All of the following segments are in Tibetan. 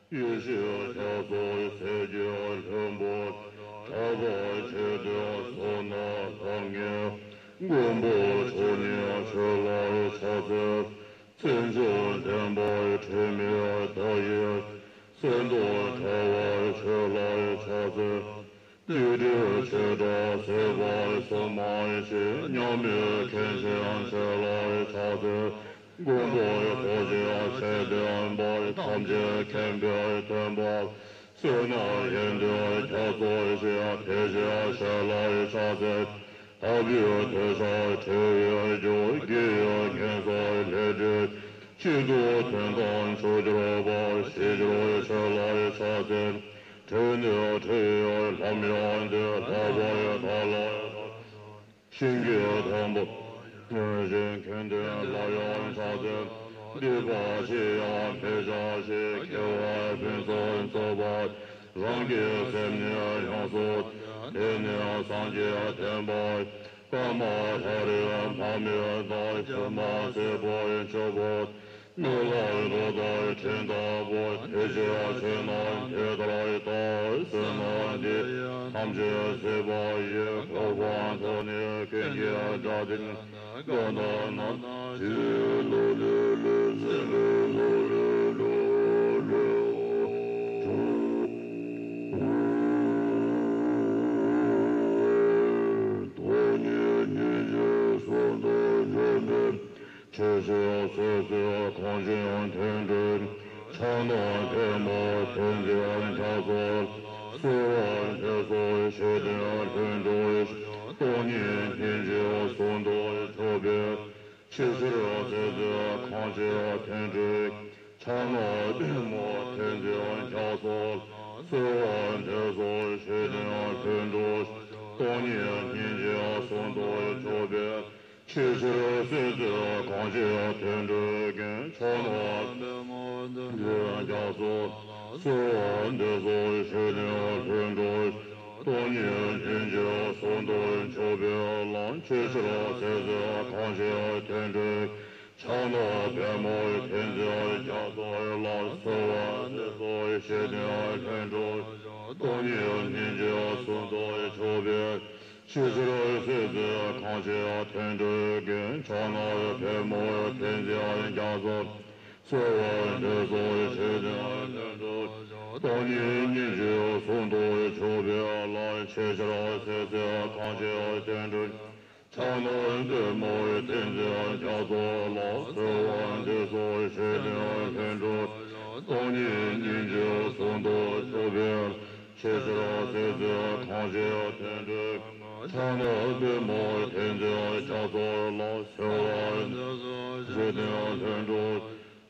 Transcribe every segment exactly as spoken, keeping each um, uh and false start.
ཡེ་ཤེས་རྒྱ་མཚོ་ཟེར་གྱི་ལྷུན་པོ། གྲགས་པ་ཆེ་སྟེ་བསོད་ནམས་ལྷང་ངེ། མགོན་པོ་མཆོག་ཉིད་ཆོས་ལ་ཕྱག་འཚལ། མཚན་མཆོག་ལྡན་པ་དྲི་མེད་མདའ་ཡི། གསེར་མདོག་ཕྲ་བ་ཆོས་ལ་ཕྱག་འཚལ། སྡིག་སྒྲིབ་བྱེ་བྲག་ཟད་པར་གསུངས་མ་མཆིས། མཉམ་མེད་མཁན་ཆེན་ཆོས་ལ་ཕྱག་འཚལ། མགོན་པོ་རྡོ་རྗེ་ཚེ་བརྟན་པ། ཐམས་ཅད་མཁྱེན་པའི་སྟོན་པ། བསོད་ནམས་ཡོན་ཏན་རྒྱ་མཚོ་ཆེ། དེ་ཕྱིར་ཆོས་ལ་ཕྱག་འཚལ། དག་པའི་འདོད་ཆགས་བྲལ་བའི་རྒྱུ། དགེ་བའི་བསྙེན་རྫོགས་ལས་འབྲས། སྤྱི་གཙུག་དོན་དམ་མཆོག་གྱུར་པ། ཞི་ཁྲོའི་ཆོས་ལ་ཕྱག་འཚལ། འབྲས་ནི་འབྲས་བུའི་ལམ་ཡང་དེ། ལྷག་པར་བདག་ལ། ཞིང་གི་དང་པོ། ཉོན་ཅིག་མཁན་བསྟེན་ལ་ཡང་ཕྱག་འཚལ། སྡིག་པ་ཅི་ཡང་མི་བྱ་ཞིང་། དགེ་བ་ཕུན་སུམ་ཚོགས་པ། རང་གི་སེམས་ནི་ཡོངས་སུ། དེ་ནི་སངས་རྒྱས་བསྟན་པ། པདྨ་ལྷ་རིགས་དཔག་མེད་དང་། སྒྱུ་མ་ཟད་པར་གྱུར་པ། མི་ལ་རོ་དང་སྤྲིན་ལྟ་བུ། དེ་ཕྱིར་ཆོས་རྣམས་དེ་ལྟར་བལྟ། བསོད་ནམས་འདི་ཡིས་ཐམས་ཅད་གཟིགས་པ་ཡི། གོ་འཕང་མཐོ་ནི་ཀུན་གྱི་གྲགས་འདི། གང་དག་ན་ན་ཇི་ལོ་ལེ་ལེ་ཟེར་ལེ་ལོ་ལེ་ལོ་ལེ། སྟོང་ཉིད་སྙིང་རྗེ་གསུམ་དུ་འཇོམས་པའི། ཆེས་ཆེར་གསལ་མཛད་གངས་ཅན་དོན་གྲུབ། ཕྱག་ན་པདྨོ་ཐོད་རྫས་རྒྱ་མཚོ། གསོལ་བ་འདེབས་སོ་ཞི་བདེའི་ལྷུན་གྲུབ། སྟོང་ཉིད་སྙིང་རྗེ་གསུམ་དུ་འཇོམས་པའི། ཆེས་ཆེར་གསལ་མཛད་གངས་ཅན་དོན་གྲུབ། ཕྱག་ན་པདྨོ་ཐོད་རྫས་རྒྱ་མཚོ། གསོལ་བ་འདེབས་སོ་ཞི་བདེའི་ལྷུན་གྲུབ། སྟོང་ཉིད་སྙིང་རྗེ་གསུམ་དུ་འཇོམས་པའི། ཆེས་ཆེར་གསལ་མཛད་གངས་ཅན་དོན་གྲུབ་ཀྱི། ཕྱག་ན་པདྨོ་ཐོད་རྫས་རྒྱ་མཚོ། གསོལ་བ་འདེབས་སོ་ཞི་བདེའི་ལྷུན་གྲུབ། སྟོང་ཉིད་སྙིང་རྗེ་གསུམ་དུ་འཇོམས་པའི་ལམ། ཆེས་ཆེར་གསལ་མཛད་གངས་ཅན་དོན་གྲུབ། ཕྱག་ན་པདྨོ་ཐོད་རྫས་རྒྱ་མཚོ་ལ། གསོལ་བ་འདེབས་སོ་ཞི་བདེའི་ལྷུན་གྲུབ། སྟོང་ཉིད་སྙིང་རྗེ་གསུམ་དུ་འཇོམས་པའི། ཆེས་ཆེར་གསལ་མཛད་གངས་ཅན་དོན་གྲུབ་ཀྱི། ཕྱག་ན་པདྨོ་ཐོད་རྫས་རྒྱ་མཚོ། གསོལ་བ་འདེབས་སོ་ཞི་བདེའི་ལྷུན་གྲུབ། སྟོང་ཉིད་སྙིང་རྗེ་གསུམ་དུ་འཇོམས་པའི་ལམ། ཆེས་ཆེར་གསལ་མཛད་གངས་ཅན་དོན་གྲུབ། ཕྱག་ན་པདྨོ་ཐོད་རྫས་རྒྱ་མཚོ་ལ། གསོལ་བ་འདེབས་སོ་ཞི་བདེའི་ལྷུན་གྲུབ། སྟོང་ཉིད་སྙིང་རྗེ་གསུམ་དུ་འཇོམས་པའི། ཆེས་ཆེར་གསལ་མཛད་གངས་ཅན་དོན་གྲུབ། ཕྱག་ན་པདྨོ་ཐོད་རྫས་རྒྱ་མཚོ་ལ། གསོལ་བ་འདེབས་སོ་ཞི་བདེའི་ལྷུན་གྲུབ།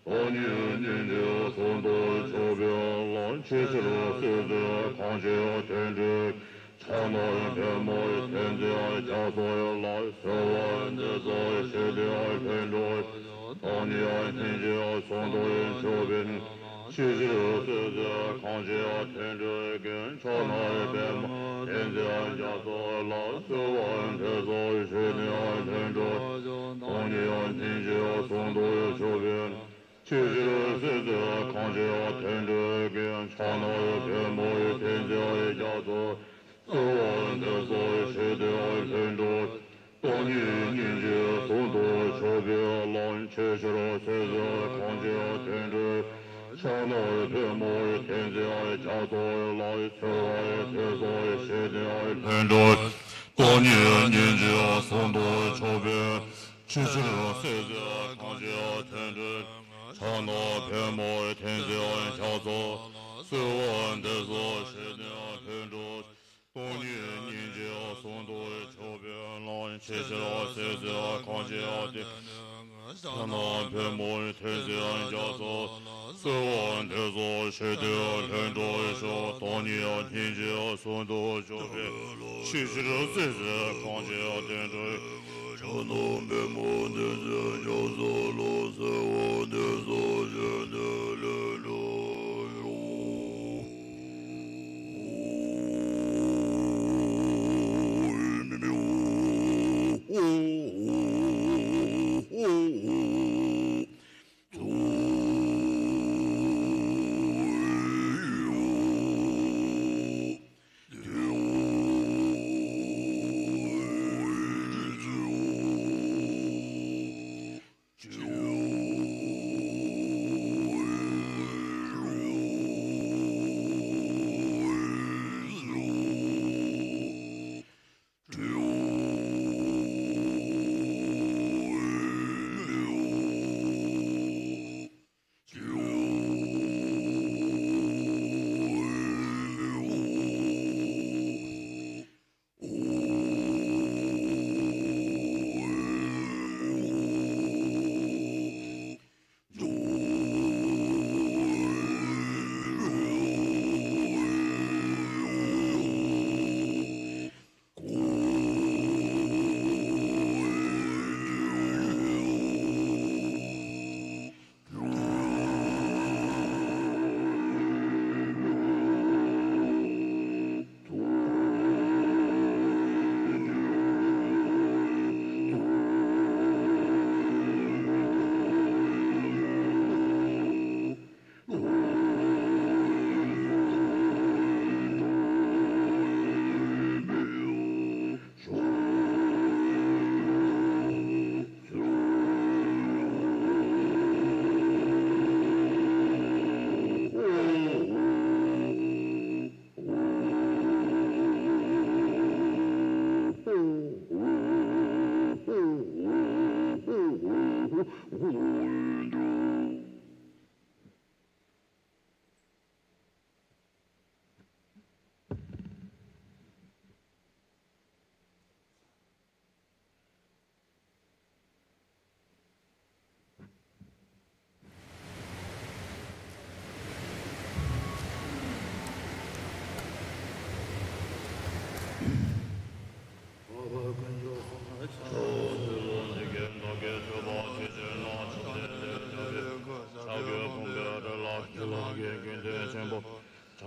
སྟོང་ཉིད་སྙིང་རྗེ་གསུམ་དུ་འཇོམས་པའི་ལམ། ཆེས་ཆེར་གསལ་མཛད་གངས་ཅན་དོན་གྲུབ། ཕྱག་ན་པདྨོ་ཐོད་རྫས་རྒྱ་མཚོ་ལ། གསོལ་བ་འདེབས་སོ་ཞི་བདེའི་ལྷུན་གྲུབ། སྟོང་ཉིད་སྙིང་རྗེ་གསུམ་དུ་འཇོམས་པའི། ཆེས་ཆེར་གསལ་མཛད་གངས་ཅན་དོན་གྲུབ་ཀྱི། ཕྱག་ན་པདྨོ་ཐོད་རྫས་རྒྱ་མཚོ་ལ། གསོལ་བ་འདེབས་སོ་ཞི་བདེའི་ལྷུན་གྲུབ། སྟོང་ཉིད་སྙིང་རྗེ་གསུམ་དུ་འཇོམས་པའི། ཆེས་ཆེར་གསལ་མཛད་གངས་ཅན་དོན་གྲུབ་ཀྱི། ཕྱག་ན་པདྨོ་ཐོད་རྫས་རྒྱ་མཚོ། གསོལ་བ་འདེབས་སོ་ཞི་བདེའི་ལྷུན་གྲུབ། སྟོང་ཉིད་སྙིང་རྗེ་གསུམ་དུ་འཇོམས་པའི་ལམ། ཆེས་ཆེར་གསལ་མཛད་གངས་ཅན་དོན་གྲུབ། ཕྱག་ན་པདྨོ་ཐོད་རྫས་རྒྱ་མཚོ་ལ། གསོལ་བ་འདེབས་སོ་ཞི་བདེའི་ལྷུན་གྲུབ། སྟོང་ཉིད་སྙིང་རྗེ་གསུམ་དུ་འཇོམས་པའི། ཆེས་ཆེར་གསལ་མཛད་གངས་ཅན་དོན་གྲུབ། ཕྱག་ན་པདྨོ་ཐོད་རྫས་རྒྱ་མཚོ། གསོལ་བ་འདེབས་སོ་ཞི་བདེའི་ལྷུན་གྲུབ། སྟོང་ཉིད་སྙིང་རྗེ་གསུམ་དུ་འཇོམས་པའི་ལམ། ཆེས་ཆེར་གསལ་མཛད་གངས་ཅན་དོན་གྲུབ། ཕྱག་ན་པདྨོ་ཐོད་རྫས་རྒྱ་མཚོ། གསོལ་བ་འདེབས་སོ་ཞི་བདེའི་ལྷུན་གྲུབ་ཤོག། སྟོང་ཉིད་སྙིང་རྗེ་གསུམ་དུ་འཇོམས་པའི། ཆེས་ཆེར་གསལ་མཛད་གངས་ཅན་དོན་གྲུབ། ཕྱག་ན་པདྨོ་ཐོད་རྫས་རྒྱ་མཚོ་ལ། གསོལ་བ་འདེབས་སོ་ཞི་བདེའི་ལྷུན་གྲུབ་ཤོག།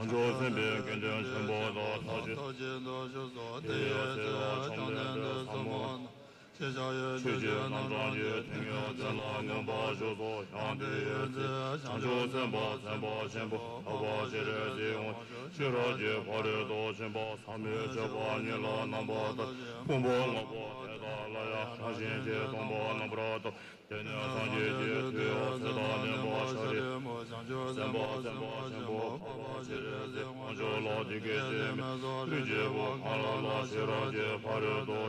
བྱང་ཆུབ་སེམས་དཔའི་དགེ་འདུན་ཆེན་པོ་དག་ཐམས་ཅད་ཐུགས་རྗེ་ཆེན་པོས་བྱམས་ལྡན་པའི་ཟབ་མོ་ཆོས་ཀྱི་རྣམ་གྲངས་ཀྱི་ཐུན་མོང་བཙན་ལ་མངོན་པར་བཞུགས་སོ། ཡང་དེའི་ཚེ་བྱང་ཆུབ་སེམས་དཔའ་སེམས་དཔའ་ཆེན་པོ་འཕགས་པ་སྤྱན་རས་གཟིགས་དབང་ཕྱུག་ཤེས་རབ་ཀྱི་ཕ་རོལ་ཏུ་ཕྱིན་པ་ཟབ་མོའི་སྤྱོད་པ་ཉིད་ལ་རྣམ་པར་བལྟ་ཕུང་པོ་ལྔ་པོ་དེ་དག་ལ་ཡང་རང་བཞིན་གྱིས་སྟོང་པར་རྣམ་པར་རྟོག་དེ་ནས་སངས་རྒྱས་ཀྱི་མཐུས་ཚེ་དང་ལྡན་པ་ཤཱ་རིའི་བུ་བྱང་ཆུབ་སེམས་དཔའ་སེམས་དཔའ་ཆེན་པོ་འཕགས་པ་སྤྱན་རས་གཟིགས་དབང་ཕྱུག་ལ་དེ་སྐད་ཅེས་སྨྲས་སོ། ལུས་ཀྱི་བུ་གང་ལ་ལ་ཤེས་རབ་ཀྱི་ཕ་རོལ་ཏུ་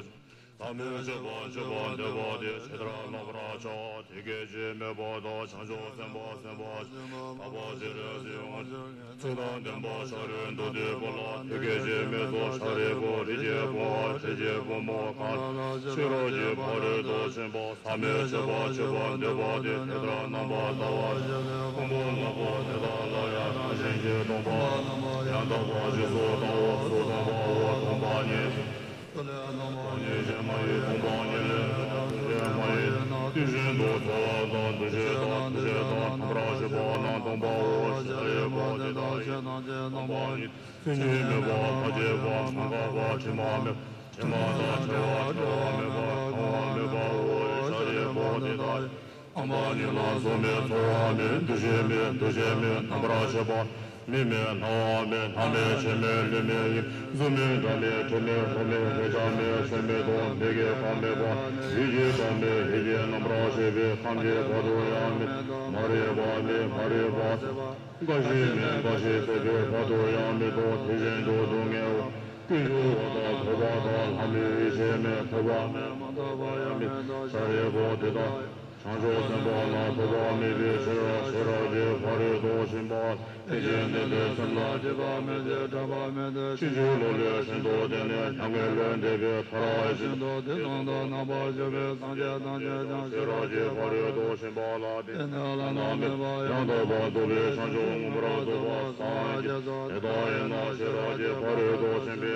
ཕྱིན་པ་ཟབ་མོའི་སྤྱོད་པ་སྤྱོད་པར་འདོད་པ་དེས་ཇི་ལྟར་བསླབ་པར་བྱ། དེ་སྐད་ཅེས་སྨྲས་པ་དང་། བྱང་ཆུབ་སེམས་དཔའ་སེམས་དཔའ་ཆེན་པོ་འཕགས་པ་སྤྱན་རས་གཟིགས་དབང་ཕྱུག་ཚེ་དང་ལྡན་པ་ཤཱ་རིའི་མདོ་སྡེ་པོ་ལ་དེ་སྐད་ཅེས་སྨྲས་སོ། ཤཱ་རིའི་བུ་རིགས་ཀྱི་བུ་མོ་འཕྲུལ་གྱི་བུ་མོ་གང་ལ་ཤེས་རབ་ཀྱི་ཕ་རོལ་ཏུ་ཕྱིན་པ་ཟབ་མོའི་སྤྱོད་པ་སྤྱོད་པར་འདོད་པ་དེས་དེ་ལྟར་རྣམ་པར་བལྟ་བར་བྱ་སྟེ། ཕུང་པོ་ལྔ་པོ་དེ་དག་ལ་ཡང་རང་བཞིན་གྱིས་སྟོང་པ་རྣམ་པར་ཡང་དག་པར་རྗེས་སུ་བལྟའོ། སུ་སྟོང་པའོ། སྟོང་པ་ཉིད་ཉིད་ཀྱང་མ་ཡིན། སྟོང་པ་ཉིད་ལས་ཀྱང་ཐུན་ཅན་མ་ཡིན། དེ་བཞིན་དུ་ཚོར་བ་དང་། འདུ་ཤེས་དང་། མཐུ་ཆེན་དང་། རྣམ་པར་ཤེས་པ་རྣམས་སྟོང་པའོ། ཤཱ་རིའི་བུ་དེ་དག་ཡང་སྟོང་པ་ཉིད། མཚན་ཉིད་མེད་པ། མ་སྐྱེས་པ། མ་འགགས་པ། དྲི་མ་མེད་པ། དྲི་མ་དང་བྲལ་བ། བྲལ་བ་མེད་པ། གང་བ་མེད་པའོ། ཤཱ་རིའི་བུ་དེ་དག་ཡང་སྟོང་པ་ཉིད་ལ་གཟུགས་མེད། ཚོར་བ་མེད། འདུ་ཤེས་མེད། མཐུ་ཆེན་མེད། རྣམ་པར་ཤེས་པ་མིག་མེད། རྣ་བ་མེད། སྣ་མེད། ཆོས་མེད། ལུས་མེད། ཡིད་གཟུགས་མེད། སྒྲ་མེད། དྲི་མེད། རོ་མེད། རེག་བྱ་མེད། སེམས་མེད་དོ། མེད་ཀྱི་གང་མེད་པ། ཡིད་ཀྱི་གང་མེད། ཡིད་ཀྱི་རྣམ་པར་ཤེས་པའི་ཁམས་ཀྱི་བར་དུ་ཡང་མེད། མ་རིག་པ་མེད། མ་རིག་པ་ཟད་པ། རྒ་ཤི་མེད། རྒ་ཤི་ཟད་པའི་བར་དུ་ཡང་མེད་དོ། དེ་བཞིན་དུ་སྡུག་བསྔལ་བ། ཀུན་འབྱུང་བ་དང་། འཁོར་བ་དང་། ལྷ་མིའི་ཡེ་ཤེས་མེད། ཐོབ་པ་མེད། མ་ཐོབ་པ་ཡང་མེད་དོ། ཤཱ་རིའི་བུ་དེ་དག་བྱང་ཆུབ་སེམས་དཔའ་ལ་ཐོབ་པ་མེད་པའི་ཕྱིར་རོ། ཤེས་རབ་ཀྱི་ཕ་རོལ་ཏུ་ཕྱིན་པ་ལ་ཐེག་ཆེན་དེ་འདྲའི་སེམས་ལ་སྐྱེས་པ་མེད་དེ། སྐྲག་པ་མེད་དེ། ཕྱིན་ཅི་ལོག་ལས་ཤིན་ཏུ་འདས་ནས་མྱ་ངན་ལས་འདས་པའི་མཐར་ཕྱིན་ཏོ། དེ་དང་དུ་རྣམ་པར་ཕྱེ་བའི་སངས་རྒྱས་ཐམས་ཅད་ཀྱང་ཤེས་རབ་ཀྱི་ཕ་རོལ་ཏུ་ཕྱིན་པ་ལ་བརྟེན་ནས་བླ་ན་མེད་པ་ཡང་དག་པར་རྫོགས་པའི་བྱང་ཆུབ་མངོན་པར་རྫོགས་པར་སངས་རྒྱས་སོ། དེ་ལྟ་ཡིན་ན་ཤེས་རབ་ཀྱི་ཕ་རོལ་ཏུ་ཕྱིན་པའི་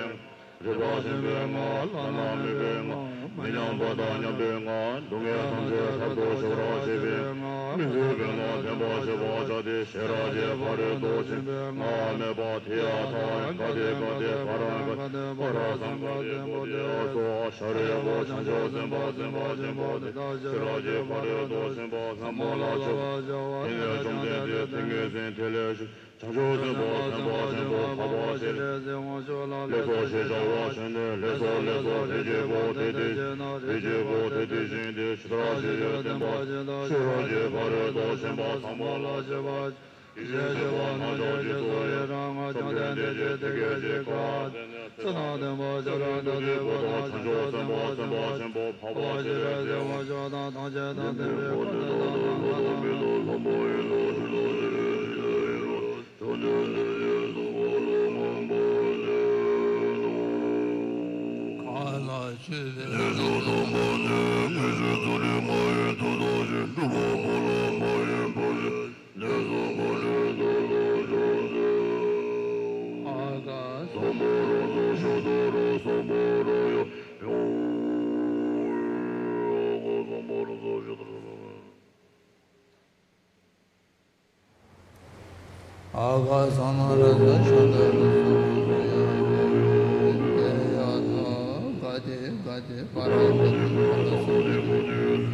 སྒྲིབ་པ་ཆེན་པོའི་མངའ་བླ་ན་མེད་པའི་མངའ། མི་མཉམ་པ་དང་མཉམ་པའི་མངའ། སྡུག་བསྔལ་ཐམས་ཅད་རབ་ཏུ་ཞི་བར་བྱེད་པའི་མངའ། སྨིན་མཛད་པས་ན་བརྟན་པར་བྱེད་པར་བྱ་སྟེ། ཤེས་རབ་ཀྱི་ཕ་རོལ་ཏུ་ཕྱིན་པའི་མངའ་མེད་པ། དེ་ཡང་མཐའ་ཡང་ག་ཏེ་ག་ཏེ་པ་ར་ག་ཏེ་པ་ར་སཾ་ག་ཏེ་བོ་དྷི་ཨ་སོ། ཤཱ་རིའི་བུ་བྱང་ཆུབ་སེམས་དཔའ་སེམས་དཔའ་ཆེན་པོ་དེ་དག་ཤེས་རབ་ཀྱི་ཕ་རོལ་ཏུ་ཕྱིན་པ་ཟབ་མོ་ལ་སྤྱོད་པར་བྱའོ། དེ་ནས་བཅོམ་ལྡན་འདས་ཏིང་ངེ་འཛིན་དེ་ལས་ཞུ། བྱང་ཆུབ་སེམས་དཔའ་སེམས་དཔའ་ཆེན་པོ་འཕགས་པ་སྤྱན་རས་གཟིགས་དབང་ཕྱུག་ལ་ལེགས་སོ་ཞེས་བྱ་བ་བྱས་ནས། ལེགས་སོ་ལེགས་སོ། དེ་གཅིག་པོ་དེ་དེ་བཞིན་དུ། དེ་གཅིག་པོ་དེ་དེ་བཞིན་དུ། ཇི་ལྟར་ཞིག་ཡོད་བསྟན་པ་ཅི་ལྟར། ཤེས་རབ་ཀྱི་ཕ་རོལ་ཏུ་ཕྱིན་པ་ཟབ་མོ་ལ་སྤྱོད་པ། ཡེ་ཤེས་སྐྱེས་པ་རྣམས་ཀྱང་རྗེས་སུ་ཡི་རང་ངོ་། བཅོམ་ལྡན་འདས་ཀྱིས་དེ་སྐད་ཅེས་བཀའ་སྩལ་ནས། ཚེ་དང་ལྡན་པ་ཤཱ་ར་དྭ་ཏིའི་བུ་དང་། བྱང་ཆུབ་སེམས་དཔའ་སེམས་དཔའ་ཆེན་པོ་འཕགས་པ་སྤྱན་རས་གཟིགས་དབང་ཕྱུག་དང་། ཐམས་ཅད་དང་ལྡན་པའི་དཔལ་ལྡན་དང་། ལྷ་དང་མི་དང་ལྷ་མ་ཡིན་དང་། འཁྲུལ་དང་ཞེན་པའི་སྒྲིབ་པ་ཡི་རང་། བཅོམ་ལྡན་འདས་ཀྱིས་གསུངས་པ་ལ་མངོན་པར་བྱས་ཏེ། གང་ལ་སྤྱོད་པའི་རྗེས་སུ་བཟུང་བ་ནི། དངོས་གཞི་རྫས་ལས་མ་ཡིན་མཐུ་དང་ཞེན། སྒྲིབ་པ་སྤངས་ལ་མ་ཡེངས་པར་བྱས། ལས་བསགས་པ་ནི་བདག་ལ་ཕྱག་འཚལ་ལོ། ཨ་ག་ས་མ་ར་ས་ཤོ་ད་ར་ས་མ་ར་ཡ། ཨ་ག་ས་མ་ར་ས་ཤོ་ད་ར་ས་མ་ར། ཨ་ག་ས་མ་ར་ས་ཤོ་ད་ར་ས་མ་ར་ཡ། ཡ་ཐ་ག་ཏེ་ག་ཏེ་པ་ར་ག་ཏེ་པ་ར་ས་མ་ར་ས་མ་ར།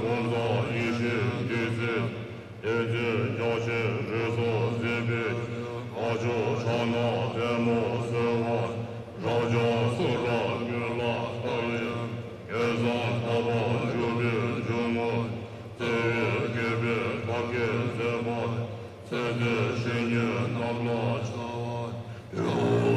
ཀུན་བཟང་ཡེ་ཤེས་བདུད་རྩི། བསྟན་འཛིན་རྒྱ་ཆེན་རིགས་གསུམ་འཛིན་པའི། ཁ་ཕྱོགས་ཕྱག་ན་ལྟད་མོ་གསོལ་བ། རབ་འབྱམས་གསུང་རབ་ཀུན་ལ་བལྟ་བའི། མཁས་བཟང་ལྷ་དང་འཇུག་པའི་འཇུག་ངོགས། བརྩེ་བས་བསྐྱེད་པའི་བཀའ་བརྒྱད་མཛད་པ། ཚེ་འདིར་བཤེས་གཉེན་རྣམས་ལ་ཕྱག་འཚལ་ལོ།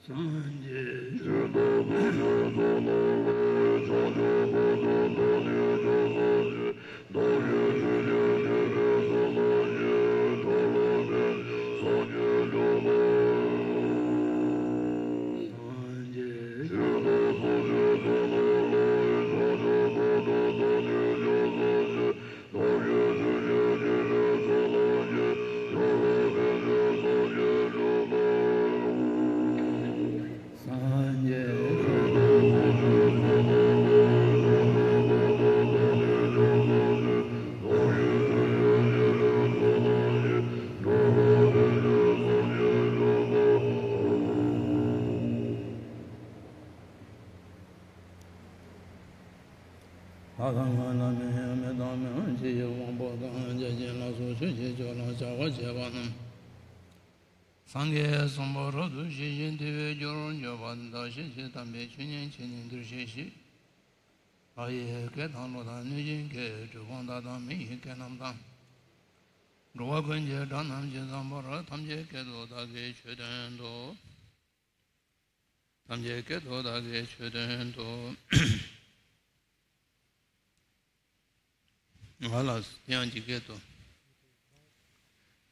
སངས་རྒྱས། ལྷ་དང་ལྷ་མིན་མི་དང་མི་འོང་ཕྱི་ཡི་དབང་པོ་དང་། བརྒྱ་བྱིན་ལ་སོགས་ཆོས་ཀྱི་ཕྱོགས་ལ་སྦྱར་བ་བྱས་པ་རྣམས། སངས་རྒྱས་གསུངས་པ་རབ་ཏུ་ཞི་ཞིང་དུལ་བའི་རྒྱུར་གྱུར་པ་དང་། ཤེས་བཞིན་དམ་པའི་ཆོས་ཉན་ཕྱིར་ནི་འདིར་གཤེགས་ཤིག། ལྷ་ཡི་སྐད་དང་ཀླུ་དང་གནོད་སྦྱིན་སྐད། གྲུལ་བུམ་དག་དང་མི་ཡི་སྐད་རྣམས་དང་། འགྲོ་བ་ཀུན་གྱི་སྒྲ་རྣམས་ཇི་ཙམ་པར། ཐམས་ཅད་སྐད་དུ་བདག་གིས་ཆོས་བསྟན་ཏོ། ཐམས་ཅད་སྐད་དུ་བདག་གིས་ཆོས་བསྟན་ཏོ། ང་ལ་དེ་ཡང་ཇི་སྐད་དུ།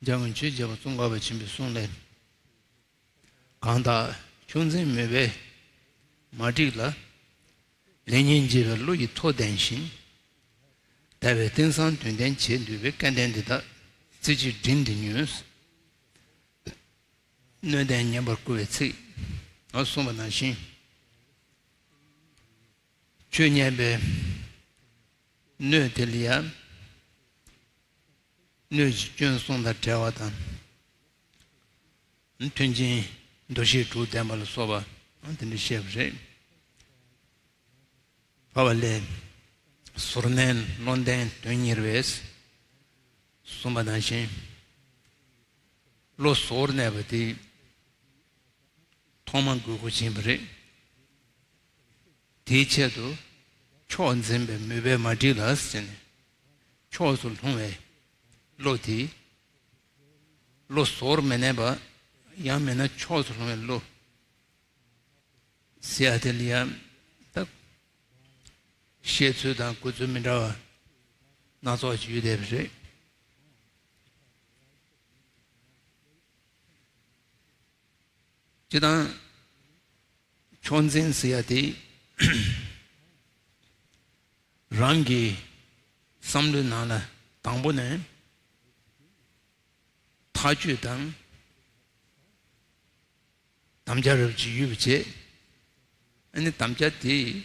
འཇམ་དབྱངས་ཆོས་རྒྱལ་པོ་ཙོང་ཁ་པ་ཆེན་པོའི་གསུང་ལས། གང་དག་ཕྱོགས་འཛིན་མོས་པའི་མ་བསྒྲིགས་ལ། ལེགས་ཉེས་འབྱེད་པའི་བློ་ཡི་མཐོ་ལྡན་ཞིང་། དལ་བའི་རྟེན་བཟང་དོན་ལྡན་བྱེད་འདོད་པའི་སྐལ་ལྡན་འདི་དག་རྩེ་གཅིག་སྒྲིམ་སྟེ་ཉོན། སྣོད་ལྡན་ཉན་པར་བསྐུལ་བའི་ཚིག། ང་གསུངས་པ་ནང་བཞིན། ཆོས་ཉན་པའི་སྣོད་དེ་ལ་ཡང་སྣོད་ཀྱི་སྐྱོན་གསུམ་དང་བྲལ་བ་དང་། མཐུན་རྐྱེན་འདུ་ཤེས་དྲུག་ལྡན་པ་ལ་སོགས་པ་དེ་འདྲ་བཤད་པ་རེད། འཕགས་པ་ལས། ཟོར་གནས་བློ་ལྡན་དོན་གཉེར་བས། གསུངས་པ་ནང་བཞིན། བློ་ཟོར་གནས་པ་དེ་ཐོག་མ་དགོས་མཁོ་ཆེན་པོ་རེད། དེའི་ཆེད་དུ་ཕྱོགས་འཛིན་པའི་མོས་པས་མ་བསྒྲིགས་ལ་ཟེར་ནས། ཕྱོགས་སུ་ལྷུང་བའི་བློ་དེ། བློ་ཟོར་མི་གནས་པ། ཡང་མིན་ན་ཕྱོགས་སུ་ལྷུང་བའི་བློ། ཟེར་ཡ་དེ་ལ་ཡང་ད་བཤད་ཚུལ་དང་འགོད་ཚུལ་མི་འདྲ་བ་སྣ་ཚོགས་ཅིག་ཡོད་བསྡད་པ་རེད། སྤྱིར་བཏང་ཕྱོགས་འཛིན་ཟེར་ཡ་དེ་རང་གི་བསམ་བློའི་ནང་ལ་དང་པོ་ནས་ཐག་གཅོད་དང་དམ་བཅའ་རབ་ཅིག་ཡོད་པ་བྱས། ཨ་ནི་དམ་བཅའ་དེ་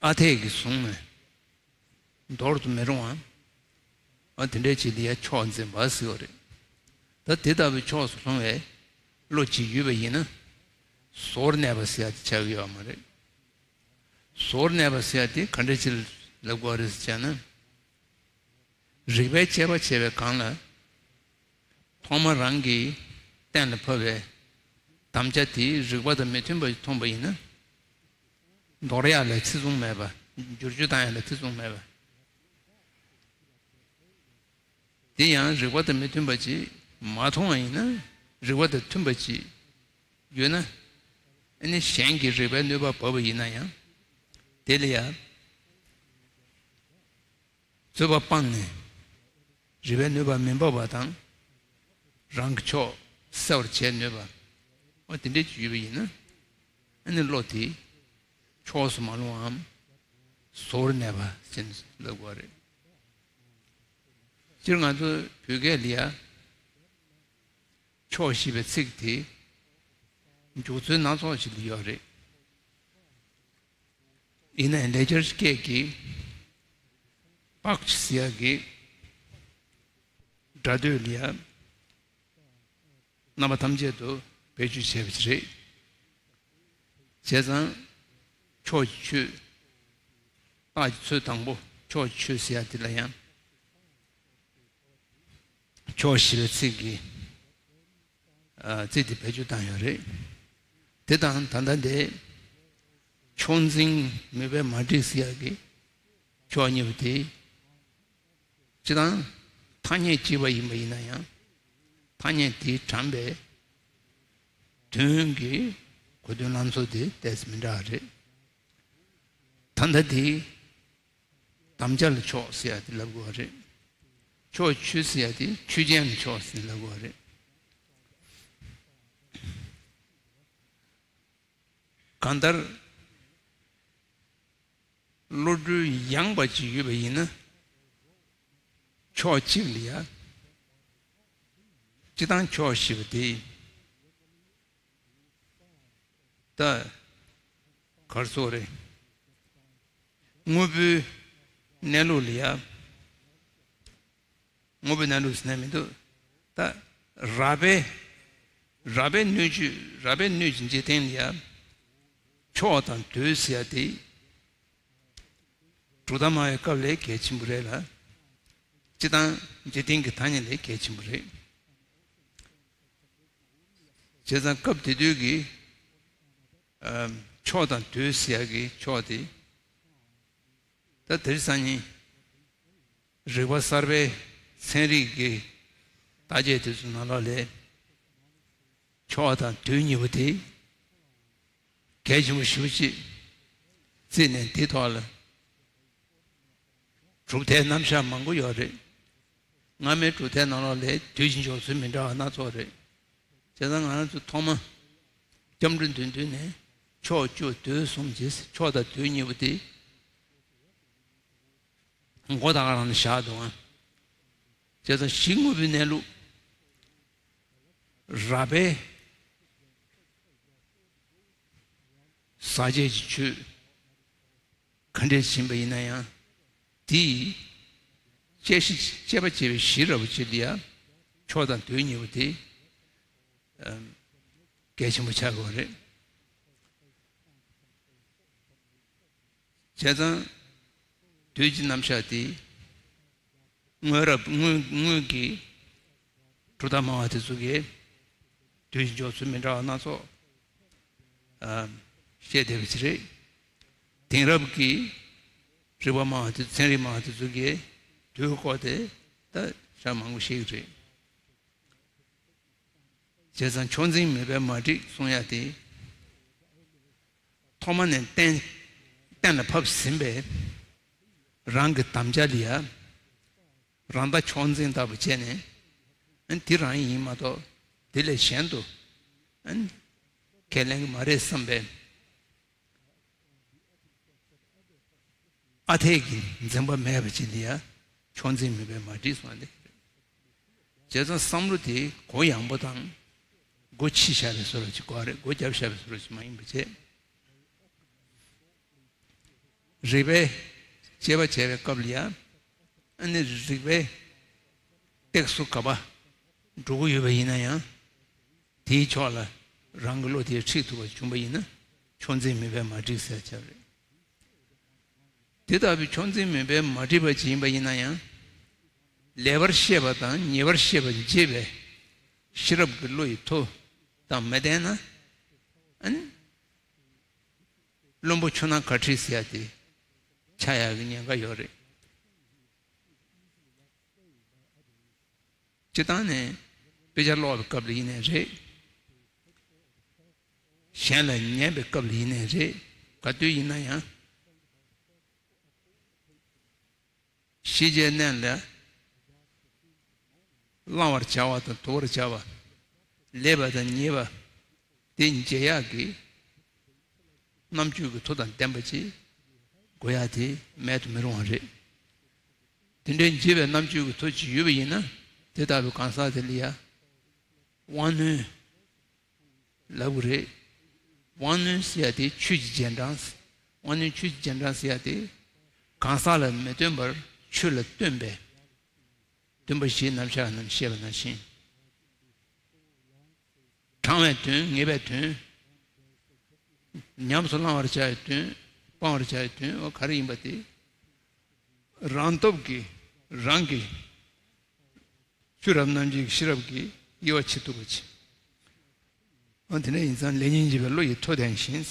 ཨ་འཐས་ཀྱིས་བཟུང་ནས་འདོར་དུ་མི་རུང་བ། ཨ་དེ་འདྲའི་ཅིག་ལ་ཡ་ཕྱོགས་འཛིན་པ་ཟེར་བ་རེད། ད་དེ་ལྟ་བུའི་ཕྱོགས་སུ་ལྷུང་བའི་བློ་ཅིག་ཡོད་པ་ཡིན་ན། གཟུར་གནས་པ་ཟེར་ཡ་དེ་ཆགས་ཀྱི་ཡོད་མ་རེད། གཟུར་གནས་པ་ཟེར་ཡ་དེ་ག་འདྲ་ཅིག་ལབ་དགོས་རེད་ཟེར་བྱས་ན། རིགས་པའི་དཔྱད་པ་བྱས་པའི་སྒང་ལ། ཐོག་མ་རང་གིས་གཏན་ལ་ཕབ་པའི་དམ་བཅའ་དེ་རིགས་པ་དང་མི་མཐུན་པ་མཐོང་པ་ཡིན་ན། འདོར་ཡག་ལ་ཚེ་བཟུང་མེད་པ། བསྒྱུར་བཅོས་བཏང་ཡག་ལ་ཚེ་བཟུང་མེད་པ། དེ་ཡང་རིགས་པ་དང་མི་མཐུན་པ་ཅིག་མ་མཐོང་བ་ཡིན་ན། རིགས་པ་དང་མཐུན་པ་ཅིག་ཡོད་ན། ཨ་ནི་གཞན་གྱི་རིགས་པའི་གནོད་པ་བབས་པ་ཡིན་ན་ཡང་། དེ་ལ་ཡང་རྩོད་པ་སྤངས་ནས་རིགས་པའི་གནོད་པ་མི་འབབ་པ་དང་། རང་གི་ཕྱོགས་གསལ་བར་བྱེད་ནུས་པ། འོ་དེ་འདྲའི་ཅིག་ཡོད་པ་ཡིན་ན། ཨ་ནི་བློ་དེ་ཕྱོགས་སུ་མ་ལྷུང་བའམ་གཟུར་གནས་པ་ཟེར་ནས་ལབ་དགོས་རེད། སྤྱིར་ང་ཚོ་བོད་སྐད་ལ་ཡ་ཕྱོགས་ཞེས་པའི་ཚིག་དེ་འཇུག་ཚུལ་སྣ་ཚོགས་ཤིག་ཡོད་རེད། ཡིན་ནའི་ལེགས་སྦྱར་སྐད་ཀྱི་པཀྵ་ཟེར་ཡག་གི་སྒྲ་སྡུད་ལ་ཡ་རྣམ་པ་ཐམས་ཅད་དུ་བེད་སྤྱོད་བྱས་པ་ཞིག་རེད། བྱས་ཙང་ཕྱོགས་ཀྱི་ཆོས། རྟགས་ཀྱི་ཚུལ་དང་པོ་ཕྱོགས་ཀྱི་ཆོས་ཟེར་ཡག་དེ་ལ་ཡང་ཕྱོགས་ཞེས་པའི་ཚིག་གི་ཨ་ཚིག་དེ་བེད་སྤྱོད་བཏང་ཡོད་རེད། དེ་དང་ད་ལྟ་འདི་ཕྱོགས་འཛིན་མོས་པས་མ་བསྒྲིགས་ཟེར་ཡག་གི་ཕྱོགས་གཉིས་པོ་དེ། སྤྱིར་བཏང་ཐ་སྙད་གཅིག་པ་ཡིན་པ་ཡིན་ན་ཡང་། ཐ་སྙད་དེའི་དྲངས་པའི་དོན་གྱི་གོ་དོན་ལམ་སྲོལ་དེ་ཏོག་ཙམ་མི་འདྲ་བ་རེད། ད་ལྟ་དེ་དམ་བཅའ་ལ་ཕྱོགས་ཟེར་ཡག་དེ་ལབ་དགོས་པ་རེད། ཕྱོགས་ཆོས་ཟེར་ཡག་དེ་ཆོས་ཅན་ལ་ཕྱོགས་ཟེར་ལབ་དགོས་པ་རེད། གང་ལྟར་བློ་གྲོས་ཡངས་པ་ཅིག་ཡོད་པ་ཡིན་ན། ཕྱོགས་གཅིག་ལ་ཡ། སྤྱིར་བཏང་ཕྱོགས་ཞེས་པ་དེ་ད་ག་རེ་ཟེར་དགོས་རེད། དངོས་པོའི་གནས་ལུགས་ལ་ཡ། དངོས་པོའི་གནས་ལུགས་ཟེར་ན་མི་འདུག་ད་རགས་པའི་རགས་པའི་སྣོད་བཅུད། རགས་པའི་སྣོད་ཀྱི་འཇིག་རྟེན་ལ་ཡ། ཕྱོགས་དང་དུས་ཟེར་ཡག་དེ་གྲུབ་མཐའ་སྨྲ་བའི་སྐབས་ལས་གལ་ཆེན་པོ་རེད་ལ། སྤྱིར་བཏང་འཇིག་རྟེན་གྱི་ཐ་སྙད་ལས་གལ་ཆེན་པོ་རེད། བྱས་ཙང་སྐབས་དེ་དུས་ཀྱི་ཨ་ཕྱོགས་དང་དུས་ཟེར་ཡག་གི་ཕྱོགས་དེ། ད་དེ་རིང་སང་ཉིན་རིག་པ་གསར་པའི་ཚན་རིག་གི་བརྟག་དཔྱད་དེ་ཚོའི་ནང་ལོགས་ལ་ཕྱོགས་དང་དུས་གཉིས་པོ་དེ་གལ་ཆེན་པོ་ཞེ་པོ་ཅིག་བརྩིས་ནས་འདིའི་ཐོག་ལ་གྲུབ་མཐའི་རྣམ་གཞག་མང་པོ་ཡོད་རེད། སྔ་མའི་གྲུབ་མཐའི་ནང་ལོགས་ལ་དུས་ཀྱི་འཇོག་ཚུལ་མི་འདྲ་བ་སྣ་ཚོགས་རེད། བྱས་ཙང་ང་རང་ཚོ་ཐོག་མ་སྐྱབས་འགྲོ་འདོན་དུས་ནས་ཕྱོགས་བཅུ་དུས་གསུམ་གྱི་ཕྱོགས་དང་དུས་གཉིས་པོ་དེ་མགོ་ད་ག་རང་ལ་བཞག་འདུག་ཨང་། བྱས་ཙང་གཞི་དངོས་པོའི་གནས་ལུགས་རགས་པའི་ཟག་བཅས་ཀྱི་ཆོས་ག་འདྲས་ཕྱིན་པ་ཡིན་ན་ཡང་། དེའི་དཔྱད་གཞི། དཔྱད་པ་བྱེད་པའི་གཞི་འདྲ་བོ་ཅིག་ལ་ཡ་ཕྱོགས་དང་དུས་གཉིས་པོ་དེ་ཨམ་གལ་ཆེན་པོ་ཆགས་དགོས་རེད། བྱས་ཙང་དུས་ཀྱི་རྣམ་གཞག་དེ་སྔོན་རབས། སྔོན། སྔོན་གྱི་གྲུབ་མཐའ་སྨྲ་བ་དེ་ཚོ་གིས་དུས་ཀྱི་འཇོག་ཚུལ་མི་འདྲ་བ་སྣ་ཚོགས་ཨ་བཤད་བསྡད་པ་ཞིག་རེད། དེང་རབས་ཀྱི་རིག་པ་སྨྲ་བ་དེ། ཚན་རིག་སྨྲ་བ་དེ་ཚོ་གིས་དུས་སྐོར་དེ་ད་ཞག་མང་པོ་བཤད་ཀྱི་རེད། བྱས་ཙང་ཕྱོགས་འཛིན་མོས་པས་མ་བསྒྲིགས་གསུང་ཡ་དེ། ཐོག་མ་ནས་གཏན་གཏན་ལ་ཕབ་ཟིན་པས། རང་གི་དམ་བཅའ་ལ་ཡ་རང་ལྟ་མཆོག་འཛིན་ལྟ་བུ་བྱས་ནས། ཨ་ནི་དེ་རང་ཡིན་མ་གཏོགས་དེ་ལས་གཞན་དུ་ཨ་ནི་ཁས་ལེན་གྱི་མ་རེད་བསམ་པས། ཨ་འཐས་ཀྱི་འཛིན་པ་མེད་པ་ཅིག་ལ་ཡ་མཆོག་འཛིན་མིན་པས་མ་བསྒྲིགས་གསུངས་ཏེ། བྱས་ཙང་བསམ་བློ་དེ་གུ་ཡངས་པོ་དང་། སྒོ་ཕྱེ་བཞག་པའི་བཟོ་འདྲ་ཅིག་དགོས་རེད། སྒོ་བརྒྱབ་བཞག་པའི་བཟོ་འདྲ་ཅིག་མ་ཡིན་པ་བྱས། རིགས་པས་དཔྱད་པ་བྱས་པའི་སྐབས་ལ་ཡ། ཨ་ནི་རིགས་པས་སྟེགས་སུ་ག་པར་འགྲོ་གི་ཡོད་པ་ཡིན་ན་ཡང་། དེའི་ཕྱོགས་ལ་རང་གི་བློ་དེ་ཁྲིད་ཐུབ་པ་བྱུང་པ་ཡིན་ན་མཆོག་འཛིན་མིན་པས་མ་བསྒྲིགས་ཟེར་བྱ་བ་རེད། དེ་ལྟ་བུའི་མཆོག་འཛིན་མིན་པས་མ་བསྒྲིགས་པ་ཅིག་ཡིན་པ་ཡིན་ན་ཡང་། ལེགས་པར་ཤེས་པ་དང་ཉེས་པར་ཤེས་པ་འབྱེད་པའི་ཤེས་རབ་ཀྱི་བློ་ཡི་མཐུ་དང་མི་ལྡན་ན། ཨ་ནི་བླུན་པོ་ཆུ་ནང་གར་ཁྲིད་ཟེར་ཡ་དེ་ཆགས་ཡག་གི་ཉེན་ཁ་ཡོད་རེད། སྤྱིར་བཏང་ནས་དཔེ་ཆ་ཀློག་པའི་སྐབས་ལ་ཡིན་ནའི་རེད། གཞན་ལ་ཉན་པའི་སྐབས་ལ་ཡིན་ནའི་རེད། ག་དུས་ཡིན་ན་ཡང་། ཤེས་བྱའི་གནས་ལ་བླང་བར་བྱ་བ་དང་དུལ་བར་བྱ་བ། ལེགས་པ་དང་ཉེས་པ་དེ་འབྱེད་ཡག་གི་རྣམ་དཔྱོད་ཀྱི་མཐུ་དང་ལྡན་པ་ཅིག་དགོས་ཡ་དེ་མེད་དུ་མི་རུང་བ་རེད། དེ་འདྲའི་འབྱེད་པའི་རྣམ་དཔྱོད་ཀྱི་མཐུ་ཅིག་ཡོད་པ་ཡིན་ན། དེ་ལྟ་བུའི་གང་ཟག་དེ་ལ་ཡ་དབང་རྣོན་ལབ་དགོས་རེད། དབང་རྣོན་ཟེར་ཡ་དེ་ཆོས་ཀྱི་རྗེས་འབྲང་། དབང་རྣོན་ཆོས་ཀྱི་རྗེས་འབྲང་ཟེར་ཡ་དེ་གང་ཟག་ལ་མི་སྟོན་པར་ཆོས་ལ་སྟོན་པའི། སྟོན་པ་བཞིའི་རྣམ་གཞག་རྣམས་བཤད་པ་ནང་བཞིན། དྲང་བའི་དོན། ངེས་པའི་དོན། ཉམས་སུ་བླང་བར་བྱ་བའི་དོན། སྤང་བར་བྱ་བའི་དོན། འོ་ག་རེ་ཡིན་པ་དེ། རང་སྟོབས་ཀྱིས་རང་གི་ཆོས་རབ་རྣམ་འབྱེད་ཀྱི་ཤེས་རབ་ཀྱིས་དབྱེ་བ་ཕྱེ་ཐུབ་པ་བྱེད། འོ་དེ་འདྲ་ཡིན་ཙང་ལེགས་ཉེས་འབྱེད་པའི་བློ་ཡི་མཐུ་ལྡན་ཞིང་།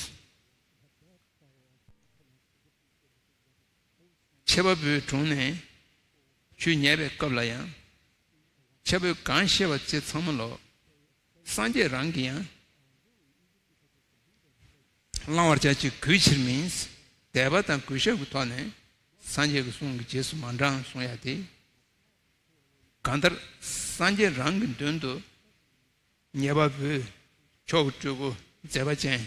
འཆད་པ་པོའི་དྲུང་ནས་ཆོས་ཉན་པའི་སྐབས་ལ་ཡང་། འཆད་པོས་གང་བཤད་པ་དེ་ཚང་མ་ལོ། སངས་རྒྱས་རང་གིས་ཡང་། བླང་བར་བྱ་ཕྱིར་གུས་ཕྱིར་མིན། དད་པ་དང་གུས་ཞབས་ཀྱི་ཐོག་ནས་སངས་རྒྱས་ཀྱི་གསུང་གི་རྗེས་སུ་མ་འབྲང་གསུང་ཡ་དེ། གང་ལྟར་སངས་རྒྱས་རང་གི་མདུན་དུ་ཉེས་པ་པོས་མཆོག་གི་སྤྲུལ་སྐུ་མཛད་པ་ཅན།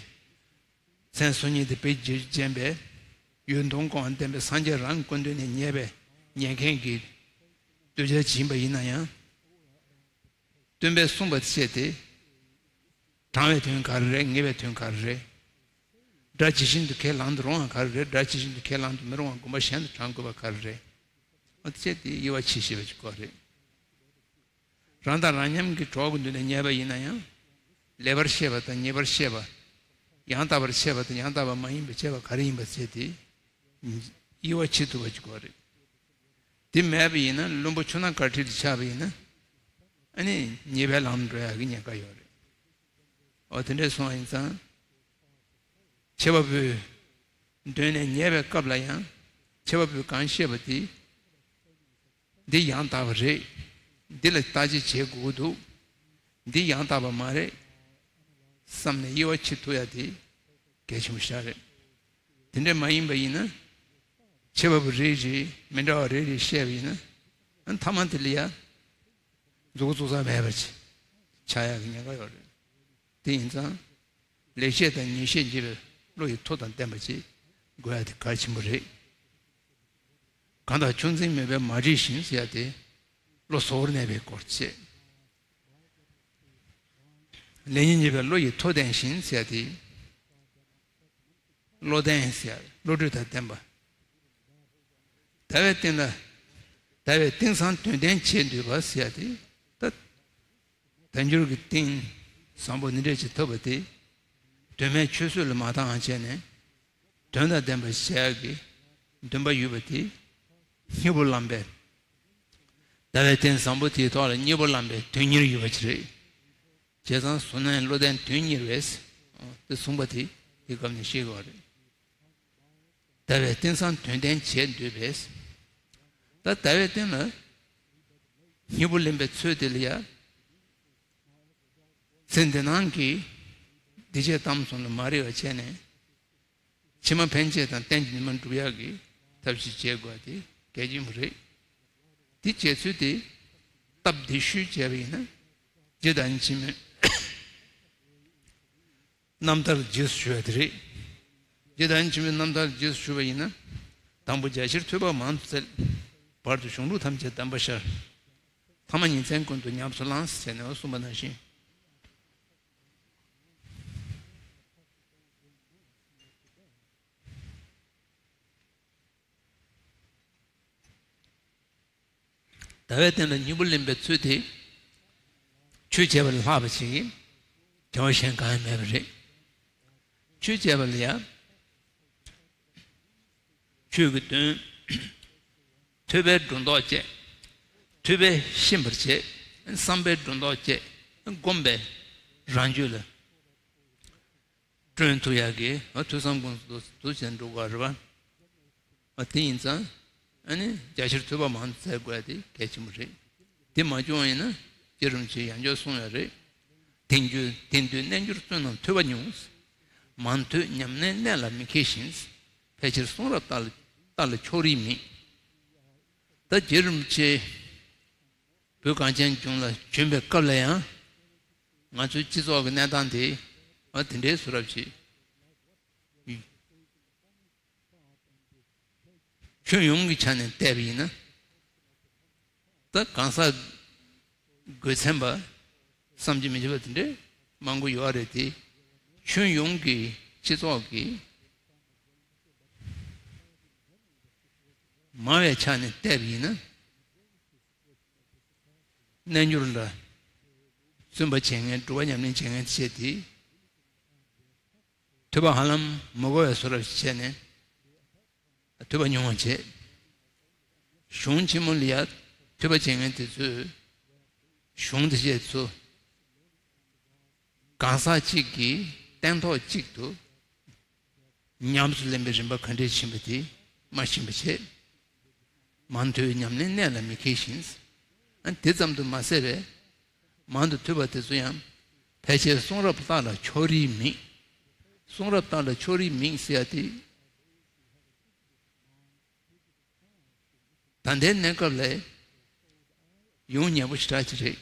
མཚན་སོ་གཉིས་ཏེ་དཔེ་བརྗོད་ཅན་པའི་ཡུལ་མཐོང་སྐོང་བ་ལྡན་པའི་སངས་རྒྱས་རང་གི་སྐུ་མདུན་ནས་ཉེས་པའི་ཉེས་མཁན་གྱི་གདུལ་བྱ་ཅིག་ཡིན་པ་ཡིན་ན་ཡང་། སྟོན་པས་གསུངས་པ་བཤད་དེ། དྲང་བའི་དོན་ག་རེ་རེད། ངེས་པའི་དོན་ག་རེ་རེད། སྒྲ་ཇི་བཞིན་དུ་ཁས་བླང་དུ་རུང་བ་ག་རེ་རེད། སྒྲ་ཇི་བཞིན་དུ་ཁས་བླང་དུ་མི་རུང་བ་དགོངས་པ་གཞན་དུ་དྲང་དགོས་པ་ག་རེ་རེད། འོ་དེ་བཤད་དེ་དབྱེ་བ་ཕྱེ་ཤེས་པ་ཅིག་དགོས་རེད། རང་དང་རང་མཉམ་གྱི་གྲོགས་ཀྱི་མདུན་ནས་ཉན་པ་ཡིན་ན་ཡང་། ལེགས་པར་བཤད་པ་དང་ཉེས་པར་བཤད་པ། ཡང་དག་པར་བཤད་པ་དང་ཡང་དག་པ་མ་ཡིན་པར་བཤད་པ་ག་རེ་ཡིན་པ་བྱས་ཏེ། དབྱེ་བ་ཕྱེ་ཐུབ་པ་ཅིག་དགོས་རེད། དེ་མེད་པ་ཡིན་ན་བླུན་པོ་ཆུ་ནང་གར་ཁྲིད་དུ་ཆགས་པ་ཡིན་ན། ཨ་ནི་ཉེས་པའི་ལམ་འགྲོ་ཡག་གི་ཉེན་ཁ་ཡོད་རེད། འོ་དེ་འདྲས་སོང་བ་ཡིན་ཙང་། འཆད་པ་པོའི་མདུན་ནས་ཉན་པའི་སྐབས་ལ་ཡང་། འཆད་པ་པོས་གང་བཤད་པ་དེ། འདི་ཡང་དག་པ་རེད། འདི་ལ་བརྟག་དཔྱད་བྱེད་དགོས་ཀྱི་འདུག་འདི་ཡང་དག་པ་མ་རེད། བསམ་ནས་དབྱེ་བ་ཕྱེ་ཐུབ་ཡ་དེ་གལ་ཆེན་པོ་ཞིག་རེད། དེ་འདྲ་མ་ཡིན་པ་ཡིན་ན། འཆད་པ་པོ་རེ་རེས་མི་འདྲ་བ་རེ་རེ་བཤད་པ་ཡིན་ན། ཨ་མཐའ་མ་དེ་ལ་ཡ། མཛུབ་གུ་བཙུགས་ས་མེད་པ་ཅིག་ཆགས་ཡག་གི་ཉེན་ཁ་ཡོད་རེད། དེ་ཡིན་ཙང་། ལེགས་བཤད་དང་ཉེས་བཤད་འབྱེད་པའི་བློ་ཡི་མཐུ་དང་ལྡན་པ་ཅིག་དགོས་ཡ་དེ་གལ་ཆེན་པོ་རེད། གང་དག་ཆུང་འཛིན་མེད་པས་མ་བསྒྲིགས་ཤིང་ཟེར་ཡ་དེ། བློ་གཟུ་བོར་གནས་པའི་སྐོར་བཤད། ལེགས་ཉེས་འབྱེད་པའི་བློ་ཡི་མཐུ་ལྡན་ཞིང་ཟེར་ཡ་དེ། བློ་ལྡན་ཟེར་ཡ་བློ་གྲོས་དང་ལྡན་པ། ཟླ་བའི་སྟེང་ལ། ཟླ་བའི་སྟེང་སང་དོན་ལྡན་བྱེད་འདོད་པ་ཟེར་ཡ་དེ། ད། དལ་འབྱོར་གྱི་རྟེན་བཟང་པོ་འདི་འདྲས་ཅིག་ཐོབ་པ་དེ། དོན་མེད་ཆུད་ཟོས་ལ་མ་བཏང་བ་བྱས་ནས། དོན་དང་ལྡན་པ་བྱེད་ཡག་གི་འདུན་པ་ཡོད་པ་དེ། སྙིང་པོ་ལམ་པའི། ཟླ་བའི་རྟེན་བཟང་པོ་དེའི་ཐོག་ལ་སྙིང་པོ་ལམ་པའི་དོན་གཉེར་ཡོད་པ་ཅིག་རེད། བྱས་ཙང་གཟུ་བོར་གནས་བློ་ལྡན་དོན་གཉེར་བས། དེ་གསུངས་པ་དེ་དེ་སྐབས་ནས་ཤེས་དགོས་པ་རེད། ཟླ་བའི་རྟེན་སང་དོན་ལྡན་བྱེད་འདོད་པས། ད་ཟླ་བའི་སྟེང་ལ་སྙིང་པོ་ལེན་པའི་ཚུལ་དེ་ལ་ཡ། ཚེ་འདི་སྣང་གི་འདུས་བྱས་གཏམ་གསུམ་ལ་མ་རེ་བ་བྱས་ནས། ཕྱི་མ་ཕན་ཆད་དང་གཏན་གྱི་ནི་མ་འགྲུབ་ཡག་གི་ཐབས་ཤེས་བྱེད་དགོས་དེ་གལ་ཆེན་པོ་རེད། དེ་བྱེད་ཚུལ་དེ་སྟབས་བདེ་ཤོས་བྱས་པ་ཡིན་ན་ཇི་ལྟར་ཕྱི་མའི་རྣམ་ཐར་རྗེས་སུ་ཞུ་བ་དེ་རེད། ཇི་ལྟར་ཕྱི་མའི་རྣམ་ཐར་རྗེས་སུ་ཞུ་བ་ཡིན་ན། དང་པོ་རྒྱ་ཆེར་ཐོས་པ་མང་དུ་བཙལ། བར་དུ་གཞུང་ལུགས་ཐམས་ཅད་གདམས་པར་ཤར། ཐ་མ་ཉིན་མཚན་ཀུན་ཏུ་ཉམས་སུ་བླངས་ཟེར་ནས་གསུངས་པ་ནང་བཞིན། ཟླ་བའི་སྟེང་ལ་སྙིང་པོ་ལེན་པའི་ཚུལ་དེ། ཆོས་བྱས་པ་ལས་ལྷག་པ་ཞིག་བྱ་བ་གཞན་གང་ཡང་མེད་པ་རེད། ཆོས་བྱས་པ་ལ་ཡང་ཆོས་ཀྱི་དོན། ཐོས་པས་སྒྲོ་འདོགས་བཅད། ཐོས་པས་ཤེས་པར་བྱེད། བསམ་པས་སྒྲོ་འདོགས་བཅད། སྒོམ་པས་རང་རྒྱུད་ལ་སྤྲོད་ཐུབ་ཡག་གི་ཐོས་བསམ་སྒོམ་གསུམ་དུ་བྱས་འགྲོ་དགོས་རེད་པ། དེ་ཡིན་ཙང་། ཨ་ནི་རྒྱ་ཆེར་ཐོས་པ་མང་དུ་བཙལ་དགོས་དེ་གལ་ཆེན་པོ་རེད། དེ་མ་བྱུང་བ་ཡིན་ན་རྗེ་རིན་པོ་ཆེས་ཡང་བསྐྱར་གསུངས་ཡོད་རེད། དེང་དུས་དེང་དུས་རྣལ་འབྱོར་བསོད་ནམས་ཐོས་པ་ཉུང་། མང་ཐོས་ཉམས་ལེན་གནད་ལ་མི་མཁས་ཤིང་། ཕལ་ཆེར་གསུང་རབ་ལྟ་ལ་ལྟ་ལ་ཕྱོགས་རིས་མེད། ད་རྗེ་རིན་པོ་ཆེ་བོད་གངས་ཅན་ལྗོངས་ལ་བྱོན་པའི་སྐབས་ལ་ཡང་ང་ཚོའི་སྤྱི་ཚོགས་ཀྱི་གནས་སྟངས་དེ་ཨ་དེ་འདྲའི་བཟོ་འདྲ་ཅིག་ཁྱོན་ཡོངས་ཀྱི་ཆ་ནས་བལྟས་པ་ཡིན་ན། ད་གང་ཟག་དགོས་ཚན་པ་བསམ་གྱིས་མི་ཁྱབ་པ་དེ་འདྲའི་མང་པོ་ཡོད་རེད་དེ། ཁྱོན་ཡོངས་ཀྱི་སྤྱི་ཚོགས་ཀྱི་མང་བའི་ཆ་ནས་བལྟས་པ་ཡིན་ན། རྣལ་འབྱོར་ལ་བརྩོན་པ་བྱེད་མཁན་སྒྲུབ་པ་ཉམས་ལེན་བྱེད་མཁན་བྱས་ཏེ། ཐོས་པ་ཧ་ལམ་མི་གོ་བའི་བཟོ་འདྲ་ཞིག་བྱས་ནས་ཐོས་པ་ཉུང་བ་བྱས། གཞུང་ཆེན་མོ་ལ་ཡ་ཐོས་པ་བྱེད་མཁན་དེ་ཚོས་གཞུང་དེ་བཤད་ཚུལ་གང་ཟག་གཅིག་གིས་སྟེང་ཐོག་གཅིག་ཏུ་ཉམས་སུ་ལེན་པའི་རིམ་པ་ག་འདྲས་ཕྱིན་པ་དེ་མ་ཤེས་པ་བྱས། མང་ཐོས་ཉམས་ལེན་གནད་ལ་མི་མཁས་ཤིང་། ཨ་དེ་ཙམ་དུ་མ་ཟད་པས། མང་དུ་ཐོས་པ་དེ་ཚོ་ཡང་ཕལ་ཆེར་གསུང་རབ་ལྟ་ལ་ཕྱོགས་རིས་མེད། གསུང་རབ་ལྟ་ལ་ཕྱོགས་རིས་མེད་ཟེར་ཡ་དེ། ད་ལྟའི་གནས་སྐབས་ལ་ཡོང་ཉེ་པོ་ཞེ་དྲག་ཅིག་རེད།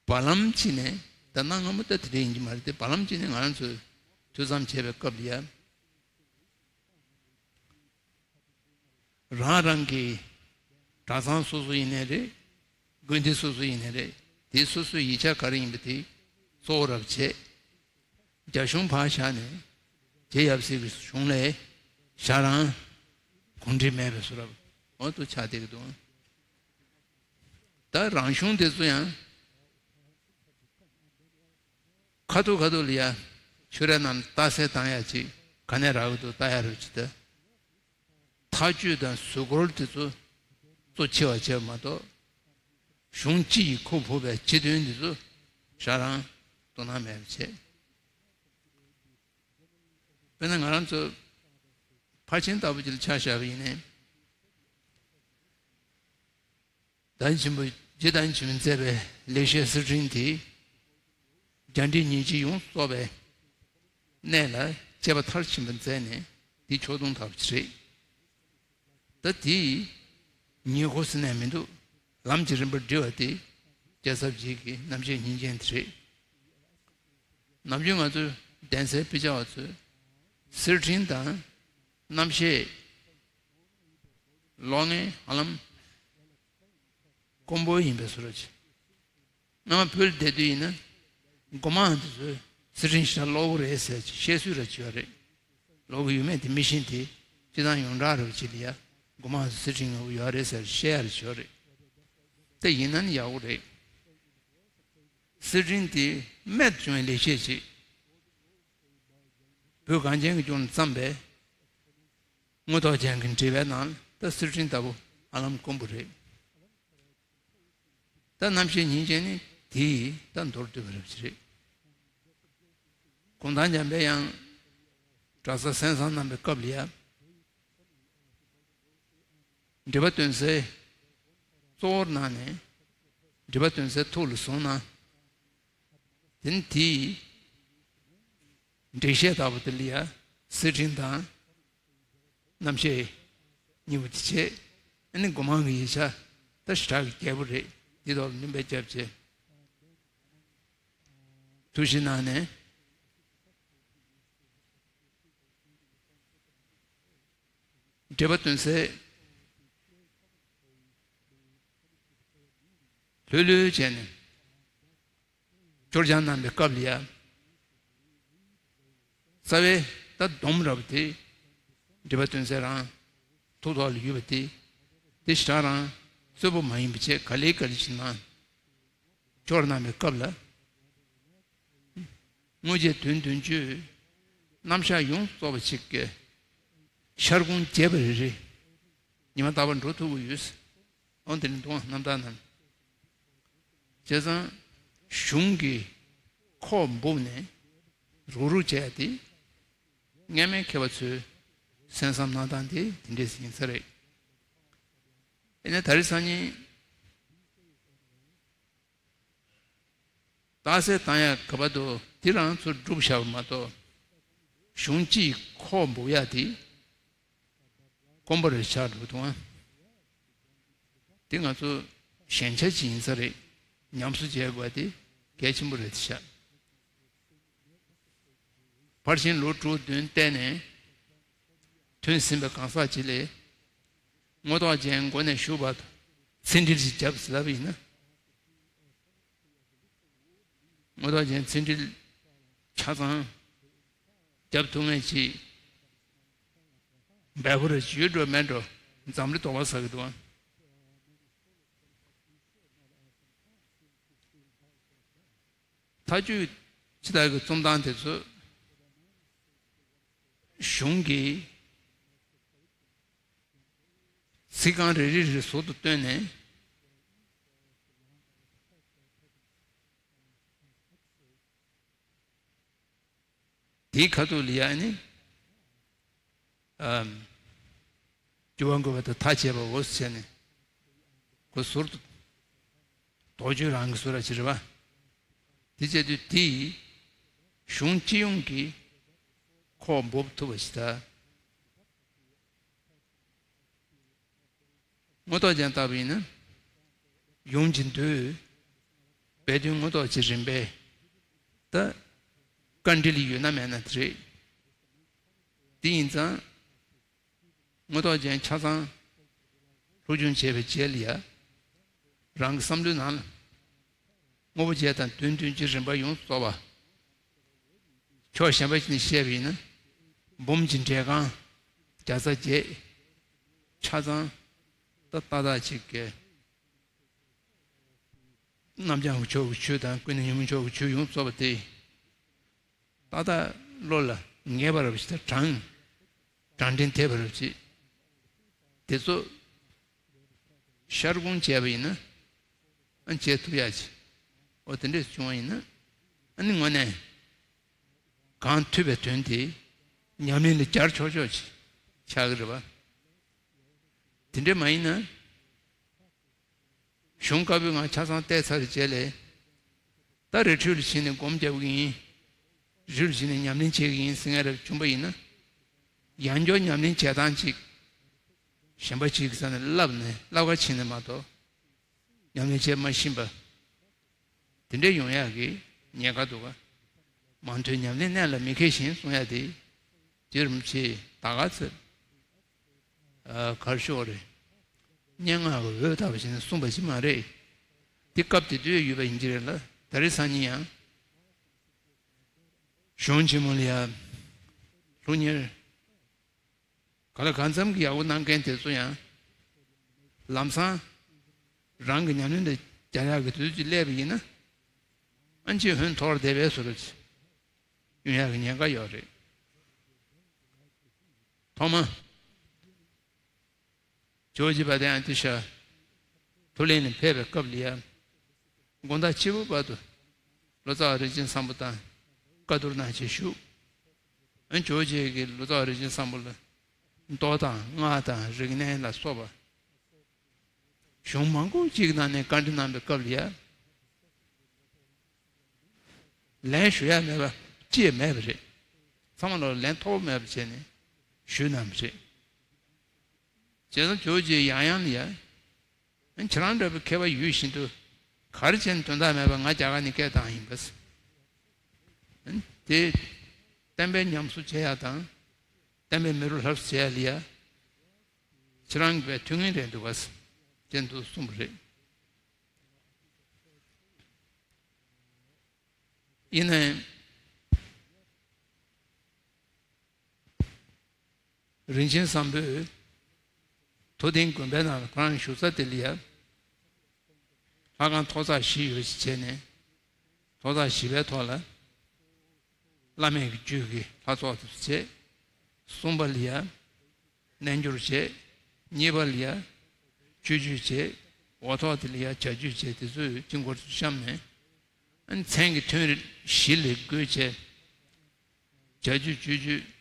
བར་ལམ་གཅིག་ནས་ད་གནའ་སྔ་མོ་ད་དེ་འདྲ་ཡིན་གྱི་མ་རེད་དེ། བར་ལམ་གཅིག་ནས་ང་རང་ཚོས་ཐོས་བསམ་བྱས་པའི་སྐབས་ལ་ཡ། རང་རང་གི་གྲྭ་ཚང་སོ་སོ་ཡིན་ནའི་རེད། དགོན་སྡེ་སོ་སོ་ཡིན་ནའི་རེད། དེ་སོ་སོའི་ཡིག་ཆ་ག་རེ་ཡིན་པ་དེ་གཙོ་བོ་རབ་བྱས། རྒྱ་གཞུང་ཕར་བཞག་ནས་རྗེ་ཡབ་སྲས་ཀྱི་གཞུང་ལས་ཞེ་དྲག་གོང་འདྲིས་མེད་པའི་བཟོ་འདྲ་འོ་དུ་ཆགས་བསྡད་ཀྱི་འདུག་ད་རང་གཞུང་དེ་ཚོ་ཡང་ཁ་ཐུག་ཁ་ཐུག་ལ་ཡ་ཆོས་ར་རྣམས་རྟགས་གསལ་བཏང་ཡ་ཅིག་ག་ནས་རག་གི་འདུག་ལྟ་ཡ་རུ་ཅིག་ད། ཐག་གཅོད་དང་ཟུར་སྐོར་དེ་ཚོ་གཙོ་ཆེ་བ་བྱས་མ་གཏོགས། གཞུང་སྤྱི་ཡི་ཁོག་ཕུབ་པའི་སྤྱི་དོན་འདི་ཚོ་ཞེ་དྲག་དོ་སྣང་མེད་པ་བྱས། དཔེར་ན་ང་རང་ཚོ་ཕར་ཕྱིན་ལྟ་བུ་ཅིག་ལ་ཆ་བཞག་པ་ཡིན་ནའི། བདག་ཉིད་ཆེན་པོ་རྗེ་བདག་ཉིད་ཆེན་པོས་མཛད་པའི་ལེགས་བཤད་གསེར་ཕྲེང་དེ། རྒྱ་འགྲེལ་ཉིན་བྱེད་ཡོངས་རྫོགས་པའི་གནད་ལ་དཔྱད་པ་མཐར་ཕྱིན་པ་མཛད་ནས་དེ་ཕྱོགས་སྟོན་ཐབས་ཀྱི་རེད། ད་དེ་ཉེ་འཁོར་ཟེར་ནས་མི་འདུག་ལམ་གྱི་རིམ་པར་འགྲིལ་བ་དེ་རྒྱལ་ཚབ་རྗེ་གི་རྣམ་བཤད་སྙིང་རྗེ་དེ་རེད། ནམ་རྒྱུན་ང་ཚོའི་གདན་སའི་དཔེ་ཆ་བ་ཚོས་གསེར་ཕྲེང་དང་རྣམ་བཤད་ཀློག་མཁན་ཧ་ལམ་དཀོན་པོ་ཡིན་པའི་བཟོ་འདྲ་ཅིག་སྔ་མ་བོད་ལ་བསྡད་དུས་ཡིན་ན། སྒོ་མང་དེ་ཚོས་གསེར་ཕྲེང་ཞེ་དྲག་ཀློག་གི་རེད་ཟེར་ཅིག་བཤད་སྲོལ་ར་ཅིག་ཡོད་རེད། ཀློག་གི་ཡོད་མེད་དེ་མི་ཤེས་དེ། སྤྱིར་བཏང་ཡོངས་གྲགས་རེད་པ་ཅིག་ལ་ཡ། སྒོ་མང་དུ་གསེར་ཕྲེང་ལྔ་པོ་ཡོད་རེད་ཟེར་བཤད་ཡ་ར་ཅིག་ཡོད་རེད། དེ་ཡིན་ན་ནི་ཡག་པོ་རེད། གསེར་ཕྲེང་དེ་རྨད་དུ་བྱུང་བའི་ལེགས་བཤད་ཅིག་བོད་གངས་ཅན་གྱི་ལྗོངས་ནས་བརྩམས་པའི་དངོས་ཐོག་ཅན་གྱི་འགྲེལ་པའི་ནང་ད་གསེར་ཕྲེང་ལྟ་བུ་ཧ་ལམ་དཀོན་པོ་རེད། ད་རྣམ་བཤད་སྙིང་རྗེ་ནི་དེའི་ད་མདོར་བསྡུས་པ་རབ་ཅིག་རེད། གུང་ཐང་འཇམ་པའི་དབྱངས་གྲྭ་ས་གསན་བསམ་གནང་བའི་སྐབས་ལ་ཡ། འགྲེལ་པ་སྟོན་སའི་གཙོ་བོར་གནང་ནས། འགྲེལ་པ་སྟོན་སའི་ཐུགས་ལ་བཟུང་གནང་། དེ་ནི་དེའི་ འགྲེལ་བཤད་ལྟ་བུ་དེ་ལ་ཡ་གསེར་ཕྲེང་དང་རྣམ་བཤད་གཉིས་པོ་དེ་བྱས། ཨ་ནི་སྒོ་མང་གི་ཡིག་ཆ་ད་ཞེ་དྲག་གི་རྒྱས་པོ་རེད། འདི་ཐོག་ལ་སྣོན་པ་བརྒྱབ་བྱས་ཐུགས་བཞེས་གནང་ནས། འགྲེལ་པ་སྟོན་གསལ་ལྷོད་ལྷོད་བྱས་ནས་སྐྱོར་སྦྱང་གནང་པའི་སྐབས་ལ་ཡ། རྩ་བའི་ད་སྡོམ་རབ་དེ་འགྲེལ་པ་སྟོན་གསལ་རང་ཐུགས་ཐོག་ལ་ཡོད་པ་དེ། དེ་ཞེ་དྲག་རང་གསལ་པོ་མ་ཡིན་པ་བྱས་ག་ལེ་ག་ལེ་བྱས་ནས་སྐྱོར་གནང་པའི་སྐབས་ལ། དངོས་བྱས་དོན་བདུན་ཅུའི་རྣམ་གཞག་ཡོངས་རྫོགས་པ་ཅིག་གི་ཤར་ཁུང་རྒྱས་པ་རེ་རེ་ཉི་མ་རྟག་པར་འགྲོ་ཐུབ་ཀྱི་ཡོད། འོ་དེ་ནི་འདུག་རྣམ་དག་རྣམས། བྱས་ཙང་གཞུང་གི་ཁོག་འབུབས་ནས་རུག་རུག་བྱས་ཏེ་སྔ་མའི་མཁས་པ་ཚོས་གསན་བསམ་གནང་སྟངས་དེ་དེ་འདྲས་ཡིན་ས་རེད། ཡིན་ན་ད་རེས་སང་ཉིན། རྟགས་གསལ་བཏང་ཡག་ག་པར་འདུག་དེ་རང་ཚོ་སྒྲུབ་བཞག་པ་མ་གཏོགས། གཞུང་སྤྱིའི་ཁོག་འབུབས་ཡག་དེ་དཀོན་པོ་རེད་ཆགས་འགྲོ་འདུག་ཨ། དེ་ང་ཚོ་ཞན་ཆ་ཅིག་ཡིན་ས་རེད། ཉམས་གསོ་བྱེད་དགོས་པ་དེ་གལ་ཆེན་པོ་རེད་ཤག་ཕར་ཕྱིན་ལོ་དྲུག་བདུན་བལྟས་ནས་ཐོན་ཟིན་པའི་གང་ཟག་ཅིག་ལས། མངོན་རྟོགས་ཅན་མགོ་ནས་མཇུག་བར་དུ་ཚིག་འགྲེལ་ཞིག་བརྒྱབ་ཟེར་ལབ་པ་ཡིན་ན། མངོན་རྟོགས་ཅན་ཚིག་འགྲེལ་ཆ་ཚང་རྒྱབ་ཐུབ་མཁན་ཅིག་འབེལ་པོ་རེ་ཡོད་འགྲོ་མེད་འགྲོ་འཛམ་གླིང་དོགས་པ་ཟ་གི་འདུག་ཨ། མཐའ་དཔྱོད་ཅི་ལྟར་གྱི་རྩོམ་སྟངས་དེ་ཚོ་གཞུང་གི་ཚིག་རྐང་རེ་རེ་རེ་ཟུར་དུ་བཏོན་ནས། དེའི་ཁ་ཐུག་ལ་ཡ་ནི། ཨམ། སྤྱི་བོ་འགོད་པ་དང་མཐའ་བཅད་པ་འོ་ཟེར་ནས། ཁོ་ཟུར་དུ། དོགས་གཅོད་རང་གི་ཟུར་ར་ཅི་རེད་བ། དེ་བྱས་དུས་དེ་གཞུང་སྤྱི་ཡོངས་ཀྱི་ཁོག་འབུབས་ཐུབ་པ་ཞིག་ད། མངོན་རྟོགས་ཅན་ལྟ་བུ་ཡིན་ན། ཡོངས་ཀྱི་འདུས། སྦས་དོན་མངོན་རྟོགས་ཀྱི་རིམ་པས། ད། དཀའ་འགྲེལ་ཡོད་ན་མེད་ན་དེ་རེད། དེ་ཡིན་ཙང་། མངོན་རྟོགས་ཅན་ཆ་ཚང་སློབ་སྦྱོང་བྱས་པའི་རྗེས་ལ་ཡ། རང་གི་བསམ་བློའི་ནང་ལ། དངོས་པོ་བརྒྱད་དང་དོན་བདུན་གྱི་རིམ་པ་ཡོངས་རྫོགས་པ། ཕྱོགས་གཞན་པ་ཞིག་ནས་བཤད་པ་ཡིན་ན། འབུམ་གྱི་འགྲེལ་རྐང་བརྒྱ་རྩ་བརྒྱད་ཆ་ཚང་ད་ཏག་ཏག་ཅིག་གི་རྣམ་བྱང་གི་ཕྱོགས་ཀྱི་ཆོས་དང་ཀུན་ནས་ཉོན་མོངས་ཕྱོགས་ཀྱི་ཆོས་ཡོངས་རྫོགས་པ་དེ། ཏག་ཏག་བློ་ལ་ངེས་པ་རབ་ཅིག་དང་དྲང་། དྲང་དྲན་ཐེབས་པ་རབ་ཅིག་དེ་ཚོ་ཤར་སྒོང་བྱས་པ་ཡིན་ན། ཨ་བྱེད་ཐུབ་ཡག་ཅིག་འོ་དེ་འདྲས་བྱུང་བ་ཡིན་ན། ཨ་ནི་དངོས་གནས་གང་ཐོས་པའི་དོན་དེ་ཉམས་ལེན་ལ་སྦྱར་ཆོག་ཆོག་ཅིག་ཆགས་ཀྱི་རེད་བ། དེ་འདྲས་མ་ཡིན་ན། གཞུང་བཀའ་པོད་ལྔ་ཆ་ཚང་བལྟས་ཚར་རྗེས་ལ། ད་རི་ཁྲོད་ལ་ཕྱིན་ནས་སྒོམ་རྒྱག་གི་ཡིན། རི་ལ་ཕྱིན་ནས་ཉམས་ལེན་བྱེད་ཀྱི་ཡིན་ཟེར་མཁན་རབ་བྱུང་པ་ཡིན་ན། ཡང་བསྐྱར་ཉམས་ལེན་བྱེད་སྟངས་ཅིག་གཞན་པ་ཅིག་གི་ས་ནས་བསླབས་ནས་བསླབ་ག་ཕྱིན་ནས་མ་གཏོགས། ཉམས་ལེན་བྱེད་མ་ཤེས་པ། དེ་འདྲས་ཡོང་ཡག་གི་ཉེན་ཁ་འདུག་ག་མང་ཐོས་ཉམས་ལེན་གནད་ལ་མི་མཁས་ཤིང་གསུང་ཡག་དེ། རྗེ་རིན་པོ་ཆེས་ད་ག་ཚོད། ཨ། གར་ཤོག་རེད། སྙན་ངག་གི་འོད་ལྟ་བུ་ཞིག་ནས་གསུངས་པ་ཞིག་མ་རེད། དེ་སྐབས་དེ་དུས་ཡོད་པ་ཡིན་གྱི་རེད་ལ། ད་རེས་སང་ཉིན་ཡང་། གཞུང་ཆེན་མོ་ལ་ཡ། སློབ་གཉེར། ག་ལ་གང་འཚམ་གྱི་ཡག་པོ་གནང་མཁན་དེ་ཚོ་ཡང་། ལམ་སང་། རང་གི་ཉམས་ལེན་དུ་སྦྱར་ཡག་གི་དུས་ཚོད་སླེབས་པ་ཡིན་ན། ཨ་ནི་ཅིག་ཧོན་འཐོར་བསྡད་པའི་བཟོ་འདྲ་ཅིག་ཡོང་ཡག་གི་ཉེན་ཁ་ཡོད་རེད། ཐོག་མ། ཇོ་བོ་རྗེ་དཔལ་ལྡན་ཨ་ཏི་ཤ། ཐུགས་གླིང་ནས་ཕེབས་པའི་སྐབས་ལ་ཡ། དགོང་དག་ཕྱི་པོ་བར་དུ། ལོ་ཙཱ་བ་རིན་ཆེན་བཟང་པོ་དང་བཀའ་བསྡུར་གནང་བྱས་བཞུགས། ཨ་ཇོ་བོ་རྗེ་གིས་ལོ་ཙཱ་བ་རིན་ཆེན་བཟང་པོ་ལ། མདོ་དང་སྔགས་དང་རིག་གནས་ལ་སོགས་པ། གཞུང་མང་པོ་ཅིག་གི་ནང་ནས་བཀའ་འདྲི་གནང་བའི་སྐབས་ལ་ཡ། ལན་ཞུ་ཡ་མེད་པ་ཅི་ཡང་མེད་པ་རེད། ཐ་མ་ལ་ལན་ཐོགས་མེད་པ་བྱས་ནས་ཞུས་གནང་བ་རེད། བྱས་ཙང་ཇོ་བོ་རྗེ་ཡང་ཡང་ལ་ཡ། ཁྱེད་རང་འདྲ་བའི་མཁས་པ་ཡོད་བཞིན་དུ་ག་རེ་བྱས་ནས་དོན་དག་མེད་པ་ང་རྒྱ་གར་ནས་སྐད་བཏང་ཡིན་པས། དེ་བསྟན་པའི་ཉམས་གསོ་བྱེད་ཡ་དང་བསྟན་པའི་མི་རུ་ལྷབ་བྱེད་ཡ་ལ་ཡ། ཁྱེད་རང་གི་བའི་ཐུགས་ངན་རེད་འདུག་ག་ཅེས་འདུག་གསུངས་པ་རེད། ཡིན་ནའི། རིན་ཆེན་བཟང་པོས་མཐོ་ལྡིང་དགོན་པའི་ནང་ལ་ཁོ་རང་བཞུགས་ས་དེ་ལ་ཡ། ལྷ་ཁང་ཐོག་བརྩེགས་བཞི་ཡོད་ཅེས་བྱས་ནས། ཐོག་བརྩེགས་བཞི་པའི་ཐོག་ལ། བླ་མེད་ཀྱི་རྒྱུད་ཀྱི་ལྷ་ཚོགས་དེ་ཚོ་བྱས། གསུམ་པ་ལ་ཡ། རྣལ་འབྱོར་བྱས། གཉིས་པ་ལ་ཡ། སྤྱོད་བརྒྱུད་བྱས། འོག་ཐོག་དེ་ལ་ཡ་བྱ་བརྒྱུད་བྱས། དེ་ཚོའི་དཀྱིལ་འཁོར་དུ་བཤམས་ནས། མཚན་གྱི་ཐུན་བཞི་ལ་བགོས་བྱས། བྱ་རྒྱུད་སྤྱོད་བརྒྱུད།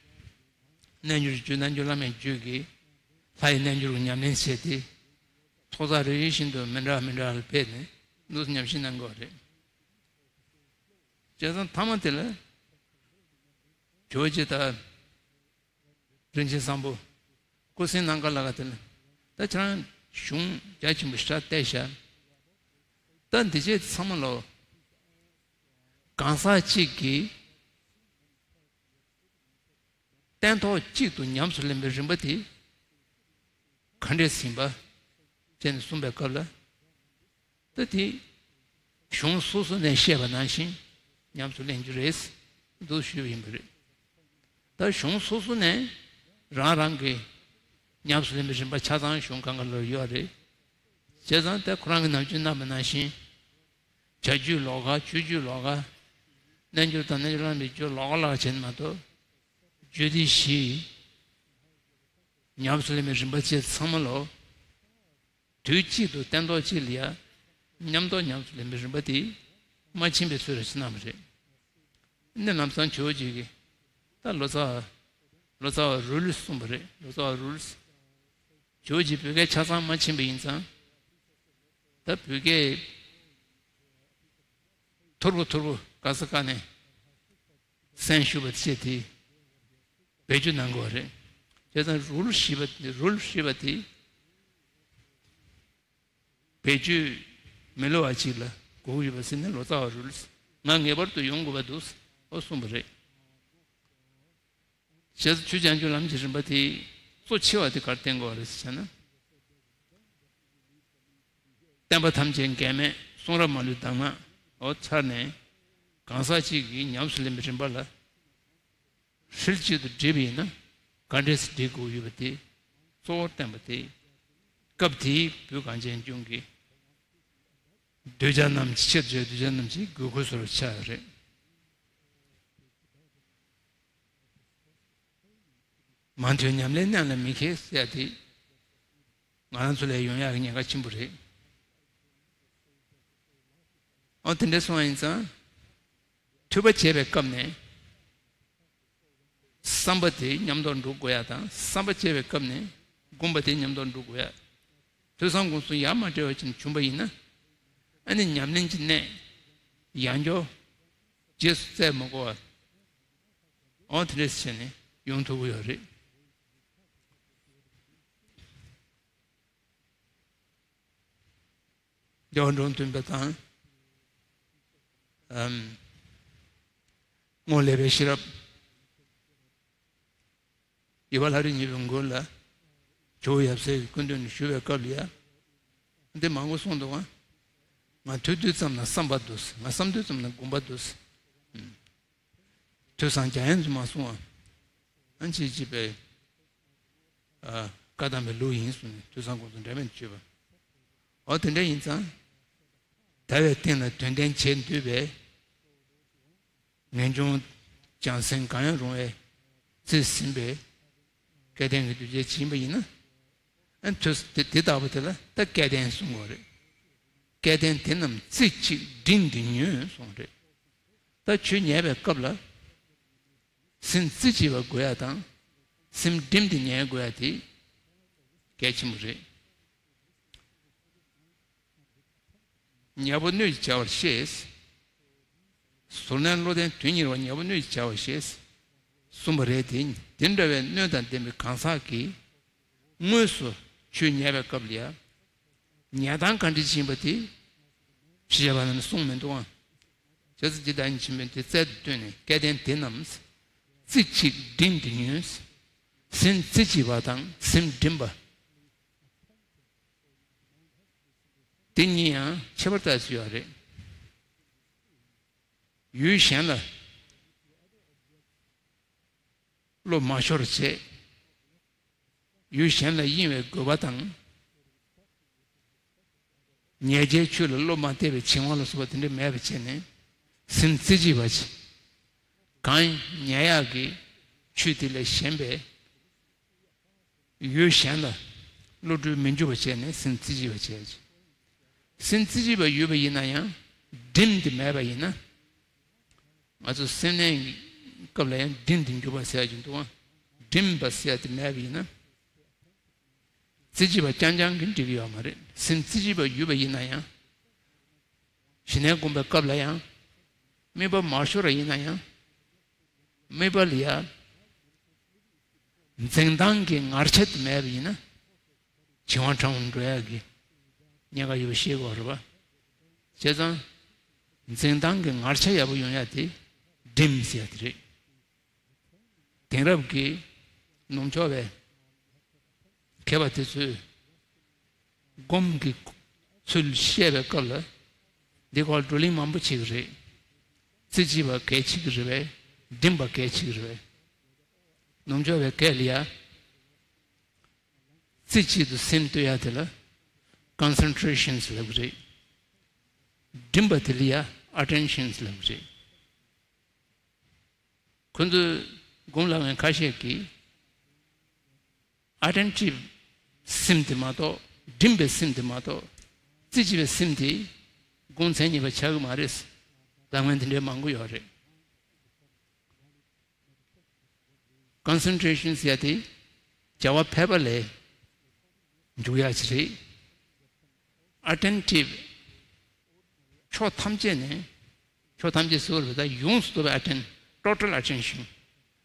རྣལ་འབྱོར་རྒྱུད། རྣལ་འབྱོར་བླ་མེད་རྒྱུད་ཀྱི་ལྷ་ཡི་རྣལ་འབྱོར་གྱི་ཉམས་ལེན་བྱས་ཏེ། ཐོག་བརྩེགས་རེ་རེ་བཞིན་དུ་མི་འདྲ་མི་འདྲ་ལ་ཕེབས་ནས་འདུག་སེ་ཉམས་ཞིབ་གནང་དགོས་པ་རེད། བྱས་ཙང་མཐའ་མ་དེ་ལ་ཇོ་བོ་རྗེ་དང་རིན་ཆེན་བཟང་པོ། སྐུ་སྲིང་ནམ་མཁའ་ལ་ག་དེ་ལ། ད་ཁྱེད་རང་གཞུང་རྒྱ་ཆེན་པོ་ཞེ་དྲག་བལྟས་ཤག་ད་འདི་བྱས་ཚང་མ་ལོ། གང་ཟག་གཅིག་གིས་སྟན་ཐོག་གཅིག་ཏུ་ཉམས་སུ་ལེན་པའི་རིམ་པ་དེ་ག་འདྲས་ཟིན་པ་བྱས་ནས་གསུངས་པའི་སྐབས་ལ། ད་དེ་གཞུང་སོ་སོ་ནས་བཤད་པ་ནང་བཞིན་ཉམས་སུ་ལེན་རྒྱུ་རེད་འདུག་ཞུས་པ་ཡིན་པ་རེད། ད་གཞུང་སོ་སོ་ནས་རང་རང་གི་ཉམས་སུ་ལེན་པའི་རིམ་པ་ཆ་ཚང་གཞུང་གང་ག་ལ་ཡོད་རེད། བྱས་ཙང་དེ་ཁོ་རང་གིས་ནམ་རྒྱུན་གནང་པ་ནང་བཞིན། བྱ་རྒྱུད་ལོགས་ཀ། སྤྱོད་རྒྱུད་ལོགས་ཀ། རྣལ་འབྱོར་དང་རྣལ་འབྱོར་བླ་མེད་རྒྱུད་ལོགས་ཀ་ལ་བྱས་ནས་མ་གཏོགས། རྒྱུད་སྡེ་བཞི་ཉམས་སུ་ལེན་པའི་རིམ་པ་བཅས་ཚང་མ་ལོ། དུས་གཅིག་ཏུ་སྟན་ཐོག་གཅིག་ལ་ཡ། མཉམ་དུ་ཉམས་སུ་ལེན་པའི་རིམ་པ་དེ་མ་ཕྱིན་པའི་ཚུལ་རེ་ཞིག་གནང་བ་རེད། ཨ་ནི་ལམ་སང་ཇོ་བོ་རྗེ་གིས་ད་ལོ་ཙཱ་བ། ལོ་ཙཱ་བ་རུལ་གསུངས་པ་རེད། ལོ་ཙཱ་བ་རུལ། ཇོ་བོ་རྗེ་བོད་སྐད་ཆ་ཚང་མ་ཕྱིན་པ་ཡིན་ཙང་། ད་བོད་སྐད་ཐོར་བུ་ཐོར་བུ་ག་ས་ག་ནས་གསན་ཞུ་བ་བྱས་ཏེ་བེད་སྤྱོད་གནང་དགོས་པ་རེད། བྱས་ཙང་རུལ་ཞེས་པ་དེ། རུལ་ཞེས་པ་དེ་བེད་སྤྱོད་མི་སླུ་བ་ཅིག་ལ་དགོས་ཀྱི་ཡོད་པ་ཟེར་ནས་ལོ་ཙཱ་བ་རུལ། ང་ངེས་པར་དུ་ཡོང་དགོས་པ་འདུག་ཨོ་གསུངས་པ་རེད། བྱས་ཙང་ཆོས་བྱང་ཆུབ་ལམ་གྱི་རིམ་པ་དེའི་གཙོ་ཆེ་བ་དེ་ག་རེ་བསྟན་དགོས་པ་རེད་ཟེར་ན། བསྟན་པ་ཐམས་ཅད་འགལ་མེད་གསུང་རབ་མ་ལུས་གདམས་ངག་འོ་ཚར་ནས་གང་ཟག་གཅིག་གིས་ཉམས་སུ་ལེན་པའི་རིམ་པ་ལ་ཧྲིལ་གཅིག་ཏུ་སྒྲིལ་བ་ཡིན་ན་ག་འདྲས་སེ་སྒྲིལ་དགོས་ཡོད་པ་དེ་གཙོ་བོར་བསྟན་པ་དེ། སྐབས་དེའི་བོད་གངས་ཅན་ལྗོངས་ཀྱི་གདུལ་བྱ་རྣམས་ཆེད་དུ་བྱས། གདུལ་བྱ་རྣམས་ཀྱི་དགོས་མཁོའི་བཟོ་འདྲ་ཆགས་ཡོད་རེད། མ་མཐུན་ཉམས་ལེན་གནད་ལ་མི་འཁེལ་ཟེར་ཡ་དེ་ང་རང་ཚོ་ལ་ཡོང་ཡག་གི་ཉེན་ཁ་ཆེན་པོ་རེད། ཨོ་དེ་འདྲ་སོང་བ་ཡིན་ཙང་། ཐོས་པ་བྱེད་པའི་སྐབས་ནས་བསམ་པ་དེ་མཉམ་དུ་འགྲོ་དགོས་ཡ་དང་། བསམ་པ་བྱེད་པའི་སྐབས་ནས་སྒོམ་པ་དེ་མཉམ་དུ་འགྲོ་དགོས་ཡ། ཐོས་བསམ་སྒོམ་གསུམ་ཡར་མ་བྲལ་བ་ཅིག་བྱུང་པ་ཡིན་ན། ཨ་ནི་ཉམས་ལེན་གྱི་གནད་ཡང་བསྐྱར་རྗེས་སུ་བཙལ་མ་དགོས་པ། ཨོ་དེ་འདྲས་བྱས་ནས་ཡོང་ཐུབ་ཀྱི་ཡོད་རེད། རྒྱལ་བ་འབྲོམ་སྟོན་པ་དང་། ཨམ། རྔོག་ལེགས་པའི་ཤེས་རབ། ཡེར་པ་ལྷ་རིས་གཉིས་པའི་མགུར་ལ། ཇོ་བོ་ཡབ་སྲས་ཀྱི་སྐུ་མདུན་ནས་ཞུ་བའི་སྐབས་ལ་ཡ། འདི་མང་པོ་གསུངས་འདུག་ག་ང་ཐོས་དུས་ཙམ་ན་བསམ་པ་འདུག་ང་བསམ་དུས་ཙམ་ན་སྒོམ་པ་འདུག་ཨུམ། ཐོས་བསམ་རྒྱ་ཡན་དུ་མ་གསུང་བ། ཨ་ཅེ་ཅེས་པའི། ཨ། བཀའ་གདམས་པའི་ལུགས་ཡིན་གསུངས་ནས་ཐོས་བསམ་སྒོམ་གསུམ་འབྲལ་མེད་དུ་སྤྱོད་པ། འོ་དེ་འདྲ་ཡིན་ཙང་། ཟླ་བའི་སྟེང་ལ་དོན་ལྡན་བྱེད་འདོད་པའི། ངེས་འབྱུང་ལྗང་སེང་གང་ཡང་རུང་བའི་རྩིས་ཟིན་པའི་སྐལ་ལྡན་གྱི་གདུལ་བྱ་ཅིག་ཡིན་པ་ཡིན་ན། ཨ་ཐོས་དེ་དེ་ལྟ་བུ་དེ་ལ་ད་སྐལ་ལྡན་གསུང་དགོས་རེད། སྐལ་ལྡན་དེ་རྣམས་རྩེ་གཅིག་བསྒྲིམས་ཏེ་ཉོན་གསུངས་རེད། ད་ཆོས་ཉན་པའི་སྐབས་ལ་སེམས་རྩེ་གཅིག་པ་དགོས་ཡ་དང་། སེམས་བསྒྲིམས་ཏེ་ཉན་དགོས་ཡ་དེ་གལ་ཆེན་པོ་རེད། ཉལ་པོ་སྣོད་ཀྱིས་བྱ་བར་ཤེས། ཟུར་ནས་བློ་ལྡན་དོན་གཉེར་བ། ཉལ་པོ་སྣོད་ཀྱིས་བྱ་བར་ཤེས། གསུངས་པ་རེད་དེ། དེ་འདྲ་བའི་སྣོད་དང་ལྡན་པའི་གང་ཟག་གིས་དངོས་སུ་ཆོས་ཉན་པའི་སྐབས་ལ་ཡང་ཉན་སྟངས་ག་འདྲ་ཅིག་ཡིན་པ་དེ་ཕྱི་རྒྱལ་བ་རྣམས་ནས་གསུངས་མི་འདུག་ཨང་། བྱས་ཙང་འདི་ད་ཡིན་ཕྱིན་པས་འདི་རྩལ་དུ་བཏོན་ནས། སྐལ་ལྡན་དེ་རྣམས་རྩེ་གཅིག་འབྲིང་དུ་ཉོན། སེམས་རྩེ་གཅིག་པ་དང་སེམས་འབྲིང་བ། དེ་གཉིས་ཡང་ཁྱད་པར་ལྟ་ཚུལ་ཡོད་རེད། ཡུལ་གཞན་ལ་བློ་མ་ཤོར་བྱས། ཡུལ་གཞན་ལ་གཡེང་བའི་རྒོད་པ་དང་། ཉེས་བྱའི་ཆོས་ལ་བློ་མ་གཏད་པའི་བྱིང་བ་ལ་སོགས་པ་དེ་འདྲ་མེད་པ་བྱས་ནས་སེམས་རྩེ་གཅིག་པ་བྱེད། གང་ཉན་ཡག་གི་ཆོས་དེ་ལས་གཞན་པའི་ཡུལ་གཞན་ལ་བློ་གྲོས་མི་འཇུག་པ་བྱས་ནས་སེམས་རྩེ་གཅིག་པ་བྱེད་ཡག་བྱེད། སེམས་རྩེ་གཅིག་པ་ཡོད་པ་ཡིན་ན་ཡང་སྒྲིམ་དེ་མེད་པ་ཡིན་ན། ང་ཚོ་སེམས་ནད་ཀྱི་སྐབས་ལ་ཡང་སྒྲིམ་དུ་འཇུག་པ་ཟེར་ཡག་ཅིག་འདུག་ཨང་། སྒྲིམ་པ་ཟེར་ཡག་དེ་མེད་པ་ཡིན་ན། རྩེ་གཅིག་པ་རྐྱང་རྐྱང་གིས་འགྲིག་གི་ཡོད་མ་རེད། སེམས་རྩེ་གཅིག་པ་ཡོད་པ་ཡིན་ན་ཡང་། ཞི་གནས་སྒོམ་པའི་སྐབས་ལ་ཡང་། དམིགས་པ་མ་ཤོར་བ་ཡིན་ན་ཡང་། དམིགས་པ་ལ་ཡང་འཛིན་སྟངས་ཀྱི་ངར་ཆ་དེ་མེད་པ་ཡིན་ན། བྱིང་བ་ཕྲ་མོར་འགྲོ་ཡག་གི་ཉེན་ཁ་ཡོད་པ་ཤེས་དགོས་རེད་པ། བྱས་ཙང་། འཛིན་སྟངས་ཀྱི་ངར་ཆ་ཡག་པོ་ཡོང་ཡག་དེ་སྒྲིམ་ཟེར་ཡག་དེ་རེད། དེང་རབས་ཀྱི་ནུབ་ཕྱོགས་པའི་མཁས་པ་དེ་ཚོས་སྒོམ་གྱི་ཚུལ་བཤད་པའི་སྐབས་ལ། འདི་སྐོར་བགྲོ་གླེང་མང་པོ་བྱེད་ཀྱི་རེད། རྩེ་གཅིག་པ་གལ་ཆེ་གི་རེད་པས། སྒྲིམ་པ་གལ་ཆེ་གི་རེད་པས། ནུབ་ཕྱོགས་པའི་སྐད་ལ་ཡ། རྩེ་གཅིག་ཏུ་སེམས་གཏོད་ཡ་དེ་ལ་ཀོན་སེན་ཊྲེ་ཤན་ལབ་ཀྱི་རེད། སྒྲིམ་པ་དེ་ལ་ཡ་ཨ་ཊེན་ཤན་ལབ་ཀྱི་རེད། ཁོ་ཚོས་སྒོམ་སླ་བའི་ཁ་ཤས་ཀྱིས་ཨ་ཊེན་ཊིབ་སེམས་དེ་མ་གཏོགས། སྒྲིམ་པའི་སེམས་དེ་མ་གཏོགས། རྩེ་གཅིག་པའི་སེམས་དེ་སྒོམ་མཚན་ཉིད་པ་ཆགས་ཀྱི་མ་རེད་ལབ་མཁན་དེ་འདྲའི་མང་པོ་ཡོད་རེད། ཀོན་སེན་ཊྲེ་ཤན་ཟེར་ཡ་དེ་བྱ་བ་ཕལ་པ་ལས་འཇུག་ཡ་ཅིག་རེད། ཨ་ཊེན་ཊིབ་ཕྱོགས་ཐམས་ཅད་ནས། ཕྱོགས་ཐམས་ཅད་ཟེར་བ་ད་ཡོངས་སུ་རྫོགས་པའི་ཨ་ཊེན། ཊོ་ཊལ་ཨ་ཊེན་ཤན།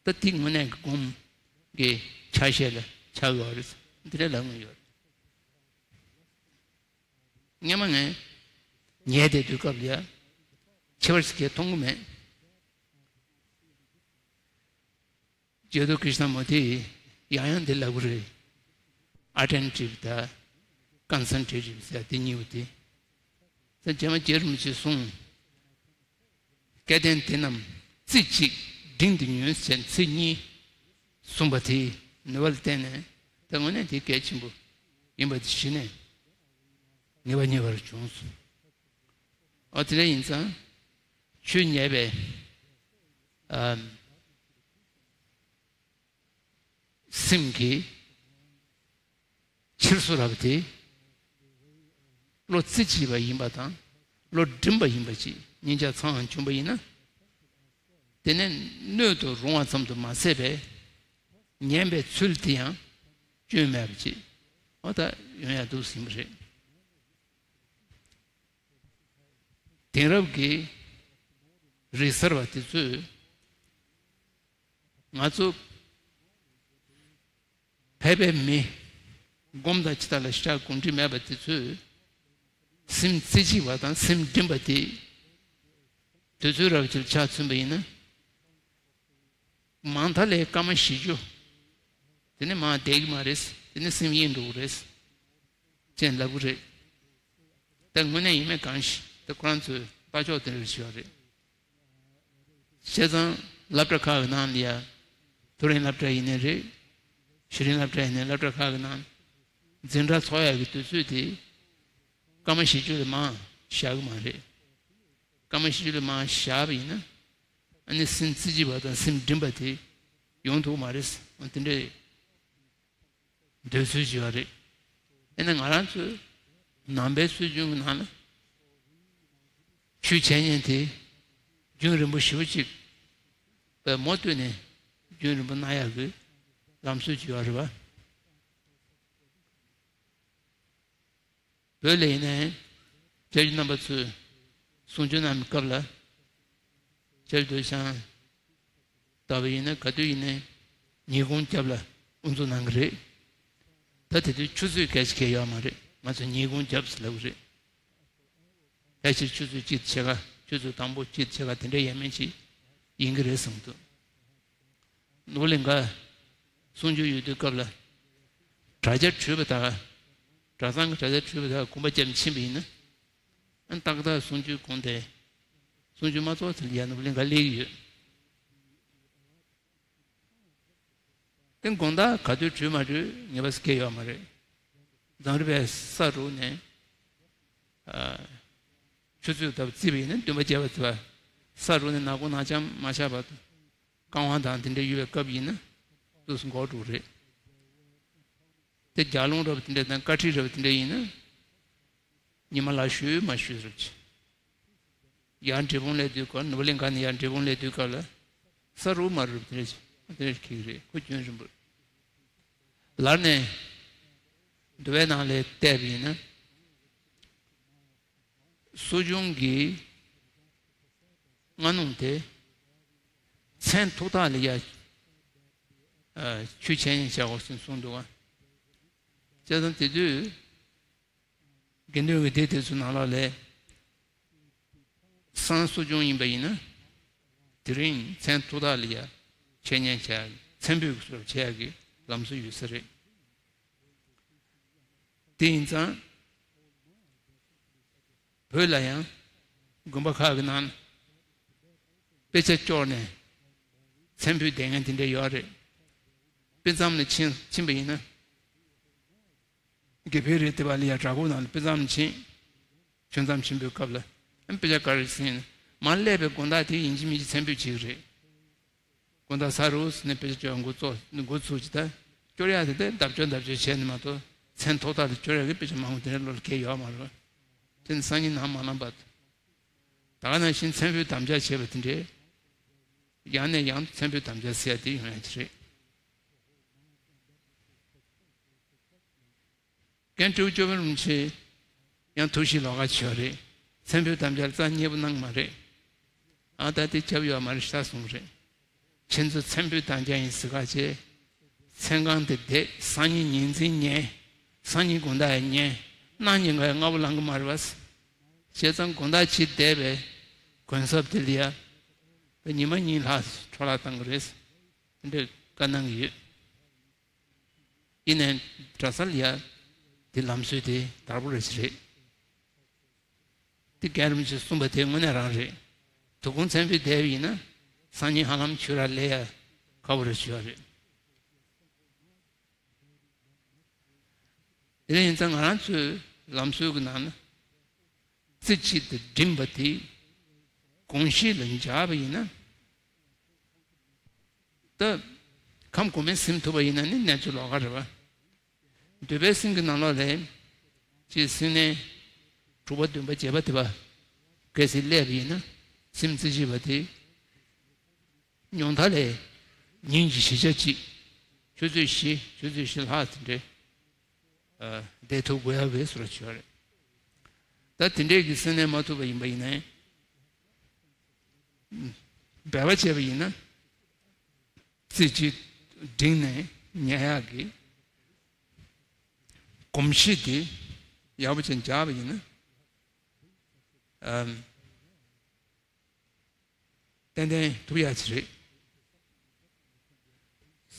ད་དེ་དངོས་གནས་ཀྱི་སྒོམ་གྱི་ཆ་ཤས་ལ་ཆགས་ཡོད་རེད། འདི་འདྲ་ལབ་མཁན་ཡོད་རེད། སྔོན་མ་ངས་ཉལ་བསྡད་དུས་སྐབས་ལ་ཡ། ཁྱད་པར་ཞིག་གས་མཐོང་གི་མེད། ཇེ་ཏོ་ཀྲིཤ་ན་མུར་ཏིས་ཡང་ཡང་འདི་ལབ་ཀྱི་རེད། ཨ་ཊེན་ཊིབ་དང་ཀོན་སེན་ཊྲེ་ཊིབ་ཟེར་དེ་གཉིས་པོ་དེ། ད་རྗེས་མ་རྗེ་རིན་པོ་ཆེས་གསུངས། སྐལ་ལྡན་དེ་རྣམས་རྩེ་གཅིག་འབྲིང་དུ་ཉོན་ཟེར་ཚིག་གཉིས་གསུངས་པ་དེའི་ནུས་པ་ལ་བརྟེན་ནས། ད་དངོས་གནས་དེ་གལ་ཆེན་པོ་ཡིན་པ་དེ་གཞི་ནས་ངེས་པ་རྙེད་པར་བྱུང་སོང་། འོ་དེ་འདྲ་ཡིན་ཙང་། ཆོས་ཉན་པའི་ཨ་སེམས་ཀྱི་འཁྱེར་སོ་ར་བ་དེ། བློ་རྩེ་གཅིག་པ་ཡིན་པ་དང་བློ་སྒྲིམ་པ་ཡིན་པ་ཅིག་གཉིས་ཆ་ཚང་བྱུང་བ་ཡིན་ན། དེ་ནས་སྣོད་དུ་རུང་བ་ཙམ་དུ་མ་ཟད་པའི་ཉན་པའི་ཚུལ་དེ་ཡང་སྐྱོན་མེད་པ་ཅིག་འོ་ད་ཡོང་ཡ་འདུག་ཟིན་པ་རེད། དེང་རབས་ཀྱི་རིག་གསར་བ་དེ་ཚོས་ང་ཚོ་ཕལ་པའི་མི། སྒོམ་དང་ཅི་ལྟར་ལ་ཤར་གོམས་འདྲིས་མེད་པ་དེ་ཚོས་སེམས་རྩེ་གཅིག་པ་དང་སེམས་སྒྲིམ་པ་དེ་དུས་ཚོད་རབ་ཅིག་ཆ་མཚོན་པ་ཡིན་ན། མང་མཐའ་ལས་སྐར་མ་བཞི་བཅུ་དེ་ནས་མར་བསྡད་ཀྱི་མ་རེད། དེ་ནས་སེམས་གཡེང་འགྲོ་གི་རེད་ཅེས་ལབ་ཀྱི་རེད། ད་དངོས་གནས་ཡིན་མིན་གང་ཞིག་ད་ཁོ་རང་ཚོའི་ལྟ་ཕྱོགས་དེ་འདྲ་ཞིག་ཡོད་རེད། བྱས་ཙང་སློབ་གྲྭ་ཁག་གི་ནང་ལ་ཡ། མཐོ་རིམ་སློབ་གྲྭ་ཡིན་ནའི་རེད། གཞི་རིམ་སློབ་གྲྭ་ཡིན་ནའི་སློབ་གྲྭ་ཁག་གི་ནང་འཛིན་གྲྭ་ཚོགས་ཡག་གི་དུས་ཚོད་དེ་སྐར་མ་བཞི་བཅུ་ལས་མང་བཞག་གི་མ་རེད། སྐར་མ་བཞི་བཅུ་ལས་མང་བཞག་པ་ཡིན་ན། ཨ་ནི་སེམས་རྩེ་གཅིག་པ་དང་སེམས་སྒྲིམ་པ་དེ་ཡོང་ཐུབ་ཀྱི་མ་རེད། འོ་དེ་འདྲའི་འདོད་ཚུལ་ཞིག་ཡོད་རེད། ཨ་ནི་ང་རང་ཚོའི་ནང་པའི་སྲོལ་རྒྱུན་གྱི་ནང་ལ་ཆོས་འཆད་ཉན་དེ་རྒྱུན་རིང་པོ་ཞེ་པོ་ཅིག་པའི་མུ་མཐུད་ནས་རྒྱུན་རིང་པོ་གནང་ཡག་གི་ལམ་སྲོལ་ཅིག་ཡོད་རེད་པ། བོད་ལ་ཡིན་ནའི་སྐྱབས་རྗེ་རྣམ་པ་ཚོས་གསུང་ཆོས་གནང་བའི་སྐབས་ལ། སྐྱབས་རྗེ་རྡོ་རྗེ་འཆང་ ལྟ་བུ་ཡིན་ན་ག་དུས་ཡིན་ནའི་ཉིན་གུང་རྒྱབ་ལ་དབུ་འཛུགས་གནང་གི་རེད། ད་དེ་དུས་ཆུ་ཚོད་སྐད་ཆ་གང་ཡང་ཡོད་མ་རེད། ང་ཚོ་ཉིན་གུང་རྒྱབ་ཟེར་ལབ་ཀྱི་རེད། ཕལ་ཆེར་ཆུ་ཚོད་གཅིག་ཕྱེད་ཀ་ཆུ་ཚོད་དང་པོ་གཅིག་ཕྱེད་ཀ་དེ་འདྲ་ཡས་མས་ཅིག་ཡིན་གྱི་རེད་བསམ་འདུག་ནོར་བུ་གླིང་ག་གསུང་ཆོས་ཡོད་དུས་སྐབས་ལ་དྲ་རྒྱ་བྲུས་པ་དང་། གྲྭ་ཚང་གི་དྲ་རྒྱ་བྲུས་པ་དང་དགོངས་པ་བརྒྱབ་ནས་ཕྱིན་པ་ཡིན་ན། ཨ་ཏག་ཏག་གསུང་ཆོས་དགོངས་ཏེ། གསུང་ཆོས་མ་ཚོགས་ཚར་ཡ་ནོར་བུ་གླིང་ག་སླེབས་ཀྱི་ཡོད། དེ་དགོང་དག་ག་དུས་བྲུས་མ་བྲུས་ངེས་པ་སྐྱེ་ཡོད་མ་རེད། འཛམ་རི་བའི་ས་རུབ་ནས། ཨ། ཆུ་ཚོད་ལྟ་བུ་བརྩིས་པ་ཡིན་ན་བདུན་པ་བརྒྱད་པ་བརྩིས་པ། ས་རུབ་ནས་ནག་ཁུང་ནག་འཆམ་མ་ཆགས་བར་དུ། སྐར་མ་དང་དེ་འདྲ་ཡོད་པའི་སྐབས་ཡིན་ན་ཏོག་ཙམ་འགོར་འགྲོ་གི་རེད། དེ་རྒྱ་ལུང་འདྲ་བ་དེ་འདྲ་དང་ཀ་ཁྲིད་འདྲ་བ་དེ་འདྲ་ཡིན་ན། ཉི་མ་ལ་ཞུ་མ་ཞུ་ཟེར་གྱི། ཡར་འབྲས་སྤུངས་སླེབས་དུས་སྐབས། ནོར་བུ་གླིང་ག་ནས་ཡར་འབྲས་སྤུངས་སླེབས་དུས་སྐབས་ལ། ས་རུབ་མ་རུབ་དེ་འདྲ་ཞིག་དེ་འདྲ་ཞིག་འཁེལ་གྱི་རེད། ཁོ་རྒྱུན་རིང་པོ། ལར་ནས་འདུལ་བའི་ནང་ལ་བལྟས་པ་ཡིན་ན། གསོ་སྦྱོང་གི་སྔ་ནུབ་དེ་མཚན་ཐོག་ཐག་ལ་ཡ། ཨ། ཆོས་འཆད་ཉན་བྱ་དགོས་ཟེར་གསུངས་འདུག་ག་བྱས་ཙང་དེ་དུས་དགེ་འདུན་གྱི་སྡེ་དེ་ཚོའི་ནང་ལོགས་ལ་སང་གསོ་སྦྱོང་ཡིན་པ་ཡིན་ན། དེ་རིང་མཚན་ཐོག་ཐག་ལ་ཡ་འཆད་ཉན་བྱ་ཡ། མཚན་འབུལ་གྱི་སོར་བྱེད་ཡ་གི་ལམ་སྲོལ་ཡོད་ས་རེད། དེ་ཡིན་ཙང་། བོད་ལ་ཡང་དགོན་པ་ཁག་གི་ནང་དཔེ་ཆ་སྐྱོར་ནས་མཚན་འབུལ་བསྡད་མཁན་དེ་འདྲ་ཡོད་རེད། དཔེ་མཚམས་ལ་ཕྱིན་ཕྱིན་པ་ཡིན་ན། དགེ་འཕེལ་རི་ལྟེ་བ་ལ་ཡ་བྲག་ཕུག་ནང་ལ་དཔེ་མཚམས་ཕྱིན། ཆོས་མཚམས་ཆེན་པོའི་སྐབས་ལ། ཨ། དཔེ་ཆ་ག་རེ་ཟིན། མར་སླེབས་པའི་དགོང་དག་དེ་ཡིན་གཅིག་མིན་གཅིག་མཚན་འབུལ་བྱེད་ཀྱི་རེད། དགོང་དག་ས་རུབ་ཟེར་ནས་དཔེ་ཆ་སྐྱོར་འགོ་ཚུགས། འགོ་ཚུགས་ཀྱི། ད་སྐྱོར་ཡག་དེ་ད་བརྡབ་སྐྱོར་བརྡབ་སྐྱོར་བྱས་ནས་མ་གཏོགས། མཚན་ཐོག་ཐག་ལ་སྐྱོར་ཡག་གི་དཔེ་ཆ་མང་པོ་དེ་འདྲ་བློ་ལ་འཁེལ་ཡོད་མ་རེད། དེ་ནི་སང་ཉིན་ནངས་མ་ལངས་བར་དུ། ད་ག་ནང་བཞིན་མཚན་འབུལ་དམ་བཅའ་བྱས་པ་དེ་འདྲས། ཡང་ནས་ཡང་དུ་མཚན་འབུལ་དམ་བཅའ་ཟེར་ཡ་དེ་ཡོང་ཡ་དེ་རེད། རྒན་སྤྲེའུ་ཅོ་ཕན་རིན་པོ་ཆེ་ཡང་ཐུགས་གཤིས་ལོགས་ཀ་བྱས་རེད། མཚན་འབུལ་དམ་བཅའ་རྩ་མཉེས་པོ་གནང་མ་རེད། ཨ། ད་དེ་ཁྱབ་ཡོད་མ་རེད་ཤག་གསུངས་རེད། ཁྱེད་ཚོ་མཚན་འབུལ་དམ་བཅའ་ཡིན་ཟེར་ག་བྱས། མཚན་གང་དེ་བསྡད། སང་ཉིན་ཉིན་མཚན་ཉལ། སང་ཉིན་དགོང་དག་ཡང་ཉལ། གནངས་ཉིན་ག་ཡང་སྔ་པོ་ལངས་གི་མ་རེད་པ། བྱས་ཙང་དགོང་དག་ཕྱི་བསྡད་པའི་གུན་གསབ་དེ་ལ་ཡ། ཉི་མ་གཉིས་ལྷག་འཕྲོ་བརླག་བཏང་གི་རེད། དེ་འདྲའི་བཀའ་གནང་གི་ཡོད། ཡིན་ནའི་གྲྭ་ས་ལ་ཡ་དེ་ལམ་སྲོལ་དེ་དར་པོ་རེ་ཞིག་རེད། དེ་རྒན་རིན་པོ་ཆེས་གསུངས་པ་དེ་དངོས་གནས་རང་རེད། དོ་དགོང་མཚན་འབུལ་བསྡད་པ་ཡིན་ན། སང་ཉིན་ཧ་ལམ་ཁྱོད་རང་སླེབས་ཡ་ཁག་པོ་རེ་ཞིག་ཡོད་རེད། དེ་ཡིན་ཙང་ང་རང་ཚོའི་ལམ་སྲོལ་གྱི་ནང་ན། རྩེ་གཅིག་ཏུ་འགྲིམས་པ་དེ་གོམས་གཤིས་ལ་འཇགས་པ་ཡིན་ན། ད་ཁམས་གོང་མའི་ཟིན་ཐུབ་པ་ཡིན་ན་ནི་གནས་ཚུལ་ལོགས་ཀ་རེད་པ། འདོད་པའི་ཟིན་གྱི་ནང་ལོགས་ལ། ཅིག་ཟིན་ནས་དྲུག་པ་བདུན་པ་བརྒྱད་པ་དེ་པ། གལ་སྲིད་སླེབས་པ་ཡིན་ན། ཟིན་རྩེ་གཅིག་པ་དེ། ཉུང་མཐའ་ལས་ཉིན་གྱི་བཞི་ཆ་གཅིག་ཆུ་ཚོད་བཞི། ཆུ་ཚོད་བཞི་ལྷག་དེ་འདྲའི་བསྡད་ཐུབ་དགོས་ཡ་བས་སུ་ར་བྱོས་རེད། ད་དེ་འདྲས་ཀྱི་སེམས་ནས་མ་ཐུབ་པ་ཡིན་པ་ཡིན་ནའི། འབད་པ་བྱས་པ་ཡིན་ན། རྩེ་གཅིག་འགྲིམས་ནས་ཉལ་ཡག་གི་གོམས་གཤིས་དེ་ཡག་པོ་ཅིག་འཇགས་པ་ཡིན་ན། ཨམ། ཏན་ཏན་ཐུབ་ཡག་ཅིག་རེད།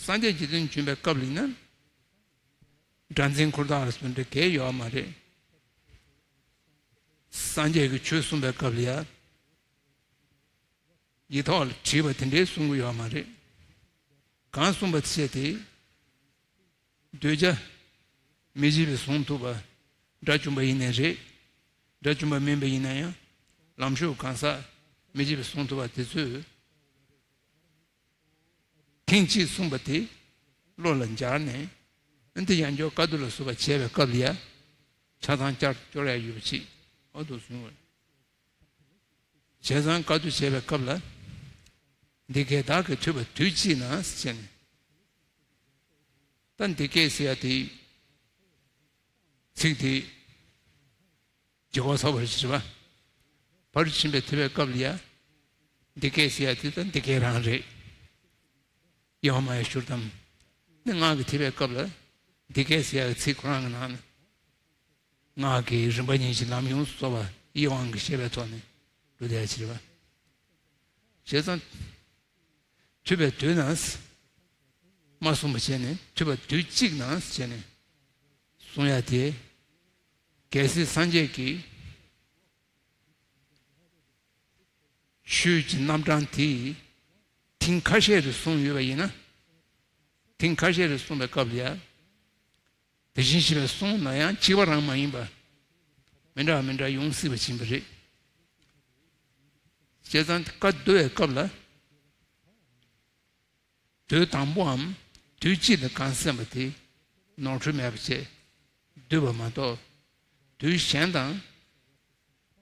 སངས་རྒྱས་ཀྱི་དོན་བྱུང་བའི་སྐབས་ལ་ཡིན་ན། སྒྲ་འཛིན་འཁོར་དང་ལ་སོགས་འདྲ་གས་ཡོད་མ་རེད། སངས་རྒྱས་ཀྱིས་ཆོས་གསུངས་པའི་སྐབས་ལ་ཡ། ཡིག་ཐོག་ལ་བྲིས་པ་དེ་འདྲའི་གསུང་གི་ཡོད་མ་རེད། གང་གསུངས་པ་བྱས་ཏེ། གདུལ་བྱ་མི་བྱེད་པའི་གསུང་ཐུབ་པ། དགྲ་བཅོམ་པ་ཡིན་ནའི་རེད། དགྲ་བཅོམ་པ་མིན་པ་ཡིན་ན་ཡང་། ལམ་ཞུགས་གང་ཟག་མི་བྱེད་པའི་གསུང་ཐུབ་པ་དེ་ཚོས། ཐེངས་གཅིག་གསུངས་པ་དེ་བློ་ལ་འཇགས་ནས། འདི་ཡང་བསྐྱར་བཀའ་བསྡུ་ལ་སོགས་པ་བྱས་པའི་སྐབས་ལ་ཡ། ཆ་ཚང་བསྐྱར་སྐྱོར་ཡ་ཡོད་པ་ཅིག་འོ་འདུག་གསུངས་པ། བྱས་ཙང་བཀའ་བསྡུ་བྱས་པའི་སྐབས་ལ། འདི་སྐད་བདག་གིས་ཐོས་པ་དུས་གཅིག་ན་ཟེར་ནས། ད་འདི་སྐད་ཟེར་ཡ་དེ་ཚིག་དེ་ལྗིད་ཁོག་ཚ་པོ་རེད་ཟེར་བ། ཕར་ཕྱིན་པའི་ཐོས་པའི་སྐབས་ལ་ཡ། འདི་སྐད་ཟེར་ཡ་དེ་ད་འདི་སྐད་རང་རེད། ཡོང་མ་ཡ་ཤུར་དམ། ནི་སྔགས་ཀྱི་ཐེག་པའི་སྐབས་ལ་འདི་སྐད་ཟེར་ཡག་གི་ཚིག་ཁོ་རང་གི་ནང་ན། སྔགས་ཀྱི་རིམ་པ་གཉིས་ཀྱི་ལམ་ཡོངས་སུ་རྫོགས་པ་ཡིད་དབང་གིས་བཤད་པའི་ཐོག་ནས་འགྲོ་བསྡད་ཡ་ཅིག་རེད་པ། བྱས་ཙང་། ཐུབ་པའི་དུས་ན། མ་གསུངས་པ་བྱས་ནས་ཐུབ་པ་དུས་གཅིག་ན་བྱས་ནས་གསུང་ཡ་དེ། གལ་སྲིད་སངས་རྒྱས་ཀྱིས། ཆོས་ཀྱི་རྣམ་གྲངས་དེ་ཐེངས་ཁ་ཤས་རེ་གསུངས་ཡོད་པ་ཡིན་ན། ཐེངས་ཁ་ཤས་རེ་གསུངས་པའི་སྐབས་ལ་ཡང་། དེ་བཞིན་གཤེགས་པས་གསུངས་ན་ཡང་གཅིག་པ་རང་མ་ཡིན་པ། མི་འདྲ་བ་མི་འདྲ་ཡོང་སྲིད་པ་ཡིན་པ་རེད། བྱས་ཙང་བཀའ་བསྡུ་བའི་སྐབས་ལ། དུས་དང་པོའམ་དུས་གཅིག་ལ་གང་གསན་པ་དེ་ནོར་འཁྲུལ་མེད་པ་བྱས་བསྡུས་པ་མ་གཏོགས། དུས་གཞན་དང་།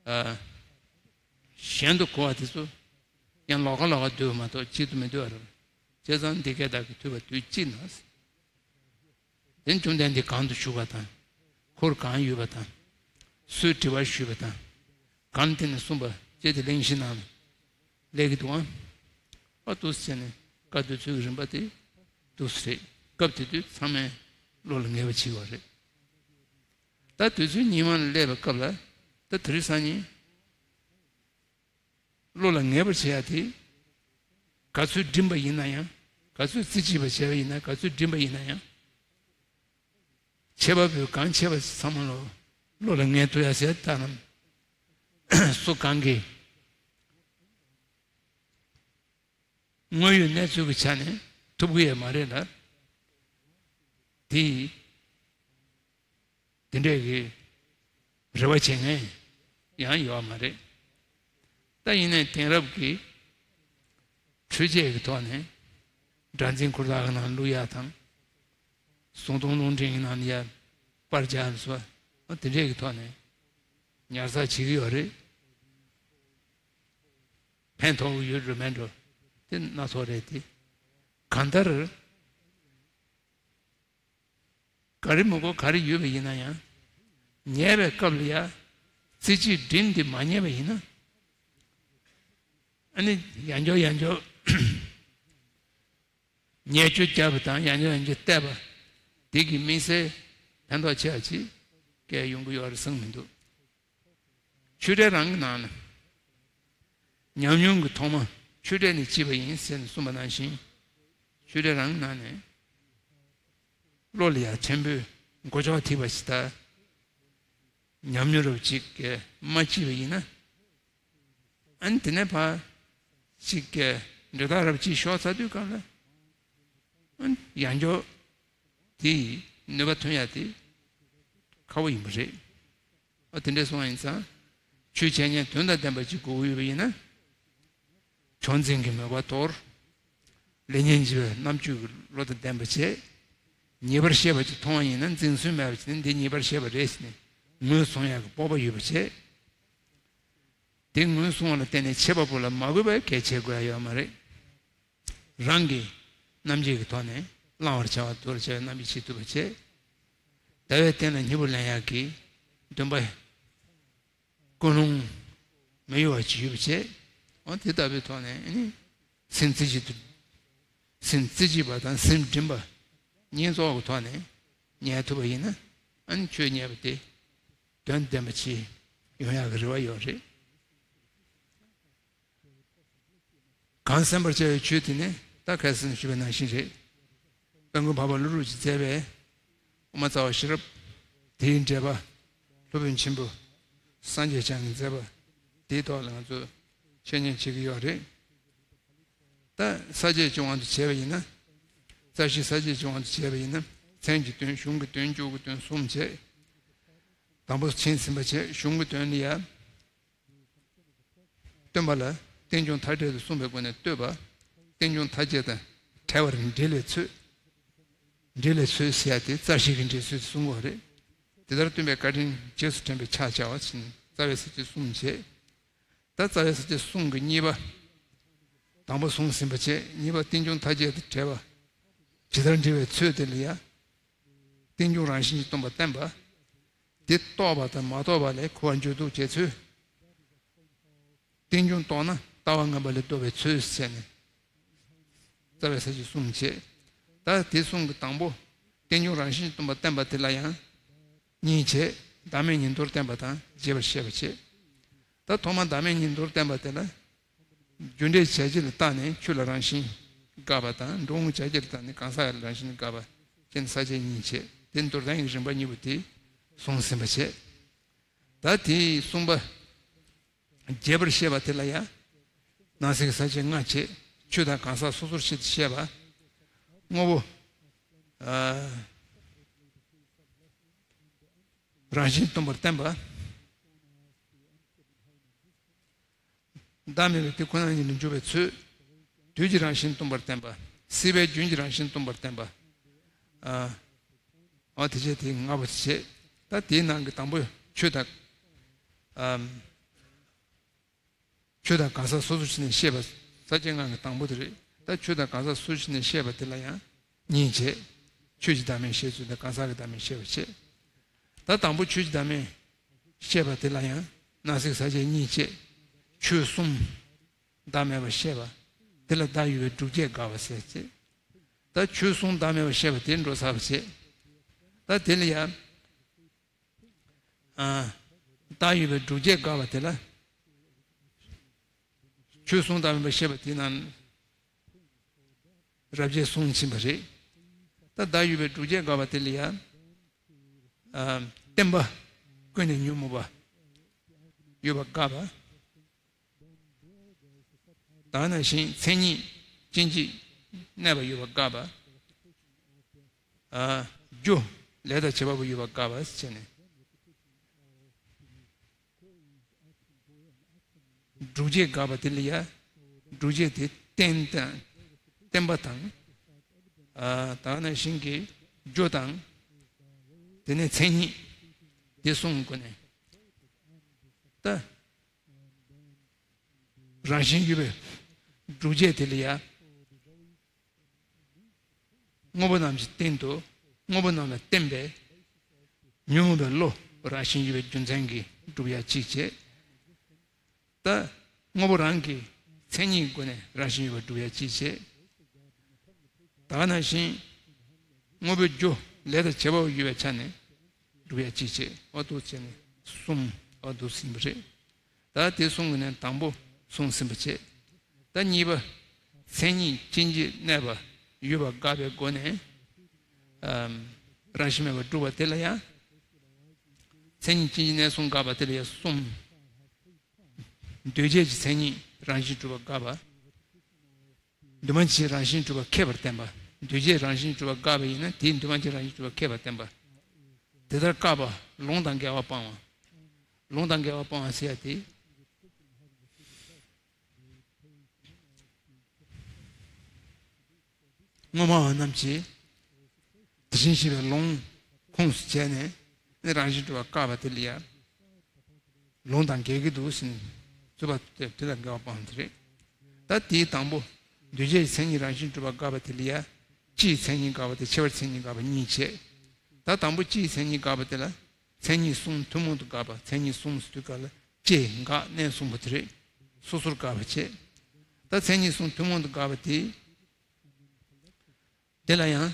ཨ། གཞན་དུ་གོ་བ་དེ་ཚོ་ཡང་ལོགས་ཀ་ལོགས་ཀ་བསྡུས་པ་མ་གཏོགས་གཅིག་ཏུ་མི་བསྡུས་པ་རེད། བྱས་ཙང་འདི་སྐད་བདག་གིས་ཐུབ་པ་དུས་གཅིག་ན། དེ་བཅོམ་ལྡན་འདས་གང་དུ་བཞུགས་པ་དང་། འཁོར་གང་ཡོད་པ་དང་། སུས་དྲི་བ་ཞུས་པ་དང་། གང་དེ་ནས་གསུངས་པ་བཅས་དེ་གླེང་གཞི་ནང་ལ་སླེབས་ཀྱི་འདུག་ཨང་། ཨ་འདུག་སེ་བྱས་ནས་བཀའ་བསྡུ་ཚུལ་གྱི་རིམ་པ་དེ་འདུག་སེ་རེད། སྐབས་དེ་དུས་ཚང་མས་བློ་ལ་ངེས་པ་བྱེད་དགོས་རེད། ད་དུས་ཚོད་ཉི་མ་ལ་སླེབས་པའི་སྐབས་ལ། ད་དེ་རིང་སང་ཉིན་བློ་ལ་ངེས་པར་བྱེད་ཡ་དེ། ག་ཚོད་འགྲིམ་པ་ཡིན་ན་ཡང་། ག་ཚོད་རྩིས་གཅིག་པ་བྱས་པ་ཡིན་ན། ག་ཚོད་འགྲིམ་པ་ཡིན་ན་ཡང་། འཆད་པ་པོས་གང་འཆད་པ་ཚང་མ་ལོ་བློ་ལ་ངེས་ཐུབ་ཡ་ཟེར་ལྟ་ན། སུ་གང་གིས་དངོས་ཡོད་གནས་ཚུལ་གྱི་ཆ་ནས་ཐུབ་ཀྱི་ཡོད་མ་རེད་ལ། དེ་དེ་འདྲས་ཀྱི་རེ་བ་བྱེད་མཁན་ཡང་ཡོད་མ་རེད། ད་ཡིན་ནའི་དེང་རབས་ཀྱི་འཕྲུལ་ཆས་ཀྱི་ཐོག་ནས་སྒྲ་འཛིན་འཁོར་ཐག་གི་ནང་བླུག་ཡག་དང་། གཟུགས་མཐོང་རླུང་འཕྲིན་གྱི་ནང་ཡར་པར་རྒྱག་སོགས་དེ་འདྲས་ཀྱི་ཐོག་ནས་ཉར་ཚགས་བྱེད་ཀྱི་ཡོད་རེད། ཕན་ཐོགས་ཀྱི་ཡོད་འགྲོ་མེད་འགྲོ་དེ་སྣ་ཚོགས་རེད་དེ། གང་ལྟར། ག་རེ་མི་དགོས་ག་རེ་ཡོད་པ་ཡིན་ན་ཡང་། ཉལ་བའི་སྐབས་ལ་ཡ་རྩེ་གཅིག་འགྲིམ་སྟེ་མ་ཉལ་བ་ཡིན་ན། ཨ་ནི་ཡང་བསྐྱར་ཡང་བསྐྱར་ཉལ་ཆུ་བརྒྱབ་པ་དང་ཡང་བསྐྱར་ཡང་བསྐྱར་བལྟས་པ་དེ་གིས་དམིགས་བསལ་ཕན་ཐོགས་ཆེ་བ་ཅིག་གས་ཡོང་གི་ཡོད་རེད་བསམ་མི་འདུག་ཆོས་འབྲེལ་རང་གི་ནང་ན། ཉམས་མྱོང་གི་ཐོག་མ་ཆོས་འབྲེལ་ནི་སྐྱེས་པ་ཡིན་ཟེར་ནས་གསུངས་པ་ནང་བཞིན། ཆོས་འབྲེལ་རང་གི་ནང་ནས་བློ་ལ་ཡ་ཕྲན་བུ་མགོ་ལྕོག་ཐིགས་པ་ཞིག་དང་། ཉམས་མྱོང་རབ་ཅིག་གིས་མ་སྐྱེས་པ་ཡིན་ན། ཨ་ནི་དེ་ནས་ཕར་ཅིག་གིས་འབྲེལ་ཐག་རབ་ཅིག་ཤོར་ཚར་དུས་སྐབས་ལ། ཨ་ནི་ཡང་བསྐྱར་དེ་ནུས་པ་ཐོན་ཡ་དེ་ཁག་པོ་ཡིན་པ་རེད། ཨ་དེ་འདྲས་སོང་བ་ཡིན་ཙང་། ཆོས་འཆད་ཉན་དོན་དང་ལྡན་པ་ཅིག་དགོས་ཀྱི་ཡོད་པ་ཡིན་ན། ཕྱོགས་འཛིན་གྱི་མོས་པ་དོར། ལེགས་ཉེས་འབྱེད་པའི་རྣམ་དཔྱོད་ཀྱི་བློ་དང་ལྡན་པ་བྱས། ཉེས་པར་བཤད་པ་ཅིག་མཐོང་བ་ཡིན་ན་འཛིན་སྲོལ་མེད་པ་ཅིག་ནི། འདི་ཉེས་པར་བཤད་པ་རེད་ཟེར་ནས་ངོས་བཟུང་ཡག་གི་སྤོབས་པ་ཡོད་པ་བྱས། དེ་ངོས་བཟུང་བ་ལ་བརྟེན་ནས་འཆད་པ་པོ་ལ་མ་གུས་པའི་གལ་ཆེ་དགོས་ཡ་ཡོད་མ་རེད། རང་གི་རྣམ་འབྱེད་ཀྱི་ཐོག་ནས་བླང་བར་བྱ་བ་དུར་བྱ་བའི་རྣམ་འབྱེད་བྱེད་ཐུབ་པ་བྱས། ཟླ་བའི་སྟེང་ལ་སྙིང་པོ་ལེན་ཡག་གི་འདུན་པ། ཀུན་སློང་མི་གཡོ་བ་ཅིག་ཡོད་པ་བྱས། འོ་དེ་ལྟ་བུའི་ཐོག་ནས་ཨ་ནི་སེམས་རྩེ་གཅིག་ཏུ། སེམས་རྩེ་གཅིག་པ་དང་སེམས་སྒྲིམ་པ་གཉིས་ཚོགས་ཀྱི་ཐོག་ནས་ཉལ་ཐུབ་པ་ཡིན་ན། ཨ་ནི་ཆོས་ཉན་པ་དེ་དོན་ལྡན་པ་ཅིག་ཡོང་ཡག་གི་རེ་བ་ཡོད་རེད། གང་གསན་པར་བྱ་བའི་ཆོས་དེ་ནི་ད་ཁ་སང་ཞུས་པ་ནང་བཞིན་རེད། དཔལ་མགོན་འཕགས་པ་ཀླུ་སྒྲུབ་ཀྱིས་མཛད་པའི་དབུ་མ་རྩ་བ་ཤེས་རབ། དེའི་འགྲེལ་པ་སློབ་དཔོན་ཆེན་པོ་སངས་རྒྱས་བྱང་གིས་མཛད་པ་དེའི་ཐོག་ལ་ང་ཚོས་འཆད་ཉན་བྱེད་ཀྱི་ཡོད་རེད། ད་ས་བཅད་ཀྱི་དབང་དུ་བྱས་པ་ཡིན་ན། རྩ་ཤེའི་ས་བཅད་ཀྱི་དབང་དུ་བྱས་པ་ཡིན་ན། མཚན་གྱི་དོན། གཞུང་གི་དོན། མཇུག་གི་དོན་གསུམ་བྱས། དང་པོ་མཁྱེན་ཟིན་པ་བྱས། གཞུང་གི་དོན་ལ་ཡ། སྟོན་པ་ལ་རྟེན་འབྱུང་མཐའ་བྲལ་དུ་གསུངས་པའི་སྒོ་ནས་བསྟོད་པ། རྟེན་འབྱུང་མཐའ་བརྒྱད་དང་བྲལ་བར་འབྲེལ་བའི་ཚུལ། འབྲེལ་བའི་ཚུལ་ཟེར་ཡ་དེ་རྩ་ཤེ་གི་འབྲེལ་ཚུལ་དེ་གསུང་གི་ཡོད་རེད། དེ་ལྟར་སྟོན་པའི་བཀའ་དྲིན་རྗེས་སུ་དྲན་པའི་ཕྱག་བྱ་བ་ཕྱིན། རྩ་བའི་ས་བཅད་གསུམ་བྱས། ད་རྩ་བའི་ས་བཅད་གསུམ་གྱི་གཉིས་པ། དང་པོ་གསུངས་ཟིན་པ་བྱས། གཉིས་པ་རྟེན་འབྱུང་མཐའ་བརྒྱད་དང་བྲལ་བ། ཇི་ལྟར་འབྲེལ་བའི་ཚུལ་དེ་ལ་ཡ། རྟེན་འབྱུང་རང་བཞིན་གྱིས་སྟོང་པ་བསྟན་པ། དེ་རྟོགས་པ་དང་མ་རྟོགས་པ་ལས་གོལ་བ་འགྱུར་ལྡོག་བྱེད་ཚུལ། རྟེན་འབྱུང་རྟོགས་ན་ལྟ་བ་ངན་པ་ལས་ལྡོག་པའི་ཚུལ་ཟེར་ནས། ལྟ་བའི་ས་བཅད་གསུམ་བྱས། ད་དེ་གསུམ་གྱི་དང་པོ་རྟེན་འབྱུང་རང་བཞིན་སྟོང་པར་བསྟན་པ་དེ་ལ་ཡང་གཉིས་བྱས། བདག་མེད་ཉིད་མཐར་བསྟན་པ་དང་རྒྱས་པར་བཤད་པ་བྱས། ད་ཐོག་མར་བདག་མེད་ཉིད་མཐར་བསྟན་པ་དེ་ལ། རྒྱུ་འབྲས་བྱ་བྱེད་ལ་བརྟགས་ནས་ཆོས་ལ་རང་བཞིན་དགག་པ་དང་། འགྲོ་འོང་བྱ་བྱེད་ལ་བརྟགས་ནས་གང་ཟག་ལ་རང་བཞིན་དགག་པ་བཅས་ནས་ས་བཅད་གཉིས་བྱས། དེ་མདོར་བསྟན་གྱི་རིམ་པ་གཉིས་པོ་དེ་གསུངས་ཟིན་པ་བྱས། ད་དེའི་གསུམ་པ་རྒྱས་པར་བཤད་པ་དེ་ལ་ཡང་ནང་གསེས་ཀྱི་ས་བཅད་ལྔ་བྱས། ཆོས་དང་གང་ཟག་སོ་སོར་ཕྱེ་སྟེ་བཤད་པ། དངོས་པོ་ཨ་རང་བཞིན་སྟོང་པར་བསྟན་པ། བདག་མེད་པའི་དེ་ཁོ་ན་ཉིད་དུ་འཇོག་པའི་ཚུལ། དུས་ཀྱི་རང་བཞིན་སྟོང་པར་བསྟན་པ། སྲིད་པའི་རྒྱུན་གྱི་རང་བཞིན་སྟོང་པར་བསྟན་པ། ཨ། འོ་དེ་བྱས་དེ་ལྔ་པོ་བྱས། ད་དེའི་ནང་གི་དང་པོ་ཆོས་དང་། ཨམ། ཆོས་དང་གང་ཟག་སོ་སོར་ཕྱེ་ནས་བཤད་པ་ས་བཅད་ལྔ་གི་དང་པོ་དེ་རེད། ད་ཆོས་དང་གང་ཟག་སོ་སོར་ཕྱེ་ནས་བཤད་པ་དེ་ལ་ཡང་གཉིས་བྱས། ཆོས་ཀྱི་བདག་མེད་བཤད་ཚུལ་དང་གང་ཟག་གི་བདག་མེད་བཤད་པ་བྱས། ད་དང་པོ་ཆོས་ཀྱི་བདག་མེད་བཤད་པ་དེ་ལ་ཡང་ནང་གསེས་ས་བཅད་གཉིས་བྱས། ཆོས་གསུམ་བདག་མེད་པར་བཤད་པ་དེ་ལ་བདག་ཡོད་པའི་སྒྲུབ་བྱེད་དགག་པ་ཟེར་བྱས། ད་ཆོས་གསུམ་བདག་མེད་པར་བཤད་པ་དེ་འགྲོ་ཚར་བ་བྱས། ད་དེ་ལ་ཡང་ཨ། བདག་ཡོད་པའི་སྒྲུབ་བྱེད་དགག་པ་དེ་ལ། ཆོས་གསུམ་བདག་མེད་པར་བཤད་པ་དེ་ནང་རབ་བྱེད་གསུངས་ཕྱིན་པ་རེད། ད་བདག་ཡོད་པའི་སྒྲུབ་བྱེད་དགག་པ་དེ་ལ་ཡང་། ཨ། བརྟེན་པ་ཀུན་ནས་ཉོན་མོངས་པ་ཡོད་པ་དགག་པ། ད་ག་ནང་བཞིན་མཚན་ཉིད་སྐྱེ་མཆེད་གནས་པ་ཡོད་པ་དགག་པ། ཨ། རྒྱུ་ལས་དང་བྱེད་པ་པོ་ཡོད་པ་དགག་པ་ཟེར་ནས། སྒྲུབ་བྱེད་དགག་པ་དེ་ལ་ཡང་སྒྲུབ་བྱེད་དེ་རྟེན་དང་བརྟེན་པ་དང་། ཨ། ད་ག་ནང་བཞིན་གྱི་རྒྱུ་དང་། དེ་ནས་མཚན་ཉིད་དེ་གསུམ་སྒོ་ནས། ད་རང་བཞིན་ཡོད་པའི་སྒྲུབ་བྱེད་དེ་ལ་ཡང་། དངོས་པོ་རྣམས་ཀྱི་སྟེང་དུ། དངོས་པོ་རྣམས་ལ་བརྟེན་པའི་ཉོན་མོངས་པའི་བློ་རང་བཞིན་ཡོད་པའི་རྒྱུ་མཚན་གྱིས་སྒྲུབ་ཡ་གཅིག་བྱས། ད་དངོས་པོ་རང་གི་མཚན་ཉིད་སྒོ་ནས་རང་བཞིན་ཡོད་པར་སྒྲུབ་ཡ་གཅིག་བྱས། ད་ག་ནང་བཞིན་དངོས་པོའི་རྒྱུ་ལས་དང་བྱེད་པ་པོ་ཡོད་པའི་ཆ་ནས་སྒྲུབ་ཡ་གཅིག་བྱས། འོ་འདུག་བྱས་ནས་གསུམ་འོ་འདུག་ཟིན་པ་རེད། ད་དེ་གསུམ་གྱི་ནང་དང་པོ་གསུངས་ཟིན་པ་བྱས། ད་གཉིས་པ། མཚན་ཉིད་སྐྱེ་མཆེད་གནས་པ་ཡོད་པ་དགག་པའི་སྒོ་ནས། ཨམ། རང་བཞིན་མེད་པར་སྒྲུབ་པ་དེ་ལ་ཡང་། མཚན་ཉིད་སྐྱེ་མཆེད་གནས་གསུམ་དགག་པ་དེ་ལ་ཡང་གསུམ། འདུས་བྱས་ཀྱི་མཚན་ཉིད་རང་བཞིན་གྲུབ་པ་དགག་པ། འདུས་མ་བྱས་རང་བཞིན་གྲུབ་པ་ཁེགས་པར་བསྟན་པ། འདུས་བྱས་རང་བཞིན་གྲུབ་པ་དགག་པ་ཡིན་ན་དེའི་འདུས་མ་བྱས་རང་བཞིན་གྲུབ་པ་ཁེགས་པར་བསྟན་པ། དེ་ལྟར་བཀག་པ་ལུང་དང་འགལ་བ་སྤང་བ། ལུང་དང་འགལ་བ་སྤང་བ་ཟེར་ཡ་དེ། སྔོན་མ་བ་རྣམས་ཀྱིས་དེ་བཞིན་གཤེགས་པའི་ལུང་ཁུངས་སུ་བྱས་ནས་ནི་རང་བཞིན་གྲུབ་པ་བཀག་པ་དེ་ལ་ཡང་ལུང་དང་འགལ་གྱི་འདུག་ཟེར་ནས་རྩོད་པ་དེ་དེ་དང་འགལ་བ་སྤངས་དེ་རེད། ད་དེའི་དང་པོ་འདུས་བྱས་ཀྱི་མཚན་ཉིད་རང་བཞིན་གྲུབ་པ་དགག་པ་དེ་ལ་ཡང་སྤྱིའི་མཚན་ཉིད་དགག་པ་དེ་ཁྱད་པར་མཚན་ཉིད་དགག་པ་གཉིས་བྱས། ད་དང་པོ་སྤྱིའི་མཚན་ཉིད་དགག་པ་དེ་ལ་མཚན་ཉིད་གསུམ་ཐུན་མོང་དུ་དགག་པ། མཚན་ཉིད་གསུམ་ཟེར་དུས་སྐབས་ལ་སྐྱེ་འགག་གནས་གསུམ་པོ་དེ་རེད། སོ་སོར་དགག་པ་བྱས། ད་མཚན་ཉིད་གསུམ་ཐུན་མོང་དུ་དགག་པ་དེ། དེ་ལ་ཡང་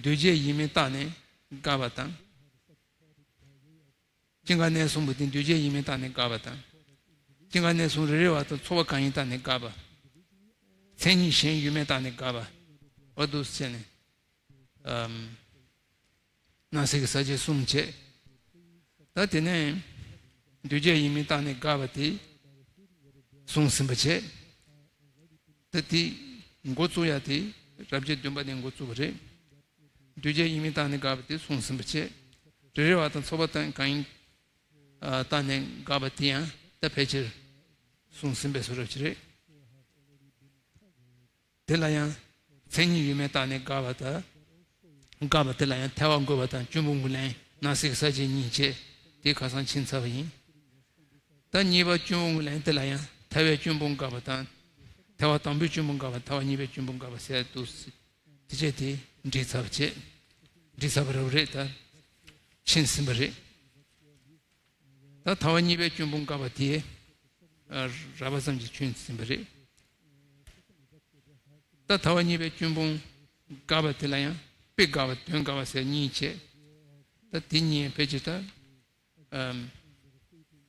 འདུས་བྱས་ཡིན་མིན་བརྟགས་ནས་དགག་པ་དང་། སྐྱེ་འགག་གནས་གསུམ་པོ་དེ་འདུས་བྱས་ཡིན་མིན་བརྟགས་ནས་དགག་པ་དང་། སྐྱེ་འགག་གནས་གསུམ་རེ་རེ་བ་དང་ཚོགས་པ་གང་ཡིན་བརྟགས་ནས་དགག་པ། མཚན་ཉིད་གཞན་ཡོད་མེད་བརྟགས་ནས་དགག་པ། འོ་འདུག་སེ་བྱས་ནས། ཨམ། ནང་གསེས་ཀྱི་ས་བཅད་གསུམ་བྱས། ད་དེ་ནས་འདུས་བྱས་ཡིན་མིན་བརྟགས་ནས་དགག་པ་དེ་གསུངས་ཟིན་པ་བྱས། ད་དེ་འགོ་བཙུགས་ཡ་དེ་རབ་བྱེད་བདུན་པ་ནས་འགོ་བཙུགས་པ་རེད། འདུས་བྱས་ཡིན་མིན་བརྟགས་ནས་དགག་པ་དེ་གསུངས་ཟིན་པ་བྱས། རེ་རེ་བ་དང་ཚོགས་པ་དང་གང་ཡིན་བརྟགས་ནས་དགག་པ་དེ་ཡང་ད་ཕལ་ཆེར་གསུངས་ཟིན་པའི་བཟོ་འདྲ་ཅིག་རེད། དེ་ལ་ཡང་མཚན་ཉིད་ཡོད་མེད་བརྟགས་ནས་དགག་པ་དང་། དགག་པ་དེ་ལ་ཡང་ཐལ་བ་འགོད་པ་དང་གཅུང་པོ་མགུ་ལེན་ནང་གསེས་ཀྱི་ས་བཅད་གཉིས་བྱས་དེ་ཁ་སང་ཕྱིན་ཚར་བ་ཡིན། ད་གཉིས་པ་གཅུང་པོ་མགུ་ལེན་དེ་ལ་ཡང་ཐལ་བའི་གཅུང་པོ་དགག་པ་དང་། ཐལ་བ་དང་པོའི་གཅུང་པོ་དགག་པ་ཐལ་བ་གཉིས་པའི་གཅུང་པོ་དགག་པ་ཟེར་འདུག་དེ་བྱས་དེ་འགྲིག་ཚར་བ་བྱས། འགྲིག་ཚར་བ་རབ་རེད་ད། ཕྱིན་ཟིན་པ་རེད། ད་ཐལ་བ་གཉིས་པའི་གཅུང་པོ་དགག་པ་དེ་རགས་པ་ཙམ་གྱིས་ཕྱིན་ཟིན་པ་རེད། ད་ཐ་བ་གཉིས་པའི་སྐྱོན་སྤོང་དགག་པ་དེ་ལ་ཡང་དཔེ་དགག་པ་དོན་དགག་པ་ཟེར་གཉིས་བྱས། ད་དེ་གཉིས་ཕལ་ཆེར་ད་ཨམ་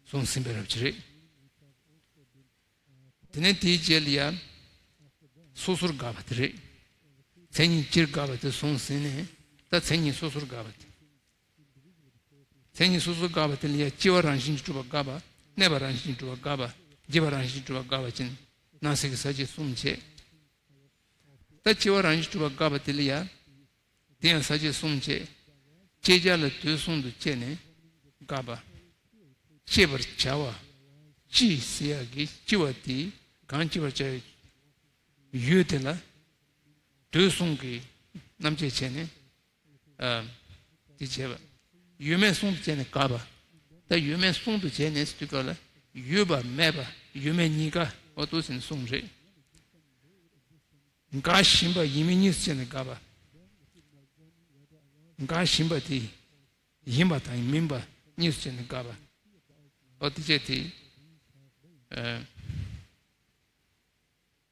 གསུངས་ཟིན་པའི་རབ་ཅིག་རེད། དེ་ནས་དེའི་རྗེས་ལ་ཡང་སོ་སོར་དགག་པ་དེ་རེད། མཚན་ཉིད་སྤྱིར་དགག་པ་དེ་གསུངས་ཟིན་ནས། ད་མཚན་ཉིད་སོ་སོར་དགག་པ་དེ། མཚན་ཉིད་སོ་སོར་དགག་པ་དེ་ལ་ཡང་སྐྱེ་བ་རང་བཞིན་གྱིས་གྲུབ་པ་དགག་པ། གནས་པ་རང་བཞིན་གྱིས་གྲུབ་པ་དགག་པ། འཇིག་པ་རང་བཞིན་གྱིས་གྲུབ་པ་དགག་པ་བྱས་ནས་ནང་གསེས་ཀྱི་ས་བཅད་གསུམ་བྱས། ད་སྐྱེ་བ་རང་བཞིན་གྱིས་གྲུབ་པ་དགག་པ་དེ་ལ་ཡང་དེ་ཡང་ས་བཅད་གསུམ་བྱས། བསྐྱེད་བྱ་ལ་དུས་གསུམ་དུ་བསྐྱེད་ནས་དགག་པ། བསྐྱེད་པར་བྱ་བ་སྤྱི་ཟེར་ཡག་གི་སྤྱི་བ་དེ་གང་སྤྱི་བར་བྱ་བའི་ཡུལ་དེ་ལ་དུས་གསུམ་གྱི་རྣམ་བཅད་བྱས་ནས། ཨ། དེ་བྱས་པ། ཡོད་མེད་གསུམ་དུ་བྱས་ནས་དགག་པ། ད་ཡོད་མེད་གསུམ་དུ་བྱས་ནས་ཟེར་དུས་སྐབས་ལ་ཡོད་པ་མེད་པ་ཡོད་མེད་གཉིས་ཀ་འོ་དུ་ཟིན་གསུམ་རེད། འགག་བཞིན་པ་ཡིན་མིན་གཉིས་སུ་བྱས་ནས་དགག་པ། འགག་བཞིན་པ་དེ་ཡིན་པ་དང་མིན་པ་གཉིས་སུ་བྱས་ནས་དགག་པ། འོ་དེ་བྱས་དེ། ཨ།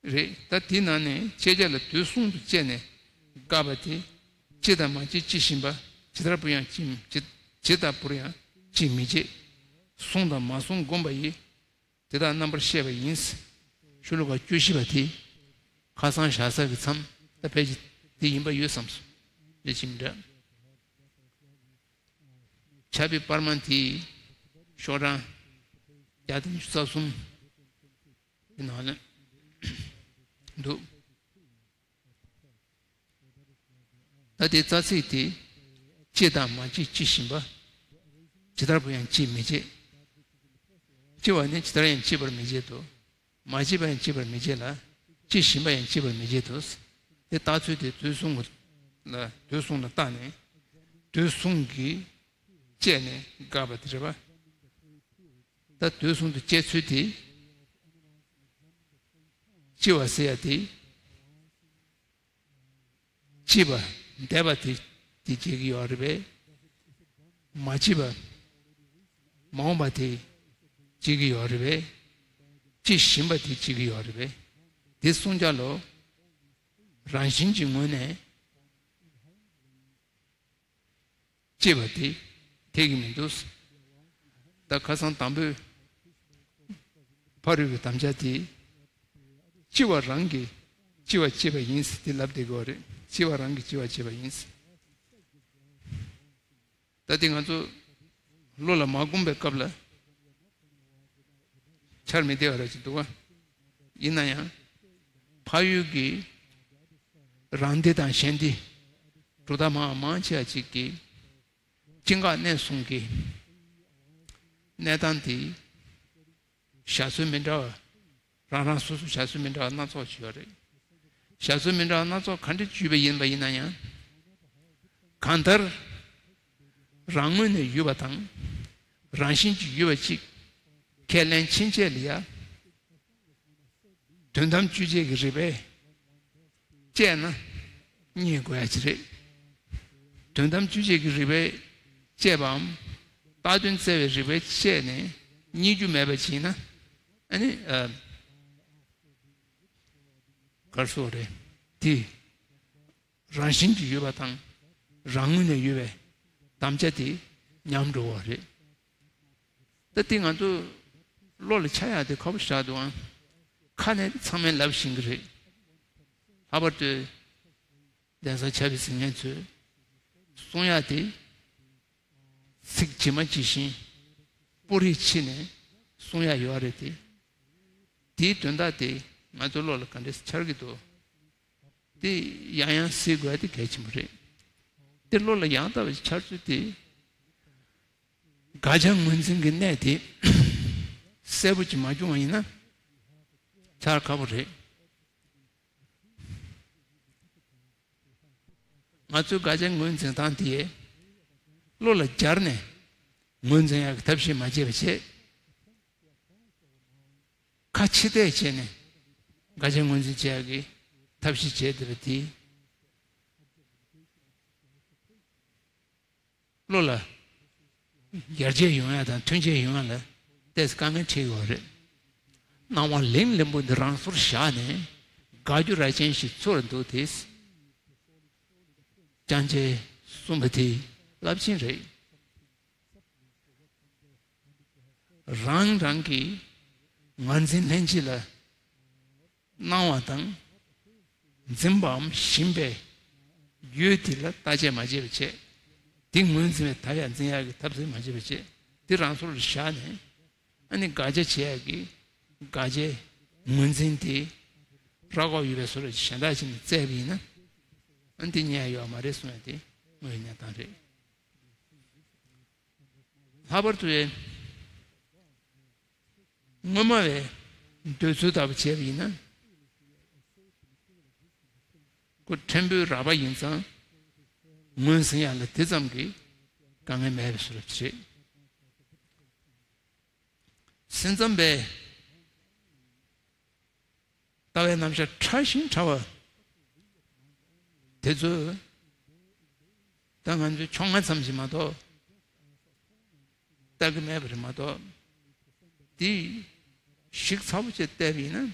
རེད། ད་དེའི་ནང་ནས་བསྐྱེད་བྱ་ལ་དུས་གསུམ་དུ་བསྐྱེད་ནས་དགག་པ་དེ། སྤྱི་དང་མ་སྤྱི་སྤྱི་བཞིན་པ། ཇི་ལྟར་བུར་ཡང་སྤྱི་ཇི་ཇི་ལྟར་བུར་ཡང་སྤྱི་མི་བྱེད། གསུངས་དང་མ་གསུངས་བསྒོམ་པ་ཡིས། དེ་དག་རྣམ་པར་ཤེས་པ་ཡིན། ཤོ་ལོ་ཀ་བཅུ་བཞི་པ་དེ་ཁ་སང་བཞག་ས་གི་མཚམས་ད་ཕལ་ཆེར་དེ་ཡིན་པ་ཡོད་བསམ་སོང་། རེད་ཅིག་འདྲ། ཕྱྭ་པའི་པར་མ་དེའི་ཤོག་གྲངས་བརྒྱ་དང་ཉི་ཤུ་རྩ་གསུམ། དེ་ནང་ལ་འདུག་ད་དེ་རྩ་ཚིག་དེ། སྤྱི་དང་མ་སྤྱི་སྤྱི་བཞིན་པ། ཇི་ལྟར་བུར་ཡང་སྤྱི་མི་བྱེད། སྤྱི་བ་ནི་ཇི་ལྟར་ཡང་སྤྱི་བར་མི་བྱེད་དོ། མ་སྤྱི་བ་ཡང་སྤྱི་བར་མི་བྱེད་ལ། སྤྱི་བཞིན་པ་ཡང་སྤྱི་བར་མི་བྱེད་དོ། དེ་བརྟག་ཚུལ་དེ་དུས་གསུམ་ལ་དུས་གསུམ་ལ་བརྟགས་ནས། དུས་གསུམ་གྱིས་བཅད་ནས་དགག་པ་དེ་རེད་པ། ད་དུས་གསུམ་དུ་བཅད་ཚུལ་དེ། སྤྱི་བ་ཟེར་ཡ་དེ། སྤྱི་བ་འདས་པ་དེ་དེ་བྱེད་ཀྱི་ཡོད་རེད་པས། མ་སྤྱི་བ་མ་འོངས་པ་དེ་བྱེད་ཀྱི་ཡོད་རེད་པས། སྤྱི་བཞིན་པ་དེ་བྱེད་ཀྱི་ཡོད་རེད་པས། དེ་གསུང་བྱ་ལོ། རང་བཞིན་གྱི་ངོས་ནས། སྐྱེས་པ་དེ་འཐད་ཀྱི་མི་འདུག་ད་ཁ་སང་དང་པོའི་ཕ་རོལ་པོའི་དམ་བཅའ་དེ། སྤྱི་བ་རང་གིས་སྤྱི་བ་བྱས་པ་ཡིན་ཟེར་དེ་ལབ་བསྡད་དགོས་རེད། སྤྱི་བ་རང་གིས་སྤྱི་བ་བྱས་པ་ཡིན་ཟེར། ད་དེ་ང་ཚོ་བློ་ལ་མ་བསྒོམས་པའི་སྐབས་ལ་འཆར་མི་བདེ་བ་ར་ཅིག་འདུག་བ། ཡིན་ན་ཡང་ཕ་ཡུལ་གྱི་རང་སྡེ་དང་གཞན་སྡེ་གྲུབ་མཐའ་མང་མང་ཆེ་བ་ཅིག་གིས་སྐྱེ་འགག་གནས་གསུམ་གྱི་གནས་སྟངས་དེ་བཞག་སྲོལ་མི་འདྲ་བ། རང་རང་སོ་སོ་བཞག་སྲོལ་མི་འདྲ་བ་སྣ་ཚོགས་ཅིག་ཡོད་རེད། བཞག་སྲོལ་མི་འདྲ་བ་སྣ་ཚོགས་ག་འདྲ་ཅིག་ཡོད་པ་ཡིན་པ་ཡིན་ན་ཡང་། གང་ལྟར་རང་ངོས་ནས་ཡོད་པ་དང་། རང་བཞིན་གྱིས་ཡོད་པ་ཅིག་ཁས་ལེན་ཕྱིན་ཆད་ལ་ཡ། དོན་དམ་དཔྱོད་བྱེད་ཀྱི་རིགས་པས་དཔྱད་ན་རྙེད་དགོས་ཡ་ཅིག་རེད། དོན་དམ་དཔྱོད་བྱེད་ཀྱི་རིགས་པས་དཔྱད་པའམ། རྟགས་དོན་བཙལ་བའི་རིགས་པས་དཔྱད་ནས་རྙེད་རྒྱུ་མེད་པ་ཅིག་ཡིན་ན། ཨ་ནི། ཨ། ག་རེ་ཟེར་དགོས་རེད། དེ་རང་བཞིན་གྱིས་ཡོད་པ་དང་། རང་ངོས་ནས་ཡོད་པའི་དམ་བཅའ་དེ་ཉམས་འགྲོ་བ་རེད། ད་དེ་ང་ཚོ་བློ་ལ་འཆར་ཡག་དེ་ཁག་པོ་ཞེ་དྲག་འདུག་ཨང་། ཁ་ནས་ཚང་མས་ལབ་བཞིན་གྱི་རེད། ལྷག་པར་དུ་གདན་ས་ཕྱྭ་པའི་གཟིགས་མཁན་ཚོས་གསུང་ཡག་དེ་ཚིག་ཇི་མ་ཇི་བཞིན་སྤུ་རིས་ཕྱེ་ནས་གསུང་ཡག་ཡོད་རེད་དེ། དེའི་དོན་དག་དེ་ང་ཚོ་བློ་ལ་ག་འདྲས་འཆར་གྱི་འདུག་དེ་ཡང་ཡང་གཟིགས་དགོས་ཡ་དེ་གལ་ཆེན་པོ་རེད། དེ་བློ་ལ་ཡང་དག་པའི་འཆར་ཚུལ་དེ། དགག་བྱ་ངོས་འཛིན་གྱི་གནད་དེ་གསལ་པོ་ཅིག་མ་བྱུང་བ་ཡིན་ན་འཆར་ཁག་པོ་རེད། ང་ཚོའི་དགག་བྱ་ངོས་འཛིན་སྟངས་དེ་བློ་ལ་སྦྱར་ནས་ངོས་འཛིན་ཡག་གི་ཐབས་ཤེས་མ་བྱས་པ་བྱས། ཁ་ཕྱི་བལྟས་བྱས་ནས་དགག་བྱ་ངོས་འཛིན་བྱེད་ཡག་གི་ཐབས་ཤེས་བྱས་བསྡད་པ་དེ། བློ་ལ་ཡར་རྒྱས་ཡོང་ཡ་དང་ཐོན་སྐྱེད་ཡོང་ཡ་ལ་ཏོག་ཙམ་དཀའ་ངལ་འཕྲད་ཡོད་རེད། སྣང་བ་ལིང་ལིང་པོ་འདི་རང་སོར་བཞག་ནས་ དགའ་རྒྱུ་ར་ཅན་ཞིག་ཚོར་འདུག་དེ། ཅང་ཅེས་གསུངས་པ་དེ་རླབས་ཆེན་རེད། རང་རང་གི་ངར་འཛིན་ལྷན་སྐྱེས་ལ་སྣང་བ་དང་འཛིན་པའམ་ཞེན་པའི་ཡུལ་དེ་ལ་བརྟག་དཔྱད་མ་བྱས་པ་བྱས། དེ་ངོས་འཛིན་པའི་ཐབས་ཡང་འཛིན་ཡག་གི་ཐབས་ཟད་མ་བྱས་པ་བྱས། དེ་རང་སོར་བཞག་ནས། ཨ་ནི་དགག་བྱ་བྱེད་ཡག་གི་དགག་བྱའི་ངོས་འཛིན་དེ་རགས་ཁོག་ཡོད་པའི་བཟོ་འདྲ་ཞིག་གཞན་དག་ཅིག་ནས་བཙལ་བ་ཡིན་ན། ཨ་ནི་དེ་རྙེད་ཡག་ཡོད་མ་རེད་གསུང་ཡག་དེ་དངོས་ཡོད་གནས་སྟངས་རེད། ལྷག་པར་དུ་སྔོན་མ་བའི་འདོད་ཚུལ་ལྟ་བུ་བྱས་པ་ཡིན་ན། ཁོ་ཕྲན་བུའི་རགས་པ་ཡིན་ཙང་ངོས་ཟིན་ཡག་ལ་དེ་ཙམ་གྱི་དཀའ་ངལ་མེད་པའི་བཟོ་འདྲ་རེད། སེམས་ཙམ་པས་ལྟ་བའི་རྣམ་གཞག་ཕྲ་ཞིང་ཕྲ་བ་དེ་ཚོ་ད་ང་ཚོའི་ཕྱོགས་སྔ་ཙམ་ཞིག་མ་གཏོགས་ལྟ་གི་མེད་པ་རེད་མ་གཏོགས། དེ་ཞིབ་ཚགས་པོ་བྱས་བལྟས་པ་ཡིན་ན།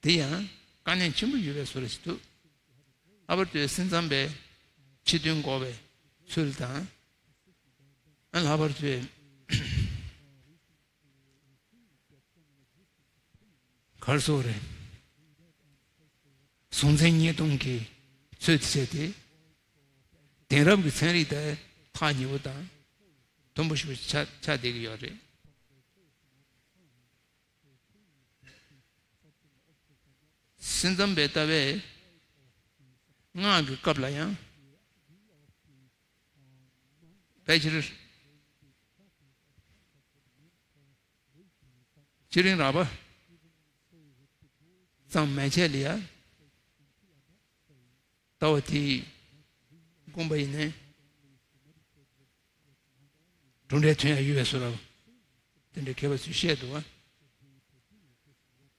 དེ་ཡང་དཀའ་གནད་ཆེན་པོ་ཡོད་པའི་བཟོ་འདྲ་ཞིག་འདུག་ལྷག་པར་དུ་སེམས་ཙམ་པའི་ཕྱི་དོན་འགོག་པའི་ཚུལ་དང་། ཨ་ལྷག་པར་དུ་གར་སོགས་རེད། གཟུང་འཛིན་གཉིས་སྟོང་གི་ཚུལ་དེ་བྱས་ཏེ། གདན་རབས་ཀྱི་ཚན་རིག་དང་ཐག་ཉེ་བོ་དང་མཐུན་པོ་ཞིག་ཆགས་ཆགས་བསྡད་ཀྱི་ཡོད་རེད། སེམས་ཙམ་པའི་ལྟ་བས་སྔགས་ཀྱི་སྐབས་ལ་ཡང་ཕལ་ཆེར་ཕྱི་རིམ་རགས་པ་ཙམ་མན་ཆད་ལ་ཡང་ལྟ་བ་དེའི་དགོངས་པ་ཡིན་ནའི་གྲུབ་འབྲས་ཐོན་ཡག་ཡོད་པའི་བཟོ་འདྲ་དེ་འདྲའི་མཁས་པ་ཚོས་བཤད་འདུག་བ།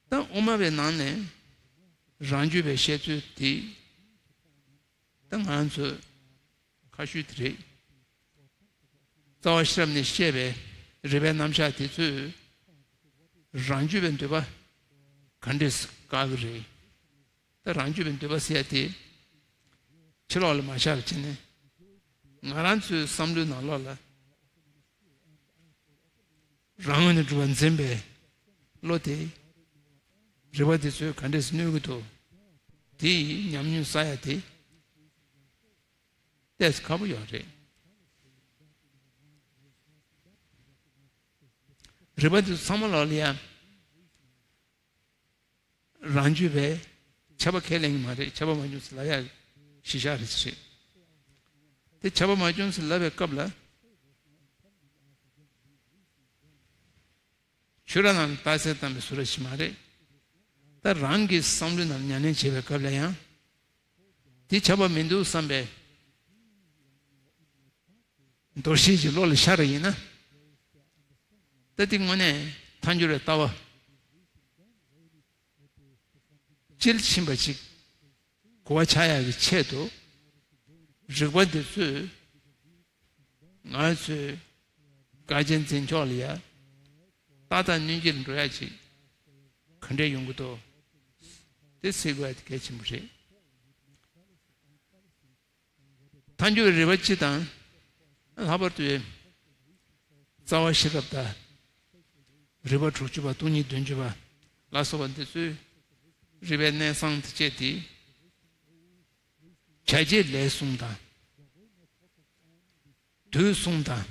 ད་དབུ་མ་པའི་ནང་ནས་རང་རྒྱུད་པའི་བཤད་ཚུལ་དེ་ད་ང་ཚོས་ཁ་ཤུལ་དེ་རེད། རྩ་བ་ཤེས་རབ་ནས་བཤད་པའི་རིགས་པའི་རྣམ་གཞག་དེ་ཚོས་རང་རྒྱུད་པའི་འདོད་པ་ག་འདྲས་བཀག་གི་རེད། ད་རང་རྒྱུད་པའི་འདོད་པ་ཟེར་ཡ་དེ་ཕྱི་ལོགས་ལ་མ་བཞག་པ་བྱས་ནས་ང་རང་ཚོའི་བསམ་བློའི་ནང་ལོགས་ལ། རང་ངོས་ནས་གྲུབ་པ་འཛིན་པའི་བློ་དེ། རིགས་པ་དེ་ཚོས་ག་འདྲས་གནོད་ཀྱི་འདུག་དེའི་ཉམས་མྱོང་བསགས་ཡ་དེ་ཏོག་ཙམ་ཁག་པོ་ཡོད་རེད། རིགས་པ་དེ་ཚོ་ཚང་མ་ལོག་ལ་ཡ། རང་རྒྱུད་པས་ཁྱབ་པ་ཁས་ལེན་གྱི་མ་རེད། ཁྱབ་པ་མ་བྱུང་ཟེར་ལབ་ཡ་གཞི་བཞག་རེད་ཟེར། དེ་ཁྱབ་པ་མ་བྱུང་ཟེར་ལབ་པའི་སྐབས་ལ། ཆོས་ར་ནང་རྟགས་གསལ་བཏང་བའི་བཟོ་འདྲ་ཞིག་མ་རེད། ད་རང་གི་བསམ་བློའི་ནང་ཉམས་ལེན་བྱེད་པའི་སྐབས་ལ་ཡང་། དེ་ཁྱབ་པ་མི་འདུག་བསམ་པའི་འདུ་ཤེས་ཀྱི་བློ་ལ་ཤར་བ་ཡིན་ན། ད་དེ་དངོས་གནས་ཐལ་འགྱུར་བའི་ལྟ་བ་དཔྱིལ་ཕྱིན་པ་ཅིག་གོ་བ་ཆགས་ཡག་གི་ཆེད་དུ། རིགས་པ་འདི་ཚོས་ང་ཚོའི་དགག་བྱ་འཛིན་ཕྱོགས་ལ་ཡ་རྟག་ཏུ་གནོད་འགྱུར་འགྲོ་ཡ་ཅིག་ག་འདྲས་ཡོང་གི་འདུག་དེ་སེལ་དགོས་ཡ་དེ་གལ་ཆེན་པོ་རེད། ཐལ་འགྱུར་བའི་རིགས་པ་སྤྱི་དང་། ལྷག་པར་དུ་རྩ་བ་ཤེས་རབ་དང་། རིགས་པ་དྲུག་ཅུ་པ། སྟོང་ཉིད་བདུན་ཅུ་པ་ལ་སོགས་པ་འདི་ཚོས་རིགས་པའི་གནས་སྟངས་དེ་བཅད་དེ། བྱ་བྱེད་ལས་གསུམ་དང་། དུས་གསུམ་དང་།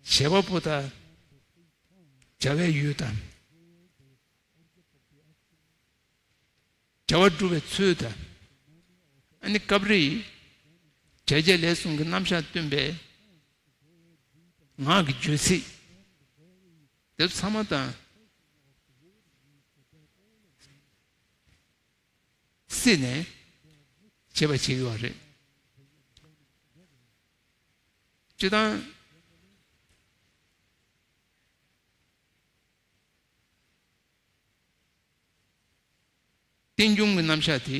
བྱེད་པ་པོ་དང་། བྱ་བའི་ཡུལ་དང་། བྱ་བ་སྒྲུབ་པའི་ཚུལ་དང་། ཨ་ནི་སྐབས་རེ་བྱ་བྱེད་ལས་གསུམ་གྱི་རྣམ་གཞག་སྟོན་པའི་ངག་གི་བརྗོད་ཚིག་དེ་ཚང་མ་དང་བསྲེས་ནས་བྱེད་པ་བྱེད་ཀྱི་ཡོད་རེད། སྤྱིར་བཏང་རྟེན་འབྱུང་གི་རྣམ་གཞག་དེ་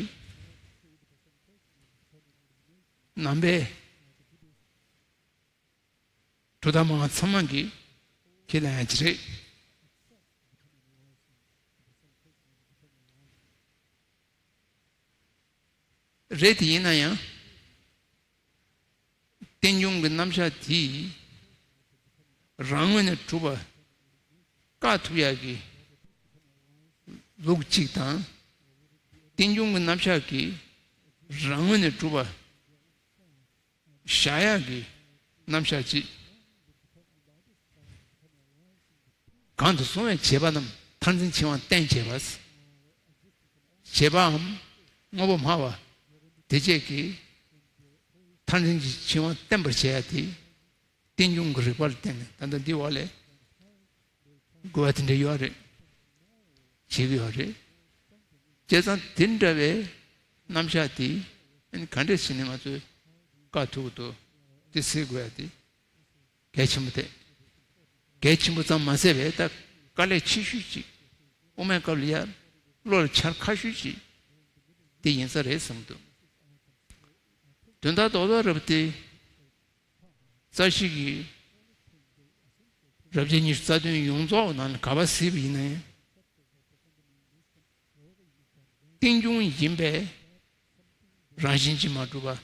ནང་པའི་གྲུབ་མཐའ་མང་ཚང་མ་གིས་ཁས་ལེན་ཡ་ཅིག་རེད། རེད། དེ་ཡིན་ན་ཡང་རྟེན་འབྱུང་གི་རྣམ་གཞག་དེ་རང་ངོས་ནས་གྲུབ་པ་བཀག་ཐུབ་ཡག་གི་ལུགས་གཅིག་དང་། རྟེན་འབྱུང་གི་རྣམ་གཞག་གིས་རང་ངོས་ནས་གྲུབ་པ་བཞག་ཡག་གི་རྣམ་གཞག་ཅིག། གང་དུ་སོང་བའི་བྱེད་པ་རྣམས་མཐར་འཛིན་འཆིང་བ་བསྟན་བྱེད་པ། བྱེད་པའམ་དངོས་པོ་སྨྲ་བ་དེ་བཅས་ཀྱིས་མཐར་འཛིན་གྱི་འཆིང་བ་བསྟན་པར་བྱེད་ཡ་དེ་རྟེན་འབྱུང་གི་རིགས་པ་ལ་བརྟེན་ནས། ད་ལྟ་འདི་འོག་ལས་དགོས་པ་དེ་འདྲ་ཡོད་རེད། བྱེད་ཀྱི་ཡོད་རེད། བྱས་ཙང་དེ་འདྲ་བའི་རྣམ་གཞག་དེ་ཨ་ནི་ག་འདྲས་བྱས་ནས་ང་ཚོས་བཀག་ཐུབ་ཀྱི་འདུག། དེ་སེལ་དགོས་ཡ་དེ་གལ་ཆེན་པོ་རེད། གལ་ཆེན་པོ་ཙམ་མ་ཟད་པའི་ད་དཀའ་ལས་ཆེ་ཤོས་ཅིག། དབུ་མའི་སྐབས་ལ་ཡ་བློ་ལ་འཆར་ཁག་ཤོས་ཅིག་དེ་ཡིན་ས་རེད་བསམ་གྱི་འདུག། དོན་དག་རྡོག་རྡོག་རེད་པ། དེ་རྩ་ཤེས་ཀྱི་རབ་བྱེད་ཉི་ཤུ་རྩ་བདུན་ཡོངས་རྫོགས་ནང་ནས་ག་པར་གཟིགས་པ་ཡིན་ན་ཡང་རྟེན་འབྱུང་ཡིན་པས་རང་བཞིན་གྱིས་མ་གྲུབ་པ།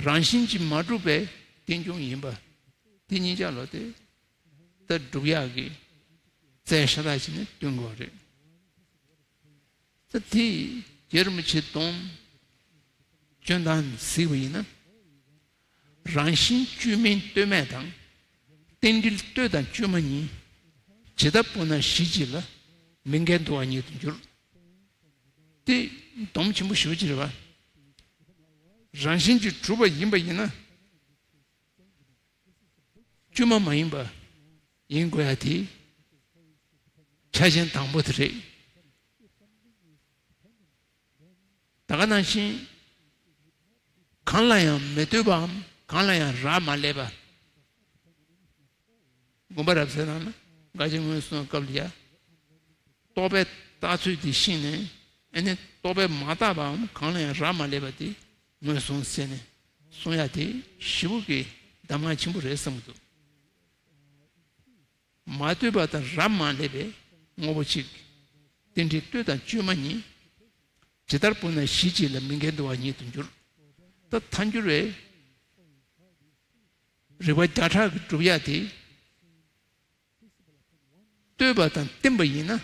རང་བཞིན་གྱིས་མ་གྲུབ་པས་རྟེན་འབྱུང་ཡིན་པ། དེ་གཉིས་ཆ་ལོ་དེ་ད་སྒྲུབ་ཡག་གི་རྩལ་ཤ་སྟག་ཅིག་ནས་སྟོན་དགོས་རེད། ད་དེ་རྗེ་རིན་པོ་ཆེ་སྡོམ་སྐྱོན་དང་གཟིགས་པ་ཡིན་ན། རང་བཞིན་བཅོས་མིན་ལྟོས་མེད་དང་། རྟེན་འབྲེལ་ལྟོས་དང་བཅོས་མ་གཉིས། ཇི་ལྟར་སྤོང་ན་གཞི་གཅིག་ལ། མི་འགལ་འདུ་བ་ཉིད་དུ་འགྱུར། དེ་སྡོམ་ཆེན་པོ་ཞེ་པོ་ཅིག་རེད་པ། རང་བཞིན་གྱིས་གྲུབ་པ་ཡིན་པ་ཡིན་ན། བཅོས་མ་མ་ཡིན་པ་ཡིན་དགོས་ཡ་དེ་ཆ་རྐྱེན་དང་པོ་དེ་རེད། ད་ག་ནང་བཞིན་གང་ལ་ཡང་མི་ལྟོས་པའམ་གང་ལ་ཡང་རག་མ་ལས་པ། དགོངས་པ་རབ་གསལ་ནང་ན་དགག་བྱ་ངོས་བཟུང་སྐབས་ལ་ཡ། རྟོག་པས་བཏགས་ཚུལ་དེ་ཤེས་ནས། ཨ་ནི་རྟོག་པས་མ་བཏགས་པའམ་གང་ལ་ཡང་རག་མ་ལས་པ་དེ་ངོས་བཟུང་ཟེར་ནས་གསུང་ཡ་དེ་ཞེ་པོ་གི་གདམས་ངག་ཆེན་པོ་རེད་བསམ་གྱི་འདུག། མ་ལྟོས་པ་དང་རག་མ་ལས་པའི་དངོས་པོ་གཅིག། རྟེན་འབྲེལ་ལྟོས་དང་བཅོས་མ་གཉིས། ཇི་ལྟར་སྤོང་ན་གཞི་གཅིག་ལ། མི་འགལ་འདུ་བ་ཉིད་དུ་འགྱུར། ད་ཐལ་འགྱུར་བའི་རིགས་པ་བརྒྱ་ཕྲག་གི་སྒྲུབ་ཡ་དེ། ལྟོས་པ་དང་བརྟེན་པ་ཡིན་ན།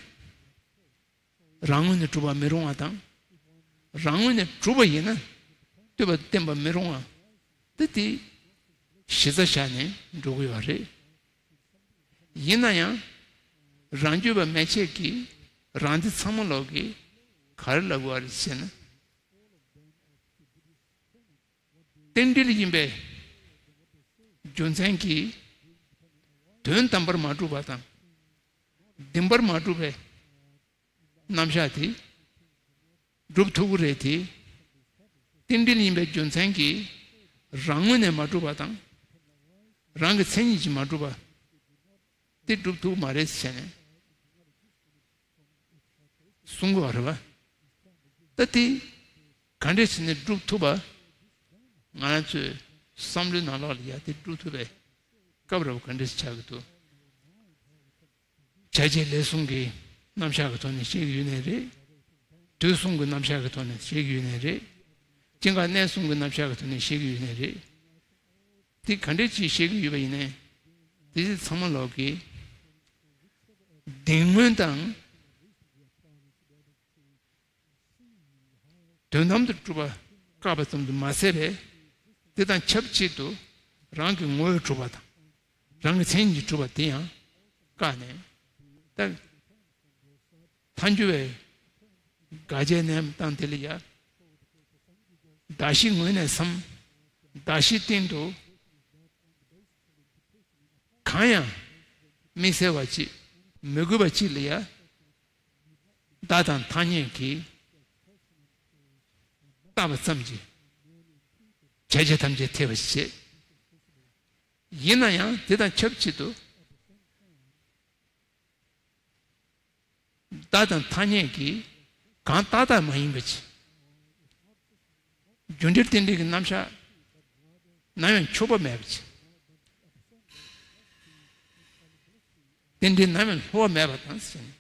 རང་ངོས་ནས་གྲུབ་པ་མི་རུང་བ་དང་། རང་ངོས་ནས་གྲུབ་པ་ཡིན་ན་ལྟོས་པ་བརྟེན་པ་མི་རུང་བ། དེ་དེ་གཞི་རྩ་བཞག་ནས་འགྲོ་གི་ཡོད་རེད། ཡིན་ན་ཡང་རང་རྒྱུད་པ་མན་ཆད་ཀྱིས་རང་སྡེ་ཚང་མ་ལོག་གིས་ག་རེ་ལབ་དགོས་པ་རེད་ཟེར་ན། རྟེན་འབྲེལ་ཡིན་པའི་རྒྱུ་མཚན་གྱིས་དོན་དམ་པར་མ་གྲུབ་པ་དང་། བདེན་པར་མ་གྲུབ་པའི་རྣམ་གཞག་དེ་སྒྲུབ་ཐུབ་ཀྱི་རེད་དེ། རྟེན་འབྲེལ་ཡིན་པའི་རྒྱུ་མཚན་གྱིས་རང་ངོས་ནས་མ་གྲུབ་པ་དང་། རང་གི་མཚན་ཉིད་ཀྱིས་མ་གྲུབ་པ་དེ་སྒྲུབ་ཐུབ་ཀྱི་མ་རེད་ཟེར་ནས་གསུང་དགོས་པ་རེད་པ། ད་དེ་ག་འདྲས་བྱས་ནས་སྒྲུབ་ཐུབ་པ། ང་རང་ཚོའི་བསམ་བློའི་ནང་ལོགས་ལ་ཡ་དེ་སྒྲུབ་ཐུབ་པའི་སྐབས་རེད་པ། ག་འདྲས་ཆགས་ཀྱི་འདུག། བྱ་བྱེད་ལས་གསུམ་གྱི་རྣམ་གཞག་གི་ཐོག་ནས་བཤད་ཀྱི་ཡོད་ནའི་རེད། དུས་གསུམ་གྱི་རྣམ་གཞག་གི་ཐོག་ནས་བཤད་ཀྱི་ཡོད་ནའི་རེད། སྐྱེ་འགག་གནས་གསུམ་གྱི་རྣམ་གཞག་གི་ཐོག་ནས་བཤད་ཀྱི་ཡོད་ནའི་རེད། དེ་ག་འདྲས་ཅིག་བཤད་ཀྱི་ཡོད་པ་ཡིན་ནའི། དེ་ཚོ་ཚང་མ་ལོག་གིས་བདེན་དངོས་དང་། དོན་དམ་དུ་གྲུབ་པ་བཀག་པ་ཙམ་དུ་མ་ཟད་པས། དེ་དང་ཆབས་ཅིག་ཏུ་རང་གི་ངོ་བོས་གྲུབ་པ་དང་། རང་གི་མཚན་ཉིད་ཀྱིས་གྲུབ་པ་དེ་ཡང་བཀག་ནས། ད་ཐལ་འགྱུར་བའི་དགག་བྱའི་གནས་སྟངས་དེ་ལ་ཡ། གདགས་གཞི་ངོས་ནས་སམ། གདགས་གཞིའི་སྟེང་དུ་གང་ཡང་དམིགས་བསལ་བ་ཅིག་མི་དགོས་པ་ཅིག་ལ་ཡ། བདག་དང་ཐ་སྙད་ཀྱིས་བཏགས་པ་ཙམ་གྱིས་བྱ་བྱེད་ཐམས་ཅད་ཐེག་པར་བྱེད། ཡིན་ན་ཡང་དེ་དང་ཆབས་ཅིག་ཏུ་བདག་དང་ཐ་སྙད་ཀྱིས་གང་བཏགས་བཏགས་མ་ཡིན་པ་ཅིག། རྒྱུ་འབྲས་རྟེན་འབྲེལ་གྱི་རྣམ་གཞག་ནམ་ཡང་འཆོལ་པ་མེད་པ་ཅིག། རྟེན་འབྲེལ་ནམ་ཡང་སླུ་བ་མེད་པ་དང་ཟེར་ནས།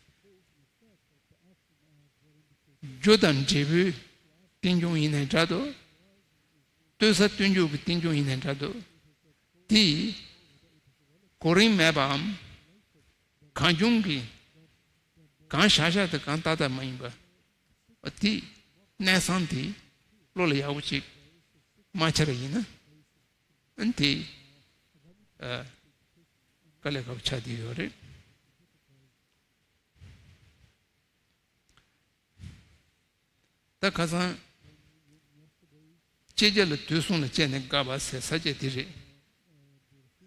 རྒྱུ་དང་འབྲས་བུའི་ རྟེན་འབྱུང་ཡིན་ནའི་འདྲ་འདུག། ལྟོས་ས་སྟོན་འཇུག་གི་རྟེན་འབྱུང་ཡིན་ནའི་འདྲ་འདུག། དེ་གོ་རིམ་མེད་པའམ་གང་བྱུང་གི་གང་བཞག་བཞག་དང་གང་རྟག་རྟག་མ་ཡིན་པ། དེ་གནས་སྟངས་དེ་བློ་ལ་ཡག་པོ་ཅིག་མ་འཆར་བ་ཡིན་ན། ཨ་ནི་དེ་ཨ་དཀའ་ལས་ཁག་པོ་ཆགས་བསྡད་ཡོད་རེད། ད་ཁ་སང་ཤེས་བྱ་ལ་དུས་གསུམ་ལ་དཔྱད་ནས་དགག་པ་ཟེར་ས་བཅད་འདི་རེད།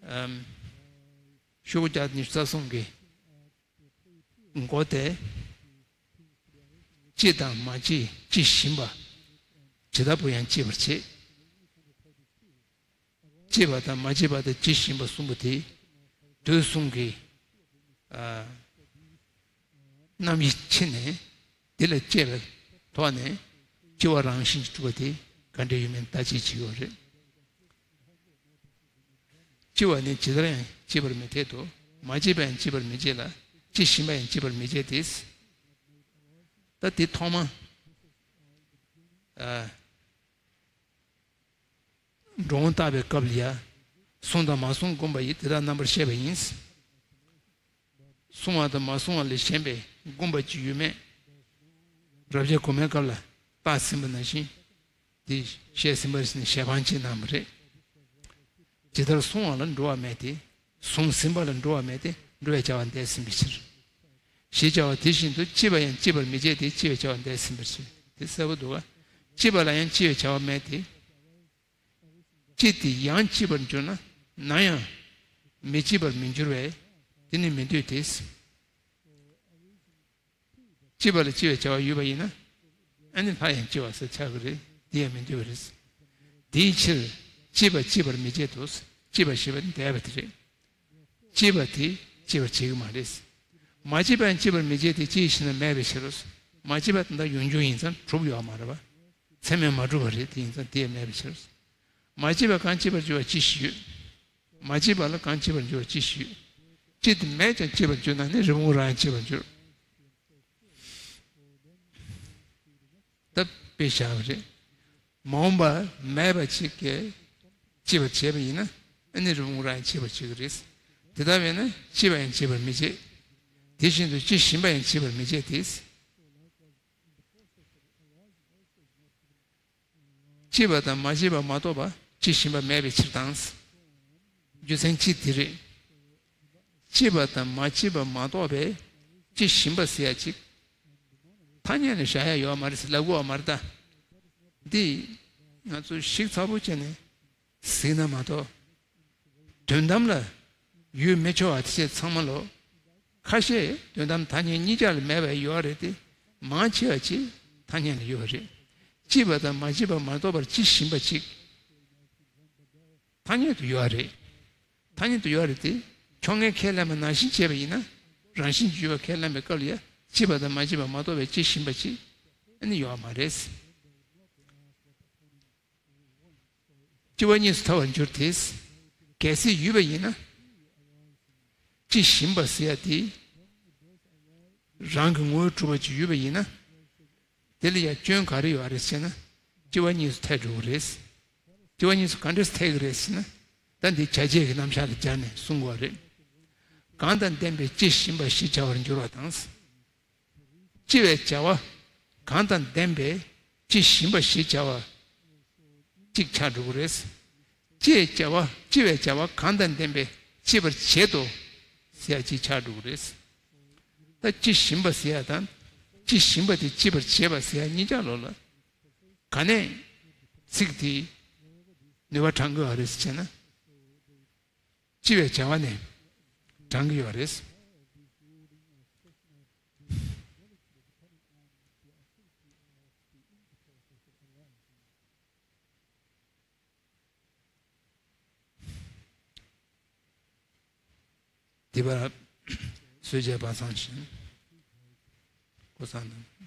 ཨམ། ཤོག་བུ་བརྒྱ་ཉི་ཤུ་རྩ་གསུམ་གྱི་མགོ་དེ། སྐྱེ་དང་མ་སྐྱེ་སྐྱེ་བཞིན་པ། ཇི་ལྟ་བུ་ཡང་སྐྱེ་བར་བྱེད། སྐྱེས་པ་དང་མ་སྐྱེས་པ་དང་སྐྱེ་བཞིན་པ་གསུམ་པོ་དེ་དུས་གསུམ་གྱི་ཨ་རྣམ་དབྱེ་ཕྱེ་ནས་དེ་ལ་དཔྱད་པའི་ཐོག་ནས་སྐྱེ་བ་རང་བཞིན་གྱིས་གྲུབ་པ་དེ་ག་འདྲ་ཡོད་མེད་བརྟག་དཔྱད་བྱེད་ཡོད་རེད། སྐྱེ་བ་ནི་ཇི་ལྟར་ཡང་སྐྱེ་བར་མི་འཐད་དོ། མ་སྐྱེས་པ་ཡང་སྐྱེ་བར་མི་བྱེད་ལ། སྐྱེ་བཞིན་པ་ཡང་སྐྱེ་བར་མི་བྱེད་དེ། ད་དེ་ཐོག་མ་ཨ། འགྲོ་འོང་བརྟག་པའི་སྐབས་ལ་ཡ། བཟུང་དང་མ་བཟུང་བསྒོམ་པ་ཡིས་དེ་དག་རྣམ་པར་ཤེས་པ་ཡིན། བཟུང་བ་དང་མ་བཟུང་བ་ལས་གཞན་པའི་བསྒོམ་པ་ཅིག་ཡོད་མེད། རབ་བྱེད་གོང་མའི་སྐབས་ལ་བརྟག་ཟིན་པ་ནང་བཞིན། དེ་བཤད་ཟིན་པ་ནི་ཞལ་འཕང་ཅིག་གནང་བ་རེད། ཇི་ལྟར་བཟུང་བ་ལ་འགྲོ་བ་མེད་དེ། བཟུང་ཟིན་པ་ལ་འགྲོ་བ་མེད་དེ། འགྲོ་བའི་བྱ་བ་འདས་ཟིན་པའི་ཕྱིར། ཞེས་བྱ་བ་དེ་བཞིན་དུ་སྐྱེས་པ་ཡང་སྐྱེ་བར་མི་བྱེད་དེ། སྐྱེ་བའི་བྱ་བ་འདས་ཟིན་པའི་ཕྱིར། དེ་གསལ་པོ་འདུག་ག། སྐྱེས་པ་ལ་ཡང་སྐྱེ་བའི་བྱ་བ་མེད་དེ། སྐྱེས་ཏེ་ཡང་སྐྱེ་བར་འགྱུར་ན། ན་ཡང་མི་སྐྱེ་བར་མི་འགྱུར་བས། དེ་ནི་མི་འདོད་དེ། སྐྱེས་པ་ལ་སྐྱེ་བའི་བྱ་བ་ཡོད་པ་ཡིན་ན། ཨ་ནི་སླར་ཡང་སྐྱེ་བ་ཟེར་ཆགས་ཀྱི་རེད། དེ་ཡང་མི་འདོད་པ་རེད། དེའི་ཕྱིར་སྐྱེས་པ་སྐྱེ་བར་མི་བྱེད་དོ། སྐྱེས་པ་ཞེས་པ་ནི་འདས་པ་དེ་རེད། སྐྱེས་པ་དེ་སྐྱེ་བར་བྱེད་ཀྱི་མ་རེད། མ་སྐྱེས་པ་ཡང་སྐྱེ་བར་མི་བྱེད་དེ། སྐྱེས་ཤིང་ན་མེད་པའི་ཕྱིར་རོ། མ་སྐྱེས་པ་དེ་འདྲ་ཡོང་རྒྱུ་ཡིན་ཙང་གྲུབ་ཡོད་མ་རེད་པ། ཚད་མས་མ་གྲུབ་པ་རེད། དེ་ཡིན་ཙང་དེ་ཡང་མེད་པའི་ཕྱིར། མ་སྐྱེས་པ་གང་སྐྱེ་བར་འགྱུར་བ་ཅི་ཞིག་ཡོད། མ་སྐྱེས་པ་ལ་གང་སྐྱེ་བར་འགྱུར་བ་ཅི་ཞིག་ཡོད། སྐྱེས་ཏེ་མེད་ཀྱང་སྐྱེ་བར་འགྱུར་ན་ནི་རི་བོང་རང་ཡང་སྐྱེ་བར་འགྱུར། ད་དཔེ་བཞག་པ་རེད། མ་འོངས་པ་མེད་པ་ཅིག་གིས་སྐྱེ་བར་བྱེད་པ་ཡིན་ན། ཨ་ནི་རི་བོང་རང་ཡང་སྐྱེ་བར་བྱེད་ཀྱི་རེད། དེ་ལྟ་བས་ན་སྐྱེས་པ་ཡང་སྐྱེ་བར་མི་བྱེད། དེ་བཞིན་དུ་སྐྱེ་བཞིན་པ་ཡང་སྐྱེ་བར་མི་བྱེད་དེ། སྐྱེས་པ་དང་མ་སྐྱེས་པ་མ་གཏོགས་པ་སྐྱེ་བཞིན་པ་མེད་པའི་ཕྱིར་དང་། རྒྱུ་མཚན་གཅིག་དེ་རེད། སྐྱེས་པ་དང་མ་སྐྱེས་པ་མ་གཏོགས་པའི་སྐྱེ་བཞིན་པ་ཟེར་ཡ་ཅིག་ཐ་སྙད་ནས་བཞག་ཡ་ཡོད་མ་རེད་ཟེར་ལབ་དགོས་པ་མ་རེད་ད། འདི་ང་ཚོ་ཞིབ་ཚགས་པོ་བྱས་ནས་གཟིགས་ན་མ་གཏོགས། དོན་དམ་ལ་ཡོད་མི་ཆོག་པ་དེ་ཚོ་ཚང་མ་ལོ། ཁ་ཤས་དོན་དམ་ཐ་སྙད་གཉིས་ཆ་ལ་མེད་པ་ཡོད་རེད་དེ། མང་ཆེ་བ་ཅིག་ཐ་སྙད་ལ་ཡོད་པ་རེད། སྐྱེས་པ་དང་མ་སྐྱེས་པ་མ་གཏོགས་པར་སྐྱེ་བཞིན་པ་ཅིག་ཐ་སྙད་དུ་ཡོད་རེད། ཐ་སྙད་དུ་ཡོད་རེད་དེ། ཁྱོད་ངས་ཁས་ལེན་པ་ནང་བཞིན་བྱས་པ་ཡིན་ན། རང་བཞིན་གྱིས་ཡོད་པ་ཁས་ལེན་པའི་སྐབས་ལ་ཡ། སྐྱེས་པ་དང་མ་སྐྱེས་པ་མ་གཏོགས་པའི་སྐྱེ་བཞིན་པ་ཅིག་ཨ་ནི་ཡོད་མ་རེད། སྐྱེ་བ་གཉིས་སུ་ཐལ་བར་འགྱུར་ཏེ། གལ་སྲིད་ཡོད་པ་ཡིན་ན། སྐྱེ་བཞིན་པ་ཟེར་ཡ་དེ་རང་གི་ངོ་བོས་གྲུབ་པ་ཅིག་ཡོད་པ་ཡིན་ན། དེ་ལ་ཡང་སྐྱོན་ག་རེ་ཡོད་རེད་ཟེར་ན། སྐྱེ་བ་གཉིས་སུ་ཐལ་འགྲོ་གི་རེད། སྐྱེ་བ་གཉིས་སུ་ག་འདྲས་ཐལ་གི་རེད་ཟེར་ན། ད་འདི་བྱ་བྱེད་ཀྱི་རྣམ་གཞག་ལ་སྦྱར་ནས་གསུང་དགོས་རེད། གང་དང་ལྡན་པའི་སྐྱེ་བཞིན་པ་ཞེས་བྱ་བར་འགྱུར་བ་དང་། སྐྱེ་བའི་བྱ་བ་གང་དང་ལྡན་པའི་སྐྱེ་བཞིན་པ་ཞེས་བྱ་བ་གཅིག་ཆགས་འགྲོ་གི་རེད། སྐྱེ་བྱ་བ་སྐྱེ་བའི་བྱ་བ་གང་དང་ལྡན་པའི་སྐྱེ་བར་བྱེད་དོ་ཟེར་ཡ་གཅིག་ཆགས་འགྲོ་གི་རེད། ད་སྐྱེ་བཞིན་པ་ཟེར་ཡ་དང་། སྐྱེ་བཞིན་པ་དེ་སྐྱེ་བར་བྱེད་པ་ཟེར་ཡ་གཉིས་ཆ་ལོ་ལ། ག་ནས་ཚིག་དེའི་ནུས་པ་དྲང་གི་ཡོད་རེད་ཟེར་ན། སྐྱེ་བའི་བྱ་བ་ནས་དྲང་གི་ཡོད་རེད། དེ་བར་གསོལ་ཇ་སྦ་གསང་ཞིང་། སྐུ་གསང་གནང་།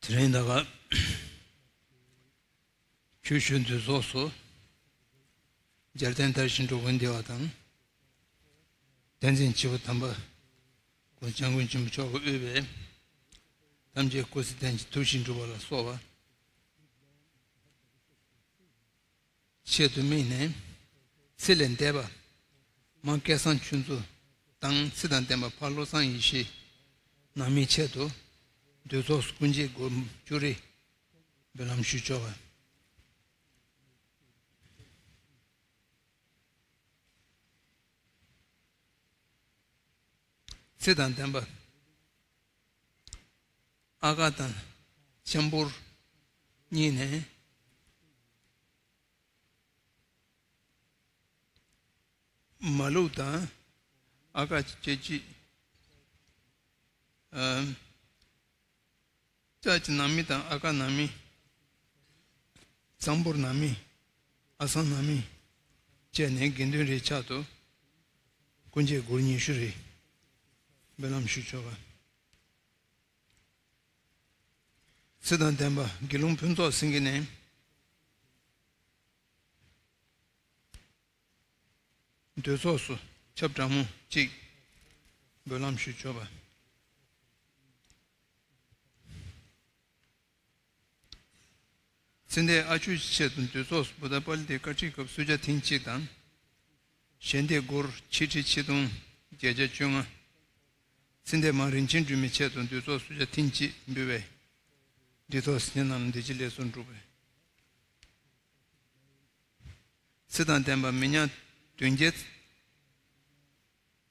དེ་རིང་ད་ག་ཆུ་ཤུལ་འདུས་ཚོགས་སུ་རྒྱལ་བསྟན་དར་ཞིང་འགྲོ་ཀུན་བདེ་བ་དང་། བསྟན་འཛིན་སྤྱི་བོ་དམ་པ་སྐུ་འཇམ་མགོན་ཆེན་པོ་མཆོག་གིས་དབུས་པའི་ཐམས་ཅད་སྐུ་ཚེ་བརྟན་ཅིང་ཐུགས་བཞེད་འགྲུབ་པ་ལ་སོགས་པ། ཆེད་དུ་དམིགས་ནས། ཚེ་ལས་འདས་པ་མ་སྐལ་བཟང་ཆོས་མཚོ་དང་། ཚེ་དང་ལྡན་པ་ཕ་བློ་བཟང་ཡེ་ཤེས་རྣམ་སྨིན་ཆེད་དུ་འདུས་ཚོགས་སུ་སྐུ་འགྱེད་སྒོར་མོ་བཅུ་རེ་འབུལ་ལམ་ཞུ་ཆོག་པ། ཚེ་དང་ལྡན་པ་ཨ་ཀ་དང་ལྕམ་བུར་གཉིས་ནས། མ་ལུག་དང་ཨ་ཀ་སྐྱེ་གཅིག་ཨམ། ལྕགས་ཀྱི་ནང་མི་དང་ཨ་ཀ་ནང་མི། ལྕམ་བུར་ནང་མི། ཨ་སང་ནང་མི། བཅས་ནས་དགེ་འདུན་རེའི་ཕྱག་ཏུ་སྐུ་འགྱེད་སྒོར་ཉི་ཤུ་རེ་འབུལ་ལམ་ཞུ་ཆོག་པ། ཚེ་དང་ལྡན་པ་དགེ་སློང་ཕུན་ཚོགས་སེང་གེ་ནས། འདུས་ཚོགས་སུ་ཆབ་གྲང་མོ་གཅིག་འབུལ་ལམ་ཞུ་ཆོག་པ། ཚེ་འདས་ཨ་ཆུ་ཆེད་དུ་འདུས་ཚོགས་སུ་བུདྡྷ་པཱ་ལི་ཏའི་བཀའ་ཁྲིད་སྐབས་སུ་ཇཱ་ཐེངས་གཅིག་དང་། ཞལ་འདེབས་སྒོར་ཆིག་ཁྲི་ཆིག་སྟོང་བརྒྱད་བརྒྱ་བཅོ་ལྔ། ཚེ་འདས་མ་རིན་ཆེན་སྒྲོལ་མའི་ཆེད་དུ་འདུས་ཚོགས་སུ་ཇཱ་ཐེངས་གཅིག་འབུལ་བས། འདུས་ཚོགས་སུ་ཉེ་རྣམས་བདེ་སྐྱིད་ལེགས་སུ་འགྲུབ་པའི། ཚེ་དང་ལྡན་པ་མི་ཉག་བདུན་བརྒྱད་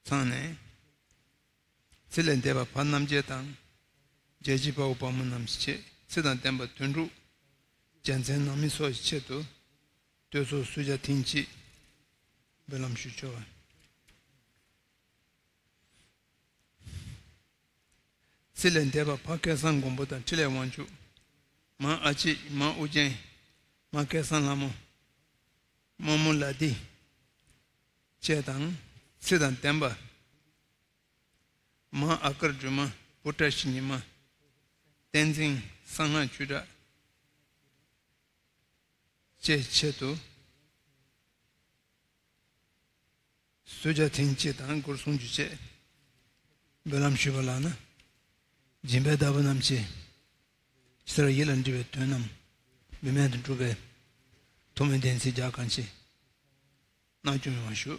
ཚང་ནས། ཚེ་ལས་འདས་པ་ཕ་རྣམ་རྒྱལ་དང་། རྒྱལ་གཅེས་དཔའ་བོ་དཔའ་མོ་རྣམས་ཀྱི་ཆེད། ཚེ་དང་ལྡན་པ་དོན་གྲུབ་རྒྱལ་མཚན་ནང་མི་སོགས་ཀྱི་ཆེད་དུ། འདུས་ཚོགས་སུ་ཇཱ་ཐེངས་གཅིག་འབུལ་ལམ་ཞུ་ཆོག་པ། ཚེ་ལས་འདས་པ་ཕ་སྐལ་བཟང་མགོན་པོ་དང་འཕྲིན་ལས་དབང་ཕྱུག་མ་ཨ་ཅེ། མ་ཨུ་རྒྱན། མ་སྐལ་བཟང་ལྷ་མོ། རྨོ་མོ་ལ་དི། བཅས་དང་། ཚེ་དང་ལྡན་པ་མ་ཨ་དཀར་སྒྲོལ་མ། བུ་བཀྲ་ཤིས་ཉི་མ། བསྟན་འཛིན་གསང་སྔགས་ཆོས་གྲགས། བཅས་ཆེད་དུ། སུ་ཇཱ་ཐེངས་གཅིག་དང་སྒོར་སུམ་ཅུ་བཅས་འབུལ་ལམ་ཞུས་པ་ལགས་ན། སྦྱིན་པའི་བདག་པོ་རྣམས་ཀྱིས་ཕྱི་ལྟར་ཡིད་ལ་འདྲིས་པའི་དོན་རྣམས་འབད་མེད་དུ་འགྲུབ་པའི་ཐུགས་སྨོན་བདེན་ཚིག་རྒྱ་གང་ཆེ་གནང་སྐྱོང་ཡོང་བ་ཞུ།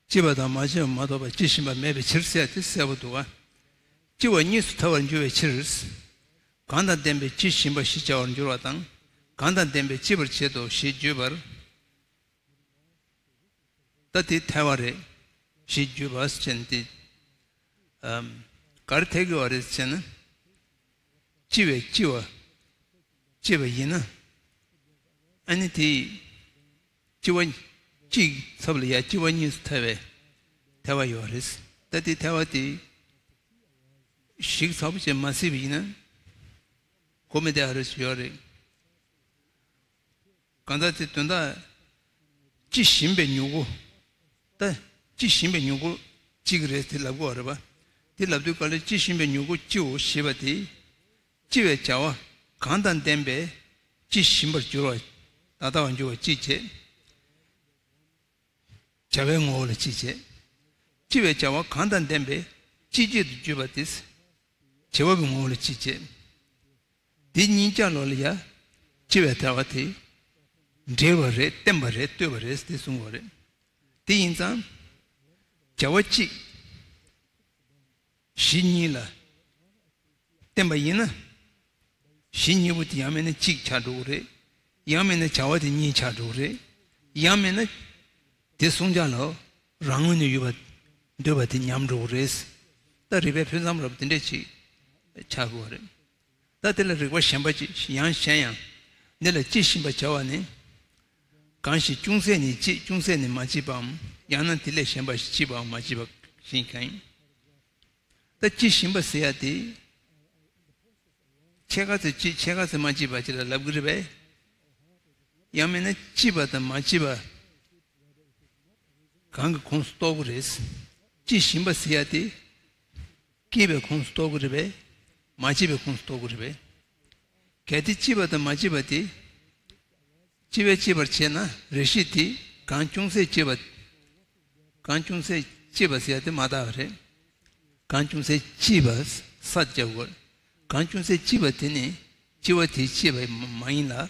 སྐྱེས་པ་དང་མ་སྐྱེས་པ་མ་གཏོགས་པ་སྐྱེ་བཞིན་པ་མེད་པའི་ཕྱིར་ཟེར་ཏེ་གསལ་པོ་འདུག་ག་སྐྱེ་བ་གཉིས་སུ་ཐལ་བར་འགྱུར་བའི་ཕྱིར། གང་དང་ལྡན་པའི་སྐྱེ་བཞིན་པ་ཞེས་བྱ་བར་འགྱུར་བ་དང་། གང་དང་ལྡན་པའི་སྐྱེ་བར་བྱེད་དོ་ཞེས་བརྗོད་པར། ད་དེ་ཐལ་བ་རེད་ཞེས་བརྗོད་པ་ཟེར་ནས་དེ། ཨམ། ག་རེ་ཐལ་གི་བ་རེད་ཟེར་ན། སྐྱེ་བའི་སྐྱེ་བ། སྐྱེ་བ་ཡིན་ན། ཨ་ནི་དེ། སྐྱེ་བ་གཅིག་ཚབ་ལ་ཡ་སྐྱེ་བ་གཉིས་སུ་ཐལ་བའི་ཐལ་བ་ཡོད་རེད། ད་དེ་ཐལ་བ་དེ་ཞིབ་ཚགས་པོ་བྱས་མ་བསྲེས་པ་ཡིན་ན་གོ་མི་བདེ་བ་རེད་ཡོད་རེད། གང་ལྟར་དེ་དོན་དག་སྐྱེ་བཞིན་པའི་མྱུ་གུ། ད་སྐྱེ་བཞིན་པའི་མྱུ་གུ་གཅིག་རེད་དེ་ལབ་དགོས་པ་རེད་པ། དེ་ལབ་དུས་ག་ལེར་སྐྱེ་བཞིན་པའི་མྱུ་གུ་སྐྱེའོ་ཞེས་པ་དེ། སྐྱེ་བའི་བྱ་བ་གང་དང་ལྡན་པའི་སྐྱེ་བཞིན་པར་གྱུར་པ། ད་ལྟ་བར་འགྱུར་བ་གཅིག་བྱས། བྱ་བའི་ངོ་བོ་ལ་གཅིག་བྱས། སྐྱེ་བའི་བྱ་བ་གང་དང་ལྡན་པའི་སྐྱེ་བྱེད་དུ་གྱུར་པ་དེ། བྱེད་པ་པོའི་ངོ་བོ་ལ་གཅིག་བྱས། དེ་གཉིས་ཆ་ལོ་ལ་ཡ། སྐྱེ་བའི་ཐལ་བ་དེ། འབྲེལ་བ་རེད་བརྟེན་པ་རེད་ལྟོས་པ་རེད་དེ་གསུང་བ་རེད། དེ་ཡིན་ཙང་བྱ་བ་གཅིག་གཞི་གཉིས་ལ་བརྟེན་པ་ཡིན་ན། གཞི་གཉིས་པོ་དེ་ཡང་མིན་ན་གཅིག་ཆགས་འགྲོ་གི་རེད། ཡང་མིན་ན་བྱ་བ་དེ་གཉིས་ཆགས་འགྲོ་གི་རེད། ཡང་མིན་ན་དེ་གསུམ་ཆར་ལ་རང་ངོས་ནས་ཡོད་པ་འདོད་པ་དེ་ཉམས་འགྲོ་གི་རེད། ད་རིགས་པའི་ཕུན་སུམ་ཚོགས་པ་དེ་འདྲ་ཅིག་ཆགས་དགོས་པ་རེད། ད་དེ་ལ་རིགས་པ་གཞན་པ་ཅིག་ཡང་གཞན་ཡང་། འདི་ལ་དཔྱིས་ཞིམ་པ་བྱ་བ་ནི། གང་ཞིག་ཅུང་ཟད་ནི་དཔྱིས་ཅུང་ཟད་ནི་མ་དཔྱིས་པའམ། ཡང་ན་དེ་ལས་གཞན་པ་ཞིག་དཔྱིས་པའམ་མ་དཔྱིས་པ་གཞན་གང་ཡིན། ད་དཔྱིས་ཞིམ་པ་ཟེར་ཡ་དེ། ཕྱེད་ཀ་ཚོད་དཔྱིས་ཕྱེད་ཀ་ཚོད་མ་དཔྱིས་པ་ཅིག་ལ་ལབ་གི་རེད་པས། ཡང་མིན་ན་དཔྱིས་པ་དང་མ་དཔྱིས་པ་གང་གི་ཁོངས་སུ་གཏོགས་ཀྱི་རེད། དཔྱིས་ཞིམ་པ་ཟེར་ཡ་དེ་སྐྱེས་པའི་ཁོངས་སུ་གཏོགས་ཀྱི་རེད་པས། མ་སྐྱེས་པའི་ཁོངས་སུ་གཏོགས་ཀྱི་རེད་པས། གལ་ཏེ་སྐྱེས་པ་དང་མ་སྐྱེས་པ་དེ་སྐྱེ་བས་སྐྱེས་པར་བྱས་ན། རེ་ཞིག་དེ་གང་ཅུང་ཟད་སྐྱེས་པ། གང་ཅུང་ཟད་སྐྱེས་པ་ཟེར་ཡ་དེ་མ་དག་པ་རེད། གང་ཅུང་ཟད་སྐྱེས་པ་ས་རྒྱབ་དགོས། གང་ཅུང་ཟད་སྐྱེས་པ་དེ་ནི་སྐྱེ་བ་དེས་སྐྱེས་པ་མ་མ་ཡིན་ལ།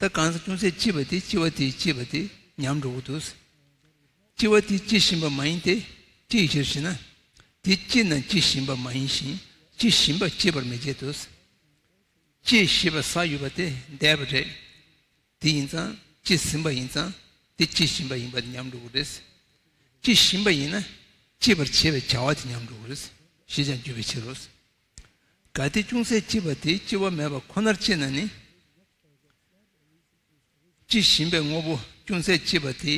ད་གང་ས་ཅུང་ཟད་སྐྱེས་པ་དེ་སྐྱེ་བ་དེས་སྐྱེས་པ་དེ་ཉམས་འགྲོ་གི་འདུག། སྐྱེ་བ་དེ་དཔྱིས་ཞིམ་པ་མ་ཡིན་ཏེ། ཅིའི་ཕྱིར་ཞེ་ན། དེ་སྐྱེས་ན་དཔྱིས་ཞིམ་པ་མ་ཡིན་ཞིང་། དཔྱིས་ཞིམ་པ་སྐྱེད་པར་མི་བྱེད་དོ། དཔྱིས་ཞིམ་པ་ས་ཡོད་པ་དེ་འདས་པ་རེད། དེ་ཡིན་ཙང་དཔྱིས་ཟིན་པ་ཡིན་ཙང་དེ་དཔྱིས་ཞིམ་པ་ཡིན་པ་དེ་ཉམས་འགྲོ་གི་རེད། དཔྱིས་ཞིམ་པ་ཡིན་ན་སྐྱེད་པར་བྱེད་པའི་བྱ་བ་དེ་ཉམས་འགྲོ་གི་རེད། ཞེས་ཀྱང་བརྗོད་པའི་ཕྱིར་རོ། གལ་ཏེ་ཅུང་ཟད་སྐྱེས་པ་དེ་སྐྱེ་བ་མེད་པ་ཁོ་ནར་སྐྱེས་ན་ནི། དཔྱིས་ཞིམ་པའི་དངོས་པོ་ཅུང་ཟད་སྐྱེས་པ་དེ།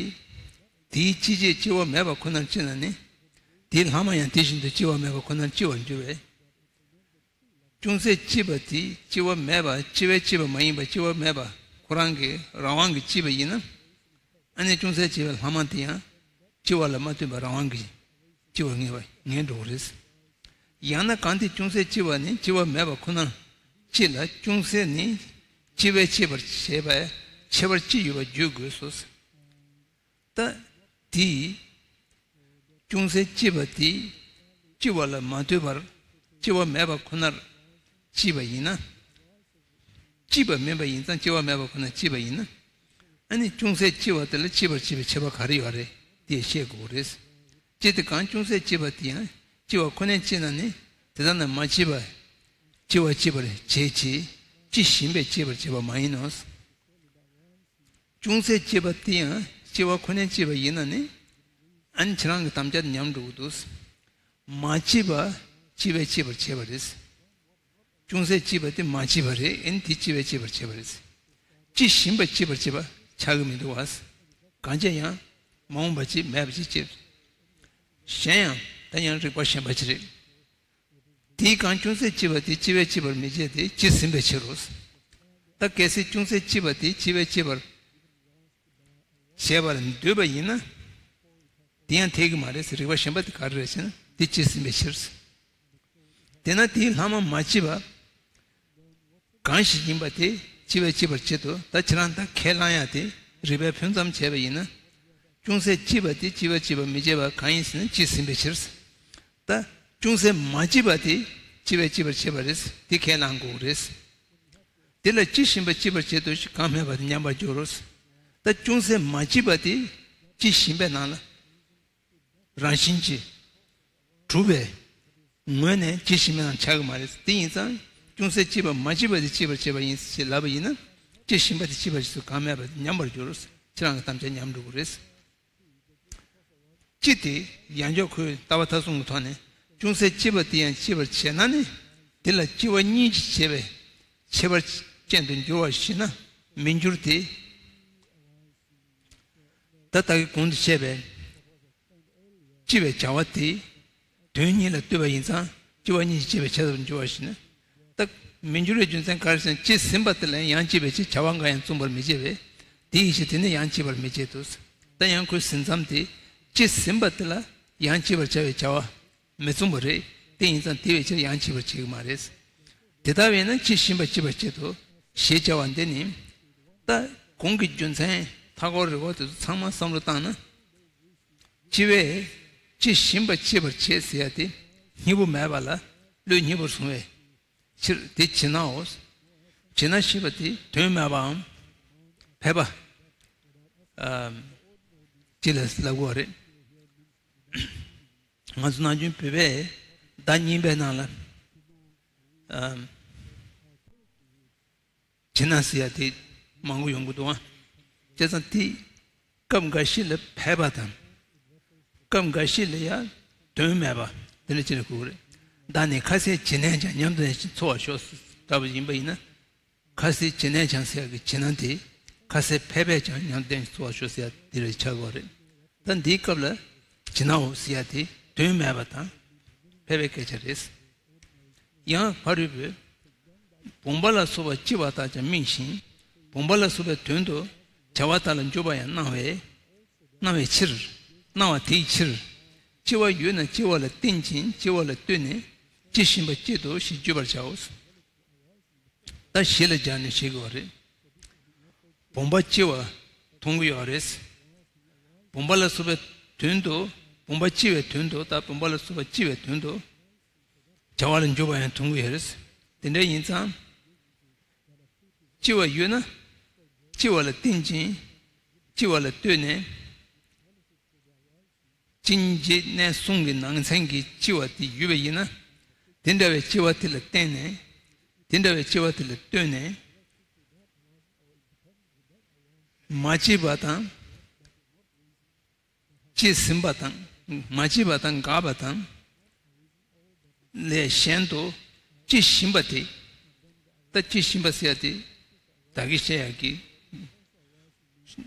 དེའི་སྐྱེད་བྱེད་སྐྱེ་བ་མེད་པ་ཁོ་ནར་སྐྱེས་ན་ནི། དེའི་ལྷག་མ་ཡང་དེ་བཞིན་དུ་སྐྱེ་བ་མེད་པ་ཁོ་ནར་སྐྱེ་བར་འགྱུར་བས། ཅུང་ཟད་སྐྱེས་པ་དེ་སྐྱེ་བ་མེད་པ། སྐྱེ་བས་སྐྱེས་པ་མ་ཡིན་པ། སྐྱེ་བ་མེད་པ་ཁོ་རང་གི་རང་དབང་གིས་སྐྱེས་པ་ཡིན་ན། ཨ་ནི་ཅུང་ཟད་སྐྱེས་པའི་ལྷག་མ་དེ་ཡང་སྐྱེ་བ་ལ་མ་ལྟོས་པར་རང་དབང་གིས་སྐྱེ་བར་ངེས་པ་ངེས་འགྲོ་གི་རེད། ཡང་ན་གང་དེ་ཅུང་ཟད་སྐྱེས་པ་ནི་སྐྱེ་བ་མེད་པ་ཁོ་ནར་སྐྱེས་ལ། ཅུང་ཟད་ནི་སྐྱེ་བས་སྐྱེད་པར་བྱེད་པས་ཁྱད་པར་ཅི་ཡོད་པར་བརྗོད་དགོས་སོ། ད་དེ་ཅུང་ཟད་སྐྱེས་པ་དེ་སྐྱེ་བ་ལ་མ་ལྟོས་པར་སྐྱེ་བ་མེད་པ་ཁོ་ནར་སྐྱེས་པ་ཡིན་ན། སྐྱེས་པ་མིན་པ་ཡིན་ཙང་སྐྱེ་བ་མེད་པ་ཁོ་ནར་སྐྱེས་པ་ཡིན་ན། ཨ་ནི་ཅུང་ཟད་སྐྱེ་བ་དེ་ལ་སྐྱེད་པར་བྱེད་པའི་ཁྱད་པར་ག་རེ་ཡོད་རེད། དེ་ཤེས་དགོས་རེད། ཅི་སྟེ་གང་ཅུང་ཟད་སྐྱེས་པ་དེ་ཡང་སྐྱེ་བ་ཁོ་ནས་སྐྱེས་ན་ནི། དེ་ལྟར་ན་མ་སྐྱེས་པ་སྐྱེ་བ་སྐྱེད་པར་བྱེད་ཅེས། དཔྱིས་ཞིམ་པས་སྐྱེད་པར་བྱེད་པ་མ་ཡིན་ནོ། ཅུང་ཟད་སྐྱེས་པ་དེ་ཡང་སྐྱེ་བ་ཁོ་ནས་སྐྱེས་པ་ཡིན་ན་ནི། ཨ་ནི་ཁྱེད་རང་གི་དམ་བཅའ་དེ་ཉམས་འགྲོ་གི་འདུག། མ་སྐྱེས་པ་སྐྱེ་བས་སྐྱེད་པར་བྱེད་པ་རེད། ཅུང་ཟད་སྐྱེས་པ་དེ་མ་སྐྱེས་པ་རེད། ཨ་ནི་དེ་སྐྱེ་བས་སྐྱེད་པར་བྱེད་པ་རེད། དཔྱིས་ཞིམ་པ་སྐྱེད་པར་བྱེད་པ་ཆགས་ཀྱི་མི་འདུག་བ། གང་ཅི་ཡང་མ་འོངས་པ་ཅིག་མེད་པ་ཅིག་སྐྱེས། གཞན་ཡང་ད་ཡང་རིགས་པ་གཞན་པ་ཅིག་རེད། དེའི་གང་ཅུང་ཟད་སྐྱེས་པ་དེ་སྐྱེ་བས་སྐྱེད་པར་མི་བྱེད་དེ་དཔྱིས་ཟིན་པའི་ཕྱིར་རོ། ད་གལ་སྲིད་ཅུང་ཟད་སྐྱེས་པ་དེ་སྐྱེ་བས་སྐྱེད་པར་བྱེད་པར་འདོད་པ་ཡིན་ན། དེ་ཡང་འཐད་ཀྱི་མ་རེད་ཟེར། རིགས་པ་གཞན་པ་དེ་ག་རེ་རེད་ཟེར་ན་དེ་དཔྱིས་ཟིན་པའི་ཕྱིར། དེས་ན་དེའི་ལྷག་མ་མ་སྐྱེས་པ་གང་ཞིག་ཡིན་པ་དེ་སྐྱེ་བས་སྐྱེད་པར་བྱེད་དོ། ད་ཁྱེད་རང་ད་ཁས་བླངས་ཡ་དེ་རིགས་པས་ཕུན་སུམ་བྱས་པ་ཡིན་ན། ཅུང་ཟད་སྐྱེས་པ་དེ་སྐྱེ་བས་སྐྱེད་པར་མི་བྱེད་པ་གང་ཡིན་ཟེར་ན་དཔྱིས་ཟིན་པའི་ཕྱིར། ད་ཅུང་ཟད་མ་སྐྱེས་པ་དེ་སྐྱེ་བས་སྐྱེད་པར་བྱེད་པ་རེད། དེ་ཁས་བླངས་དགོས་རེད། དེ་ལ་དཔྱིས་ཞིམ་པ་སྐྱེད་པར་བྱེད་དོ་ཞེས་གང་སྨྲས་པ་དེ་ཉམས་པར་འགྱུར་རོ། ད་ཅུང་ཟད་མ་སྐྱེས་པ་དེ་དཔྱིས་ཞིམ་པའི་ནང་ལ་རང་བཞིན་གྱིས་གྲུབ་པའི་ངོས་ནས་དཔྱིས་ཞིམ་པའི་ནང་ཆགས་ཀྱི་མ་རེད། དེ་ཡིན་ཙང་ཅུང་ཟད་སྐྱེས་པ་མ་སྐྱེས་པ་དེ་སྐྱེད་པར་བྱེད་པ་ཡིན་ཞེས་ལབ་པ་ཡིན་ན། དཔྱིས་ཞིམ་པ་དེ་སྐྱེད་པར་བྱེད་དོ་གང་སྨྲས་པ་དེ་ཉམས་པར་འགྱུར་རོ། ཁྱེད་རང་གི་དམ་བཅའ་ཉམས་འགྲོ་གི་རེད། ཅི་སྟེ་ཡང་བསྐྱར་ཁོས་ལྟ་བ་མཐའ་གསུམ་གྱི་ཐོག་ནས་ཅུང་ཟད་སྐྱེས་པ་དེ་ཡང་སྐྱེད་པར་བྱེད་ན་ནི། དེ་ལ་སྐྱེ་བ་གཉིས་ཀྱིས་བྱས་པའི་ཁྱད་པར་ཅན་དུ་འགྱུར་བ་ཞེ་ན་མི་འགྱུར་ཏེ། ད་ལྟ་གི་གོང་དུ་བཤད་པའི་སྐྱེ་བའི་བྱ་བ་དེ་དོན་གཉིས་ལ་ལྟོས་པ་ཡིན་ཙང་སྐྱེ་བ་གཉིས་ཀྱིས་བྱས་པའི་ཁྱད་པར་དུ་འགྱུར་བ་ཞེ་ན། ད་མི་འགྱུར་བའི་རྒྱུ་མཚན་ག་རེ་ཟེར་ན། དཔྱིས་ཟིན་པ་དེ་ལ་ཡང་སྐྱེ་བའི་ཕྱིར་བྱ་བ་འགའ་ཡང་མཚུངས་པར་མི་བྱེད་པས། དེ་ཡི་ཕྱིར་དེ་ནི་ཡང་སྐྱེ་བར་མི་བྱེད་དོ། ད་ཡང་ཁོས་ཟིན་མཚམས་དེ་དཔྱིས་ཟིན་པ་དེ་ལ་ཡང་སྐྱེ་བར་བྱ་བའི་བྱ་བ་མི་མཚུངས་པ་རེད། དེ་ཡིན་ཙང་དེ་བའི་ཕྱིར་ཡང་སྐྱེ་བར་བྱེད་ཀྱི་མ་རེད། དེ་ལྟ་བས་ན་དཔྱིས་ཞིམ་པ་སྐྱེད་པར་བྱེད་དོ་ཞེས་བྱ་བ་འདི་ནི། ད་གོང་གི་རྒྱུ་མཚན་མཐའ་འཁོར་རིགས་པ་དེ་ཚོ་ཚང་མ་བསམ་བློ་བཏང་ན། སྐྱེ་བས་དཔྱིས་ཞིམ་པ་སྐྱེད་པར་བྱེད་ཟེར་ཡ་དེ་སྙིང་པོ་མེད་པ་ལ་བློས་སྙིང་པོར་བཟུང་བའི་ཕྱིར་དེ་བྱེད་ནའོ། བྱེད་ན་ཞེས་པ་དེ་དོན་མེད་པའམ་ཕལ་པ། ཨ། ཅི་ལ་ལབ་དགོས་རེད། ང་ཚོ་ནམ་རྒྱུན་བོད་པའི་ཟླ་གཉིས་པའི་ནང་ལ་ཨམ། བྱེད་ན་ཟེར་ཡ་དེ་མང་པོ་ཡོང་གི་འདུག་ཨ། བྱས་ཙང་དེ་སྐབས་འགའ་ཞིག་ལ་ཕལ་པ་དང་། སྐབས་འགའ་ཞིག་ལ་ཡང་དོན་མེད་པ་དེ་འདྲ་ཅིག་ལ་གོ་གི་རེད། བདག་ནི་ཁ་ཟས་བྱིན་ནས་ཀྱང་། ཉམས་དང་ལྡན་ཞིང་འཚོ་བར་ཤོག་ལྟ་བུ་ཡིན་པ་ཡིན་ན། ཁ་ཟས་བྱིན་ནས་ཀྱང་ཟེར་ཡ་གི་བྱིན་ན་དེ་ཁ་ཟས་ཕལ་པས་ཀྱང་ཉམས་ལྡན་ཞིང་འཚོ་བར་ཤོག་ཟེར་ཡ་དེ་རེད་ཆགས་དགོས་རེད། ད་འདིའི་སྐབས་ལ་བྱིན་ནའོ་ཟེར་ཡ་དེ་དོན་མེད་པ་དང་ཕལ་པའི་སྐད་ཆ་རེད། ཡང་ཕ་རོལ་པོས། བུམ་པ་ལ་སོགས་པ་ལྕི་བ་དག་ཀྱང་སྨིན་ཞིང་། བུམ་པ་ལ་སོགས་པའི་དོན་དུ་བྱ་བ་དག་ལ་འཇུག་པ་ཡང་སྣང་བས། སྣང་བའི་ཕྱིར། སྣང་བ་དེའི་ཕྱིར། ལྕི་བ་ཡོད་ན་ལྕི་བ་ལ་བརྟེན་ཅིང་ལྕི་བ་ལ་ལྟོས་ནས་ལྕི་ཞིམ་པ་སྐྱེད་དོ་ཞེས་བརྗོད་པར་བྱའོ། ད་གཞི་ལ་སྦྱར་ནས་བཤད་དགོས་པ་རེད། བུམ་པ་ལྕི་བ་མཐོང་གི་ཡོད་རེད། བུམ་པ་ལ་སོགས་པའི་དོན་དུ། བུམ་པ་ལྕི་བའི་དོན་དུ། ད་བུམ་པ་ལ་སོགས་པ་ལྕི་བའི་དོན་དུ་བྱ་བ་ལ་འཇུག་པ་ཡང་མཐོང་གི་ཡོད་རེད། དེ་འདྲ་ཡིན་ཙང་ལྕི་བ་ཡོད་ན་ལྕི་བ་ལ་བརྟེན་ཅིང་ལྕི་བ་ལ་ལྟོས་ནས། ཅིན་རྗེས་གནས་གསུམ་གྱི་ནང་ཚན་གྱི་ལྕི་བ་དེ་ཡོད་པ་ཡིན་ན། དེ་འདྲ་བའི་ལྕི་བ་དེ་ལ་བརྟེན་ནས། དེ་འདྲ་བའི་ལྕི་བ་དེ་ལ་ལྟོས་ནས། མ་སྐྱེས་པ་དང་། སྐྱེས་ཟིན་པ་དང་། མ་སྐྱེས་པ་དང་འགགས་པ་དང་། ལས་གཞན་དུ་ལྕི་ཞིམ་པ་དེ། ད་ལྕི་ཞིམ་པ་ཟེར་ཡ་དེ། ད་གིན་བཤད་ཡག་གི་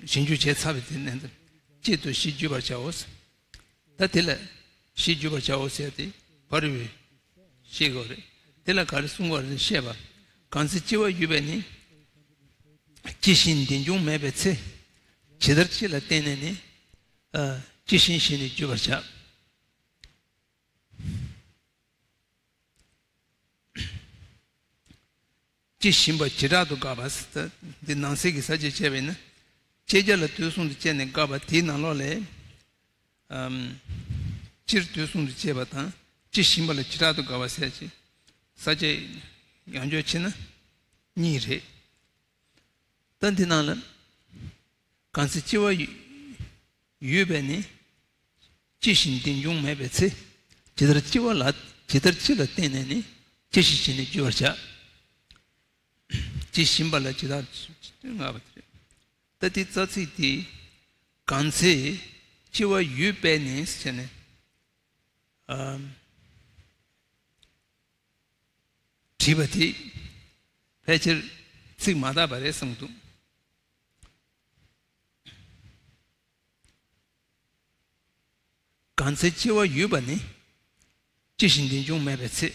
ཞིབ་འཇུག་བྱས་ཚར་བའི་དེ་ནས་སྐྱེད་དོ་ཞེས་བརྗོད་པར་བྱའོ། ད་དེ་ལ་ཞེས་བརྗོད་པར་བྱའོ་ཟེར་ཏེ་ཕ་རོལ་པོས་བཤད་དགོས་རེད། དེ་ལ་ག་རེ་གསུང་དགོས་རེད་བཤད་པ། གང་ཚེ་ལྕི་བ་ཡོད་པས་ནི། ལྕི་ཞིང་ལྡན་འབྱུང་མེད་པའི་ཚེ། ཇི་ལྟར་ལྕི་ལ་བརྟེན་ནས་ནི། ལྕི་ཞིང་ཞེས་ནི་བརྗོད་པར་བྱ། ལྕི་ཞིམ་པ་བྱེ་བྲག་ཏུ་དགག་པ། འདི་ནང་གསེས་ཀྱི་ས་བཅད་བྱས་པས་ན། ལྕེ་བརྒྱད་ལ་དུས་གསུམ་དུ་བཅད་ནས་དགག་པ་དེའི་ནང་ལོགས་ལས། སྤྱིར་དུས་གསུམ་དུ་བཅད་པ་དང་ལྕི་ཞིམ་པ་ལ་བྱེ་བྲག་ཏུ་དགག་པ་ཟེར་ཅིང་། ས་བཅད་ཡང་བསྐྱར་ཕྱེ་ན་གཉིས་རེད། ད་འདི་ནང་ལ། གང་ཚེ་ལྕི་བ་ཡོད་པས་ནི། ལྕི་ཞིང་ལྡན་འབྱུང་མེད་པའི་ཚེ། ཇི་ལྟར་ལྕི་བ་ལ། ཇི་ལྟར་ལྕི་ལ་བརྟེན་ནས་ནི། ལྕི་ཞིང་ཞེས་ནི་བརྗོད་པར་བྱ། ལྕི་ཞིམ་པ་ལ་ཇི་ལྟར་ལྔ་པ་དེ་རེད། ད་འདི་རྩ་ཚིག་འདི། གང་ཚེ་ལྕི་བ་ཡོད་པས་ནི་ཟེར་ནས། ཨམ། བྲིས་པ་དེ་ཕལ་ཆེར་ཚིག་མ་དག་པ་རེད་བསམ་གྱི་འདུག་གང་ཚེ་ལྕི་བ་ཡོད་པ་ནི། ལྕི་ཞིང་ལྡན་འབྱུང་མེད་པའི་ཚེ།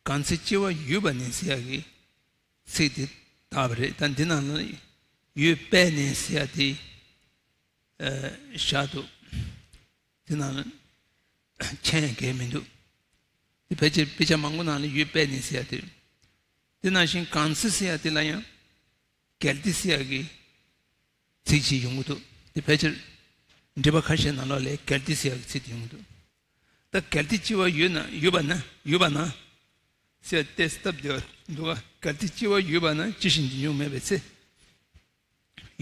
གང་ཚེ་ལྕི་བ་ཡོད་པ་ནི་ཟེར་ཡག་གི་ཚིག་དེ་དག་པ་རེད། ད་འདི་ནང་ལ་ཡོད་པས་ནི་ཟེར་ཡག་དེ་བཞག་འདུག་དེ་ནང་ལ་མཆན་གང་ཡང་མི་འདུག་དེ་ཕལ་ཆེར་དཔེ་ཆ་མང་པོ་ནང་ལ་ཡོད་པས་ནི་ཟེར་ཡག་དེ། དེ་ནང་བཞིན་གང་ཚེ་ཟེར་ཡག་དེ་ལ་ཡང་གལ་ཏེ་ཟེར་ཡག་གི་ཚིག་ཅིག་ཡོང་གི་འདུག་དེ་ཕལ་ཆེར་འགྲེལ་པ་ཁ་ཤས་ནང་ལོགས་ལ་གལ་ཏེ་ཟེར་ཡག་གི་ཚིག་དེ་ཡོང་གི་འདུག་ད་གལ་ཏེ་ལྕི་བ་ཡོད་ན། ཡོད་པ་ན། ཡོད་པ་ན་ཟེར་ཏེ་སྟབས་བདེ་བ་འདུག་ག་གལ་ཏེ་ལྕི་བ་ཡོད་པ་ན་ལྕི་ཞིང་ལྡན་འབྱུང་མེད་པའི་ཚེ།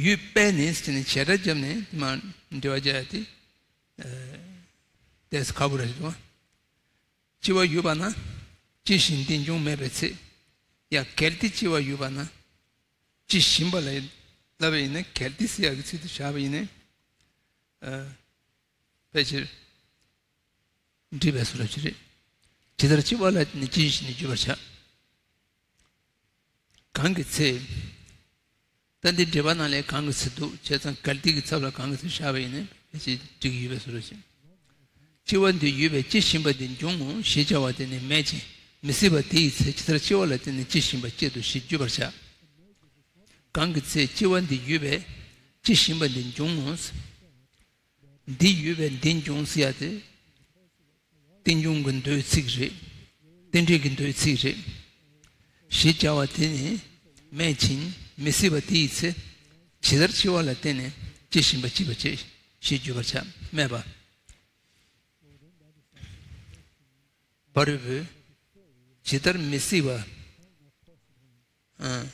ཡོད་པས་ནི་ཟེར་ནས་བྱེ་བྲག་བརྒྱབ་ནས་དེ་མ་འགྲེལ་བ་རྒྱག་ཡ་དེ་ཏོག་ཙམ་ཁག་པོ་རེད་འདུག་ལྕི་བ་ཡོད་པ་ན་ལྕི་ཞིང་ལྡན་འབྱུང་མེད་པའི་ཚེ། ཡང་གལ་ཏེ་ལྕི་བ་ཡོད་པ་ན། ལྕི་ཞིམ་པ་ལ་ལབ་པ་ཡིན་ན། གལ་ཏེ་ཟེར་ཡག་གི་ཚིག་དེ་བཞག་པ་ཡིན་ན། ཨ། ཕལ་ཆེར་འགྲིག་པའི་བཟོ་འདྲ་ཅིག་རེད། ཇི་ལྟར་ལྕི་བ་ལ་ནི་ལྕི་ཞིང་ནི་བརྗོད་པར་བྱ། གང་གི་ཚེ། ད་འདི་འགྲེལ་པ་ནང་ལས་གང་གི་ཚེ་འདུག་བྱས་ཙང་གལ་ཏེ་གི་ཚབ་ལ་གང་གི་ཚེ་བཞག་པ་ཡིན་ན་ཕལ་ཆེར་འགྲིག་གི་ཡོད་པའི་བཟོ་འདྲ་ཅིག་ལྕི་བ་འདི་ཡོད་པས་ལྕི་ཞིམ་པ་འདི་འབྱུང་ངོ་ཞེས་བྱ་བ་དེ་ནི་སྨྲས་ཅིང་མི་སྲིད་པ་དེ་ཡི་ཚེ། ཇི་ལྟར་ལྕི་བ་ལ་བརྟེན་ནས་ལྕི་ཞིམ་པ་སྐྱེད་དོ་ཞེས་བརྗོད་པར་བྱ། གང་གི་ཚེ་ལྕི་བ་འདི་ཡོད་པས་ལྕི་ཞིམ་པ་འདི་འབྱུང་ངོ་། འདི་ཡོད་པས་འདི་འབྱུང་ཟེར་ཡ་དེ། རྟེན་འབྱུང་གི་མདོའི་ཚིག་རེད། རྟེན་འབྲེལ་གྱི་མདོའི་ཚིག་རེད། ཞེས་བྱ་བ་དེ་ནི་སྨྲས་ཅིང་མི་སྲིད་པ་དེ་ཡི་ཚེ། ཇི་ལྟར་ལྕི་བ་ལ་བརྟེན་ནས་ལྕི་ཞིམ་པ་སྐྱེད་པར་བྱེད་ཞེས་བརྗོད་པར་བྱ། སྨྲས་པ། ཕ་རོལ་པོས། ཇི་ལྟར་མི་སྲིད་པ། ཨ།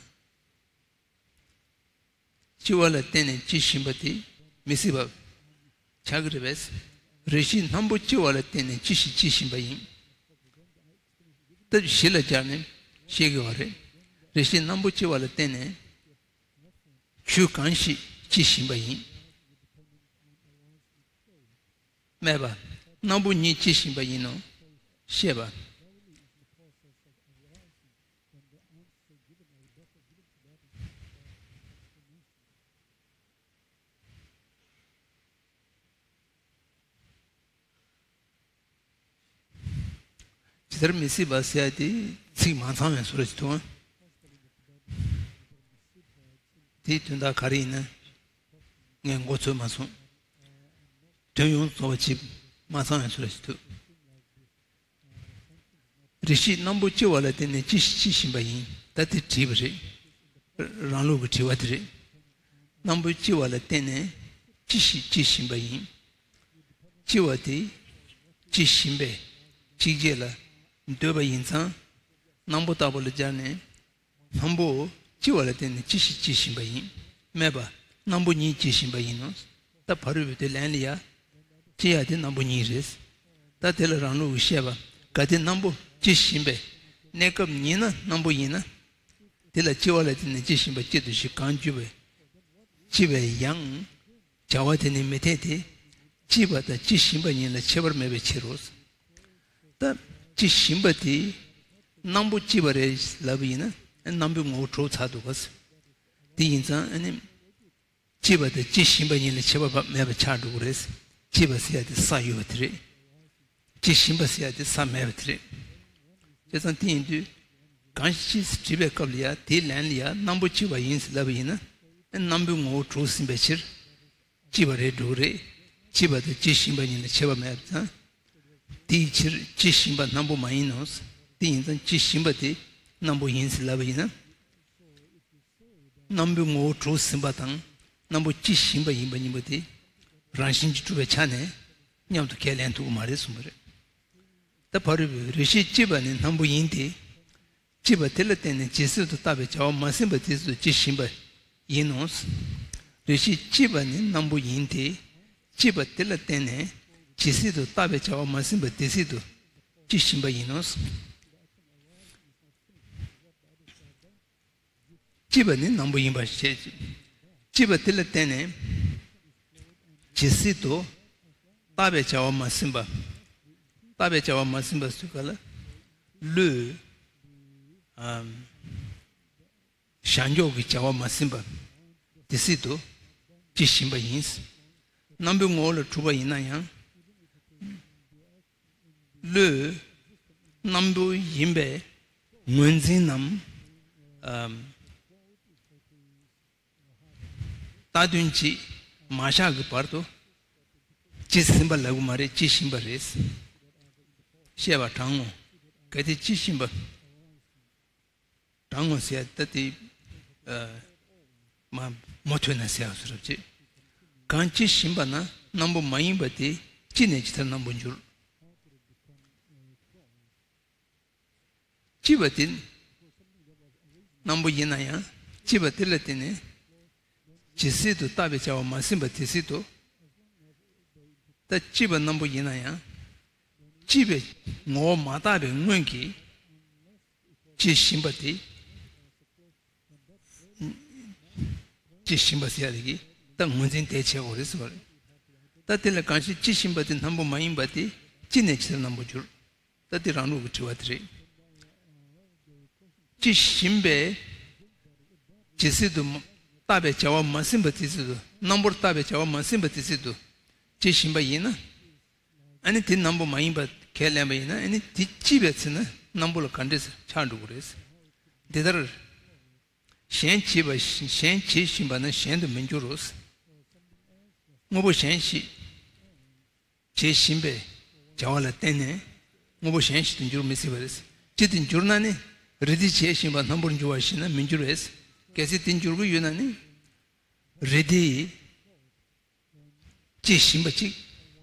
ལྕི་བ་ལ་བརྟེན་ནས་ལྕི་ཞིམ་པ་དེ། མི་སྲིད་པ་ཆགས་ཀྱི་རེད་པས། རེ་ཞིག་སྣམ་བུ་ལྕི་བ་ལ་བརྟེན་ནས་ལྕི་ཞིང་ལྕི་བཞིན་པ་ཡིན། སྟབས་གཞི་ལ་སྦྱར་ནས་བཤད་ཀྱི་ཡོད་རེད། རེ་ཞིག་སྣམ་བུ་ལྕི་བ་ལ་བརྟེན་ནས་ཆུ་གང་ཞིག་ལྕི་བཞིན་པ་ཡིན། སྨྲས་པ། སྣམ་བུ་ཉིད་ལྕི་བཞིན་པ་ཡིན་ནོ། བཤད་པ། ཇི་ལྟར་མི་སྲིད་པ་ཟེར་ཡ་དེ་ཚིག་མ་ཚང་བའི་བཟོ་འདྲ་ཞིག་འདུག་ཨ། དེའི་དོན་དག་ག་རེ་ཡིན་ན་ངས་མགོ་ཚོས་མ་སོང་། དོན་ཡོངས་རྫོགས་པ་ཅིག་མ་ཚང་བའི་བཟོ་འདྲ་ཞིག་འདུག་རེ་ཞིག་སྣམ་བུ་ལྕི་བ་ལ་བརྟེན་ནས་ལྕི་ཞིང་ལྕི་བཞིན་པ་ཡིན། ད་དེ་དྲིས་པ་རེད། རང་ལུགས་ཀྱི་དྲི་བ་དེ་རེད། སྣམ་བུ་ལྕི་བ་ལ་བརྟེན་ནས་ལྕི་ཞིང་ལྕི་བཞིན་པ་ཡིན། ལྕི་བ་དེ་ལྕི་བཞིན་པས་ལྕི་བྱེད་ལ་འདོད་པ་ཡིན་ཙང་། སྣམ་བུ་ལྟ་བུ་ལ་སྦྱར་ནས། སྣམ་བུ་ལྕི་བ་ལ་བརྟེན་ནས་ལྕི་ཞིང་ལྕི་བཞིན་པ་ཡིན། སྨྲས་པ། སྣམ་བུ་ཉིད་ལྕི་བཞིན་པ་ཡིན་ནོ། ད་ཕ་རོལ་པོའི་དེ་ལན་ལ་ཡ། ལྕི་ཡ་དེ་སྣམ་བུ་ཉིད་རེད། ད་དེ་ལ་རང་ལུགས་ཀྱི་བཤད་པ། གལ་ཏེ་སྣམ་བུ་ལྕི་བཞིན་པས་གནས་སྐབས་ཉིད་ན་སྣམ་བུ་ཡིན་ན། དེ་ལ་ལྕི་བ་ལ་བརྟེན་ནས་ལྕི་བཞིན་པ་སྐྱེ་འདུ་ཞིང་གང་འགྱུར་བས། ལྕི་བས་ཡང་། བྱ་བ་དེ་ནི་མི་འཐད་དེ། ལྕི་བ་དང་ལྕི་བཞིན་པ་གཉིས་ལ་ཁྱད་པར་མེད་པའི་ཕྱིར་རོ། ད་ལྕི་བཞིན་པ་དེ་སྣམ་བུ་ལྕི་བ་རེད་ལབ་པ་ཡིན་ན་སྣམ་བུའི་ངོ་བོ་གྲུབ་ཚར་འདུག་ག། དེ་ཡིན་ཙང་ཨ་ནི་ལྕི་བ་དང་ལྕི་བཞིན་པ་གཉིས་ལ་ཁྱད་པར་མེད་པ་ཆགས་འགྲོ་གི་རེད། ལྕི་བ་ཟེར་ཡ་དེ་ས་ཡོད་པ་དེ་རེད། ལྕི་བཞིན་པ་ཟེར་ཡ་དེ་ས་མེད་པ་དེ་རེད། བྱས་ཙང་དེ་ཡིན་དུས་གང་ཞིག་ཅེས་དྲིས་པའི་སྐབས་ལ་ཡ་དེའི་ལན་ལ་ཡ་སྣམ་བུ་ལྕི་བ་ཡིན་ཟེར་ལབ་པ་ཡིན་ན་སྣམ་བུའི་ངོ་བོ་གྲུབ་ཟིན་པའི་ཕྱིར། ལྕི་བ་རེད་འགྲོ་གི་རེད། ལྕི་བ་དང་ལྕི་བཞིན་པ་གཉིས་ལ་ཁྱད་པར་མེད་པ་དང་། དེའི་ཕྱིར་ལྕི་བཞིན་པ་སྣམ་བུ་མ་ཡིན་ནོ། དེ་ཡིན་ཙང་ལྕི་བཞིན་པ་དེ་སྣམ་བུ་ཡིན་ཟེར་ལབ་པ་ཡིན་ན། སྣམ་བུའི་ངོ་བོ་གྲུབ་ཟིན་པ་དང་སྣམ་བུ་ལྕི་བཞིན་པ་ཡིན་པ་གཉིས་པོ་དེ་རང་བཞིན་གྱིས་གྲུབ་པའི་ཆ་ནས་མཉམ་དུ་ཁས་ལེན་ཐུབ་ཀྱི་མ་རེད་གསུངས་པ་རེད། ད་ཕ་རོལ་པོས་རེ་ཞིག་ལྕི་བ་ནི་སྣམ་བུ་ཡིན་ཏེ། ལྕི་བ་དེ་ལ་བརྟེན་ནས་ཇི་སྲིད་དུ་བཏགས་པའི་བྱ་བ་མ་ཟིན་པ་དེ་སྲིད་དུ་ལྕི་བཞིན་པ་ཡིན་ནོ། རེ་ཞིག་ལྕི་བ་ནི་སྣམ་བུ་ཡིན་ཏེ། ལྕི་བ་དེ་ལ་བརྟེན་ནས་ཇི་སྲིད་དུ་བཏགས་པའི་བྱ་བ་མ་ཟིན་པ་དེ་སྲིད་དུ་ལྕི་བཞིན་པ་ཡིན་ནོ། ལྕི་བ་ནི་སྣམ་བུ་ཡིན་པར་བཤད། ལྕི་བ་དེ་ལ་བརྟེན་ནས་ཇི་སྲིད་དུ་བཏགས་པའི་བྱ་བ་མ་ཟིན་པ། བཏགས་པའི་བྱ་བ་མ་ཟིན་པ་ཟེར་ག་ལ། བློས། ཨམ། བྱང་ཕྱོགས་ཀྱི་བྱ་བ་མ་ཟིན་པ། དེ་སྲིད་དུ་ལྕི་བཞིན་པ་ཡིན། སྣམ་བུའི་ངོ་བོ་ལ་གྲུབ་པ་ཡིན་ན་ཡང་། བློས་སྣམ་བུ་ཡིན་པའི་ངོས་འཛིན་ནམ། ཨམ། བཏགས་དོན་གྱིས་མ་བཞག་གི་བར་དུ་ལྕི་ཟིན་པ་ལབ་ཀྱི་མ་རེད། ལྕི་བཞིན་པ་རེད། བཤད་པ་དྲང་ངོ་། གལ་ཏེ་ལྕི་བཞིན་པ། དྲང་ངོ་ཟེར་ཡ་ད་དེ། ཨ། མ་མོ་ཐོས་ན་ཟེར་ཡ་བཟོ་འདྲ་ཅིག་གང་ལྕི་བཞིན་པ་ན་སྣམ་བུ་མ་ཡིན་པ་དེ་ལྕི་ནས་ཇི་ལྟར་སྣམ་བུར་འགྱུར། ལྕི་བ་དེ་སྣམ་བུ་ཡིན་ན་ཡང་ལྕི་བ་དེ་ལ་བརྟེན་ནས་ཇི་སྲིད་དུ་བཏགས་པའི་བྱ་བ་མ་ཟིན་པ་དེ་སྲིད་དུ། ད་ལྕི་བ་སྣམ་བུ་ཡིན་ན་ཡང་། ལྕི་བའི་ངོ་བོ་མ་བཏགས་པའི་སྔོན་གྱི་ལྕི་བཞིན་པ་དེ། ལྕི་བཞིན་པ་ཟེར་ཡ་དེ་གིས་ད་ངོས་འཛིན་དེ་བྱེད་དགོས་རེད་ཟེར་བ་རེད། ད་དེ་ལ་གང་ཞིག་ལྕི་བཞིན་པ་དེ་སྣམ་བུ་མ་ཡིན་པ་དེ་ལྕི་ནས་ཇི་ལྟར་སྣམ་བུར་འགྱུར། ད་དེ་རང་ལུགས་ཀྱི་དྲི་བ་དེ་རེད། ལྕི་བཞིན་པས་ཇི་སྲིད་དུ་བཏགས་པའི་བྱ་བ་མ་ཟིན་པ་དེ་སྲིད་དུ། སྣམ་བུར་བཏགས་པའི་བྱ་བ་མ་ཟིན་པ་དེ་སྲིད་དུ་ལྕི་བཞིན་པ་ཡིན་ན། ཨ་ནི་དེ་སྣམ་བུ་མ་ཡིན་པ་ཁས་ལེན་པ་ཡིན་ན་ཨ་ནི་དེ་ལྕི་བའི་ཚེ་ན་སྣམ་བུ་ལ་ག་འདྲས་ཆགས་འགྲོ་གི་རེད། འདི་ལྟར། གཞན་བྱེད་པ་གཞན་བྱེད་བཞིན་པ་ན་གཞན་དུ་མི་འགྱུར་རོ། དངོས་པོ་གཞན་ཞིག་བྱེད་བཞིན་པའི་བྱ་བ་ལ་བརྟེན་ནས་དངོས་པོ་གཞན་ཞིག་ཏུ་འགྱུར་མི་སྲིད་པ་རེད། ཅི་སྟེ་འགྱུར་ན་ནི་རི་དེ་བྱེད་བཞིན་པ་སྣམ་བུར་འགྱུར་བ་ཞིག་ན་མི་འགྱུར་བས། གལ་སྲིད་དེ་འགྱུར་གྱི་ཡོད་ན་ནི་རི་དེ་ལྕི་བཞིན་པ་ཅིག་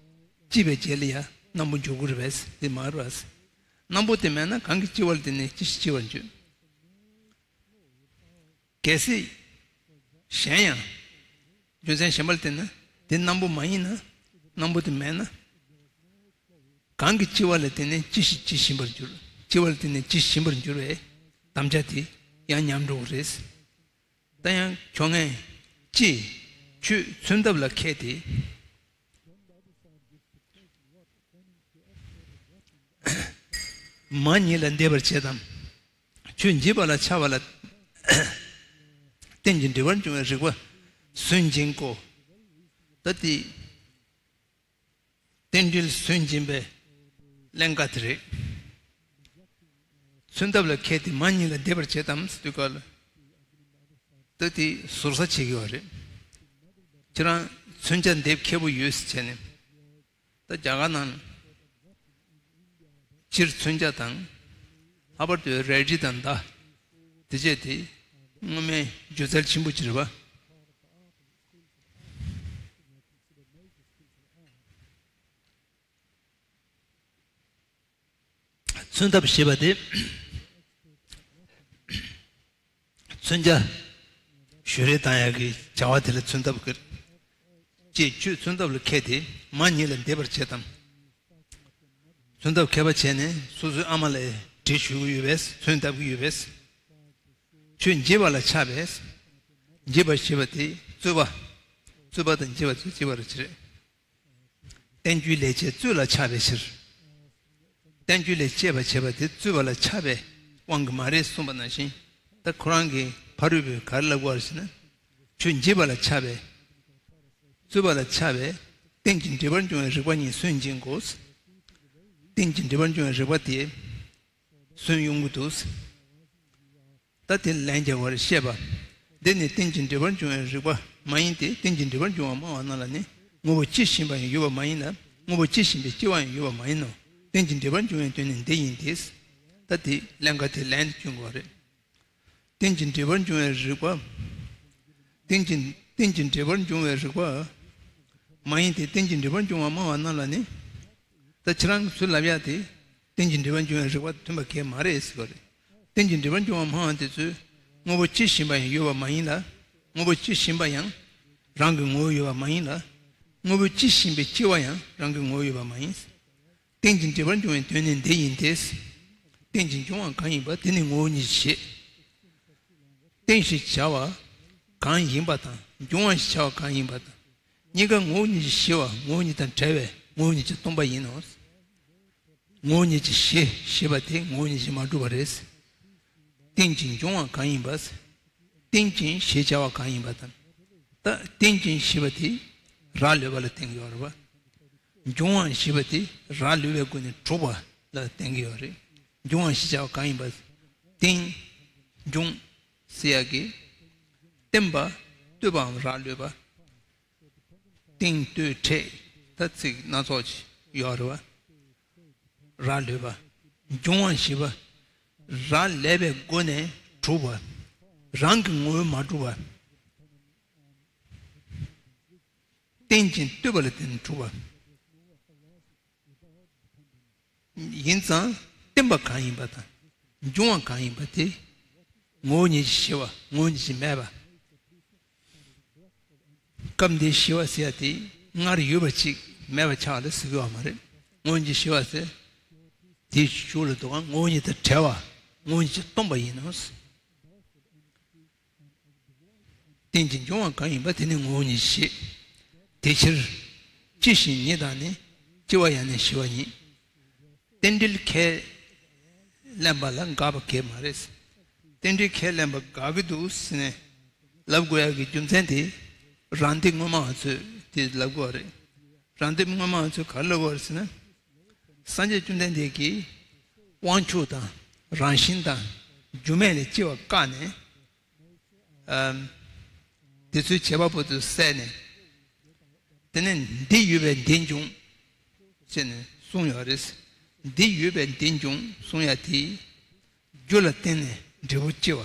ལྕི་བའི་རྗེས་ལ་ཡང་སྣམ་བུ་འགྱུར་གྱི་རེད་པས། དེ་མ་རེད་པས། སྣམ་བུ་དེ་མེད་ན་གང་གི་ལྕི་བ་ལ་བརྟེན་ནས་ལྕི་ཞིང་ལྕི་བར་འགྱུར། གལ་སྲིད་གཞན་ཡང་། རྒྱུ་མཚན་གཞན་པ་ལ་བརྟེན་ན་ དེ་སྣམ་བུ་མ་ཡིན་ན། སྣམ་བུ་དེ་མེད་ན། གང་གིས་ལྕི་བ་ལ་བརྟེན་ནས་ལྕི་ཞིང་ལྕི་བཞིན་པར་འགྱུར། ལྕི་བ་ལ་བརྟེན་ནས་ལྕི་བཞིན་པར་འགྱུར་བའི་དམ་བཅའ་དེ་ཡང་ཉམས་འགྲོ་གི་རེད། ད་ཡང་ཁྱོད་ངས་ལྕི། ཁྱོད་མཚོན་ཐབས་ལ་མཁས་ཏེ། མ་ཉིད་ལ་འདེབས་པར་བྱེད་དམ། ཆོས་འབྱེད་པ་ལ་ཆགས་པ་ལ་རྟེན་ཅིང་འབྲེལ་བར་འབྱུང་བའི་རིག་པ་སུན་འབྱིན་གོ། ད་དེ་རྟེན་འབྲེལ་སུན་འབྱིན་པའི་ཀླན་ཀ་དེ་རེད། མཚོན་ཐབས་ལ་མཁས་ཏེ་མ་ཉིད་ལ་འདེབས་པར་བྱེད་དམ་ཟེར་དུས་སྐབས་ལ། ད་དེ་ཟུར་ཟ་བྱེད་ཀྱི་ཡོད་རེད། ཁྱེད་རང་མཚོན་ཆ་འདེབས་མཁས་པོ་ཡོད་ཟེར་བྱས་ནས། ད་རྒྱ་གར་ནང་སྤྱིར་མཚོན་ཆ་དང་། ལྷག་པར་དུ་རལ་གྲི་དང་མདའ། དེ་བཅས་དེ་སྔོན་མའི་སྒྱུ་རྩལ་ཆེན་པོ་ཅིག་རེད་པ། མཚོན་ཐབས་ཞེས་པ་དེ། མཚོན་ཆ་གཞུ་རེས་བཏང་ཡག་གི་བྱ་བ་དེ་ལ་མཚོན་ཐབས་ཀྱི། ཅེས་ཁྱོད་མཚོན་ཐབས་ལ་མཁས་ཏེ་མ་ཉིད་ལ་འདེབས་པར་བྱེད་དམ། མཚོན་ཐབས་མཁས་པ་བྱས་ནས་སོ་སོའི་ཨ་མ་ལ་འདྲི་ཞུ་གི་ཡོད་པས། མཚོན་བཏབ་ཀྱི་ཡོད་པས། ཁྱོད་འབྱེད་པ་ལ་ཆགས་པས། འབྱེད་པ་ཞེས་པ་དེ་རྩོད་པ། རྩོད་པ་དང་འབྱེད་པ་ཚོས་འབྱེད་པར་བྱེད། བསྟན་བཅོས་ལས་བྱེད་རྩོད་ལ་ཆགས་པའི་ཕྱིར། བསྟན་བཅོས་ལས་བྱེད་པ་བྱེད་པ་དེ་རྩོད་པ་ལ་ཆགས་པའི་དབང་གིས་མ་རེད་གསུངས་པ་ནང་བཞིན། ད་ཁོ་རང་གི་ཕ་རོལ་པོས་ག་རེ་ལབ་དགོས་པ་རེད་ཟེར་ན། ཆོས་འབྱེད་པ་ལ་ཆགས་པའི། རྩོད་པ་ལ་ཆགས་པའི་རྟེན་ཅིང་འབྲེལ་པར་འབྱུང་བའི་རིག་པ་ཉིད་སུན་འབྱིན་གོ། རྟེན་ཅིང་འབྲེལ་པར་འབྱུང་བའི་རིག་པ་དེ་སུན་ཡོང་གི་འདུག། ད་དེ་ལན་རྒྱག་པར་བཤད་པ། འདི་ནི་རྟེན་ཅིང་འབྲེལ་པར་འབྱུང་བའི་རིག་པ་མ་ཡིན་ཏེ། རྟེན་ཅིང་འབྲེལ་པར་འབྱུང་བ་སྨྲ་བ་རྣམས་ལ་ནི་དངོས་པོ་ལྕི་ཞིམ་པ་ཡང་ཡོད་པ་མ་ཡིན་ལ། དངོས་པོ་ལྕི་ཞིམ་པའི་ལྕི་བ་ཡང་ཡོད་པ་མ་ཡིན་ནོ། རྟེན་ཅིང་འབྲེལ་པར་འབྱུང་བའི་དོན་ནི་འདི་ཡིན་ཏེ། ད་དེ་ཀླན་ཀ་དེ་ལན་དུ་བསྐྱོན་དགོས་རེད། རྟེན་ཅིང་འབྲེལ་པར་འབྱུང་བའི་རིག་པ། རྟེན་ཅིང་རྟེན་ཅིང་འབྲེལ་པར་འབྱུང་བའི་རིག་པ་མ་ཡིན་ཏེ། རྟེན་ཅིང་འབྲེལ་པར་འབྱུང་བ་སྨྲ་བ་རྣམས་ལ་ནི། ད་ཁྱེད་རང་གིས་ཚུར་ལབ་ཡག་དེ། རྟེན་ཅིང་འབྲེལ་པར་འབྱུང་བའི་རིག་པ་མཐུན་པ་གང་ཡང་མ་རེད་ཟེར་བ་རེད། རྟེན་ཅིང་འབྲེལ་པར་འབྱུང་བ་སྨྲ་བ་དེ་ཚོས་དངོས་པོ་ལྕི་ཞིམ་པ་ཡང་ཡོད་པ་མ་ཡིན་ལ། དངོས་པོ་ལྕི་ཞིམ་པ་ཡང་རང་གི་ངོ་བོ་ཡོད་པ་མ་ཡིན་ལ། དངོས་པོ་ལྕི་ཞིམ་པའི་ལྕི་བ་ཡང་རང་གི་ངོ་བོ་ཡོད་པ་མ་ཡིན། རྟེན་ཅིང་འབྲེལ་པར་འབྱུང་བའི་དོན་ནི་འདི་ཡིན་ཏེ། རྟེན་ཅིང་འབྱུང་བ་གང་ཡིན་པ་དེ་ནི་ངོ་བོ་ཉིད་ཀྱིས་བྱེད། རྟེན་ཞེས་བྱ་བ་གང་ཡིན་པ་དང་། འབྱུང་བ་ཞེས་བྱ་བ་གང་ཡིན་པ་དང་། གཉིས་ཀ་ངོ་བོ་ཉིད་ཀྱིས་ཤེས་པ། ངོ་བོ་ཉིད་དང་བྲལ་བས་ངོ་བོ་ཉིད་ཀྱིས་སྟོང་པ་ཡིན་ནོ། ངོ་བོ་ཉིད་ཀྱིས་ཤེས་ཞེས་པ་དེ་ངོ་བོ་ཉིད་ཀྱིས་མ་གྲུབ་པ་རེད། རྟེན་ཅིང་འབྱུང་བ་གང་ཡིན་པ། རྟེན་ཅིང་ཞེས་བྱ་བ་གང་ཡིན་པ་དང་། ད་རྟེན་ཅིང་ཞེས་པ་དེ་རག་ལུས་པ་ལ་བརྟེན་གྱི་ཡོད་རེད་པ། འབྱུང་བ་ཞེས་པ་དེ་རག་ལུས་པའི་སྒོ་ནས་གྲུབ་པ་ལ་བརྟེན་གྱི་ཡོད་རེད། འབྱུང་བ་ཞེས་བྱ་བ་གང་ཡིན་པ། རྟེན། འབྱུང་ཟེར་ཡག་གི། བརྟེན་པ། ལྟོས་པའམ་རག་ལུས་པ། རྟེན་ལྟོས་འཕྲད། ད་ཚིག་སྣ་ཚོགས་ཅིག་ཡོད་རེད་པ། རག་ལུས་པ། འབྱུང་བ་ཞེས་པ། རག་ལས་པའི་སྒོ་ནས་གྲུབ་པ། རང་གི་ངོ་བོས་མ་གྲུབ་པ། རྟེན་ཅིང་ལྟོས་པ་ལ་བརྟེན་ནས་གྲུབ་པ། ཡིན་ཙང་བརྟེན་པ་གང་ཡིན་པ་དང་། འབྱུང་བ་གང་ཡིན་པ་དེ་ངོ་བོ་ཉིད་ཀྱིས་ཞི་བ། ངོ་བོ་ཉིད་ཀྱིས་མེད་པ། སྐབས་འདིའི་ཞི་བ་ཟེར་ཡ་དེ་སྔར་ཡོད་པ་ཅིག་མེད་པ་ཆགས་ལ་ཟེར་གྱི་ཡོད་མ་རེད། ངོ་བོ་ཉིད་ཀྱིས་ཞི་བ་ཟེར། དེའི་གཞུག་ལ་འདུག་ག་ངོ་བོ་ཉིད་དང་བྲལ་བ། ངོ་བོ་ཉིད་ཀྱིས་སྟོང་པ་ཡིན་ནོ། རྟེན་ཅིང་འབྱུང་བ་གང་ཡིན་པ་དེ་ནི་ངོ་བོ་ཉིད་ཀྱིས་ཤེས། དེ་ཕྱིར་ལྕི་ཞིང་ཉེ་དང་ནི། ལྕི་བ་ཡང་ནི་ཞི་བ་ཉིད། རྟེན་འབྲེལ་ཁས་ལེན་པ་ལ་དགག་པ་གང་ཡང་མ་རེད། རྟེན་འབྲེལ་ཁས་ལེན་པ་དགག་གི་འདུག་ཟེར་ནས་ལབ་དགོས་ཡག་གི་རྒྱུ་མཚན་དེ། རང་སྡེ་སྔོན་མ་བ་ཚོས་དེ་ལབ་དགོས་པ་རེད། རང་སྡེ་སྔོན་མ་བ་ཚོས་ག་རེ་ལབ་དགོས་པ་རེད་ཟེར་ན། སངས་རྒྱས་བཅོམ་ལྡན་འདས་ཀྱིས་དབང་ཕྱུག་དང་རང་བཞིན་དང་སྒྱུ་མ་ལས་སྐྱེ་བ་བཀག་ནས། ཨམ། དེ་ཚོའི་བྱེད་པ་པོ་དེ་བསལ་ནས། དེ་ནས་འདི་ཡོད་པས་འདི་འབྱུང་། ཅེས་ནས་གསུངས་ཡོད་རེད། འདི་ཡོད་པས་འདི་འབྱུང་གསུང་ཡ་དེ། རྒྱུ་ལ་བརྟེན་ནས་འབྲས་བུ་སྐྱེ་བ།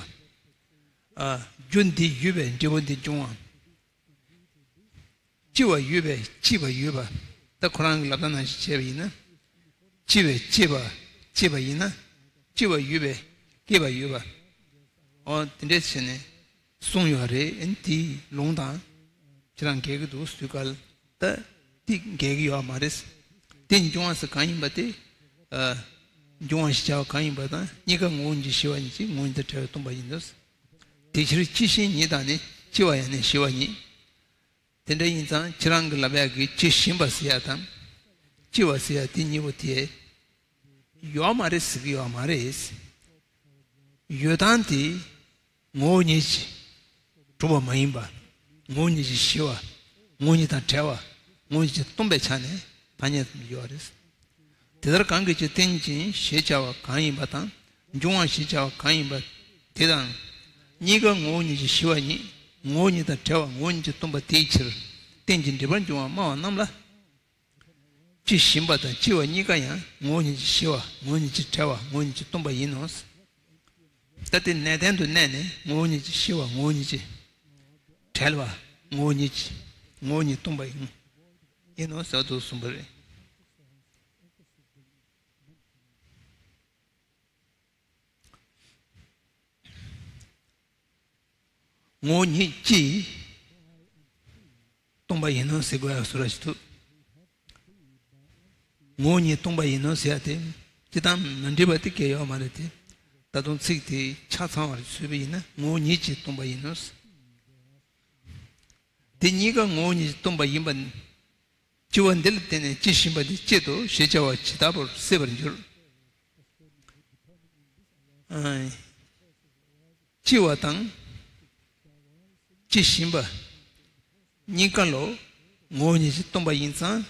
ཨ། རྒྱུ་འདི་ཡོད་པས་འབྲས་བུ་འདི་འབྱུང་བ། སྐྱེ་བ་ཡོད་པས་སྐྱེས་པ་ཡོད་པ། ད་ཁོ་རང་གི་ལབ་སྟངས་ནང་བཞིན་བྱས་པ་ཡིན་ན། སྐྱེ་བས་སྐྱེས་པ་སྐྱེས་པ་ཡིན་ན། སྐྱེ་བ་ཡོད་པས་སྐྱེས་པ་ཡོད་པ། འོ་དེ་འདྲས་བྱས་ནས་གསུངས་ཡོད་རེད། ཨ་ནི་དེའི་ལུང་དང་ཁྱེད་རང་འགལ་གྱི་འདུག་ཟེར་དུས་སྐབས་ ད་དེ་འགལ་གྱི་ཡོད་མ་རེད། དེ་འབྱུང་བ་ཟེར་གང་ཡིན་པ་དེ། ཨ། འབྱུང་བ་ཞེས་བྱ་བ་གང་ཡིན་པ་དང་གཉིས་ཀ་ངོ་བོ་ཉིད་ཀྱིས་ཤི་བ་ཉིད་ཀྱིས་ངོ་བོ་ཉིད་དང་བྲལ་བས་སྟོང་པ་ཡིན་ནོ། དེ་ཕྱིར་སྐྱེ་ཤི་ཉིད་དང་ནི། སྐྱེ་བ་ཡང་ནི་ཤི་བ་ཉིད། དེ་འདྲ་ཡིན་ཙང་ཁྱེད་རང་གིས་ལབ་ཡག་གི་སྐྱེ་བཞིན་པ་ཟེར་ཡག་དང་། སྐྱེ་བ་ཟེར་ཡག་དེ་གཉིས་པོ་དེ། ཡོད་མ་རེད་ཟེར་གྱི་ཡོད་མ་རེད། ཡོད་སྟངས་དེ་ངོ་བོ་ཉིད་ཀྱིས་གྲུབ་པ་མ་ཡིན་པ། ངོ་བོ་ཉིད་ཀྱིས་ཤི་བ། ངོ་བོ་ཉིད་དང་བྲལ་བ། ངོ་བོ་ཉིད་ཀྱིས་སྟོང་པའི་ཆ་ནས་ཐ་སྙད་ཡོད་རེད། དེ་ལྟར་གང་གི་ཕྱིར་རྟེན་ཅིང་ཞེས་བྱ་བ་གང་ཡིན་པ་དང་། འབྱུང་བ་ཞེས་བྱ་བ་གང་ཡིན་པ་དེ་དང་། གཉིས་ཀ་ངོ་བོ་ཉིད་ཀྱིས་ཤི་བ་ཉིད། ངོ་བོ་ཉིད་དང་བྲལ་བ། ངོ་བོ་ཉིད་ཀྱིས་སྟོང་པ་དེའི་ཕྱིར་རྟེན་ཅིང་འབྲེལ་པར་འབྱུང་བ་སྨྲ་བ་རྣམས་ལ། སྐྱེ་བཞིན་པ་དང་སྐྱེ་བ་གཉིས་ཀ་ཡང་ངོ་བོ་ཉིད་ཀྱིས་ཤི་བ། ངོ་བོ་ཉིད་ཀྱིས་བྲལ་བ། ངོ་བོ་ཉིད་ཀྱིས་སྟོང་པ་ཡིན་ནོ། ད་དེ་གནས་བརྟན་དུ་གནས་ནས་ངོ་བོ་ཉིད་ཀྱིས་ཤི་བ། ངོ་བོ་ཉིད་ཀྱིས་བྲལ་བ། ངོ་བོ་ཉིད་ཀྱིས་ངོ་བོ་ཉིད་སྟོང་པ་ཡིན་ཡིན་ནོ་ཟེར་དུ་གསུངས་པ་རེད། ངོ་བོ་ཉིད་ཀྱིས་སྟོང་པ་ཡིན་ནོ་ཟེར་དགོས་ཡག་བཟོ་འདྲ་ཞིག་འདུག་ངོ་བོ་ཉིད་སྟོང་པ་ཡིན་ནོ་ཟེར་ཡག་དེ། སྤྱིར་བཏང་མ་འགྲིག་པ་དེ་གལ་ཡོད་མ་རེད་དེ། ད་དུང་ཚིག་དེ་ཆ་ཚང་བར་བཟོས་པ་ཡིན་ན། ངོ་བོ་ཉིད་ཀྱིས་སྟོང་པ་ཡིན་ནོ། དེ་གཉིས་ཀ་ངོ་བོ་ཉིད་ཀྱིས་སྟོང་པ་ཡིན་པ། སྐྱེ་བ་འདི་ལ་བརྟེན་ནས་སྐྱེ་བཞིན་པ་འདི་སྐྱེད་དོ་ཞེས་བྱ་བ་ཇི་ལྟ་བར་སྲིད་པར་འགྱུར། ཨ། སྐྱེ་བ་དང་སྐྱེ་བཞིན་པ་གཉིས་ཀ་ལོ་ངོ་བོ་ཉིད་ཀྱིས་སྟོང་པ་ཡིན་ཙང་།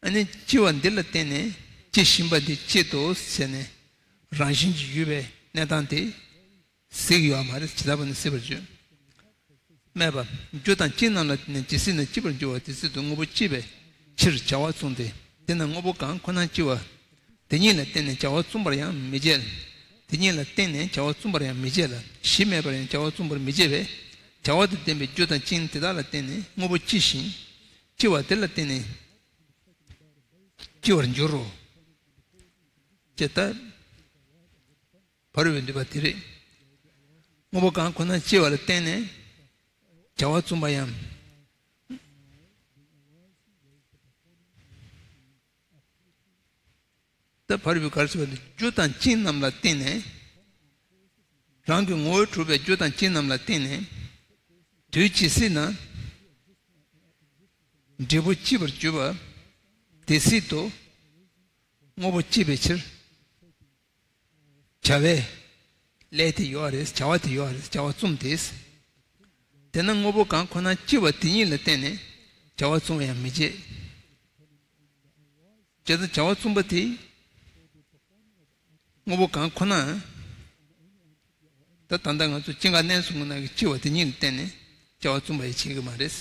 ཨ་ནི་སྐྱེ་བ་འདི་ལ་བརྟེན་ནས་སྐྱེ་བཞིན་པ་འདི་སྐྱེད་དོ་ཟེར་ནས་རང་བཞིན་གྱིས་ཡོད་པའི་གནས་སྟངས་དེ། སྲིད་ཀྱི་ཡོད་མ་རེད། ཇི་ལྟ་བ་ནི་སྲིད་པར་བརྗོད། སྨྲས་པ། རྒྱུ་དང་རྐྱེན་རྣམས་ལ་བརྟེན་ནས་ཇི་སྲིད་ན་སྐྱེ་བར་འགྱུར་བ་དེ་སྲིད་དུ་དངོས་པོ་སྐྱེ་བའི་ཕྱིར་བྱ་བ་མཚུངས་ཏེ། དེས་ན་དངོས་པོ་གང་ཁོ་ན་སྐྱེ་བ་དེ་ཉིད་ལ་བརྟེན་ནས་བྱ་བ་མཚུངས་པར་ཡང་མི་བྱེད། དེ་ཉིད་ལ་བརྟེན་ནས་བྱ་བ་མཚུངས་པར་ཡང་མི་བྱེད་ལ། གཞི་མེད་པར་ཡང་བྱ་བ་མཚུངས་པར་མི་བྱེད་པས། བྱ་བ་དང་ལྡན་པའི་རྒྱུ་དང་རྐྱེན་དེ་དག་ལ་བརྟེན་ནས་དངོས་པོ་སྐྱེ་ཞིང་། སྐྱེ་བ་དེ་ལ་བརྟེན་ནས་སྐྱེ་བར་འགྱུར་རོ། ཅེས་ལྟར། ཕ་རོལ་པོས་འདོད་པ་དེ་རེད། དངོས་པོ་གང་ཁོ་ན་སྐྱེ་བ་ལ་བརྟེན་ནས་བྱ་བ་མཚུངས་པ་ཡང་། ད་ཕ་རོལ་པོས་ག་རེ་ཟེར་བ་ནི། རྒྱུ་དང་རྐྱེན་རྣམས་ལ་བརྟེན་ནས། རང་གི་ངོ་བོས་གྲུབ་པའི་རྒྱུ་དང་རྐྱེན་རྣམས་ལ་བརྟེན་ནས། དུས་ཇི་སྲིད་ན་འབྲས་བུ་སྐྱེ་བར་འགྱུར་བ་དེ་སྲིད་དུ་དངོས་པོ་སྐྱེ་བའི་ཕྱིར། བྱ་བའི་ལས་དེ་ཡོད་རེད། བྱ་བ་དེ་ཡོད་རེད། བྱ་བ་མཚུངས་ཏེ། དེས་ན་དངོས་པོ་གང་ཁོ་ན་སྐྱེ་བ་དེ་ཉིད་ལ་བརྟེན་ནས་བྱ་བ་མཚུངས་པ་ཡང་མི་བྱེད། བྱས་ཙང་བྱ་བ་མཚུངས་པ་དེ་དངོས་པོ་གང་ཁོ་ན། ད་ད་ལྟ་ང་ཚོ་སྐྱེ་འགག་གནས་གསུམ་གྱི་ནང་གི་སྐྱེ་བ་དེ་ཉིད་ལ་བརྟེན་ནས་བྱ་བ་མཚུངས་པ་ཡང་བྱེད་ཀྱི་མ་རེད།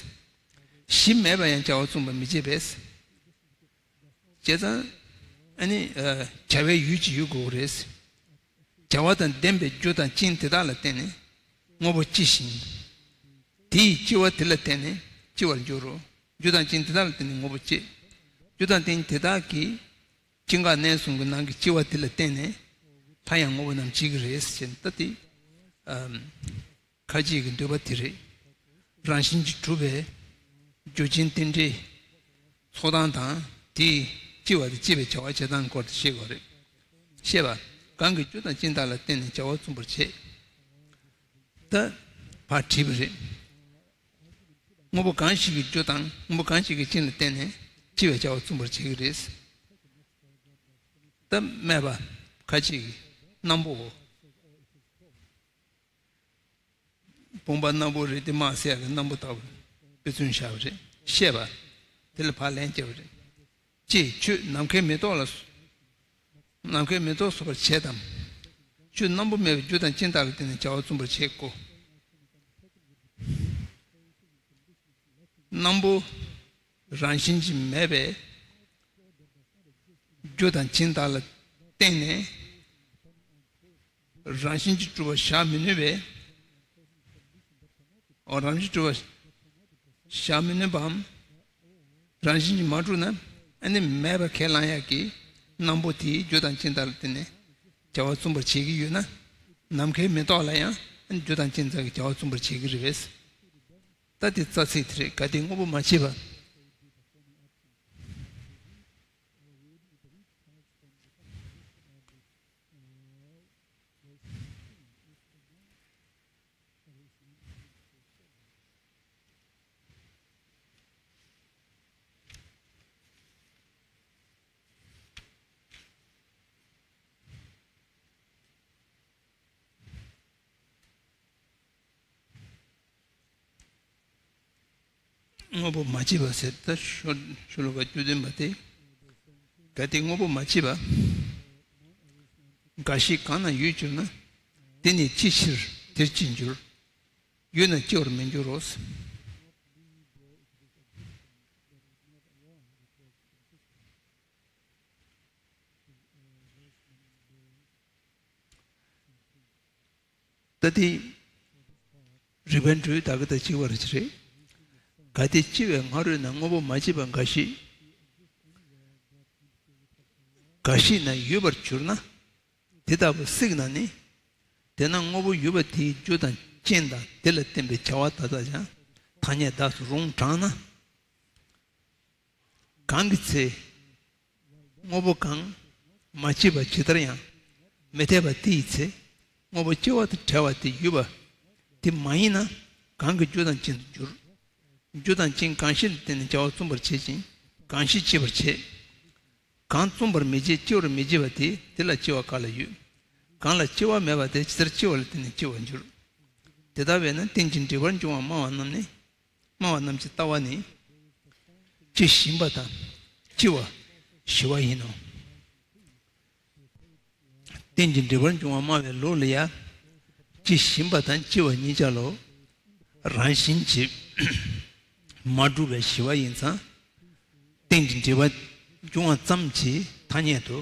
གཞི་མེད་པ་ཡང་བྱ་བ་མཚུངས་པ་མི་བྱེད་པས། བྱས་ཙང་། ཨ་ནི། ཨ། བྱ་བའི་ཡུལ་གྱི་ཡུལ་དགོས་རེད། བྱ་བ་དང་ལྡན་པའི་རྒྱུ་དང་རྐྱེན་དེ་དག་ལ་བརྟེན་ནས་དངོས་པོ་སྐྱེ་ཞིང་། དེ་ཡི་སྐྱེ་བ་དེ་ལ་བརྟེན་ནས་སྐྱེ་བར་འགྱུར་རོ། རྒྱུ་དང་རྐྱེན་དེ་དག་ལ་བརྟེན་ནས་དངོས་པོ་སྐྱེ། རྒྱུ་དང་རྐྱེན་དེ་དག་གིས་སྐྱེ་འགག་གནས་གསུམ་གྱི་ནང་གི་སྐྱེ་བ་དེ་ལ་བརྟེན་ནས་ད་ཡང་དངོས་པོ་རྣམས་སྐྱེ་གི་རེད་ཟེར་ནས། ད་དེ། ཨམ། ཁ་ཅིག་གི་འདོད་པ་དེ་རེད། རང་བཞིན་གྱིས་གྲུབ་པའི་རྒྱུ་རྐྱེན་རྟེན་འབྲེལ་ཚོགས་སྟངས་དང་། དེའི་སྐྱེ་བ་དང་སྐྱེད་པའི་བྱ་བ་བྱེད་སྟངས་སྐོར་དེ་ཤེས་དགོས་རེད། བཤད་པ། གང་གིས་རྒྱུ་དང་རྐྱེན་དག་ལ་བརྟེན་ནས་བྱ་བ་མཚུངས་པར་བྱེད། ད་ཕར་བྲིས་པ་རེད། དངོས་པོ་གང་ཞིག་གི་རྒྱུ་དང་དངོས་པོ་གང་ཞིག་གི་རྐྱེན་ལ་བརྟེན་ནས་སྐྱེ་བའི་བྱ་བ་མཚུངས་པར་བྱེད་ཀྱི་རེད། ད་སྨྲས་པ། ཁ་ཅིག་གིས་སྣམ་བུ། བུམ་པ་སྣམ་བུ་རེད་དེ་མ་ཟེར་ཡག་གི་སྣམ་བུ་ལྟ་བུ་དཔེ་མཚོན་བཞག་པ་རེད། བཤད་པ། དེ་ལ་ཕར་ལན་བརྒྱབ་པ་རེད། ཅེས་ཁྱོད་ནམ་མཁའི་མེ་ཏོག་ལ། ནམ་མཁའི་མེ་ཏོག་སོགས་པར་བྱེད་དམ། ཁྱོད་སྣམ་བུ་མེད་པའི་རྒྱུ་དང་རྐྱེན་དག་གི་སྟེང་ནས་བྱ་བ་མཚུངས་པར་བྱེད་དགོས། སྣམ་བུ། རང་བཞིན་གྱིས་མེད་པའི་རྒྱུ་དང་རྐྱེན་དག་ལ་བརྟེན་ནས་རང་བཞིན་གྱིས་གྲུབ་པ་བཞག་མི་ནུས་པས། འོ། རང་བཞིན་གྲུབ་པ་བཞག་མི་ནུས་པའམ། རང་བཞིན་གྱིས་མ་གྲུབ་ན། ཨ་ནི་མེད་པར་ཁས་བླང་ཡག་གི་སྣམ་བུ་དེའི་རྒྱུ་དང་རྐྱེན་དག་ལ་བརྟེན་ནས་བྱ་བ་མཚུངས་པར་བྱེད་ཀྱི་ཡོད་ན། ནམ་མཁའི་མེ་ཏོག་ལ་ཡང་ཨ་ནི་རྒྱུ་དང་རྐྱེན་དག་གིས་བྱ་བ་མཚུངས་པར་བྱེད་ཀྱི་རེད་པས། ད་དེ་རྩ་ཚིག་དེ་རེད། གལ་ཏེ་དངོས་པོ་མ་སྐྱེས་པ། དངོས་པོ་མ་སྐྱེས་པ་ཟེར་ད་ཤོ་ཤོ་ལོ་ཀ་བཅུ་བདུན་པ་དེ། གལ་ཏེ་དངོས་པོ་མ་སྐྱེས་པ་འགའ་ཞིག་གང་ན་ཡོད་གྱུར་ན། དེ་ནི་ཅིའི་ཕྱིར་དེར་སྐྱེར་འགྱུར། ཡོད་ན་སྐྱེ་བར་མི་འགྱུར་རོ། ད་དེ་རིགས་པ་འགྲོས་ད་ག་དང་གཅིག་པ་རེད་ཅི་རེད། གལ་ཏེ་སྐྱེ་བའི་སྔ་རོལ་ན་དངོས་པོ་མ་སྐྱེས་པ་འགའ་ཞིག་འགའ་ཞིག་ན་ཡོད་པར་གྱུར་ན། དེ་ལྟ་བུ་སྲིད་ན་ནི། དེས་ན་དངོས་པོ་ཡོད་པ་དེའི་རྒྱུ་དང་རྐྱེན་དང་དེ་ལ་བརྟེན་པའི་བྱ་བ་ད་ལྟ་ཀྱང་ཐ་སྙད་བདག་སུ་རུང་དྲགས་ན། གང་གི་ཚེ། དངོས་པོ་གང་། མ་སྐྱེས་པ་ཇི་ལྟར་ཡང་། མི་འཐད་པ་དེ་ཡི་ཚེ། དངོས་པོ་སྐྱེ་བ་དང་བྲལ་བ་དེ་ཡོད་པ། དེ་མ་ཡིན་ན། གང་གི་རྒྱུ་དང་རྐྱེན་དུ་འགྱུར། རྒྱུ་དང་རྐྱེན་གང་ཞིག་ལ་བརྟེན་ནས་བྱ་བ་བརྩོན་པར་བྱེད་ཅིང་གང་ཞིག་སྐྱེད་པར་བྱེད། གང་བརྩོན་པར་མི་བྱེད་སྐྱེ་བར་མི་བྱེད་པ་དེ་དེ་ལ་སྐྱེ་བ་ག་ལ་ཡོད། གང་ལ་སྐྱེ་བ་མེད་པ་དེ་ཇི་ལྟར་སྐྱེ་བ་ལ་བརྟེན་ནས་སྐྱེ་བར་འགྱུར། དེ་ལྟ་བས་ན་རྟེན་ཅིང་འབྲེལ་པར་འབྱུང་བ་སྨྲ་བ་རྣམས་ནི། སྨྲ་བ་རྣམས་ཀྱི་ལྟ་བ་ནི། སྐྱེ་བཞིན་པ་དང་སྐྱེ་བ་ཞི་བ་ཡིན་ནོ། རྟེན་ཅིང་འབྲེལ་པར་འབྱུང་བ་སྨྲ་བའི་ལུགས་ལ་ཡང་། སྐྱེ་བཞིན་པ་དང་སྐྱེ་བ་གཉིས་ཆར་ལ། རང་བཞིན་གྱིས་མ་གྲུབ་པའི་ཞི་བ་ཡིན་ཙང་། རྟེན་ཅིང་འབྲེལ་པར་འབྱུང་བ་ཙམ་གྱི་ཐ་སྙད་དུ་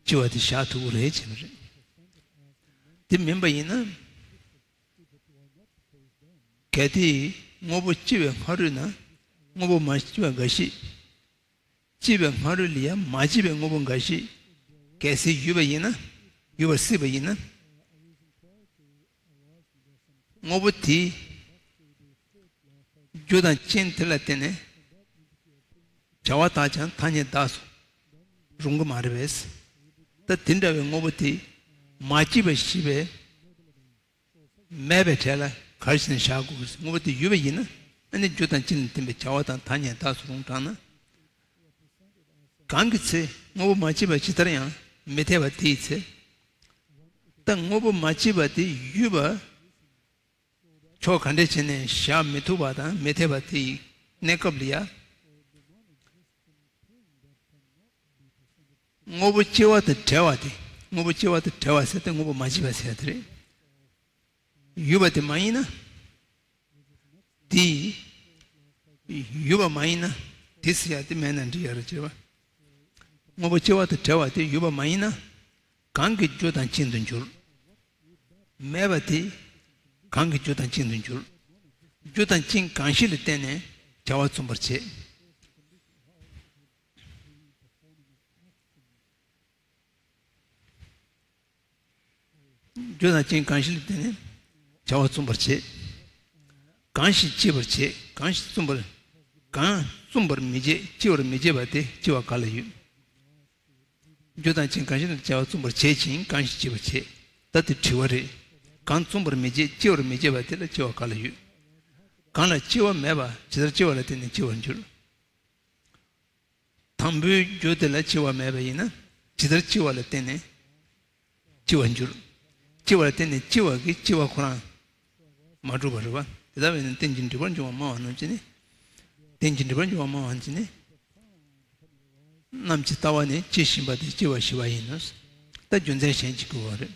སྐྱེ་བ་དེ་བཞག་ཐུབ་ཀྱི་རེད་ཅེས་པ་རེད། དེ་མིན་པ་ཡིན་ན། གལ་ཏེ་དངོས་པོ་སྐྱེ་བའི་སྔ་རོལ་ན་དངོས་པོ་མ་སྐྱེས་པ་འགའ་ཞིག་སྐྱེས་པའི་སྔ་རོལ་ལ་ཡང་མ་སྐྱེས་པའི་དངོས་པོ་འགའ་ཞིག་གལ་སྲིད་ཡོད་པ་ཡིན་ན། ཡོད་པར་སྲིད་པ་ཡིན་ན། དངོས་པོ་དེའི་རྒྱུ་དང་རྐྱེན་དེ་ལ་བརྟེན་ནས་བྱ་བ་དག་ཀྱང་ཐ་སྙད་བདག་སུ་རུང་གི་མ་རེད་པས། ད་དེ་འདྲ་བའི་དངོས་པོ་དེ་མ་སྐྱེས་པ་ཞེས་པའི་མེད་པའི་གྲས་ལ་ག་རེ་བྱས་ནས་བཞག་དགོས། དངོས་པོ་དེ་ཡོད་པ་ཡིན་ན་ཨ་ནི་རྒྱུ་དང་རྐྱེན་ལ་བརྟེན་པའི་བྱ་བ་དང་ཐ་སྙད་བདག་སུ་རུང་དྲགས་ན། གང་གི་ཚེ་དངོས་པོ་མ་སྐྱེས་པ་ཇི་ལྟར་ཡང་མི་འཐད་པ་དེའི་ཚེ། ད་དངོས་པོ་མ་སྐྱེས་པ་དེ་ཡོད་པ་ཕྱོགས་ག་འདྲས་བྱས་ནས་བཞག་མི་ཐུབ་པ་དང་མི་འཐད་པ་དེའི་གནས་སྐབས་ལ་ཡ། དངོས་པོ་སྐྱེ་བ་དང་བྲལ་བ་དེ། དངོས་པོ་སྐྱེ་བ་དང་བྲལ་བ་ཟེར་ཏེ་དངོས་པོ་མ་སྐྱེས་པ་ཟེར་དེ་རེད། ཡོད་པ་དེ་མ་ཡིན་ན། དེ་ཡོད་པ་མ་ཡིན་ན། དེ་ཟེར་ཡ་དེ་མེད་ན་འགྲིག་ཡ་རེད་ཅེས་པ། དངོས་པོ་སྐྱེ་བ་དང་བྲལ་བ་དེ་ཡོད་པ་མ་ཡིན་ན། གང་གི་རྒྱུ་དང་རྐྱེན་དུ་འགྱུར། མེད་པ་དེ་གང་གི་རྒྱུ་དང་རྐྱེན་དུ་འགྱུར། རྒྱུ་དང་རྐྱེན་གང་ཞིག་ལ་བརྟེན་ནས་བྱ་བ་བརྩོན་པར་བྱེད། རྒྱུ་དང་རྐྱེན་གང་ཞིག་ལ་བརྟེན་ནས་བྱ་བ་བརྩོན་པར་བྱེད། གང་ཞིག་སྐྱེད་པར་བྱེད། གང་ཞིག་བརྩོན་པར། གང་བརྩོན་པར་མི་བྱེད་སྐྱེ་བར་མི་བྱེད་པ་དེ་སྐྱེ་བ་ག་ལ་ཡོད། རྒྱུ་དང་རྐྱེན་གང་ཞིག་ལ་བྱ་བ་བརྩོན་པར་བྱེད་ཅིང་གང་ཞིག་སྐྱེད་པར་བྱེད། ད་དེ་དྲི་བ་རེད། གང་བརྩོན་པར་མི་བྱེད་སྐྱེ་བར་མི་བྱེད་པ་དེ་ལ་སྐྱེ་བ་ག་ལ་ཡོད། གང་ལ་སྐྱེ་བ་མེད་པ་ཇི་ལྟར་སྐྱེ་བ་ལ་བརྟེན་ནས་སྐྱེ་བར་འགྱུར། དང་པོའི་རྒྱུ་དེ་ལ་སྐྱེ་བ་མེད་པ་ཡིན་ན་ཇི་ལྟར་སྐྱེ་བ་ལ་བརྟེན་ནས་སྐྱེ་བར་འགྱུར། སྐྱེ་བ་ལ་བརྟེན་ནས་སྐྱེ་བ་གི་སྐྱེ་བ་ཁོ་རང་མ་གྲུབ་པ་རེད་པ། དེ་ལྟ་བས་ན་རྟེན་ཅིང་འབྲེལ་པར་འབྱུང་བ་སྨྲ་བ་རྣམས་ཀྱི་ནི། རྟེན་ཅིང་འབྲེལ་པར་འབྱུང་བ་སྨྲ་བ་རྣམས་ཀྱི་ནི། རྣམས་ཀྱི་ལྟ་བ་ནི་སྐྱེ་བཞིན་པ་དེ་སྐྱེ་བ་ཞི་བ་ཡིན་ནོ། ད་རྒྱུ་མཚན་གཞན་གྱིས་བསྐུལ་བ་རེད།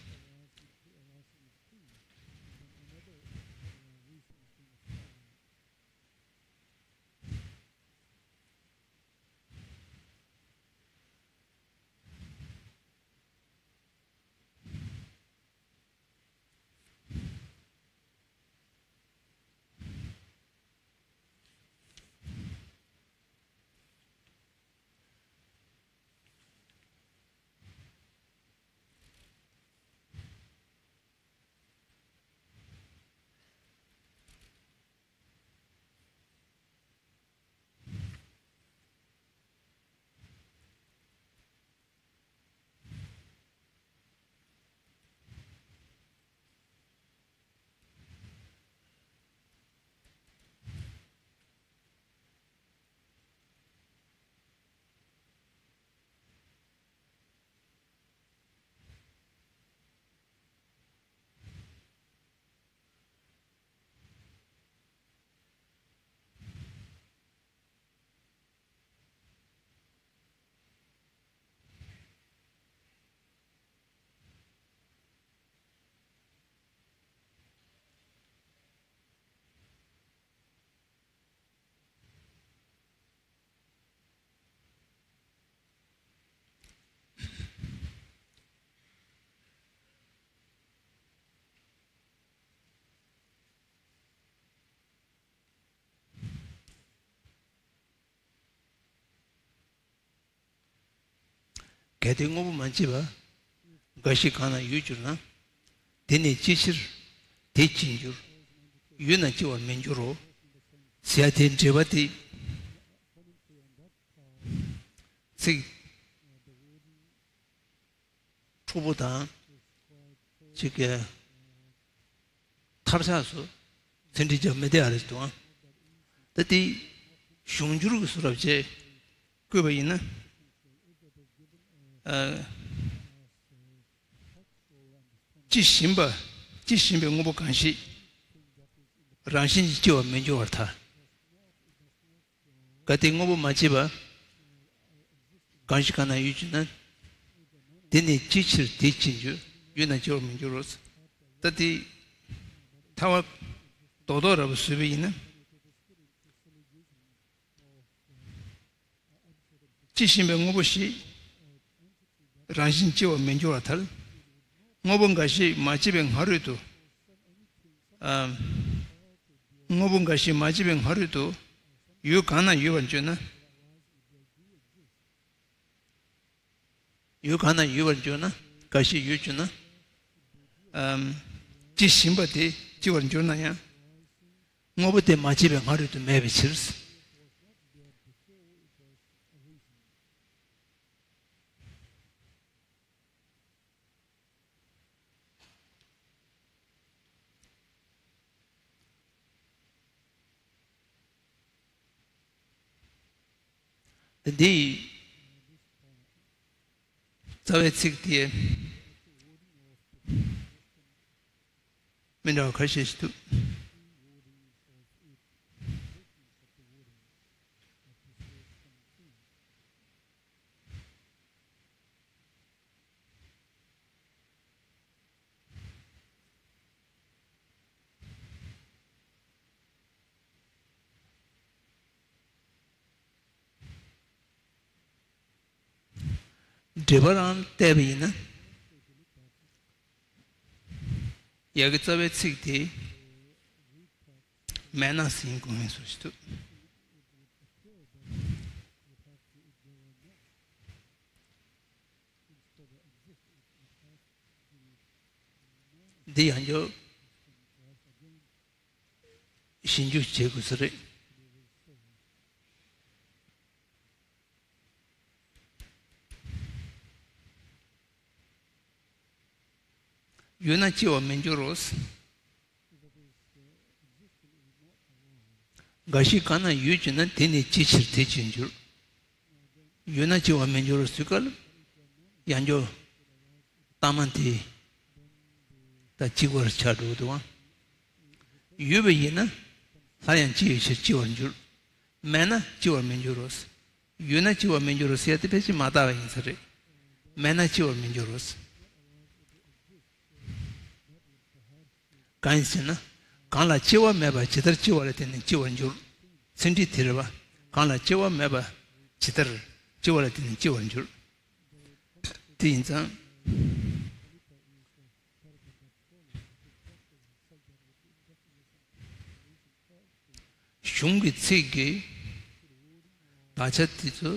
གལ་ཏེ་དངོས་པོ་མ་སྐྱེས་པ་འགའ་ཞིག་གང་ན་ཡོད་གྱུར་ན། དེ་ནི་ཅིའི་ཕྱིར་དེ་སྐྱེ་འགྱུར། ཡོད་ན་སྐྱེ་བར་མི་འགྱུར་རོ། ཟེར་ཡ་དེའི་འགྲེལ་པ་དེ། ཚིག་འཁྲུག་པོ་དང་། ཅིག་གི་ཐབས་ཆག་སུ་ཚིག་འགྲེལ་རྒྱབ་མི་བདེ་བ་རེད་འདུག་ཨང་། ད་དེ་གཞུང་འགྱུར་གྱི་སུ་རབ་བྱས་བཀོད་པ་ཡིན་ན། ཨ། ཅི་ཞིག་ཡིན་པ། ཅི་ཞིག་ཡིན་པའི་དངོས་པོ་གང་ཞིག་རང་བཞིན་གྱིས་སྐྱེ་བར་མི་འགྱུར་བར་ཐལ། གལ་ཏེ་དངོས་པོ་མ་སྐྱེས་པ་གང་ཞིག་གང་ན་ཡོད་ཀྱི་ན། དེ་ནི་ཅིའི་ཕྱིར་དེ་སྐྱེ་འགྱུར། ཡོད་ན་སྐྱེ་བར་མི་འགྱུར་རོ། ད་དེ་ཐལ་བ་རྡོག་རྡོག་ར་བ་བཟོས་པ་ཡིན་ན། ཅི་ཞིག་ཡིན་པའི་དངོས་པོ་ཞིག་རང་བཞིན་སྐྱེ་བར་མི་འགྱུར་བར་ཐལ། དངོས་པོ་འགའ་ཞིག་མ་སྐྱེས་པའི་སྔ་རོལ་དུ། ཨ། དངོས་པོ་འགའ་ཞིག་མ་སྐྱེས་པའི་སྔ་རོལ་དུ་ཡུལ་གང་ན་ཡོད་པར་འགྱུར་ན། ཡུལ་གང་ན་ཡོད་པར་འགྱུར་ན། འགའ་ཞིག་ཡོད་འགྱུར་ན། ཨམ། ཅི་ཞིག་ཡིན་པ་དེ་སྐྱེ་བར་འགྱུར་ན་ཡང་། དངོས་པོ་དེ་མ་སྐྱེས་པའི་སྔ་རོལ་དུ་མེད་པའི་ཕྱིར། འདི་ཡི་རྩ་བའི་ཚིག་དེ་མི་འདྲ་བ་ཁ་ཤས་ཤིག་འདུག། འགྲེལ་པ་རང་བལྟས་པ་ཡིན་ན། ཡ་གི་རྩ་བའི་ཚིག་དེ་མེད་ན་ཟིན་དགོས་ངེས་སུ་ཞིག་འདུག། འདི་ཡང་བསྐྱར་ཞིབ་འཇུག་བྱེད་དགོས་ས་རེད། ཡོད་ན་སྐྱེ་བར་མི་འགྱུར་རོ། འགའ་ཞིག་གང་ན་ཡོད་ཀྱི་ན་དེ་ནི་ཅིའི་ཕྱིར་དེ་སྐྱེ་འགྱུར། ཡོད་ན་སྐྱེ་བར་མི་འགྱུར་རོ་ཟེར་སྐབས་ལ། ཡང་བསྐྱར་ལྟ་མ་དེ་ད་གཅིག་པར་ཆགས་འགྲོ་འདུག་ཨང་། ཡོད་པ་ཡིན་ན་སླར་ཡང་སྐྱེ་བའི་ཕྱིར་སྐྱེ་བར་འགྱུར། མེད་ན་སྐྱེ་བར་མི་འགྱུར་རོ། ཡོད་ན་སྐྱེ་བར་མི་འགྱུར་རོ་ཟེར་ཡ་དེ་ཕལ་ཆེར་མ་དག་པ་ཡིན་ས་རེད། མེད་ན་སྐྱེ་བར་མི་འགྱུར་རོ། གང་ཡིན་ཟེར་ན། གང་ལ་སྐྱེ་བ་མེད་པ་ཇི་ལྟར་སྐྱེ་བ་ལ་བརྟེན་ནས་སྐྱེ་བར་འགྱུར། ཚིག་འགྲེལ་དེ་རེད་པ། གང་ལ་སྐྱེ་བ་མེད་པ་ཇི་ལྟར་སྐྱེ་བ་ལ་བརྟེན་ནས་སྐྱེ་བར་འགྱུར། དེ་ཡིན་ཙང་། གཞུང་གི་ཚིག་གི་དག་ཆ་དེ་ཚོ་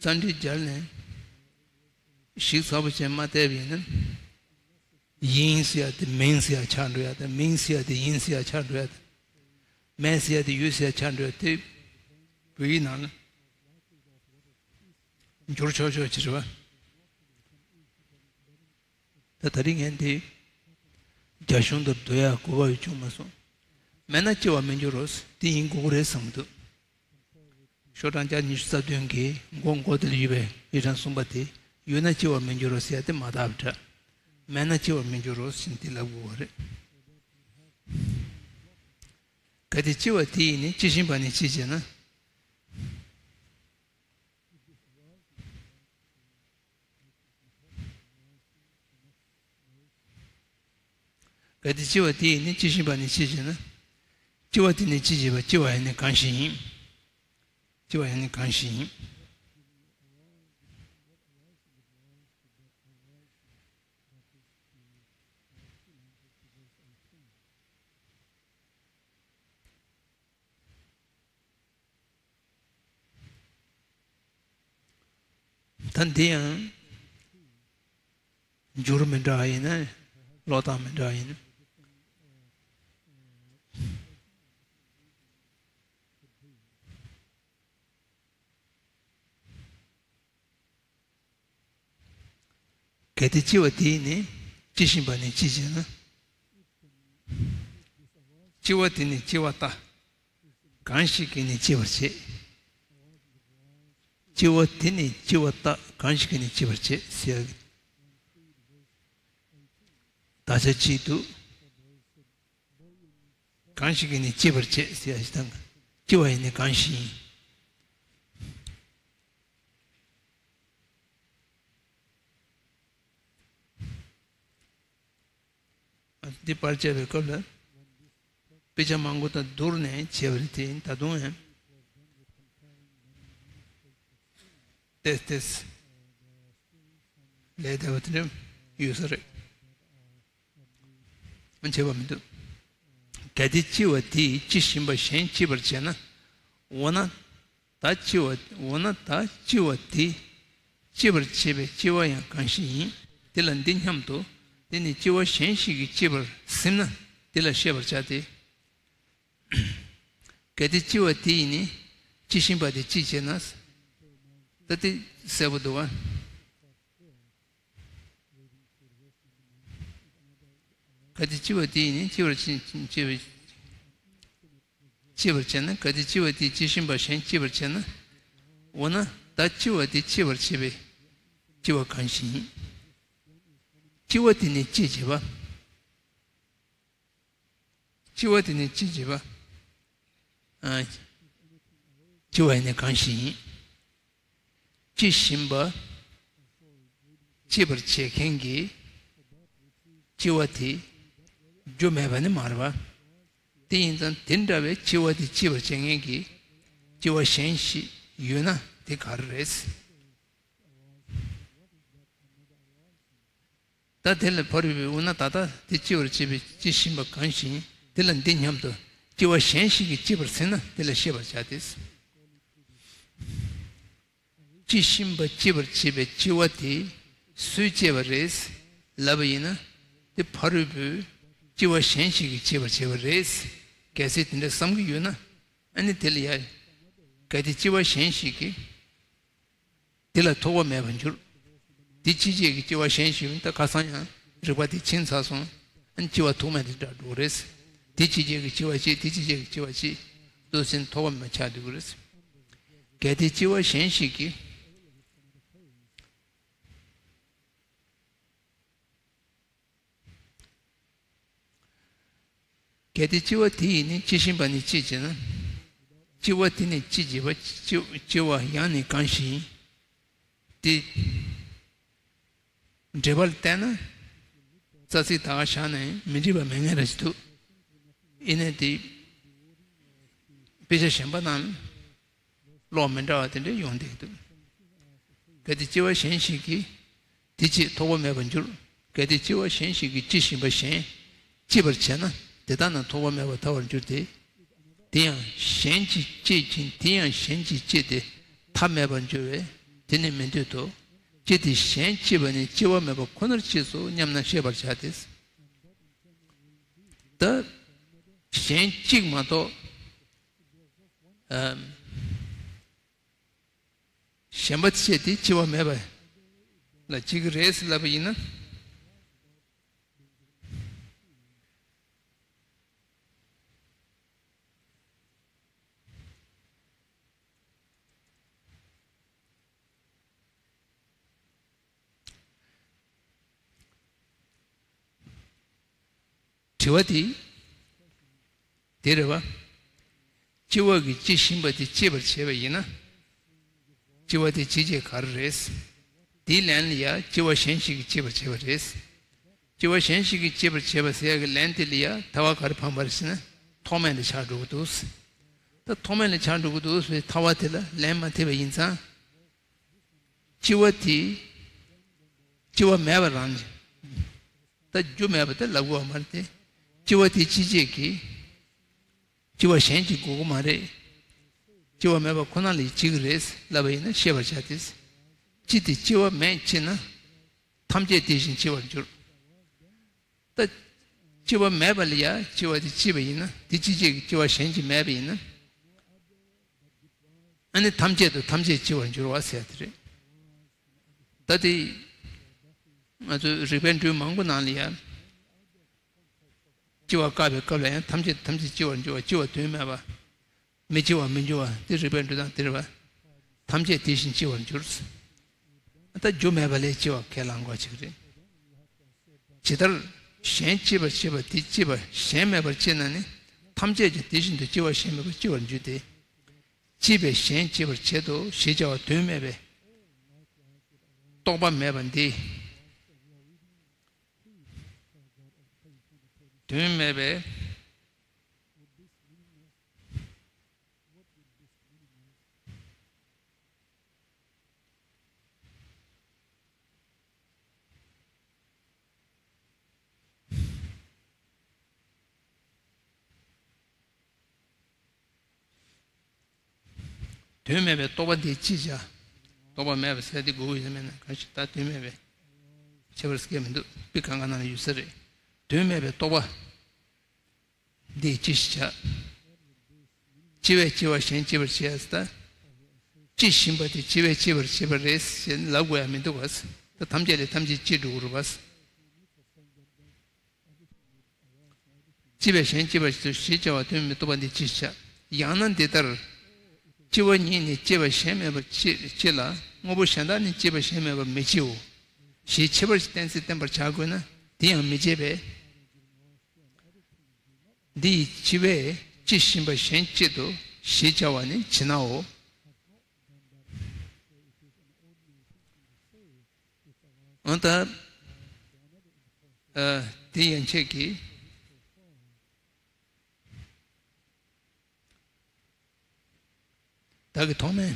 རྩ་འགྲེལ་སྦྱར་ནས་ཞིབ་ཚགས་པོ་བྱས་མ་བལྟས་པ་ཡིན་ན། ཡིན་ཟེར་ཡ་དེ་མིན་ཟེར་ཡ་ཆགས་འགྲོ་ཡ་དང་། མིན་ཟེར་ཡ་དེ་ཡིན་ཟེར་ཡ་ཆགས་འགྲོ་ཡ་དང་། མེད་ཟེར་ཡ་དེ་ཡོད་ཟེར་ཡ་ཆགས་འགྲོ་ཡ་དེ་བོད་ཡིག་ནང་ལ་འགྱུར་ཆོག་ཆོག་ཅིག་རེད་པ། ད་ད་རིང་ངས་འདི་རྒྱ་གཞུང་དང་བསྡུར་ཡ་དགོས་པ་ཡང་བྱུང་མ་སོང་། མེད་ན་སྐྱེ་བར་མི་འགྱུར་རོ། དེ་ཡིན་དགོས་ཀྱི་རེད་བསམ་གྱི་འདུག། ཤོག་གྲངས་བརྒྱ་ཉི་ཤུ་རྩ་བདུན་གྱི་མགོ་མགོ་དེ་ལ་ཡོད་པའི་ཡིག་ཆ་གསུམ་པ་དེ། ཡོད་ན་སྐྱེ་བར་མི་འགྱུར་རོ་ཟེར་ཡ་དེ་མ་དག་པ་འདྲ། མེད་ན་སྐྱེ་བར་མི་འགྱུར་རོ་ཟེར་ནས་དེ་ལབ་དགོས་པ་རེད། གལ་ཏེ་སྐྱེ་བ་དེ་ཡིས་ནི་ཅི་ཤེས་པ་ནི་ཅི་བྱས་ན། གལ་ཏེ་སྐྱེ་བ་དེ་ཡིས་ནི་ཅི་ཤེས་པ་ནི་ཅི་བྱས་ན། སྐྱེ་བ་དེ་ནི་ཅི་བྱས་པ། སྐྱེ་བ་ཡང་ནི་གང་ཞིག་ཡིན། སྐྱེ་བ་ཡང་ནི་གང་ཞིག་ཡིན། ད་འདི་ཡང་འགྱུར་མི་འདྲ་བ་ཡིན་ན། ཀློག་སྟངས་མི་འདྲ་བ་ཡིན་ན། གལ་ཏེ་ལྕི་བ་དེ་ནི་ལྕི་བཞིན་པ་ནི་ལྕི་བྱས་ན། ལྕི་བ་དེ་ནི་ལྕི་བ་ལྟ། གང་ཞིག་གིས་ནི་ལྕི་བར་བྱེད། ལྕི་བ་དེ་ནི་ལྕི་བ་ལྟ། གང་ཞིག་གིས་ནི་ལྕི་བར་བྱེད་ཟེར་ཡ་གི་དག་ཆ་གཅིག་འདུག། གང་ཞིག་གིས་ནི་ལྕི་བར་བྱེད་ཟེར་ཡ་ཞིག་དང་། ལྕི་བ་ཡིན་ནི་གང་ཞིག་ཡིན། འདི་པར་བཅད་པའི་སྐབས་ལ་དཔེ་ཆ་མང་པོ་དང་བསྡུར་ནས་བྱས་པ་རེད་དེ། ད་དུང་ཡང་ཏེས་ཏེས་ལས་བདེ་བ་དེ་འདྲ་ཡོད་ས་རེད། བྱས་པ་མི་འདུག། གལ་ཏེ་ལྕི་བ་དེས་ལྕི་བཞིན་པ་གཞན་ལྕི་བར་བྱེད་ན། འོ་ན་ད་ལྕི་བ། འོ་ན་ད་ལྕི་བ་དེས་ལྕི་བར་བྱེད་པའི་ལྕི་བ་ཡང་གང་ཞིག་ཡིན། དེ་ལ་འདི་སྙམ་དུ། དེ་ནི་ལྕི་བ་གཞན་ཞིག་གིས་ལྕི་བར་སེམས་ན་དེ་ལ་ཤེས་པར་བྱ་སྟེ། གལ་ཏེ་ལྕི་བ་དེ་ཡིས་ནི་ལྕི་བཞིན་པ་དེ་ལྕི་བྱས་ན། ད་དེ་གསལ་པོ་འདུག་བ། གལ་ཏེ་ལྕི་བ་དེ་ཡིས་ནི་ལྕི་བར་བྱེད། ལྕི་བའི་ལྕི་བར་བྱེད་ན། གལ་ཏེ་ལྕི་བ་དེས་ལྕི་བཞིན་པ་གཞན་ལྕི་བར་བྱེད་ན། འོ་ན་ད་ལྕི་བ་དེས་ལྕི་བར་བྱེད་པའི་ལྕི་བ་གང་ཞིག་ཡིན། ལྕི་བ་དེ་ནི་ལྕི་བྱེད་པ། ལྕི་བ་དེ་ནི་ལྕི་བྱེད་པ། ཨ། ལྕི་བ་ཡིན་ནི་གང་ཞིག་ཡིན། ལྕི་བཞིན་པ་ལྕི་བར་བྱེད་མཁན་གྱི་ལྕི་བ་དེ་རྒྱུ་མེད་པ་ནི་མ་རེད་པ། དེ་ཡིན་ཙང་དེ་འདྲ་བའི་ལྕི་བ་དེ་ལྕི་བར་བྱེད་མཁན་གྱི་ལྕི་བ་གཞན་ཞིག་ཡོད་ན་དེ་ག་རེ་རེད། ད་དེ་ལ་ཕ་རོལ་པོས། འོ་ན་ད་ལྟ་དེ་ལྕི་བར་བྱེད་པའི་ལྕི་བཞིན་པ་གང་ཞིག་ཡིན། དེ་ལ་འདི་སྙམ་དུ། ལྕི་བ་གཞན་ཞིག་གིས་ལྕི་བར་སེམས་ན་དེ་ལ་ཤེས་པར་བྱ་སྟེ། ལྕི་བཞིན་པ་ལྕི་བར་བྱེད་པའི་ལྕི་བ་དེ་སུས་བྱས་པ་རེད་ལབ་པ་ཡིན་ན། དེ་ཕ་རོལ་པོས་ལྕི་བ་གཞན་ཞིག་གིས་ལྕི་བར་བྱས་པ་རེད། གལ་སྲིད་དེ་འདྲ་བསམ་གྱི་ཡོད་ན། ཨ་ནི་དེ་ལ་ཡ། གལ་ཏེ་ལྕི་བ་གཞན་ཞིག་གིས། དེ་ལ་ཐོགས་པ་མེད་པར་འགྱུར། དེ་ལྕི་བྱེད་ཀྱི་ལྕི་བ་གཞན་ཞིག་ཡིན། ད་ཁ་སང་ཡང་རིགས་པ་དེ་ཕྱིན་ཚར་སོང་། ཨ་ནི་ལྕི་བ་ཐོགས་མེད་དེ་འདྲ་འགྲོ་གི་རེད། དེ་ལྕི་བྱེད་ཀྱི་ལྕི་བ་གཅིག་དེ་ལྕི་བྱེད་ཀྱི་ལྕི་བ་གཅིག་འདུག་ཟེར་ཐོགས་པ་མེད་ཆགས་འདུག་གི་རེད། གལ་ཏེ་ལྕི་བ་གཞན་ཞིག་གིས། གལ་ཏེ་ལྕི་བ་དེ་ཡིས་ནི་ལྕི་བཞིན་པ་ནི་ལྕི་བྱས་ན། ལྕི་བ་དེ་ནི་ལྕི་བྱེད་པ། ལྕི་ལྕི་བ་ཡང་ནི་གང་ཞིག་ཡིན། དེ་འགྲེལ་པ་ལ་བལྟས་ན། རྩ་ཚིག་ད་ག་བཞག་ན་ཡང་མི་འགྲིག་པ་མེད་མཁན་རེད་ཅེས་འདུག། ཡིན་ནའི་དེ་དཔེ་ཆ་གཞན་པ་ནང་ལ། ཀློག་མི་འདྲ་བ་དེ་འདྲ་ཡོང་བསྡད་ཀྱི་འདུག། གལ་ཏེ་ལྕི་བ་གཞན་ཞིག་གིས་དེ་ལྕི་ཐོགས་པ་མེད་པར་འགྱུར། གལ་ཏེ་ལྕི་བ་གཞན་ཞིག་གིས་ལྕི་བཞིན་པ་གཞན་ལྕི་བར་བྱས་ན། དེ་དག་ནི་ཐོགས་པ་མེད་པར་ཐལ་བར་འགྱུར་ཏེ། དེ་ཡང་གཞན་གྱིས་བསྐྱེད་ཅིང་དེ་ཡང་གཞན་གྱིས་བསྐྱེད་དེ་ཐ་མལ་པར་འགྱུར་བས་དེ་ནི་མི་འདོད་དོ། ཅི་སྟེ་གཞན་གཅེས་པ་ནི་སྐྱེ་བ་མེད་པ་ཁོ་ནར་གཅེས་སོ་སྙམ་ན་ཤེས་པར་བྱ་སྟེ། ད་གཞན་གཅིག་མ་གཏོགས། ཨམ། གཞན་པ་བཅས་ཏེ་སྐྱེ་བ་མེད་པ་ལ་སྐྱེ་གི་རེད་ལབ་པ་ཡིན་ན། དྲི་བ་དེ་དེ་རེད་བ། ལྕི་བ་གིས་ལྕི་བཞིན་པ་དེ་སྐྱེད་པར་བྱེད་པ་ཡིན་ན། ལྕི་བ་དེ་སྐྱེད་བྱེད་ག་རེ་རེད། དེའི་ལན་ལ་ཡ་ལྕི་བ་གཞན་ཞིག་གིས་སྐྱེད་པར་བྱེད་པ་རེད། ལྕི་བ་གཞན་ཞིག་གིས་སྐྱེད་པར་བྱེད་པ་ཟེར་ཡ་གི་ལན་དེ་ལ་ཡ་ཐལ་བ་ག་རེ་འཕངས་པ་རེད་ཟེར་ན། ཐོགས་མེད་དེ་ཆགས་འགྲོ་གི་འདུག། ད་ཐོགས་མེད་ལ་ཆགས་འགྲོ་གི་འདུག་ཟེར་བའི་ཐལ་བ་དེ་ལ་ལན་མ་ཐེབས་པ་ཡིན་ཙང་། ལྕི་བ་དེ་ལྕི་བ་མེད་པ་རང་། ད་རྒྱུ་མེད་པ་དེ་ལབ་དགོས་པ་མ་རེད་དེ། ལྕི་བ་དེ་སྐྱེད་བྱེད་ཀྱི་ལྕི་བ་གཞན་གྱིས་དགོས་ཀྱི་མ་རེད། སྐྱེ་བ་མེད་པ་ཁོ་ན་ལ་སྐྱེ་གི་རེད་ལབ་པ་ཡིན་ན་ཤེས་པར་བྱ་སྟེ། སྤྱི་དེ་སྐྱེ་བ་མེད་ཅེ་ན། ཐམས་ཅད་དེ་བཞིན་སྐྱེ་བར་འགྱུར། ད་སྐྱེ་བ་མེད་པ་ལ་ཡང་སྐྱེ་བ་དེ་སྐྱེས་པ་ཡིན་ན། དེ་སྐྱེ་བྱེད་ཀྱི་སྐྱེ་བ་གཞན་གྱིས་མེད་པ་ཡིན་ན། ཨ་ནི་ཐམས་ཅད་དུ་ཐམས་ཅད་སྐྱེ་བར་འགྱུར་བ་ཟེར་དེ་རེད། ད་དེ་ང་ཚོའི་རིག་པའི་འགྲོས་མང་པོ་ནང་ལ་ཡང་སྐྱེ་བ་བཀག་པའི་སྐབས་ལ་ཡང་ཐམས་ཅད་ཐམས་ཅད་སྐྱེ་བར་འགྱུར་བ། སྐྱེ་བ་དོན་མེད་པ། མི་སྐྱེ་བ་མི་འགྱུར་བ་དེ་རིག་པའི་འགྲོས་དང་དེ་རེད་པ། ཐམས་ཅད་དེ་བཞིན་སྐྱེ་བར་འགྱུར། ད་རྒྱུ་མེད་པ་ལས་སྐྱེ་བ་ཁས་བླངས་དགོས་ཅིག་རེད། ཇི་ལྟར་གཞན་སྐྱེད་པར་བྱེད་པ་དེ་སྐྱེད་པ་གཞན་མེད་པར་སྐྱེས་ན་ནི། ཐམས་ཅད་ཀྱང་དེ་བཞིན་དུ་སྐྱེ་བ་གཞན་མེད་པར་སྐྱེ་བར་འགྱུར་ཏེ། སྐྱེས་པས་གཞན་སྐྱེད་པར་བྱེད་དོ་ཞེས་བྱ་བ་དོན་མེད་པའི་རྟོག་པ་མེད་པ་འདི། དོན་མེད་པའི། དོན་མེད་པའི་རྟོག་པ་འདི་ཅི་བྱ། རྟོག་པ་མེད་པ་ཟེར་དེ་དགོས་ཀྱི་ཡོད་མེད་ན། གང་ཞིག་ད་དོན་མེད་པའི་ཁྱད་པར་སྐད་མི་འདུག་པི་གང་ག་ནང་ལ་ཡོད་ས་རེད། དོན་མེད་པའི་རྟོག་པ་འདི་ཅི་ཞིག་བྱ། སྐྱེ་བས་སྐྱེ་བ་གཞན་སྐྱེད་པར་བྱེད་ཟེར་ད། སྐྱེ་བཞིན་པ་དེ་སྐྱེ་བས་སྐྱེད་པར་བྱེད་པ་རེད་ཞེས་ལབ་དགོས་ཡ་མི་འདུག་ག་ད་ཐམས་ཅད་ལས་ཐམས་ཅད་སྐྱེ་འགྲོ་གི་རེད་པ། སྐྱེ་བས་གཞན་སྐྱེད་པར་བྱེད་དོ་ཞེས་བྱ་བ་དོན་མེད་རྟོག་པ་འདི་ཅི་ཞིག་བྱ། ཡང་ན་འདི་ལྟར། སྐྱེ་བ་ཉིད་ནི་སྐྱེད་པ་གཞན་མེད་པར་སྐྱེ་སྐྱེ་ལ། དངོས་པོ་གཞན་དག་ནི་སྐྱེད་པ་གཞན་མེད་པར་མི་སྐྱེའོ། ཞེས་ཁྱད་པར་གྱི་གཏན་ཚིགས་བསྟན་པར་བྱ་དགོས་ན་དེ་ཡང་མི་བྱེད་པས། འདི་ཡི་འཆི་བས་སྐྱེ་བཞིན་པ་གཞན་སྐྱེད་དོ་ཞེས་བྱ་བ་ནི་ཇི་སྣའོ། འོན་ཏེ། ཨ། དེ་ཡན་ཆད་ཀྱིས། བདག་གིས་ཐོག་མའི་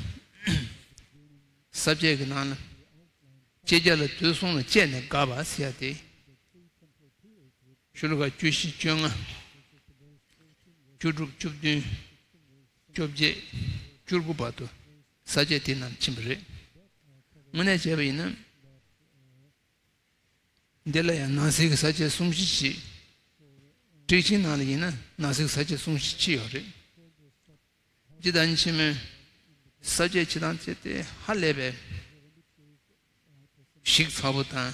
ས་བཅད་ཀྱི་ནང་ལ། བཅད་རྒྱ་ལ་དུས་གསུམ་ལ་དཔྱད་ནས་དགག་པ་ཟེར་ཡ་དེ། ཤོ་ལོ་ཀ་བཅུ་བཞི་བཅོ་ལྔ། བཅུ་དྲུག་བཅུ་བདུན། བཅོ་བརྒྱད། བཅུ་དགུ་བར་དུ་ས་བཅད་དེ་རྣམས་ཕྱིན་པ་རེད། དངོས་གནས་བྱས་པ་ཡིན་ན། འདི་ལ་ཡང་ནང་གསེས་ཀྱི་ས་བཅད་གསུམ་བཞི་ཅིག་བཀྲིས་ཆེན་ནང་ལ་ཡིན་ན་ནང་གསེས་ཀྱི་ས་བཅད་གསུམ་བཞི་ཅིག་ཡོད་རེད། སྤྱིར་བཏང་ཕྱི་མོའི་ས་བཅད་སྤྱི་དང་བཅས་ཏེ་ཧ་ལས་པའི་ཞིབ་ཚགས་པོ་དང་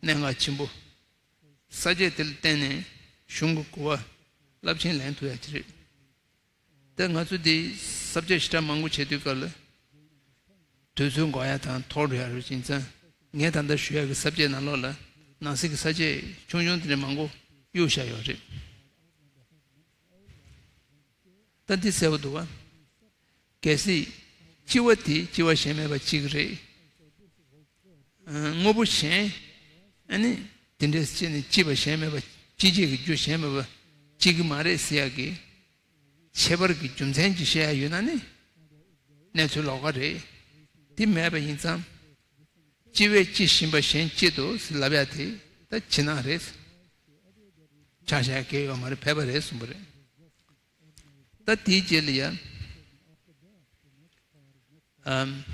གནད་འགག་ཆེན་པོ། ས་བཅད་དེ་ལ་བརྟེན་ནས་གཞུང་གི་གོ་བ་རླབས་ཆེན་ལེན་ཐུབ་ཡ་ཅིག་རེད། ད་ང་ཚོ་འདི་ས་བཅད་ཞེ་དྲག་མང་པོ་བྱེད་དུས་སྐབས་ལ། དུས་ཚོད་འགོར་ཡ་དང་འཐོར་འགྲོ་ཡ་རེད། བྱས་ཙང་ངས་ད་ལྟ་ཞུ་ཡ་གི་ས་བཅད་ནང་ལོགས་ལ་ནང་གསེས་ཀྱི་ས་བཅད་ཆུང་ཆུང་དེ་འདྲ་མང་པོ་གཡུགས་བཞག་ཡོད་རེད། ད་འདི་གསལ་པོ་འདུག་ག་གལ་སྲིད་སྐྱེ་བ་དེ་སྐྱེ་བ་གཞན་མེད་པ་གཅིག་རེད། ཨ། དངོས་པོ་གཞན། ཨ་ནི་དེ་འདྲའི་སྐྱེ་ནས་སྐྱེས་པ་གཞན་མེད་པ། སྐྱེ་བྱེད་ཀྱི་རྒྱུ་གཞན་མེད་པ་གཅིག་གི་མ་རེད་ཟེར་ཡ་གི་ཁྱད་པར་གྱི་རྒྱུ་མཚན་ཅིག་བཤད་ཡ་ཡོད་ན་ནི་གནས་ཚུལ་ལོགས་ཀ་རེད། དེ་མེད་པ་ཡིན་ཙང་། སྐྱེ་བས་སྐྱེ་བཞིན་པ་གཞན་སྐྱེད་དོ་ཟེར་ལབ་ཡ་དེ་ད་ཕྱི་ནང་རེད། ཆ་བཞག་གི་ཡོད་མ་རེད། ཕལ་པ་རེད་གསུངས་པ་རེད། ད་དེའི་རྗེས་ལ་ཡ། ཨམ།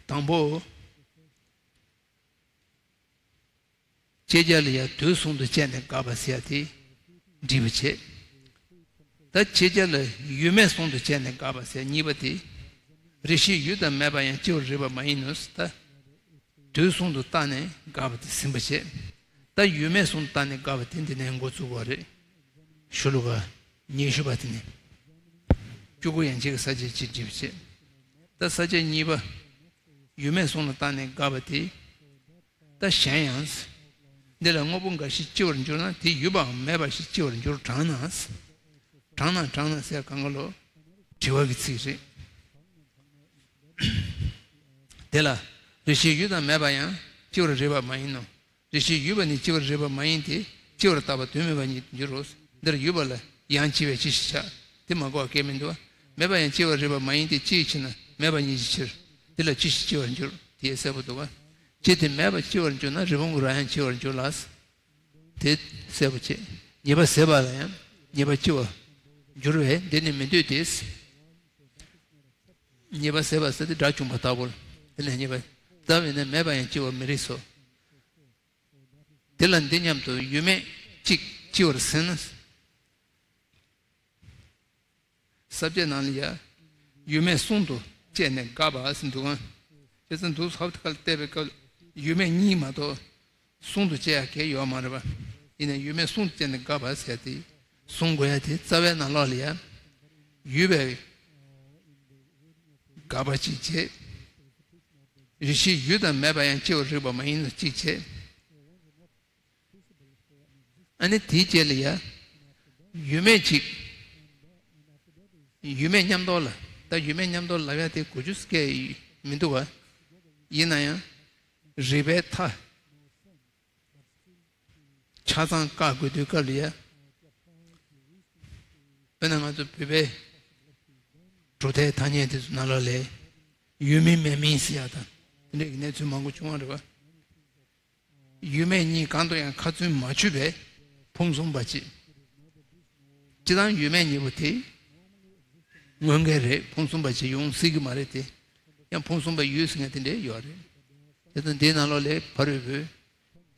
དང་པོ། བཅད་རྒྱ་ལ་ཡང་དུས་གསུམ་དུ་བཅད་ནས་དགག་པ་ཟེར་ཡ་དེ་འགྲིག་པ་བྱེད། ད་བཅད་རྒྱ་ལ་ཡུལ་མེད་གསུམ་དུ་བཅད་ནས་དགག་པ་ཟེར་གཉིས་པ་དེ། རེ་ཞིག་ཡུལ་དང་མེད་པ་ཡང་སྐྱེ་བར་རིགས་པ་མ་ཡིན་ནོ། ད་དུས་གསུམ་དུ་བརྟགས་ནས་དགག་པ་དེ་ཟིན་པ་བྱེད། ད་ཡུལ་མེད་གསུམ་དུ་བརྟགས་ནས་དགག་པ་དེ་འདི་ནས་འགོ་བཙུགས་པ་རེད། ཤོ་ལོ་ཀ་ཉི་ཤུ་པ་དེ་ནས། བཅུ་དགུ་ཡན་ཆད་ཀྱི་ས་བཅད་གཅིག་འགྲིག་པ་བྱེད། ད་ས་བཅད་གཉིས་པ། ཡུལ་མེད་གསུམ་ལ་བརྟགས་ནས་དགག་པ་དེ། ད་གཞན་ཡང་། འདི་ལ་དངོས་པོ་འགའ་ཞིག་སྐྱེ་བར་འགྱུར་ན་དེ་ཡོད་པའམ་མེད་པ་ཞིག་སྐྱེ་བར་འགྱུར་དྲང་ན། དྲང་ན་དྲང་ན་ཟེར་གང་ག་ལོ། དྲི་བ་གི་ཚིག་རེད། དེ་ལ་རེ་ཞིག་ཡོད་དང་མེད་པ་ཡང་སྐྱེ་བར་རིགས་པ་མ་ཡིན་ནོ། རེ་ཞིག་ཡོད་པ་ནི་སྐྱེ་བར་རིགས་པ་མ་ཡིན་ཏེ་སྐྱེ་བར་བརྟགས་པ་དོན་མེད་པ་ཉིད་དུ་འགྱུར་རོ། འདིར་ཡོད་པ་ལ་ཡང་སྐྱེ་བས་ཅི་ཞིག་བྱ། དེ་མ་གོ་བ་སྐད་མི་འདུག་བ། མེད་པ་ཡང་སྐྱེ་བར་རིགས་པ་མ་ཡིན་ཏེ་སྐྱེ་ཡི་ཕྱིར་ན་མེད་པ་ཉིད་ཀྱི་ཕྱིར། དེ་ལ་ཅི་ཞིག་སྐྱེ་བར་འགྱུར། དེ་གསལ་པོ་འདུག་བ། ཅི་སྟེ་མེད་པ་སྐྱེ་བར་འགྱུར་ན་རི་བོང་གི་རྭ་ཡང་སྐྱེ་བར་འགྱུར་ལ། དེ་གསལ་པོ་བྱེད། ཉེས་པ་ཟད་པ་ལ་ཡང་ཉེས་པ་ལྕི་བར་འགྱུར་བས་འདི་ནི་མི་འདོད་དེ། ཉེས་པ་ཟད་པ་ཟེར་ཏེ་དགྲ་བཅོམ་པ་ལྟ་བུ་ལ། དེ་ལས་ཉེས་པ་ཟད་པ་ཡིན་ན་མེད་པ་ཡང་ལྕི་བར་མི་རིགས་སོ། དེ་ལ་འདི་སྙམ་དུ་ཡོད་མེད་གཅིག་ལྕི་བར་ཟིན་ན། ས་བཅད་ནང་ལ་ཡ། ཡོད་མེད་ཟུང་དུ་བཅད་ནས་དགག་པ་ཟེར་འདུག་ག། བྱས་ཙང་འདུག་ཧབ་ཏེ་ཁ་ལ་བལྟས་པའི་སྐབས་ལ་ཡོད་མེད་གཉིས་མ་གཏོགས་ཟུང་དུ་བཅད་ཡ་གང་ཡང་ཡོད་མ་རེད་པ། ཡིན་ནའི་ཡོད་མེད་ཟུང་དུ་བཅད་ནས་དགག་པ་ཟེར་ཏེ། ཟུང་དགོས་ཡ་དེ་རྩ་བའི་ནང་ལོགས་ལ་ཡ། ཡོད་པའི་དགག་པ་གཅིག་བྱས། རེ་ཞིག་ཡོད་དང་མེད་པ་ཡང་ལྕི་བར་རིགས་པ་མ་ཡིན་ནོ་གཅིག་བྱས། ཨ་ནི་དེའི་རྗེས་ལ་ཡ། ཡོད་མེད་ཅིག་ཡོད་མེད་མཉམ་དུ་ལ། ད་ཡོད་མེད་མཉམ་དུ་ལབ་ཡ་དེ་གོ་རྒྱུ་སྐད་མི་འདུག་ག། ཡིན་ན་ཡང་། རིགས་པའི་མཐའ། ཆ་ཚང་བཀག་དགོས་དུས་སྐབས་ལ་ཡ། དཔེར་ན་ང་ཚོ་བོད་པའི་གྲུབ་མཐའི་ཐ་སྙད་དེ་ཚོ་ནང་ལོགས་ལ། ཡོད་མིན་མེད་མིན་ཟེར་ཡ་དང་། དེ་འདྲའི་གནས་ཚུལ་མང་པོ་བྱུང་བ་རེད་པ། ཡོད་མེད་གཉིས་གང་དུ་ཡང་ཁ་ཚུན་མ་ཆུད་པའི་ཕུང་གསུམ་པ་ཅིག། སྤྱིར་བཏང་ཡོད་མེད་གཉིས་པོ་དེ་དངོས་འགལ་རེད། ཕུང་གསུམ་པ་ཅིག་ཡོང་སྲིད་ཀྱི་མ་རེད་དེ། ཡང་ཕུང་གསུམ་པ་ཡོད་ཟེར་མཁན་དེ་འདྲས་ཡོད་རེད། དེ་དང་དེའི་ནང་ལོགས་ལ་ཕ་རོལ་པོས་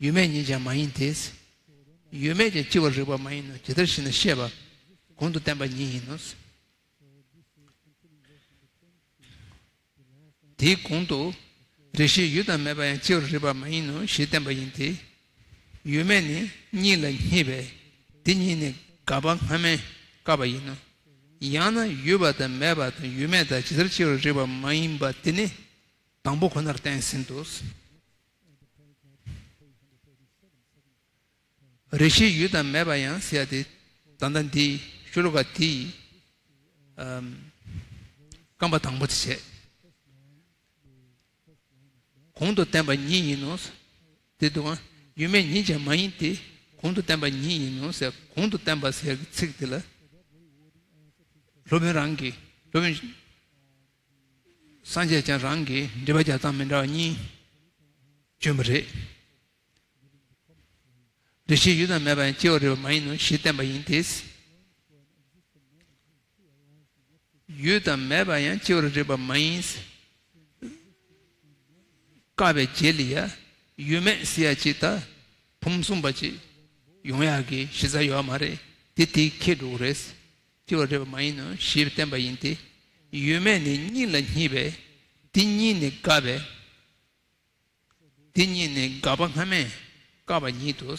ཡོད་མེད་གཉིས་ཀྱང་མ་ཡིན་ཏེ། ཡོད་མེད་ཀྱང་ལྕི་བར་རིགས་པ་མ་ཡིན་ནོ། ཇི་ལྟར་ཞེ་ན་ཤེས་པ་གོང་དུ་བསྟན་པ་ཉིད་ཡིན་ནོ། དེའི་གོང་དུ། རེ་ཞིག་ཡོད་དང་མེད་པ་ཡང་ལྕི་བར་རིགས་པ་མ་ཡིན་ནོ་ཞེས་བསྟན་པ་ཡིན་ཏེ། ཡོད་མེད་ནི་གཉིས་ལ་སྙེགས་པས་དེ་གཉིས་ནི་དགག་པ་སྔ་མས་བཀག་པ་ཡིན་ནོ། ཡང་ན་ཡོད་པ་དང་མེད་པ་དང་ཡོད་མེད་དག་ཇི་ལྟར་ལྕི་བར་རིགས་པ་མ་ཡིན་པ་དེ་ནི་དང་པོ་ཁོ་ནར་བསྟན་ཟིན་ཏོ། རེ་ཞིག་ཡོད་དང་མེད་པ་ཡང་ཟེར་ཡ་དེ། ད་ལྟ་འདི་ཤོ་ལོ་ཀ་དེའི་རྐང་པ་དང་པོ་དེ་བྱས། གོང་དུ་བསྟན་པ་ཉིད་ཡིན་ནོ། དེ་འདུག་ག། ཡོད་མེད་གཉིས་ཀྱང་མ་ཡིན་ཏེ། གོང་དུ་བསྟན་པ་ཉིད་ཡིན་ནོ་ཟེར། གོང་དུ་བསྟན་པ་ཟེར་གྱི་ཚིག་དེ་ལ། སློབ་དཔོན་རང་གིས། སློབ་དཔོན་སངས་རྒྱས་བསྐྱངས་རང་གིས་འགྲེལ་པ་རྒྱག་སྟངས་མི་འདྲ་བ་གཉིས་བྱོན་པ་རེད། རེ་ཞིག་ཡོད་དང་མེད་པ་ཡང་སྐྱེ་བར་རིགས་པ་མ་ཡིན་ནོ་ཞེས་བསྟན་པ་ཡིན་ཏེ། ཡོད་དང་མེད་པ་ཡང་སྐྱེ་བར་རིགས་པ་མ་ཡིན། བཀག་པའི་རྗེས་ལ་ཡ། ཡོད་མེད་ཟེར་ཡ་ཅིག་དང་ཕུང་གསུམ་པ་ཅིག་ཡོང་ཡག་གི་གཞི་རྩ་ཡོད་མ་རེད། དེ་དེས་ཁེགས་འགྲོ་གི་རེད། སྐྱེ་བར་རིགས་པ་མ་ཡིན་ནོ་ཞེས་བསྟན་པ་ཡིན་ཏེ། ཡོད་མེད་ནི་གཉིས་ལ་སྙེགས་པས་དེ་གཉིས་ནི་བཀག་པས། དེ་གཉིས་ནི་དགག་པ་སྔ་མས་བཀག་པ་ཉིད་དོ།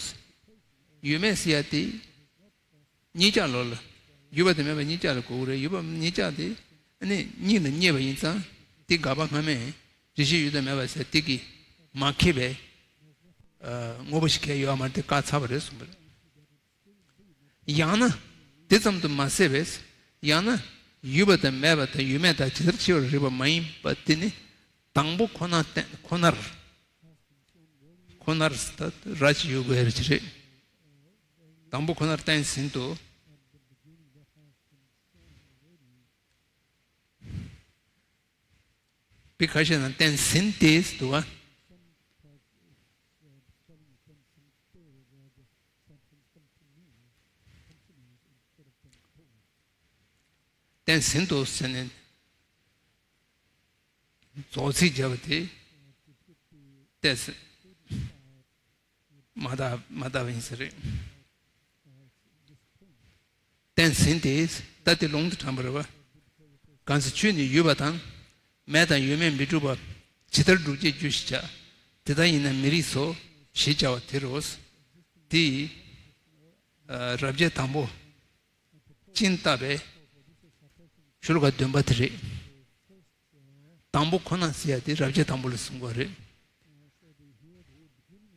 ཡོད་མེད་ཟེར་ཡ་དེ། གཉིས་ཆ་ལོ་ལ། ཡོད་པ་དང་མེད་པ་གཉིས་ཆ་ལ་གོ་གི་རེད། ཡོད་པ་གཉིས་ཆ་དེ། ཨ་ནི་གཉིས་ལ་སྙེགས་པ་ཡིན་ཙང་། དེ་དགག་པ་སྔ་མས། རེ་ཞིག་ཡོད་དང་མེད་པ་ཟེར་དེ་གིས་མ་ཁེགས་པའི་དངོས་པོ་ཞིག་གང་ཡང་ཡོད་མ་རེད། དེ་བཀག་ཚར་བ་རེད་གསུངས་པ་རེད། ཡང་ན། དེ་ཙམ་དུ་མ་ཟད་པས། ཡང་ན། ཡོད་པ་དང་མེད་པ་དང་ཡོད་མེད་དག་ཇི་ལྟར་ཕྱེ་བར་རིགས་པ་མ་ཡིན་པ་དེ་ནི། དང་པོ་ཁོ་ན་བསྟན་ཁོ་ནར། ཁོ་ནར་ད་ར་ཅིག་ཡོད་དགོས་ཡ་ཅིག་རེད། དང་པོ་ཁོ་ནར་བསྟན་ཟིན་ཏོ། པའི་ཁ་ཤས་ནང་བསྟན་ཟིན་ཏེ་འདུག་ག། བསྟན་ཟིན་ཏོ་ཟེར་ནས་རྫོགས་ཚིག་བརྒྱབ་པ་དེ་བལྟས་ཟིན། མ་དག་མ་དག་པ་ཡིན་ས་རེད། བསྟན་ཟིན་ཏེ། ད་དེ་ལུང་དུ་དྲངས་པ་རེད་པ། གང་ཚེ་ཆོས་ནི་ཡོད་པ་དང་། མེད་དང་ཡོད་མེད་མི་འགྲུབ་པ། ཇི་ལྟར་སྒྲུབ་བྱེད་རྒྱུ་ཞེས་བྱ། དེ་ལྟ་ཡིན་ན་མི་རིགས་སོ། ཞེས་བྱ་བ་དེ་རེད། དེ་ཡི་རབ་བྱེད་དང་པོ། སྤྱན་བཏབ་པས། ཤོ་ལོ་ཀ་བདུན་པ་དེ་རེད། དང་པོ་ཁོ་ན་ཟེར་ཡ་དེ་རབ་བྱེད་དང་པོ་ལ་གསུང་གི་རེད།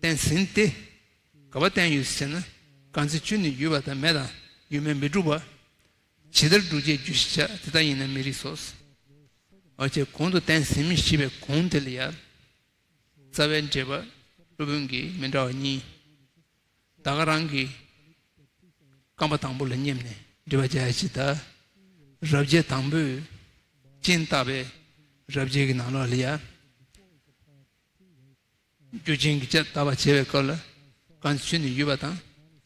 བསྟན་ཟིན་ཏེ། ག་པར་བསྟན་ཡོད་ཟེར་ན། གང་ཚེ་ཆོས་ནི་ཡོད་པ་དང་མེད་དང་ཡོད་མེད་མི་འགྲུབ་པ། ཇི་ལྟར་སྒྲུབ་བྱེད་རྒྱུ་ཞེས་བྱ། དེ་ལྟ་ཡིན་ན་མི་རིགས་སོ། འོ་ཅེ་གོང་དུ་བསྟན་ཟིན་མི་ཞེས་པའི་གོང་དེ་ལ་ཡ། རྩ་བའི་འགྲེལ་པ་སློབ་དཔོན་གྱིས་མི་འདྲ་བ་གཉིས། ད་ག་རང་གི་རྐང་པ་དང་པོ་ལ་སྙེམས་ནས་འགྲེལ་པ་རྒྱག་ཡ་ཅིག་དང་། རབ་བྱེད་དང་པོས་སྤྱན་བཏབ་པའི་རབ་བྱེད་ཀྱི་ནང་ལོགས་ལ་ཡ། རྒྱུ་ཅན་གྱི་ཆ་བཏགས་པ་བྱས་པའི་སྐབས་ལ། གང་ཚེ་ཆོས་ནི་ཡོད་པ་དང་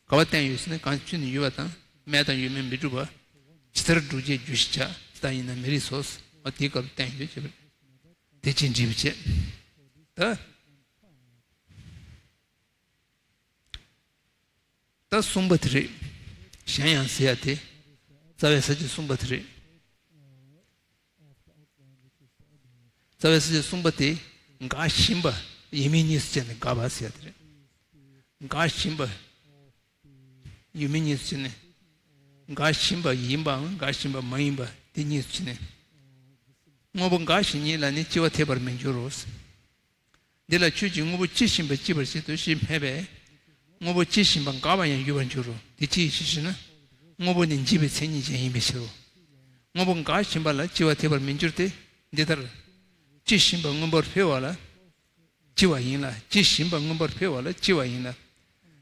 ག་པར་བསྟན་ཡོད་ཟེར་ན། གང་ཕྱིར་ནི་ཡོད་པ་དང་། མེད་དང་ཡོད་མིན་མི་སྒྲུབ་པ། ཇི་ལྟར་སྒྲུབ་བྱེད་རྒྱུ་ཞེས་བྱ། ཇི་ལྟར་ཡིན་ན་མི་རིགས་སོ། འོ་དེའི་སྐབས་བསྟན་ཡོད་ཅེས་པ། དེ་ཅིག་འདྲིས་པ་བྱས། ད། ད་གསུམ་པ་དེ་རེད། གཞན་ཡང་ཟེར་ཡ་དེ། རྩ་བའི་ས་བཅད་གསུམ་པ་དེ་རེད། རྩ་བའི་ས་བཅད་གསུམ་པ་དེ། འགག་བཞིན་པ་ཡིན་མིན་གཉིས་སུ་ཕྱེ་ནས་འགག་པ་ཟེར་ཡ་དེ་རེད། འགག་བཞིན་པ་ཡིན་མིན་གཉིས་སུ་ཕྱེ་ནས། འགག་བཞིན་པ་ཡིན་པའམ་འགག་བཞིན་པ་མ་ཡིན་པ་དེ་གཉིས་སུ་ཕྱེ་ནས། དངོས་པོ་འགག་ཞིང་ཉིད་ལ་ནི། སྐྱེ་བ་འཐད་པར་མི་འགྱུར་རོ། འདི་ལ་ཆོས་ཀྱི་དངོས་པོ་སྐྱེ་བཞིན་པ་སྐྱེད་པར་བྱེད་དོ་ཞེས་སྨྲས་པས། དངོས་པོ་སྐྱེ་བཞིན་པ་འགག་པ་ཡང་ཡོད་པར་འགྱུར་རོ། དེ་ཅིའི་ཕྱིར་ཞེ་ན། དངོས་པོ་ནི་འཇིག་པའི་མཚན་ཉིད་ཅན་ཡིན་པའི་ཕྱིར་རོ། དངོས་པོ་འགག་བཞིན་པ་ལ་སྐྱེ་བ་འཐད་པར་མི་འགྱུར་ཏེ། འདི་ལྟར། སྐྱེ་བཞིན་པ་མངོན་པར་འཕེལ་བ་ལ་སྐྱེ་བ་ཡིན་ལ། སྐྱེ་བཞིན་པ་མངོན་པར་འཕེལ་བ་ལ་སྐྱེ་བ་ཡིན་ལ།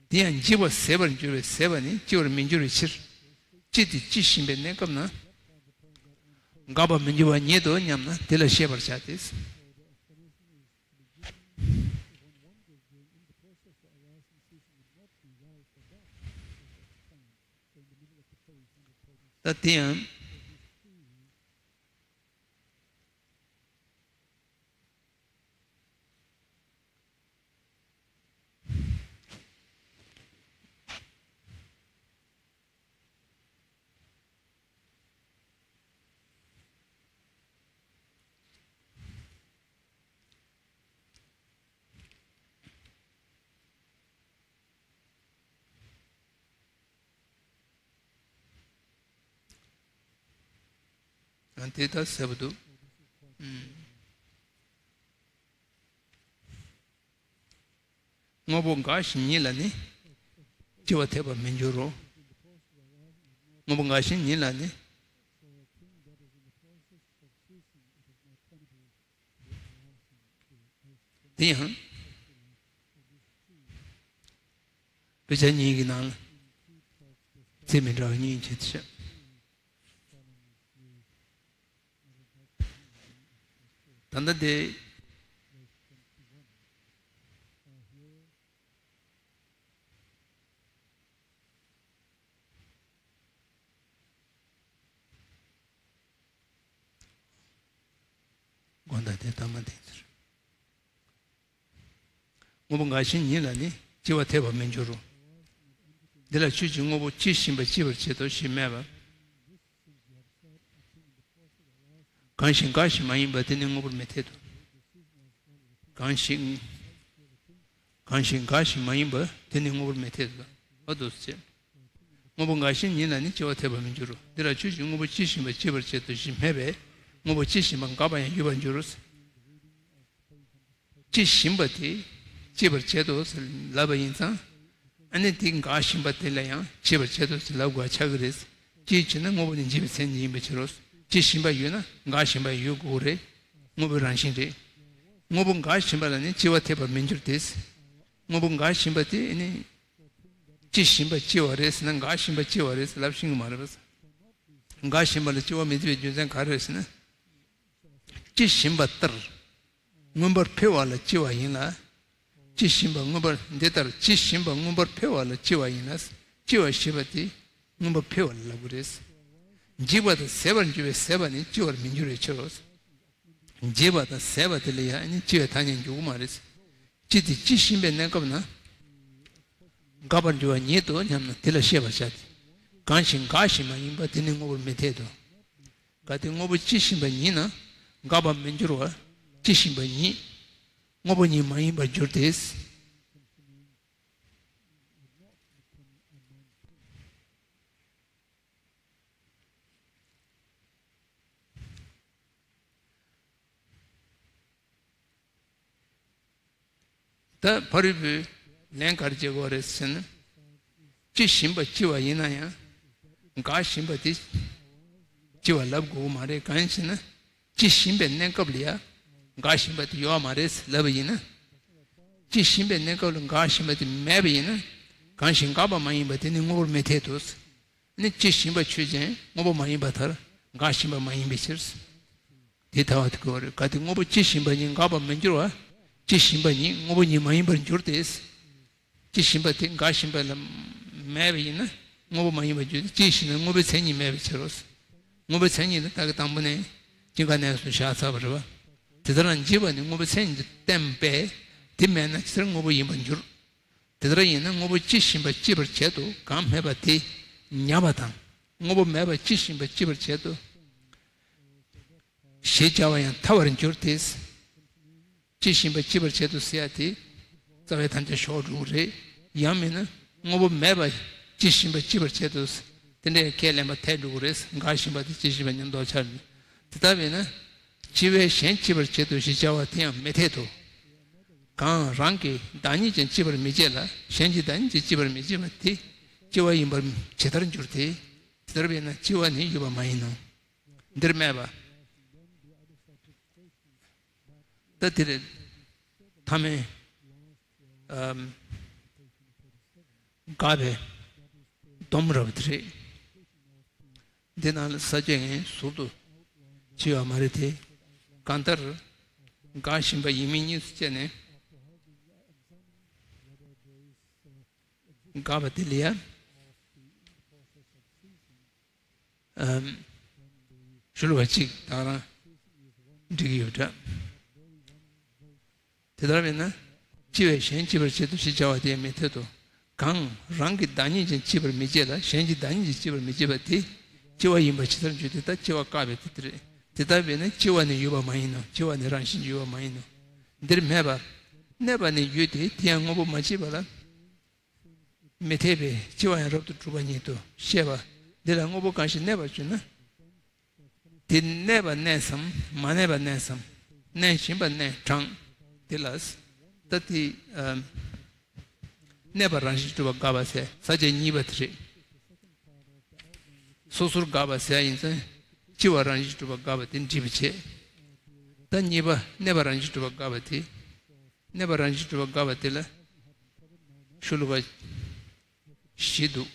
དེ་ཡང་འཇིག་པ་ཟད་པར་འགྱུར་བས་ཟད་པ་ནི་སྐྱེ་བར་མི་འགྱུར་བའི་ཕྱིར། སྐྱེ་དེ་སྐྱེ་བཞིན་པའི་གནས་སྐབས་ན། འགག་པ་མི་འགྱུར་བ་ཉིད་དོ་སྙམ་ན་དེ་ལ་བཤད་པར་བྱ་སྟེ། ད་དེ་ཡང་། ཨ། དེ་ལྟར་ཟེར་བ་འདུག། ཨུམ། དངོས་པོ་འགག་ཞིང་ཉིད་ལ་ནི། སྐྱེ་བ་འཐད་པར་མི་འགྱུར་རོ། དངོས་པོ་འགག་ཞིང་ཉིད་ལ་ནི། དེ་ཡང་། དཔེ་ཆ་གཉིས་ཀྱི་ནང་ལ་ཚིག་མི་འདྲ་བ་གཉིས་བྱས་ཏེ་བཤད། ད་ལྟ་དེ། དགོངས་དག་དེ་ལྟ་མ་བདེན་ཟེར། དངོས་པོ་འགག་ཞིང་ཉིད་ལ་ནི། སྐྱེ་བ་འཐད་པར་མི་འགྱུར་རོ། འདི་ལ་ཆོས་ཀྱི་དངོས་པོ་སྐྱེ་བཞིན་པ་སྐྱེད་པར་བྱེད་དོ་ཞེས་སྨྲས་པ། གང་ཞིག་འགག་ཞིང་མ་ཡིན་པ་དེ་ནི་དངོས་པོར་མི་འཐད་དོ། གང་ཞིག་གང་ཞིག་འགག་ཞིང་མ་ཡིན་པ་དེ་ནི་དངོས་པོར་མི་འཐད་དོ། འོ་འདུག་སེ། དངོས་པོ་འགག་ཞིང་ཉིད་ལ་ནི། སྐྱེ་བ་འཐད་པར་མི་འགྱུར་རོ། འདི་ལ་ཆོས་ཀྱི་དངོས་པོ་སྐྱེ་བཞིན་པ་སྐྱེད་པར་བྱེད་དོ་ཞེས་སྨྲས་པས། དངོས་པོ་སྐྱེ་བཞིན་པ་འགག་པ་ཡང་ཡོད་པར་འགྱུར་རོ། སྐྱེ་བཞིན་པ་དེ་སྐྱེད་པར་བྱེད་དོ་ཟེར་ལབ་པ་ཡིན་ཙང་། ཨ་ནི་དེ་འགག་བཞིན་པ་དེ་ལ་ཡང་སྐྱེད་པར་བྱེད་དོ་ཟེར་ལབ་དགོས་པ་ཆགས་ཀྱི་རེད། ཅིའི་ཕྱིར་ན་དངོས་པོ་ནི་འཇིག་པའི་མཚན་ཉིད་ཡིན་པའི་ཕྱིར་རོ། སྐྱེ་བཞིན་པ་ཡོད་ན་འགག་བཞིན་པ་ཡོད་དགོས་རེད། དངོས་པོའི་རང་བཞིན་རེད། དངོས་པོ་འགག་བཞིན་པ་ལ་ནི་སྐྱེ་བ་འཐད་པར་མི་འགྱུར་ཏེ། དངོས་པོ་འགག་བཞིན་པ་དེ་ནི་སྐྱེ་བཞིན་པ་སྐྱེ་བ་རེད་ཟེར་ན། འགག་བཞིན་པ་སྐྱེ་བ་རེད་ཟེར་ལབ་ཤེས་ཀྱི་མ་རེད་པ། འགག་བཞིན་པ་ལ་སྐྱེ་བ་མི་འཐད་པའི་རྒྱུ་མཚན་ག་རེ་རེད་ཟེར་ན། སྐྱེ་བཞིན་པ་ལྟར། མངོན་པར་འཕེལ་བ་ལ་སྐྱེ་བ་ཡིན་ལ། སྐྱེ་བཞིན་པ་མངོན་པར། འདི་ལྟར་སྐྱེ་བཞིན་པ་མངོན་པར་འཕེལ་བ་ལ་སྐྱེ་བ་ཡིན་ལ། སྐྱེ་བ་ཞེས་པ་དེ་མངོན་པར་འཕེལ་བ་ལ་ལབ་ཀྱི་རེད། འཇིག་པ་དང་ཟད་པར་འགྱུར་བས་ཟད་པ་ནི་སྐྱེ་བར་མི་འགྱུར་བའི་ཕྱིར་རོ། འཇིག་པ་དང་ཟད་པ་དེ་ལ་ཡང་ནི་སྐྱེ་བའི་ཐ་སྙད་འཇོག་གི་མ་རེད། སྐྱེ་དེ་སྐྱེ་བཞིན་པའི་གནས་སྐབས་ན། འགག་པར་འགྱུར་བ་ཉིད་དོ་སྙམ་ན་དེ་ལ་བཤད་པར་བྱ་སྟེ། གང་ཞིག་འགག་བཞིན་པ་ཡིན་པ་དེ་ནི་དངོས་པོར་མི་འཐད་དོ། གལ་ཏེ་དངོས་པོ་སྐྱེ་བཞིན་པ་ཉིད་ན། འགག་པར་མི་འགྱུར་བར་སྐྱེ་བཞིན་པ་ཉིད་དངོས་པོ་ཉིད་མ་ཡིན་པར་འགྱུར་ཏེ། ད་ཕ་རོལ་པོས་ལན་ག་རེ་བྱེད་དགོས་རེད་ཟེར་ན། སྐྱེ་བཞིན་པ་སྐྱེ་བ་ཡིན་ན་ཡང་། འགག་བཞིན་པ་དེ་སྐྱེ་བ་ལབ་དགོས་མ་རེད། གང་ཡིན་ཟེར་ན། སྐྱེ་བཞིན་པའི་གནས་སྐབས་ལ་ཡང་འགག་བཞིན་པ་དེ་ཡོད་མ་རེད་ལབ་པ་ཡིན་ན། སྐྱེ་བཞིན་པའི་གནས་སྐབས་ལ་འགག་བཞིན་པ་དེ་མེད་པ་ཡིན་ན། གང་ཞིག་འགག་པ་མ་ཡིན་པ་དེ་ནི་དངོས་པོར་མི་འཐད་དོ། ནི་སྐྱེ་བཞིན་པ་ཆོས་ཅན། དངོས་པོ་མ་ཡིན་པ་མཐར་འགག་བཞིན་པ་མ་ཡིན་པའི་ཕྱིར། དེ་ལྟ་བ་དེ་གོ་རེད། གལ་ཏེ་དངོས་པོ་སྐྱེ་བཞིན་པ་ཉིད་འགག་པར་མི་འགྱུར་བར། སྐྱེ་བཞིན་པ་ཉིད་དངོས་པོ་ཉིད་མ་ཡིན་པར་འགྱུར་ཏེ། སྐྱེ་བཞིན་པ་དེ་འགག་བཞིན་པ་ལ་ མེད་པ་ཡིན་ན་དངོས་པོ་མ་ཡིན་པར་འགྱུར་ཏེ། ཅི་ཞེ་ན། དངོས་པོའི་མཚན་ཉིད་མེད་པའི་ཕྱིར་རོ། དངོས་པོའི་མཚན་ཉིད་ནི་ད་གི་དང་པོ་ནས་སྐྱེ་འགག་གནས་སུ་བཞག་ཚར་བ་རེད་བ། དེ་ལྟར་ན་འཇིག་པ་ནི་དངོས་པོའི་མཚན་ཉིད་དུ་བསྟན་པས། དེ་མེད་ན་ཇི་ལྟར་དངོས་པོ་ཡིན་པར་འགྱུར། དེ་ལྟར་ཡིན་ན་དངོས་པོ་ཇི་བཞིན་པ་སྐྱེད་པར་བྱེད་དོ། གང་མེད་པ་དེ་ཉམས་པ་དང་། དངོས་པོ་མེད་པ་ཇི་བཞིན་པ་སྐྱེད་པར་བྱེད་དོ། ཞེས་བྱ་བ་ཡང་ཐལ་བར་འགྱུར་ཏེ། ཇི་བཞིན་པ་སྐྱེད་པར་བྱེད་དོ་ཟེར་ཡ་དེ་རྩ་བའི་དམ་བཅའ་ཞོག་འགྲོ་གི་རེད། ཡང་མིན་ན་དངོས་པོ་མེད་པ་ཇི་བཞིན་པ་སྐྱེད་པར་བྱེད་དོ། དེ་འདྲའི་ཁས་ལེན་པ་འཐད་འགྲོ་གི་རེད། འགག་བཞིན་པ་དེ་ཇི་བཞིན་པ་ཉམས་རྟོགས་འཆར་ནས། དེ་ལྟ་བས་ན་སྐྱེ་བས་གཞན་སྐྱེད་པར་བྱེད་དོ་ཞེས་བྱ་བ་དེ་ཡང་མི་འཐད་དོ། གང་རང་གི་བདག་ཉིད་ཀྱང་སྐྱེད་པར་མི་བྱེད་ལ། གཞན་གྱི་བདག་ཉིད་ཀྱང་སྐྱེད་པར་མི་བྱེད་པ་དེ་སྐྱེ་བ་ཡིན་པར་ཇི་ལྟར་འགྱུར་ཏེ། དེ་ལྟར་བས་ན་སྐྱེ་བ་ནི་ཡོད་པ་མ་ཡིན་ནོ། འདིར་སྨྲས་པ། ད་དེ་རེད། ཐ་མའི་ཨམ། དགག་པའི་སྡོམ་རབ་དེ་རེད། འདི་ནང་ལ་ས་བཅད་ངས་ཟུར་དུ་བྱས་ཡོད་མ་རེད་དེ། གང་ལྟར་འགག་བཞིན་པ་ཡིན་མིན་གཉིས་སུ་དཔྱད་ནས། དགག་པ་དེ་ལ་ཡ། ཨམ། ཞུ་ལ་བ་གཅིག་ད་རང་འགྲིག་གི་ཡོད་འདྲ། དེ་ལྟར་མིན་ན། སྐྱེ་བས་གཞན་སྐྱེད་པར་བྱེད་དོ་ཞེས་བྱ་བ་དེ་མི་འཐད་དོ། གང་རང་གི་བདག་ཉིད་ཀྱང་སྐྱེད་པར་མི་བྱེད་ལ། གཞན་གྱི་བདག་ཉིད་ཀྱང་སྐྱེད་པར་མི་བྱེད་པ་དེ་སྐྱེ་བ་ཡིན་པ་ཇི་ལྟར་འགྱུར་ཏེ། ད་སྐྱེ་བ་བཀག་པའི་དེ་དེ་རེད། དེ་ལྟར་བས་ན་སྐྱེ་བ་ནི་ཡོད་པ་མ་ཡིན་ནོ། སྐྱེ་བ་ནི་རང་བཞིན་ཡོད་པ་མ་ཡིན་ནོ། འདིར་སྨྲས་པ། གནས་པ་ནི་ཡོད་དེ། དེ་ཡང་དངོས་པོ་མ་སྐྱེས་པ་ལ། མི་འཐད་པས་སྐྱེ་བ་ཡང་རབ་ཏུ་གྲུབ་པ་ཉིད་དུ་ཤེས་པ། འདི་ལ་དངོས་པོ་གང་ཞིག་གནས་པར་གྱུར་ན། དེ་གནས་པ་གནས་སམ། མ་གནས་པ་གནས་སམ། གནས་བཞིན་པ་གནས་དྲངས། དེ་ལ། ད་དེ། ཨ། གནས་པ་རང་བཞིན་གྲུབ་པ་དགག་པ་ཟེར་ས་བཅད་གཉིས་པ་དེ་རེད། སོ་སོར་དགག་པ་ཟེར་ཡ་ཡིན་ཙང་། སྐྱེ་བ་རང་བཞིན་གྲུབ་པ་དགག་པ་དེ་འགྲིག་པ་བྱེད། ད་གཉིས་པ་གནས་པ་རང་བཞིན་གྲུབ་པ་དགག་པ་དེ། གནས་པ་རང་བཞིན་གྲུབ་པ་དགག་པ་དེ་ལ་ཤུ་ལུ་བ་བཞི་འདུག།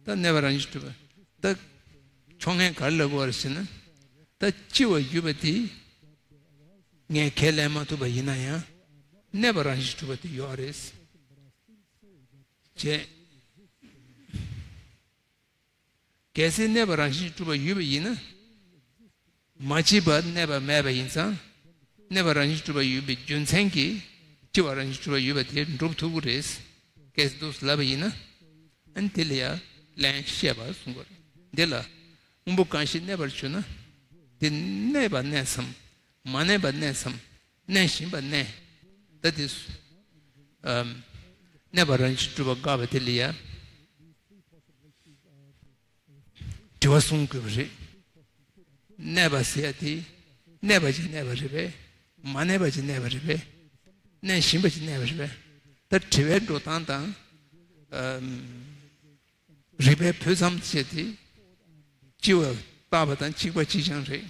ད་གནས་པ་རང་བཞིན་གྲུབ་པ། ད་ཕྱོགས་སྔོན་ག་རེ་ལབ་དགོས་པ་རེད་ཟེར་ན། ད་སྐྱེ་བ་ཡོད་པ་དེ་ངས་ཁས་ལེན་མ་ཐུབ་པ་ཡིན་ན་ཡང་། གནས་པ་རང་བཞིན་གྲུབ་པ་དེ་ཡོད་རེད། བྱས། གལ་སྲིད་གནས་པ་རང་བཞིན་གྲུབ་པ་ཡོད་པ་ཡིན་ན། མ་སྐྱེས་པར་གནས་པ་མེད་པ་ཡིན་ཙང་། གནས་པ་རང་བཞིན་གྲུབ་པ་ཡོད་པའི་རྒྱུ་མཚན་གྱིས་སྐྱེ་བ་རང་བཞིན་གྲུབ་པ་ཡོད་པ་དེ་འགྲུབ་ཐུབ་ཀྱི་རེད། གལ་སྲིད་འདུག་ལབ་པ་ཡིན་ན། ཨ་ནི་དེ་ལ་ཡང་ལན་བཤད་པ་གསུང་དགོས་རེད། འདི་ལ་དངོས་པོ་གང་ཞིག་གནས་པར་གྱུར་ན། དེ་གནས་པ་གནས་སམ། མ་གནས་པ་གནས་སམ། གནས་བཞིན་པ་གནས། ད་དེ་སུ། ཨམ། གནས་པ་རང་བཞིན་གྲུབ་པ་དགག་པ་དེ་ལ་ཡང་དྲི་བ་གསུང་དགོས་པ་རེད། གནས་པ་ཟེར་ཡ་དེ་གནས་པ་ཅིག་གནས་པ་རེད་པས། མ་གནས་པ་ཅིག་གནས་པ་རེད་པས། གནས་བཞིན་པ་ཅིག་གནས་པ་རེད་པས། ད་དྲི་བའི་འགྲོ་སྟངས་དང་། ཨམ། རིགས་པའི་འཕེལ་མཚམས་བཅས་ཏེ། སྐྱེ་བ་བཏགས་པ་དང་གཅིག་པ་གཅིག་རྐྱང་རེད།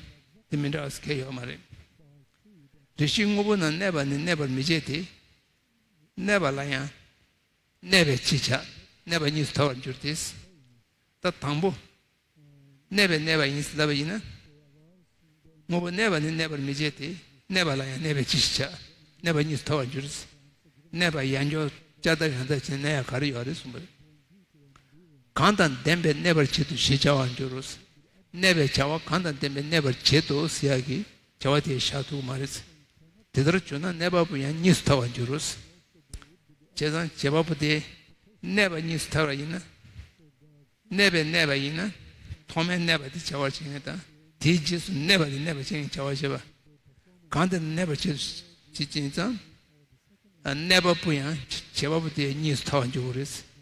དེ་མི་འདྲ་བ་ཁེལ་ཡོད་མ་རེད། རེ་ཞིག་དངོས་པོ་རྣམས་གནས་པ་ནི་གནས་པར་མི་བྱེད་དེ། གནས་པ་ལ་ཡང་གནས་པས་ཕྱིར་བྱ། གནས་པ་གཉིས་སུ་ཐལ་བར་འགྱུར་ཏེ། ད་དང་པོ། གནས་པས་གནས་པ་ཡིན་ལབ་པ་ཡིན་ན། དངོས་པོ་གནས་པ་ནི་གནས་པར་མི་བྱེད་དེ། གནས་པ་ལ་ཡང་གནས་པས་ཕྱིར་བྱ། གནས་པ་གཉིས་སུ་ཐལ་བར་འགྱུར། གནས་པ་ཡང་འགྱོ་བསྐྱར་ལྡབ་ཡང་ལྡབ་བྱས་ནས་གནས་ཡ་ག་རེ་ཡོད་རེད་གསུངས་པ་རེད། གང་དང་ལྡན་པས་གནས་པར་བྱེད་དོ་ཞེས་བྱ་བར་འགྱུར་རོ། གནས་པའི་བྱ་བ་གང་དང་ལྡན་པས་གནས་པར་བྱེད་དོ་ཟེར་ཡག་གི་བྱ་བ་དེ་བཞག་ཐུབ་ཀྱི་མ་རེད། དེ་ལྟར་བྱུང་ན་གནས་པ་པོ་ཡང་གཉིས་སུ་ཐལ་བར་འགྱུར་རོ། བྱས་ཙང་བྱེད་པ་པོ་དེ་གནས་པ་གཉིས་སུ་ཐལ་བ་ཡིན་ན། གནས་པས་གནས་པ་ཡིན་ན། ཐོག་མའི་གནས་པ་དེ་བྱ་བར་བྱེད་མཁན་དང་། དེའི་རྗེས་སུ་གནས་པ་དེ་གནས་པར་བྱེད་མཁན་བྱ་བ་བྱེད་པ། གང་དེ་གནས་པར་བྱེད་དོ་ཞེས་བྱས་ཙང་། གནས་པ་པོ་ཡང་བྱེད་པ་པོ་དེ་གཉིས་སུ་ཐལ་བར་འགྱུར་གྱི་རེད།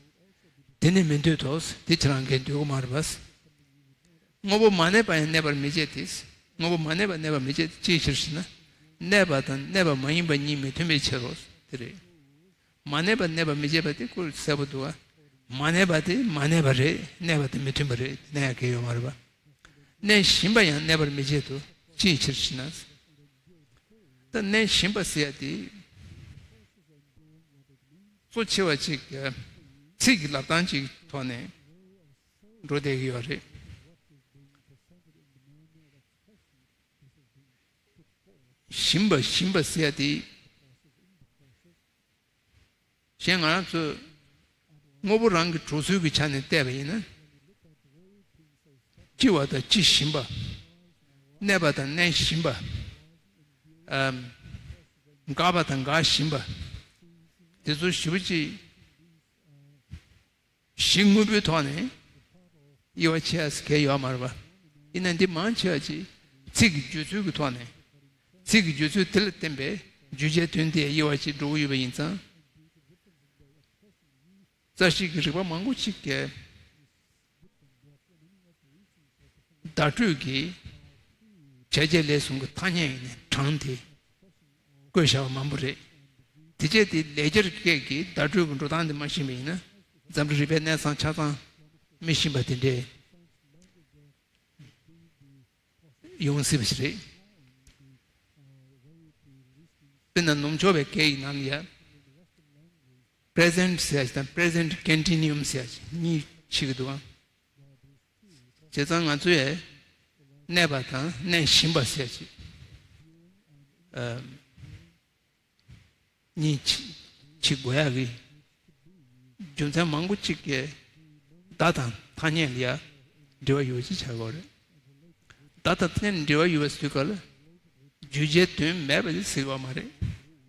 དེ་ནི་མི་འདོད་དོ། དེ་ཁྱེད་རང་གིས་འདོད་ཀྱི་མ་རེད་པ། དངོས་པོ་མ་གནས་པ་ཡང་གནས་པར་མི་བྱེད་དེ། དངོས་པོ་མ་གནས་པ་གནས་པར་མི་བྱེད་དེ་ཅིའི་ཕྱིར་ཞེ་ན། གནས་པ་དང་གནས་པ་མ་ཡིན་པ་གཉིས་མི་མཐུན་པའི་ཕྱིར་རོ། དེ་རེད། མ་གནས་པ་གནས་པར་མི་བྱེད་པ་དེ་ཁོ་གསལ་པོ་འདུག་ཨ། མ་གནས་པ་དེ་མ་གནས་པ་རེད། གནས་པ་དེ་མི་མཐུན་པ་རེད། གནས་ཡ་གལ་ཡོད་མ་རེད་པ། གནས་བཞིན་པ་ཡང་གནས་པར་མི་བྱེད་དོ། ཅིའི་ཕྱིར་ཞེ་ན། ད་གནས་བཞིན་པ་ཟེར་ཡ་དེ། གཙོ་ཆེ་བ་ཅིག་ཚིག་གི་ལབ་སྟངས་ཅིག་ཐོག་ནས་འགྲོ་བསྡད་ཀྱི་ཡོད་རེད། བཞིན་པ་བཞིན་པ་ཟེར་ཡ་དེ། གཞན་ང་རང་ཚོས་ དངོས་པོ་རང་གི་གྲུབ་ཚུལ་གྱི་ཆ་ནས་བལྟས་པ་ཡིན་ན། སྐྱེ་བ་དང་སྐྱེ་བཞིན་པ། གནས་པ་དང་གནས་བཞིན་པ། ཨམ། འགག་པ་དང་འགག་བཞིན་པ། དེ་ཚོ་ཞེ་པོ་ཅིག་གཞི་དངོས་པོའི་ཐོག་ནས་དབྱེ་བ་ཕྱེ་ཡ་གལ་ཡོད་མ་རེད་པ། ཡིན་ན་འདི་མང་ཆེ་བ་ཅིག་ཚིག་གི་བརྗོད་ཚུལ་གྱི་ཐོག་ནས། ཚིག་གི་བརྗོད་ཚུལ་དེ་ལ་བརྟེན་པའི་བརྗོད་བྱའི་དོན་དེ་དབྱེ་བ་ཅིག་འགྲོ་གི་ཡོད་པ་ཡིན་ཙང་། རྩ་ཤེས་ཀྱི་རིགས་པ་མང་པོ་ཅིག་གིས། བརྡ་སྤྲོད་ཀྱི་བྱ་བྱེད་ལས་གསུམ་གྱི་ཐ་སྙད་ཡིན་ནའི་གྲངས་དེ་བཀོད་བཞག་པ་མང་པོ་རེད། དེ་བྱས་ཏེ་ལེགས་སྦྱར་སྐད་ཀྱི་བརྡ་སྤྲོད་ཀྱི་འགྲོ་སྟངས་དེ་མ་ཤེས་པ་ཡིན་ན། འཛམ་བུ་གླིང་རིག་པའི་གནས་ཚང་ཆ་ཚང་མི་ཤེས་པ་དེ་འདྲས་ཡོང་སྲིད་པ་ཞིག་རེད། དཔེར་ན་ནུབ་ཕྱོགས་པའི་སྐད་ཡིག་ནང་ལ་ཡ། པི་རེ་ཟེན་ཊི་ཟེར་ཡ་ཞིག་དང་པི་རེ་ཟེན་ཊི་ཀོན་ཊི་ནིའུམ་ཟེར་ཡ་ཞིག་གཉིས་ཕྱེ་གི་འདུག་ཨང་། བྱས་ཙང་ང་ཚོས་གནས་པ་དང་གནས་བཞིན་པ་ཟེར་ཡ་ཞིག་ཨ། གཉིས་ཕྱེ་ཕྱེ་དགོས་ཡག་གི་རྒྱུ་མཚན་མང་པོ་གཅིག་གིས་བརྡ་དང་ཐ་སྙད་ལ་ཡ་འབྲེལ་བ་ཡོད་ཅེས་བྱ་དགོས་རེད། བརྡ་དང་ཐ་སྙད་འབྲེལ་བ་ཡོད་པ་ཟེར་དུས་སྐབས་ལ་བརྗོད་བྱའི་དོན་མེད་པ་དེ་ཟེར་གྱི་ཡོད་མ་རེད།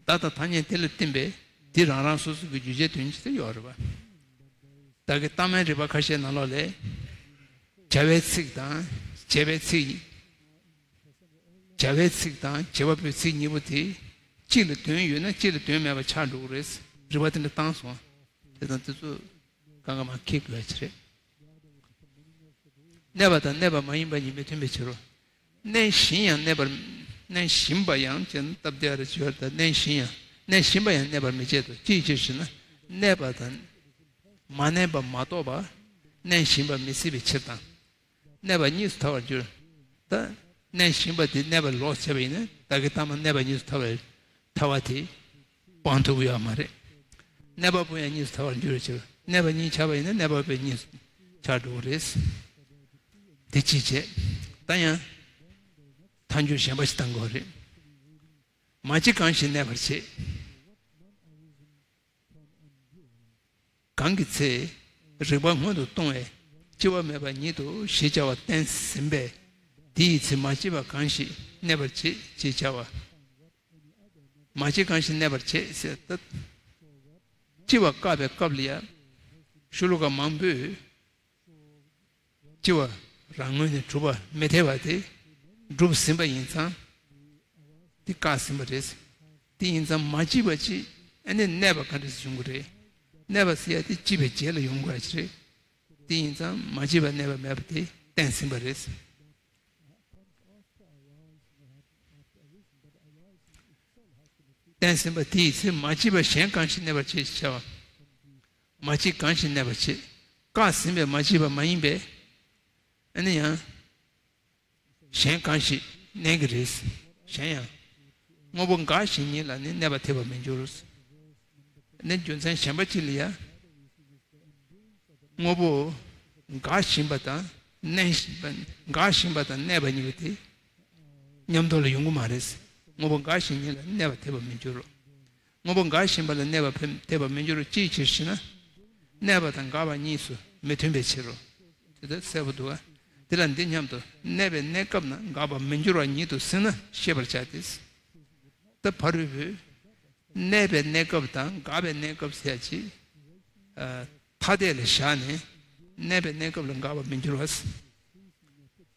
བརྡ་དང་ཐ་སྙད་དེ་ལ་བརྟེན་པའི་དེ་རང་རང་སོ་སོ་གི་བརྗོད་བྱའི་དོན་ཅིག་ཏུ་ཡོད་རེད་པ། བདག་གི་གཏའ་མའི་རིགས་པ་ཁ་ཤས་ནང་ལོགས་ལས། བྱ་བའི་ཚིག་དང་བྱེད་པའི་ཚིག་བྱ་བའི་ཚིག་དང་བྱེད་པ་པོའི་ཚིག་གཉིས་པོ་དེ་གཅིག་ལ་དོན་ཡོད་ན་གཅིག་ལ་དོན་མེད་པ་ཆགས་འགྲོ་གི་རེད། རིགས་པ་དེ་འདྲ་བཏང་སོང་། དེ་དང་དེ་ཚོ་གང་ག་མ་འཁེལ་དགོས་ཡ་ཅིག་རེད། གནས་པ་དང་གནས་པ་མ་ཡིན་པ་གཉིས་མི་མཐུན་པའི་ཕྱིར་རོ། གནས་བཞིན་ཡང་གནས་པར་གནས་བཞིན་པ་ཡང་ཅན་སྟབས་བདེ་རེ་བྱོས་དང་གནས་བཞིན་ཡང་གནས་བཞིན་པ་ཡང་གནས་པར་མི་བྱེད་དོ། ཅིའི་ཕྱིར་ཞེ་ན། གནས་པ་དང་མ་གནས་པ་མ་གཏོགས་པ་གནས་བཞིན་པ་མི་སྲིད་པའི་ཕྱིར་དང་། གནས་པ་གཉིས་སུ་ཐལ་བར་འགྱུར། ད་གནས་བཞིན་པ་དེ་གནས་པ་ལོག་བྱས་པ་ཡིན་ན་བདག་གི་གཏའ་མ་གནས་པ་གཉིས་སུ་ཐལ་བར་ཐལ་བ་དེ་སྤང་ཐུབ་ཀྱི་ཡོད་མ་རེད། གནས་པ་པོ་ཡང་གཉིས་སུ་ཐལ་བར་འགྱུར་བའི་ཕྱིར། གནས་པ་གཉིས་ཆགས་པ་ཡིན་ན་གནས་པ་པོ་གཉིས་སུ་ཆགས་འགྲོ་གི་རེད། དེ་ཅིའི་ཕྱིར། ད་ཡང་ཐལ་འགྱུར་གཞན་པ་ཞིག་བཏང་དགོས་རེད། མ་སྐྱེས་གང་ཞིག་གནས་པར་བྱེད། གང་གི་ཚེ། རིག་པ་སྔོན་དུ་གཏོང་བས་སྐྱེ་བ་མེད་པ་ཉིད་དོ་ཞེས་བྱ་བ་བསྟན་ཟིན་པས། དེའི་ཚེ་མ་སྐྱེས་པ་གང་ཞིག་གནས་པར་བྱེད་ཅེས་བྱ་བ། མ་སྐྱེས་གང་ཞིག་གནས་པར་བྱེད་ཟེར་ད། སྐྱེ་བ་བཀག་པའི་སྐབས་ལ་ཡང་། ཤོ་ལོ་ཀ་མང་པོས། སྐྱེ་བ་རང་ངོས་ནས་གྲུབ་པ་མི་འཐད་པ་དེ་གྲུབ་ཟིན་པ་ཡིན་ཙང་། དེ་བཀག་ཟིན་པ་རེད། དེ་ཡིན་ཙང་མ་སྐྱེས་པ་ཅིག་ཨ་ནི་གནས་པ་ག་འདྲ་ཞིག་འབྱུང་གི་རེད། གནས་པ་ཟེར་ཡ་དེ་སྐྱེས་པའི་རྗེས་ལ་ཡོང་དགོས་ཡ་ཅིག་རེད། དེ་ཡིན་ཙང་མ་སྐྱེས་པ་གནས་པ་མེད་པ་དེ་བསྟན་ཟིན་པ་རེད། བསྟན་ཟིན་པ་དེའི་ཚེ་མ་སྐྱེས་པ་གཞན་གང་ཞིག་གནས་པར་བྱེད་ཅེས་བྱ་བ། མ་སྐྱེས་གང་ཞིག་གནས་པར་བྱེད། བཀག་ཟིན་པའི་མ་སྐྱེས་པ་མ་ཡིན་པས། ཨ་ནི་ཡང་། གཞན་གང་ཞིག་གནས་ཀྱི་རེད། གཞན་ཡང་། དངོས་པོ་འགགས་ཞིང་ཉིད་ལ་ནི་གནས་པ་འཐད་པར་མི་འགྱུར། ནི་རྒྱུ་མཚན་གཞན་པ་ཅིག་ལ་ཡང་། དངོས་པོ་འགག་བཞིན་པ་དང་གནས་བཞིན་པ། འགག་བཞིན་པ་དང་གནས་པ་གཉིས་པོ་དེ་མཉམ་དུ་ལ་ཡོང་གི་མ་རེད། དངོས་པོ་འགག་བཞིན་ཉིད་ལ་གནས་པ་འཐད་པར་མི་འགྱུར་རོ། དངོས་པོ་འགག་བཞིན་པ་ལ་གནས་པ་འཐད་པར་མི་འགྱུར་རོ། ཅིའི་ཕྱིར་ཞེ་ན། གནས་པ་དང་འགག་པ་གཉིས་སུ་མི་མཐུན་པའི་ཕྱིར་རོ། དེ་ལྟར་གསལ་པོ་འདུག་བ། དེ་ལ་འདི་སྙམ་དུ་གནས་པའི་གནས་སྐབས་ན་འགག་པར་མི་འགྱུར་བ་ཉིད་དུ་ཟིན་ན་ཤེས་པར་བྱ་སྟེ། ད་ཕ་རོལ་པོས། གནས་པའི་གནས་སྐབས་དང་འགག་པའི་གནས་སྐབས་ཟེར་ཡ་ཅིག་ཨ། ཐ་དད་ལ་བཞག་ནས་གནས་པའི་གནས་སྐབས་ལ་འགག་པ་མི་འགྱུར་བ།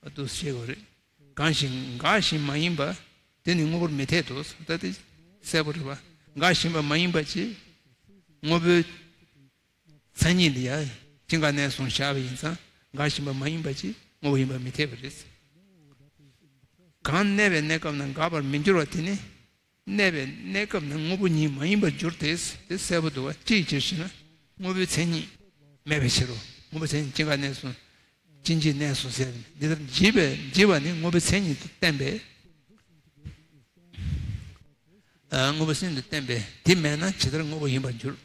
ཨ། འདུག་ཤེས་དགོས་རེད། གང་ཞིག་འགག་བཞིན་མ་ཡིན་པ། དེ་ནི་དངོས་པོར་མི་འཐད་དོ། ད་དེ་གསལ་པོ་རེད་པ། འགག་བཞིན་པ་མ་ཡིན་པ་ཅིག་དངོས་པོའི་མཚན་ཉིད་ལ་ཡ་གཅིག་འགག་གནས་གསུམ་བཞག་པ་ཡིན་ཙང་འགག་བཞིན་པ་མ་ཡིན་པ་ཅིག་དངོས་པོ་ཡིན་པ་མི་འཐད་པ་རེད། གང་གནས་པའི་གནས་སྐབས་ན་འགག་པར་མི་འགྱུར་བ་དེ་ནི། གནས་པའི་གནས་སྐབས་ན་དངོས་པོ་ཉིད་མ་ཡིན་པར་འགྱུར་ཏེ། དེ་གསལ་པོ་འདུག་བ། ཅིའི་ཕྱིར་ཞེ་ན། དངོས་པོའི་མཚན་ཉིད་མེད་པའི་ཕྱིར་རོ། དངོས་པོའི་མཚན་ཉིད་གཅིག་འགག་གནས་གསུམ། གཅིག་འབྱེད་གནས་གསུམ་ཟེར། འདི་ལྟར་འབྱེད་པའི་འབྱེད་པ་ནི་དངོས་པོའི་མཚན་ཉིད་དུ་བསྟན་པས། ཨ། དངོས་པོའི་མཚན་ཉིད་དུ་བསྟན་པས་དེ་མེད་ན་ཇི་ལྟར་དངོས་པོ་ཡིན་པར་འགྱུར།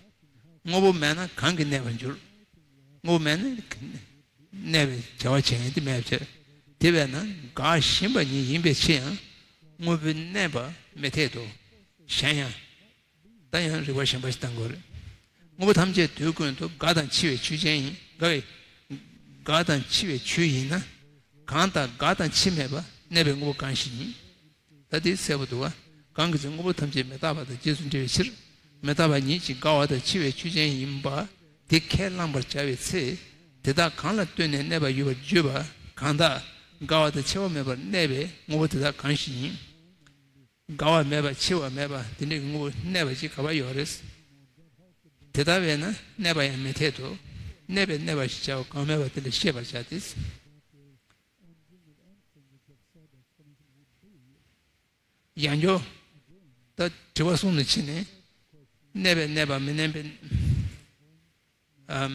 དངོས་པོ་མེད་ན་གང་གིས་གནས་པར་འགྱུར། དངོས་པོ་མེད་ན། གནས་པའི་བྱ་བ་བྱེད་མཁན་དེ་མེད་པ་བྱས། དེ་བས་ན་འགག་བཞིན་པ་ཉིད་ཡིན་པའི་ཕྱིར་ཡང་དངོས་པོའི་གནས་པ་མི་འཐད་དོ། གཞན་ཡང་། ད་ཡང་རིགས་པ་གཞན་པ་ཞིག་བཏང་དགོས་རེད། དངོས་པོ་ཐམས་ཅད་དུས་ཀུན་ཏུ་འགག་དང་འཆི་བའི་ཆོས་ཅན་ཡིན། འགག་པའི་འགག་དང་འཆི་བའི་ཆོས་ཡིན་ན། གང་དག་འགག་དང་འཆི་མེད་པ་གནས་པའི་དངོས་པོ་གང་ཞིག་ཡིན། ད་དེ་གསལ་པོ་འདུག་པ། གང་གི་ཚེ་དངོས་པོ་ཐམས་ཅད་མི་རྟག་པ་དང་རྗེས་སུ་འབྲེལ་བའི་ཕྱིར། མི་རྟག་པ་ཉིད་ཀྱིས་འགག་པ་དང་འཆི་བའི་ཆོས་ཅན་ཡིན་པ་དེ་ཁས་བླངས་པར་བྱ་བའི་ཚེ། དེ་དག་གང་ལ་ལྟོས་ནས་གནས་པ་ཡོད་པར་བརྗོད་པ། གང་དག་འགག་པ་དང་འཆི་བ་མེད་པར་གནས་པའི་དངོས་པོ་དེ་དག་གང་ཞིག་ཡིན། འགག་པ་མེད་པ་འཆི་བ་མེད་པ་དེ་འདྲའི་དངོས་པོ་གནས་པ་ཅིག་ག་པར་ཡོད་རེད། དེ་ལྟ་བས་ན་གནས་པ་ཡང་མི་འཐད་དོ། གནས་པས་གནས་པ་ཞེས་བྱ་བ་གང་མེད་པ་དེ་ལ་ཤེས་པར་བྱ་སྟེ། ཡང་འགྱོ། ད་དྲི་བ་གསུམ་དུ་ཕྱེ་ནས། གནས་པས་གནས་པ་མི་གནས་པའི། ཨམ།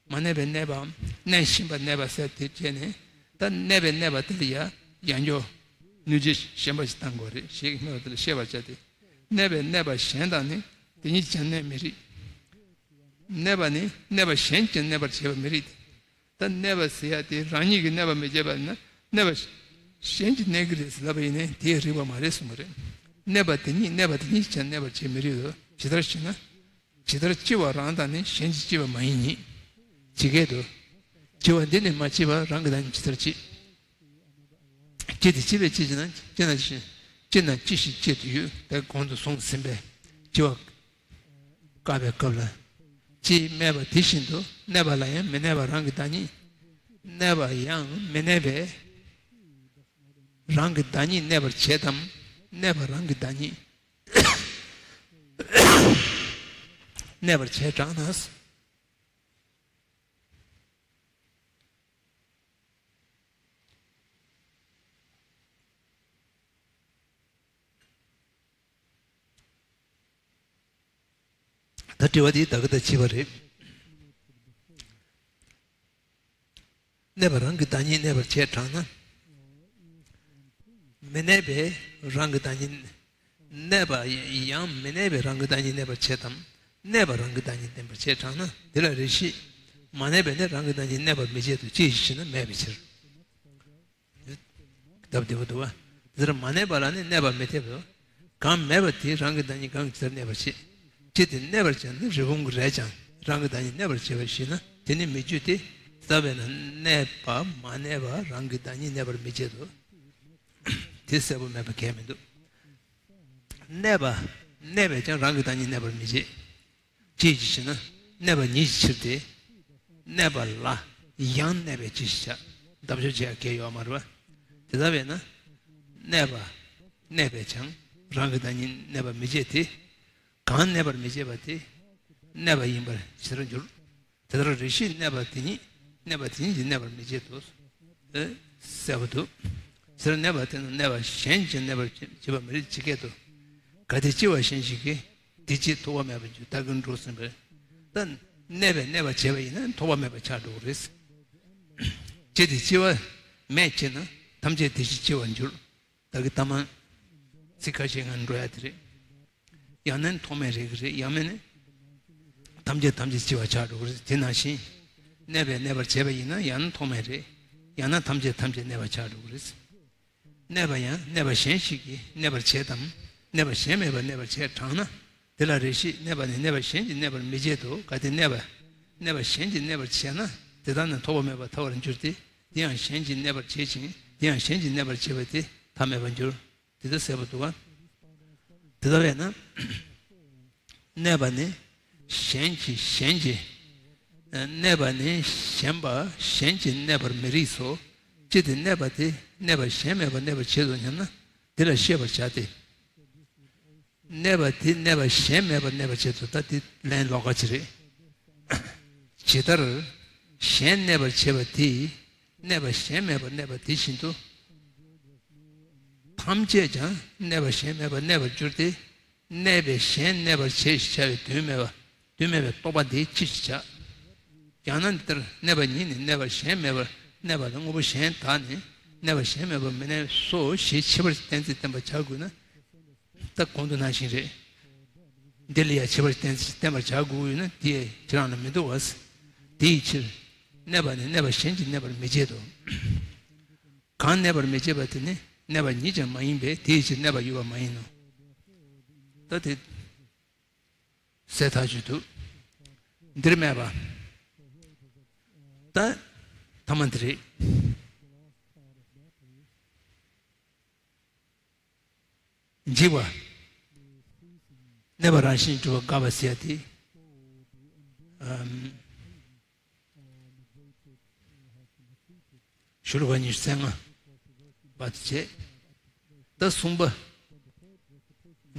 མ་གནས་པས་གནས་པའམ་གནས་བཞིན་པ་གནས་པ་ཟེར་དེ་བྱས་ནས། ད་གནས་པས་གནས་པ་དེ་ལ་ཡ་ཡང་འགྱོ། སྣོད་བཅུད་གཞན་པ་ཞིག་བཏང་དགོས་རེད་ཞེས་སྨྲས་པ་དེ་ལ་ཤེས་པར་བྱ་སྟེ། གནས་པས་གནས་པ་གཞན་དག་ནི་དེ་ཉིད་ཀྱང་གནས་མི་རིགས། གནས་པ་ནི་གནས་པ་གཞན་ཀྱང་གནས་པར་བྱེད་པ་མི་རིགས་ཏེ། ད་གནས་པ་ཟེར་ཡ་དེ་རང་ཉིད་ཀྱིས་གནས་པར་མི་བྱེད་པ་ན་གནས་པ་གཞན་གྱིས་གནས་ཀྱི་རེད་ཟེར་ལབ་པ་ཡིན་ནའི་དེས་རིགས་པ་མ་རེད་གསུངས་པ་རེད། གནས་པ་དེ་ཉིད་གནས་པ་དེ་ཉིད་ཀྱང་གནས་པར་བྱེད་མི་རིགས་སོ། ཇི་ལྟར་ཞེ་ན། ཇི་ལྟར་སྐྱེ་བ་རང་དང་ནི་གཞན་གྱིས་སྐྱེ་བ་མ་ཡིན་ཉིད། ཇི་སྐད་དུ། སྐྱེ་བ་འདི་ནི་མ་སྐྱེས་པ་རང་གི་བདག་ཉིད་ཇི་ལྟར་སྐྱེ། སྐྱེ་སྟེ་སྐྱེ་བའི་སྐྱེ་ཞེ་ན་སྐྱེ་ན་ཅི་ཞིག་སྐྱེ་ན་ཅི་ཞིག་སྐྱེ་དུ་ཡོད་དེ་གོང་དུ་གསུངས་ཟིན་པས་སྐྱེ་བ། བཀག་པའི་སྐབས་ལ། སྐྱེས་སྨྲས་པ་དེ་བཞིན་དུ་གནས་པ་ལ་ཡང་མི་གནས་པ་རང་གི་བདག་ཉིད། གནས་པ་ཡང་མི་གནས་པས། རང་གི་བདག་ཉིད་གནས་པར་བྱེད་དམ། གནས་པ་རང་གི་བདག་ཉིད་གནས་པར་བྱེད་དྲག་ན། ད་དྲི་བ་འདི་ད་ག་ད་ཕྱི་པ་རེད། གནས་པ་རང་གི་བདག་ཉིད་གནས་པར་བྱེད་དྲག་ན། མི་གནས་པས་རང་གི་བདག་ཉིད། གནས་པ་ཡང་མི་གནས་པས་རང་གི་བདག་ཉིད་གནས་པར་བྱེད་དམ། གནས་པ་རང་གི་བདག་ཉིད་གནས་པར་བྱེད་དྲག་ན་དེ་ལ་རེ་ཞིག་མ་གནས་པས་ནི་རང་གི་བདག་ཉིད་གནས་པར་མི་བྱེད་དོ། ཅི་ཞེ་ན་མེད་པའི་ཕྱིར། སྟབས་བདེ་པོ་འདུག་བ། དེ་ལྟར་མ་གནས་པ་ལ་ནི་གནས་པ་མི་འཐད་དོ། གང་མེད་པ་དེ་རང་གི་བདག་ཉིད་གང་གིས་ཇི་ལྟར་གནས་པར་བྱེད། ཅི་སྟེ་གནས་པར་བྱ་ན་རི་བོང་གི་རྭས་ཀྱང་རང་གི་བདག་ཉིད་གནས་པར་བྱེད་པ་ཞེ་ན་དེ་ནི་མི་འགྱུར་ཏེ། དེ་ལྟ་བས་ན་གནས་པ་མ་གནས་པ་རང་གི་བདག་ཉིད་གནས་པར་མི་བྱེད་དོ། དེ་གསལ་པོ་མེད་པ་གལ་མི་འདུག་གནས་པ་གནས་པས་ཀྱང་རང་གི་བདག་ཉིད་གནས་པར་མི་བྱེད། ཅི་ཞིག་ཞེ་ན། གནས་པ་ཉིད་ཀྱི་ཕྱིར་ཏེ། གནས་པ་ལ་ཡང་གནས་པས་ཅི་ཞིག་བྱ། འདམ་ཤོག་བྱས་ཡ་གལ་ཡོད་མ་རེད་བ། དེ་ལྟ་བས་ན། གནས་པ་གནས་པས་ཀྱང་རང་གི་བདག་ཉིད་གནས་པར་མི་བྱེད་དེ། གང་གནས་པར་མི་བྱེད་པ་དེ། གནས་པ་ཡིན་པར་ཇི་ལྟར་འགྱུར། དེ་ལྟར་རེ་ཞིག་གནས་པ་དེ་ཉིད་གནས་པ་དེ་ཉིད་ཀྱིས་གནས་པར་མི་བྱེད་དོ། ཨེ། གསལ་པོ་འདུག་དེ་ལྟར་གནས་པ་དེ་ནི་གནས་པ་གཞན་གྱིས་གནས་པར་བྱེད་པ་མི་རིགས་ཇི་སྐད་དུ། གལ་ཏེ་སྐྱེ་བ་གཞན་ཞིག་གིས་དེ་ཅིས་ཐོགས་པ་མེད་པར་འགྱུར་ད་གིན་འགྲོ་ཟིན་པས། ད་གནས་པས་གནས་པར་བྱས་པ་ཡིན་ན་ཐོགས་པ་མེད་པ་ཆགས་འགྲོ་གི་རེད། སྐྱེ་སྟེ་སྐྱེ་བ་མེད་ཅེ་ན་ཐམས་ཅད་དེ་བཞིན་སྐྱེ་བར་འགྱུར། ད་གི་ཐ་མ་ཚིག་ཁ་ཤས་ངང་འགྲོ་ཡ་དེ་རེད། ཡང་ན་ཐོགས་མེད་རེད་གི་རེད། ཡང་མིན་ན་ཐམས་ཅད་ཐམས་ཅད་སྐྱེ་བ་ཆགས་འགྲོ་གི་རེད། དེ་ནང་བཞིན་གནས་པས་གནས་པར་བྱས་པ་ཡིན་ན་ཡང་ན་ཐོགས་མེད་རེད། ཡང་ན་ཐམས་ཅད་ཐམས་ཅད་གནས་པ་ཆགས་འགྲོ་གི་རེད། གནས་པ་ཡང་གནས་པ་གཞན་ཞིག་གིས་གནས་པར་བྱེད་དམ། གནས་པ་གཞན་མེད་པར་གནས་པར་བྱེད་དྲག་ན། དེ་ལ་རེ་ཞིག་གནས་པ་ནི་གནས་པ་གཞན་གྱིས་གནས་པར་མི་བྱེད་དོ། གལ་ཏེ་གནས་པ་གནས་པ་གཞན་གྱིས་གནས་པར་བྱས་ན་དེ་དག་ནི་ཐོགས་པ་མེད་པར་ཐལ་བར་འགྱུར་ཏེ། དེ་ཡང་གཞན་གྱིས་གནས་པར་བྱེད་ཅིང་དེ་ཡང་གཞན་གྱིས་གནས་པར་བྱེད་པ་དེ་ཐ་མལ་པར་འགྱུར། དེ་ལྟར་གསལ་པོ་འདུག་ག་དེ་ལྟར་བས་ན། གནས་པ་ནི་གཞན་གྱིས་གཞན་གྱིས། གནས་པ་ནི་གཞན་པ་གཞན་གྱིས་གནས་པར་མི་རིགས་སོ། ཅི་སྟེ་གནས་པ་དེ་གནས་པ་གཞན་མེད་པར་གནས་པར་བྱེད་དོ་སྙམ་ན་དེ་ལ་ཤེས་པར་བྱ་སྟེ། གནས་པ་དེ་གནས་པ་གཞན་མེད་པར་གནས་པར་བྱེད་དོ། ད་དེ་ལན་ལོགས་ཀ་ཅིག་རེད། ཇི་ལྟར་གཞན་གནས་པར་བྱེད་པ་དེས་གནས་པ་གཞན་མེད་པར་གནས་པ་དེ་བཞིན་དུ། ཐམས་ཅད་ཀྱང་གནས་པ་གཞན་མེད་པར་གནས་པར་འགྱུར་ཏེ། གནས་པས་གཞན་གནས་པར་བྱེད་ཞེས་བྱ་བའི་དོན་མེད་པ། དོན་མེད་པའི་རྟོག་པ་འདི་ཅི་ཞིག་བྱ། ཡང་ན་འདི་ལྟར་གནས་པ་ཉིད་ནི་གནས་པ་གཞན་མེད་པར་གནས་པ་ལས་དངོས་པོ་གཞན་དག་ནི་གནས་པ་གཞན་མེད་པར་མི་གནས་སོ་ཞེས་ཁྱད་པར་གྱི་གཏན་ཚིགས་བསྟན་པར་བྱ་དགོས་ན། ད་གོང་དུ་ནང་བཞིན་རེད། འདི་ལ་ཡང་ཁྱད་པར་གྱི་གཏན་ཚིགས་བསྟན་པར་བྱ་དགོས་ཡོད་ན་དེ་ཁྱེད་རང་ལ་མི་འདུག་བ། དེ་ཡི་ཕྱིར། གནས་པ་ནི་གནས་པ་གཞན་གྱིས་གནས་པར་མི་བྱེད་དོ། གང་གནས་པར་མི་བྱེད་པ་དེ་ནི་གནས་པ་ཉིད་ཀྱང་མ་ཡིན་པས་དེའི་ཕྱིར་གནས་པ་ཡོད་པ་མ་ཡིན་ནོ། ད་དེ་གསལ་ཐག་ཆོད་འདུག་འདིར་སྨྲས་པ། ད་ཐ་མ་འདི་རེད། འཇིག་པ། གནས་པ་རང་བཞིན་གྲུབ་པ་དགག་པ་ཟེར་ཡ་དེ། ཨམ། ཤོ་ལོ་ཀ་ཉི་ཤུ་རྩ་ལྔ་པ་དེ་བྱས། ད་གསུམ་པ།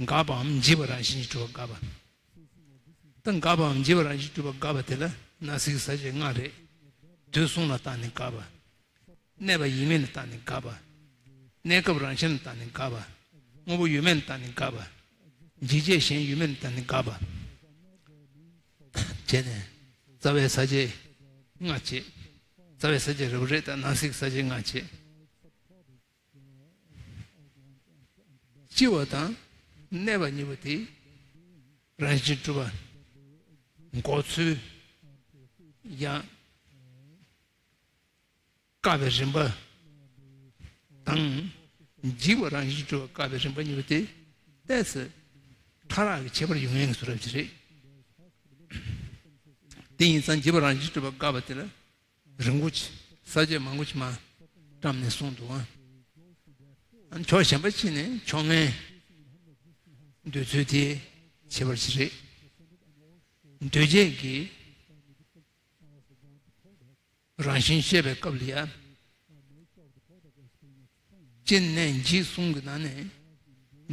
འགག་པའམ་འཇིག་པ་རང་བཞིན་གྱིས་གྲུབ་པ་དགག་པ། ད་འགག་པའམ་འཇིག་པ་རང་བཞིན་གྱིས་གྲུབ་པ་དགག་པ་དེ་ལ་སྣང་སྲིད་ས་བཅད་ལྔ་རེད། དུས་གསུམ་ལ་བརྟགས་ནས་དགག་པ། གནས་པ་ཡིན་མིན་ལ་བརྟགས་ནས་དགག་པ། གནས་སྐབས་རང་བཞིན་ལ་བརྟགས་ནས་དགག་པ། དངོས་པོ་ཡོད་མེད་ལ་བརྟགས་ནས་དགག་པ། འཇིག་བྱེད་གཞན་ཡོད་མེད་ལ་བརྟགས་ནས་དགག་པ། བྱས་ནས། རྩ་བའི་ས་བཅད་ལྔ་བྱས། རྩ་བའི་ས་བཅད་རེ་བ་རེད་དང་སྣང་སྲིད་ས་བཅད་ལྔ་བྱས། སྤྱི་བ་དང་གནས་པ་གཉིས་པོ་དེ་རང་བཞིན་གྲུབ་པ་འགོག་ཚུལ་ཡང་། བཀག་པའི་རིམ་པ་དང་། འཇིག་པ་རང་བཞིན་གྲུབ་པ་བཀག་པའི་རིམ་པ་གཉིས་པོ་དེ་ཏོག་ཙམ་ཕྲ་རགས་ཀྱི་ཁྱད་པར་ཡོང་ཡག་གི་བཟོ་འདྲ་ཅིག་རེད། དེ་ཡིན་ཙང་འཇིག་པ་རང་བཞིན་གྲུབ་པ་བཀག་པ་དེ་ལ་རིང་པོ་ཅིག་ས་བཅད་མང་པོ་ཅིག་མར་བཀྲམ་ནས་གསུངས་འདུག་ཨང་། ཕྱོགས་གཞན་པ་ཅིག་ནས་ཕྱོགས་སྔོན་འདོད་ཚུལ་དེ་ཁྱད་པར་ཅིག་རེད། འདུས་བྱས་ཀྱི་རང་བཞིན་བཤད་པའི་སྐབས་ལ་ཡ། སྤྱིར་གནས་འཇིག་གསུམ་གྱི་ནང་ནས་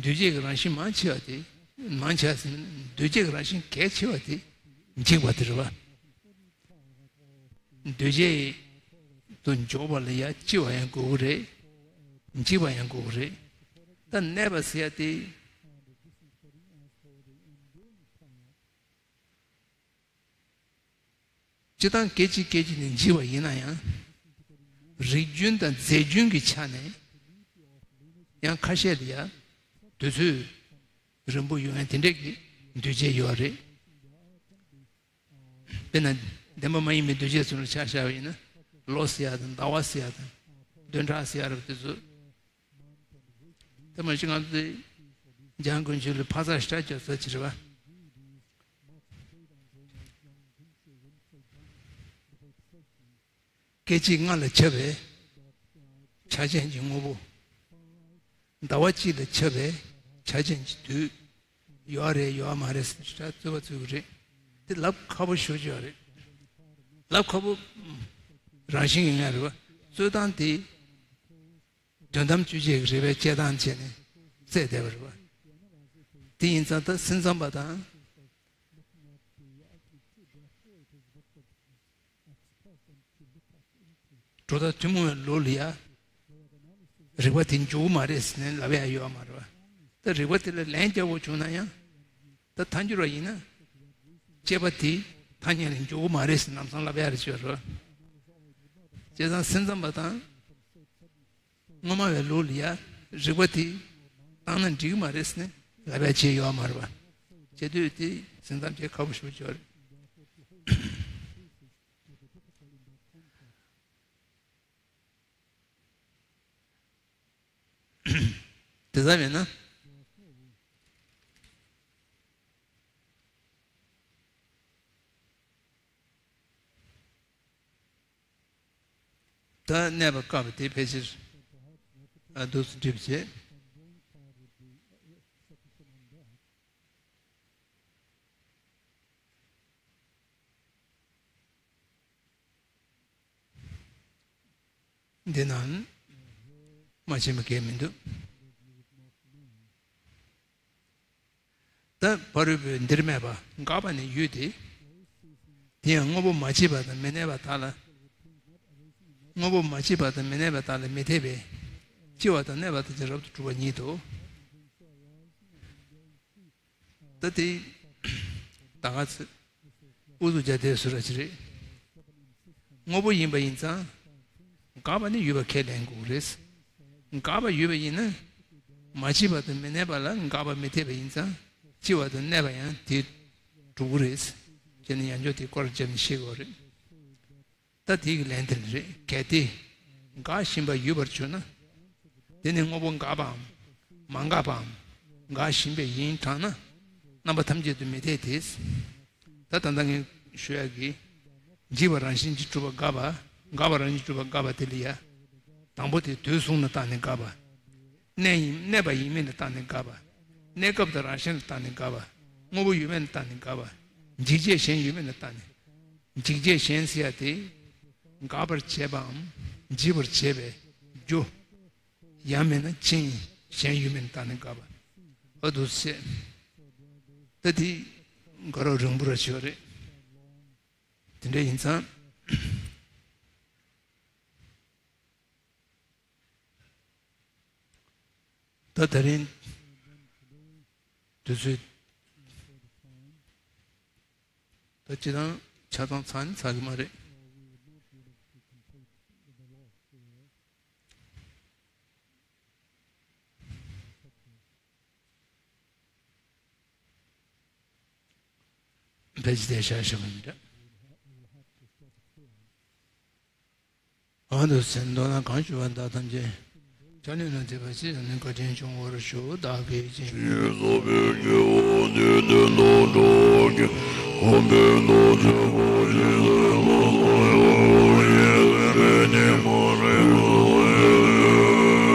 འདུས་བྱས་ཀྱི་རང་བཞིན་མང་ཆེ་བ་དེ། མང་ཆེ་བ་ཟེར་ན་འདུས་བྱས་ཀྱི་རང་བཞིན་གལ་ཆེ་བ་དེ་འཇིག་པ་དེ་རེད་བ། འདུས་བྱས་དུ་འཇོག་པ་ལ་ཡ་ལྕི་བ་ཡང་དགོས་ཀྱི་རེད། འཇིག་པ་ཡང་དགོས་ཀྱི་རེད། ད་གནས་པ་ཟེར་ཡ་དེ། སྤྱིར་བཏང་སྐད་ཅིག་སྐད་ཅིག་ནས་འཇིག་པ་ཡིན་ན་ཡང་། རིགས་རྒྱུན་དང་རྫས་རྒྱུན་གྱི་ཆ་ནས་ཡང་ཁ་ཤས་ལ་ཡང་དུས་ཚོད་རིང་པོ་ཡོང་ཡང་དེ་འདྲས་ཀྱི་འདུས་བྱས་ཡོད་རེད། དཔེར་ན་བདེན་པ་མ་ཡིན་པའི་འདུས་བྱས་ཚོ་ལ་ཆ་བཞག་པ་ཡིན་ན་ལོ་ཟེར་ཡ་དང་ཟླ་བ་ཟེར་ཡ་དང་བདུན་ཕྲག་ཟེར་ཡ་རབ་དེ་ཚོ། དེ་མ་གཞི་ང་ཚོ་འཇང་དགུན་ཆོས་ལ་ཕ་ས་ཤ་ཅོ་ས་ཅི་རེད་བ། སྐད་ཅིག་ལྔ་ལ་ཁྱབ་པའི་ཆ་ཅན་གྱི་དངོས་པོ། ཟླ་བ་གཅིག་ལ་ཁྱབ་པའི་ཆ་ཅན་གྱི་དུས། ཡོད་རེད་ཡོད་མ་རེད་ཟེར་ཤ་རྩོད་པ་རྩོད་ཀྱི་རེད། དེ་ལབ་ཁག་པོ་ཞེ་པོ་ཅིག་ཡོད་རེད། ལབ་ཁག་པོ་རང་བཞིན་གྱི་ངེས་རེད་བ། རྩོད་སྟངས་དེ། དོན་དམ་དཔྱོད་བྱེད་ཀྱི་རེ་བའི་དཔྱད་སྟངས་བྱས་ནས་བཙལ་བསྡད་པ་རེད་བ། དེ་ཡིན་ཙང་ད་སེམས་ཙམ་པ་དང་། གྲུབ་མཐའ་ཐུན་མོང་བའི་ལུགས་ལ་ཡ། རིགས་པ་དེ་འཇོག་གི་མ་རེད་ཟེར་ནས་ལབ་ཡ་ཡོད་མ་རེད་བ། ད་རིགས་པ་དེ་ལ་ལན་རྒྱག་དགོས་བྱུང་ན་ཡང་། ད་ཐལ་འགྱུར་བ་ཡིན་ན། དཔྱད་པ་དེ་ཐ་སྙད་ལ་འཇོག་གི་མ་རེད་ཟེར་ལམ་སང་ལབ་ཡ་རེད་ཅེས་རེད་བ། བྱས་ཙང་སེམས་ཙམ་པ་དང་། སྔོན་མ་བའི་ལུགས་ལ་ཡ། རིགས་པ་དེ་བཏང་ན་འགྲིག་གི་མ་རེད་ཟེར་ནས་ལབ་ཡ་བྱས་ཡོད་མ་རེད་བ། བྱེད་དུས་དེ་སེམས་ཙམ་བྱེད་ཁག་པོ་ཞེ་པོ་ཅིག་ཡོད་རེད། དེ་ཙམ་ཡིན་ན། ད་གནས་པ་བཀག་པ་དེ་ཕལ་ཆེར་ཨ་འདུག་སེ་འགྲིག་པ་བྱེད། འདི་ནང་མ་ཕྱིན་པ་གང་ཡང་མི་འདུག་ད་ཕ་རོལ་པོས་འདིར་སྨྲས་པ། འགགས་པ་ནི་ཡུལ་ཏེ། དེ་ཡང་དངོས་པོ་མ་མཆིས་པ་དང་མི་གནས་པ་དག་ལ། དངོས་པོ་མ་མཆིས་པ་དང་མི་གནས་པ་དག་ལ་མི་འཐད་པས། མཆིས་པ་དང་གནས་པ་དག་ཀྱང་རབ་ཏུ་གྲུབ་པ་ཉིད་དོ། ད་དེ་ད་ག་ཚོད་ཨུ་ཚུགས་རྒྱག་བསྡད་བཟོ་འདྲ་ཅིག་རེད། དངོས་པོ་ཡིན་པ་ཡིན་ཙང་། འགགས་པ་ནི་ཡོད་པ་ཁས་ལེན་དགོས་རེད། འགགས་པ་ཡོད་པ་ཡིན་ན། མ་མཆིས་པ་དང་མི་གནས་པ་ལ་འགགས་པ་མི་འཐད་པ་ཡིན་ཙང་། མཆིས་པ་དང་གནས་པ་ཡང་དེ་གྲུབ་ཀྱི་རེད། ཅེས་ནས་ཡང་བསྐྱར་དེ་སྐོར་བརྒྱབ་ནས་བཤད་དགོས་རེད། ད་དེ་གི་ལན་དེ་རེད། གལ་ཏེ། འགགས་བཞིན་པ་ཡོད་པར་གྱུར་ན། དེ་ནི་དངོས་པོ་འགགས་པའམ། མ་འགགས་པའམ། འགགས་བཞིན་པའི་ཡིན་གྲང་ན། རྣམ་པ་ཐམས་ཅད་དུ་མི་འཐད་དེ། ད་ད་ལྟ་ངས་ ཞུ་ཡག་གི། འཇིག་པ་རང་བཞིན་གྱིས་གྲུབ་པ་དགག་པ། འགག་པ་རང་བཞིན་གྱིས་གྲུབ་པ་དགག་པ་དེ་ལ་ཡ། དང་པོ་དེ་དུས་གསུམ་ལ་བརྟགས་ནས་དགག་པ། གནས་ཡིན་གནས་པ་ཡིན་མིན་ལ་བརྟགས་ནས་དགག་པ། གནས་སྐབས་དང་རང་བཞིན་ལ་བརྟགས་ནས་དགག་པ། དངོས་པོ་ཡོད་མེད་ལ་བརྟགས་ནས་དགག་པ། འཇིག་བྱེད་གཞན་ཡོད་མེད་ལ་བརྟགས་ནས། འཇིག་བྱེད་གཞན་ཟེར་ཡ་དེ། འགག་པར་བྱེད་པའམ་འཇིག་པར་བྱེད་པའི་རྒྱུ། ཡང་མིན་ན་རྐྱེན་གཞན་ཡོད་མེད་ལ་བརྟགས་ནས་དགག་པ། ཨ་འདུག་སེ། ད་དེ་དགག་རབ་རིང་པོ་ར་ཞིག་ཡོད་རེད། དེ་འདྲ་ཡིན་ཙང་། ད་དེ་རིང་དུས་ཚོད་ད་སྤྱིར་བཏང་ཆ་ཚང་ཚར་ནི་ཚར་གི་མ་རེད། ཕལ་ཆེར་དེ་བཞག་བཞག་པ་ཡིན་འདྲ། འོ་འདུག་སེ་མདོར་ན་གང་ཞུ་བ་བདག་ཐམས་ཅད། ཆ་ནས་ན་ཐེག་པ་ཅི་ཡང་ནི་བཀའ་དྲིན་ཆུང་བར་ཞུ་བདག་གིས་ཅི། ཉིད་ཟབ་པའི་དགེ་བ་འདི་ནི་བློ་གྲོས་ཀྱིས་གོམས་པའི་མདོ་སྡེ་པ་ཞིག་ལས་ལ་ལ་ཡང་ཡོད་ཡོད་པའི་ཉི་མ་རེ་ལ་ཡང་།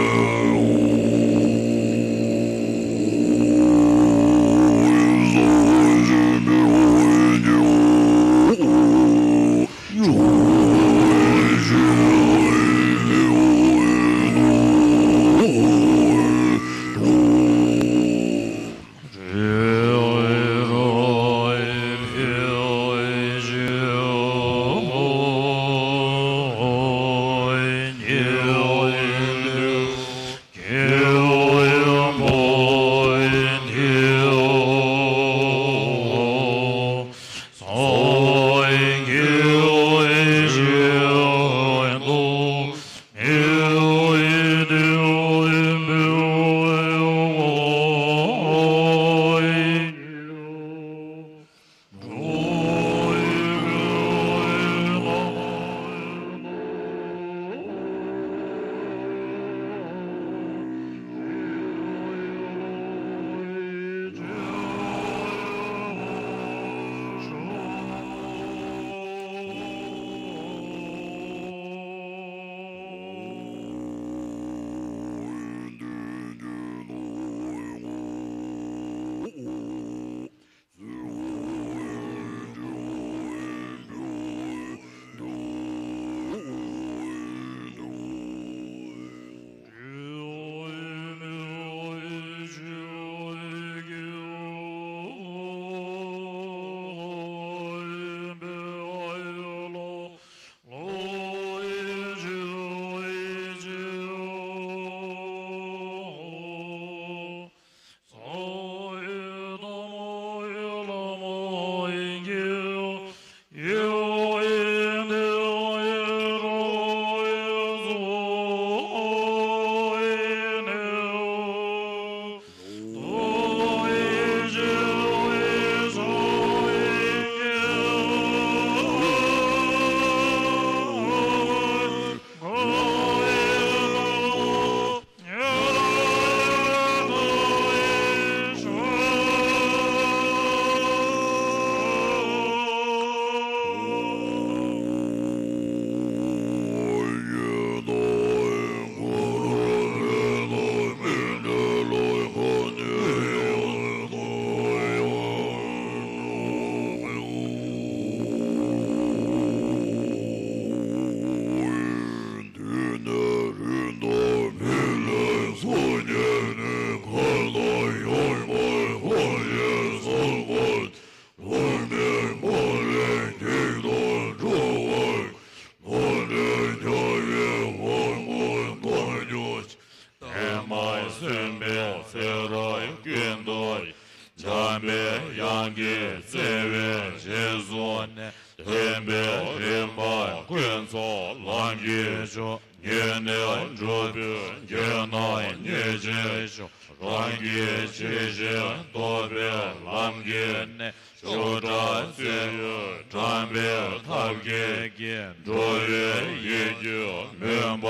བསྟན་པ་སྲུང་བའི་ཚེ་རབས་ཀུན་ཏུ། འཇམ་པའི་དབྱངས་ཀྱིས་བརྩེ་བའི་རྗེས་སུ་གནས། བསྟན་པའི་རིམ་པ་ཀུན་ཚོགས་ལམ་གྱི་མཆོག་ཉིད་ནི་འགྲོ་བའི་དགེ་རྣམས་ཉིད་ཀྱི་མཆོག་རང་གི་ཆོས་བཞིན་རྟོགས་པའི་ལམ་གྱི་གནས། ཆོས་སྒྲ་བརྩེ་བས་དྲངས་པའི་ཐབས་མཁས་ཀྱིས། འགྲོ་བའི་ཡིད་ཀྱི་མུན་པ་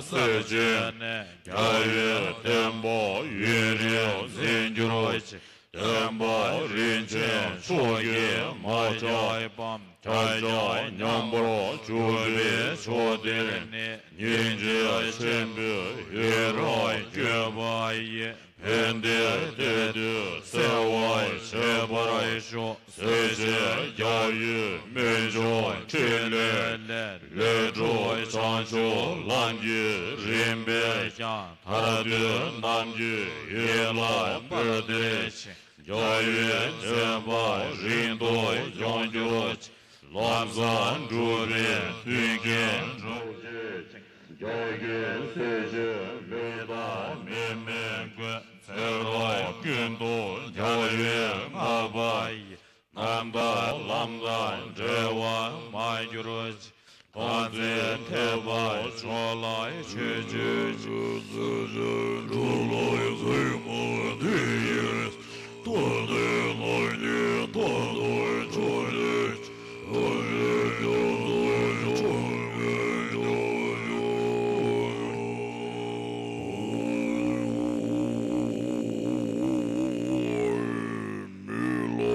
སེལ་བྱེད་ནས། རྒྱལ་བའི་བསྟན་པ་ཡུན་རིང་འཛིན་གྱུར་ཅིག་བསྟན་པ་རིན་ཆེན་མཆོག་གིས་མ་ཆགས་པའམ། ཁྱབ་བྱ་མཉམ་པར་གྱུར་པའི་ཕྱོགས་དེར་ནི། སྙིང་རྗེ་ཆེན་པོས་ཡིད་རབ་བསྐྱོད་པ་ཡིས། ཕན་བདེའི་གཏེར་དེ་གསལ་བར་བྱེད་པར་ཤོག། སྲས་བཅས་རྒྱལ་བའི་སྨོན་འཇུག་ཕྲིན་ལས་ལས། ལས་གྲུབ་བྱང་ཆུབ་ལམ་གྱི་རིམ་པས་ཀྱང་། ཐར་འདོད་རྣམས་ཀྱི་ཡིད་ལ་འབུལ་ཏེ་ཕྱིན། རྒྱལ་བའི་བསྟན་པ་རིང་དུ་ཡོང་གྱུར་ཅིག། ལམ་བཟང་སྒྲུབ་པའི་མཐུན་རྐྱེན་འགྲུབ་གྱུར་ཅིག། རྒྱལ་གྱི་སྲས་ཀྱི་ལུས་དང་མི་མེད་ཀུན། ཚེ་རབས་ཀུན་ཏུ་རྒྱལ་བའི་བསྔགས་པ་ཡིས། རྣམ་དག་ལམ་དང་འབྲལ་བར་མ་གྱུར་ཅིག། དམ་ཚིག་ཐེག་པ་མཆོག་ལ་མཆོད་བརྗོད་ཅིང་། འགྲོ་ལ་ཚེར་མ་དེ་ཡིས་བསྟོད་དེ་ལྷ་ཉིད་དང་དུ་མཆོད་བྱེད་ཅིང་། མི་ལ་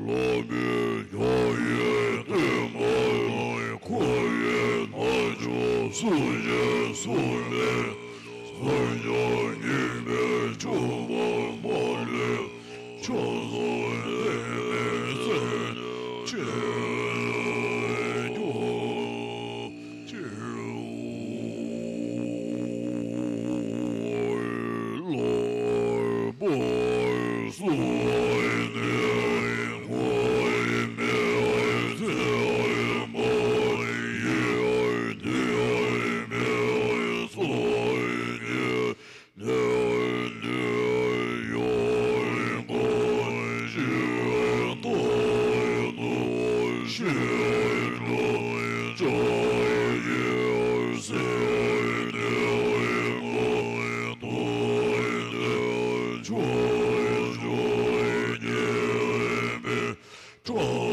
ལྷག་པའི་ཕྱག་གཡས་བསྟན་པ་ལ། མཁའ་ཡི་རྣམ་ཅོག་སུམ་བརྒྱ་སུམ་མེ། སངས་རྒྱས་ཉི་མའི་ཕྱོགས་པ་མ་ལུས་ཕྱག་འཚལ་ལྷ་ལས་སྲས་ཆེན་སྐྱོང་།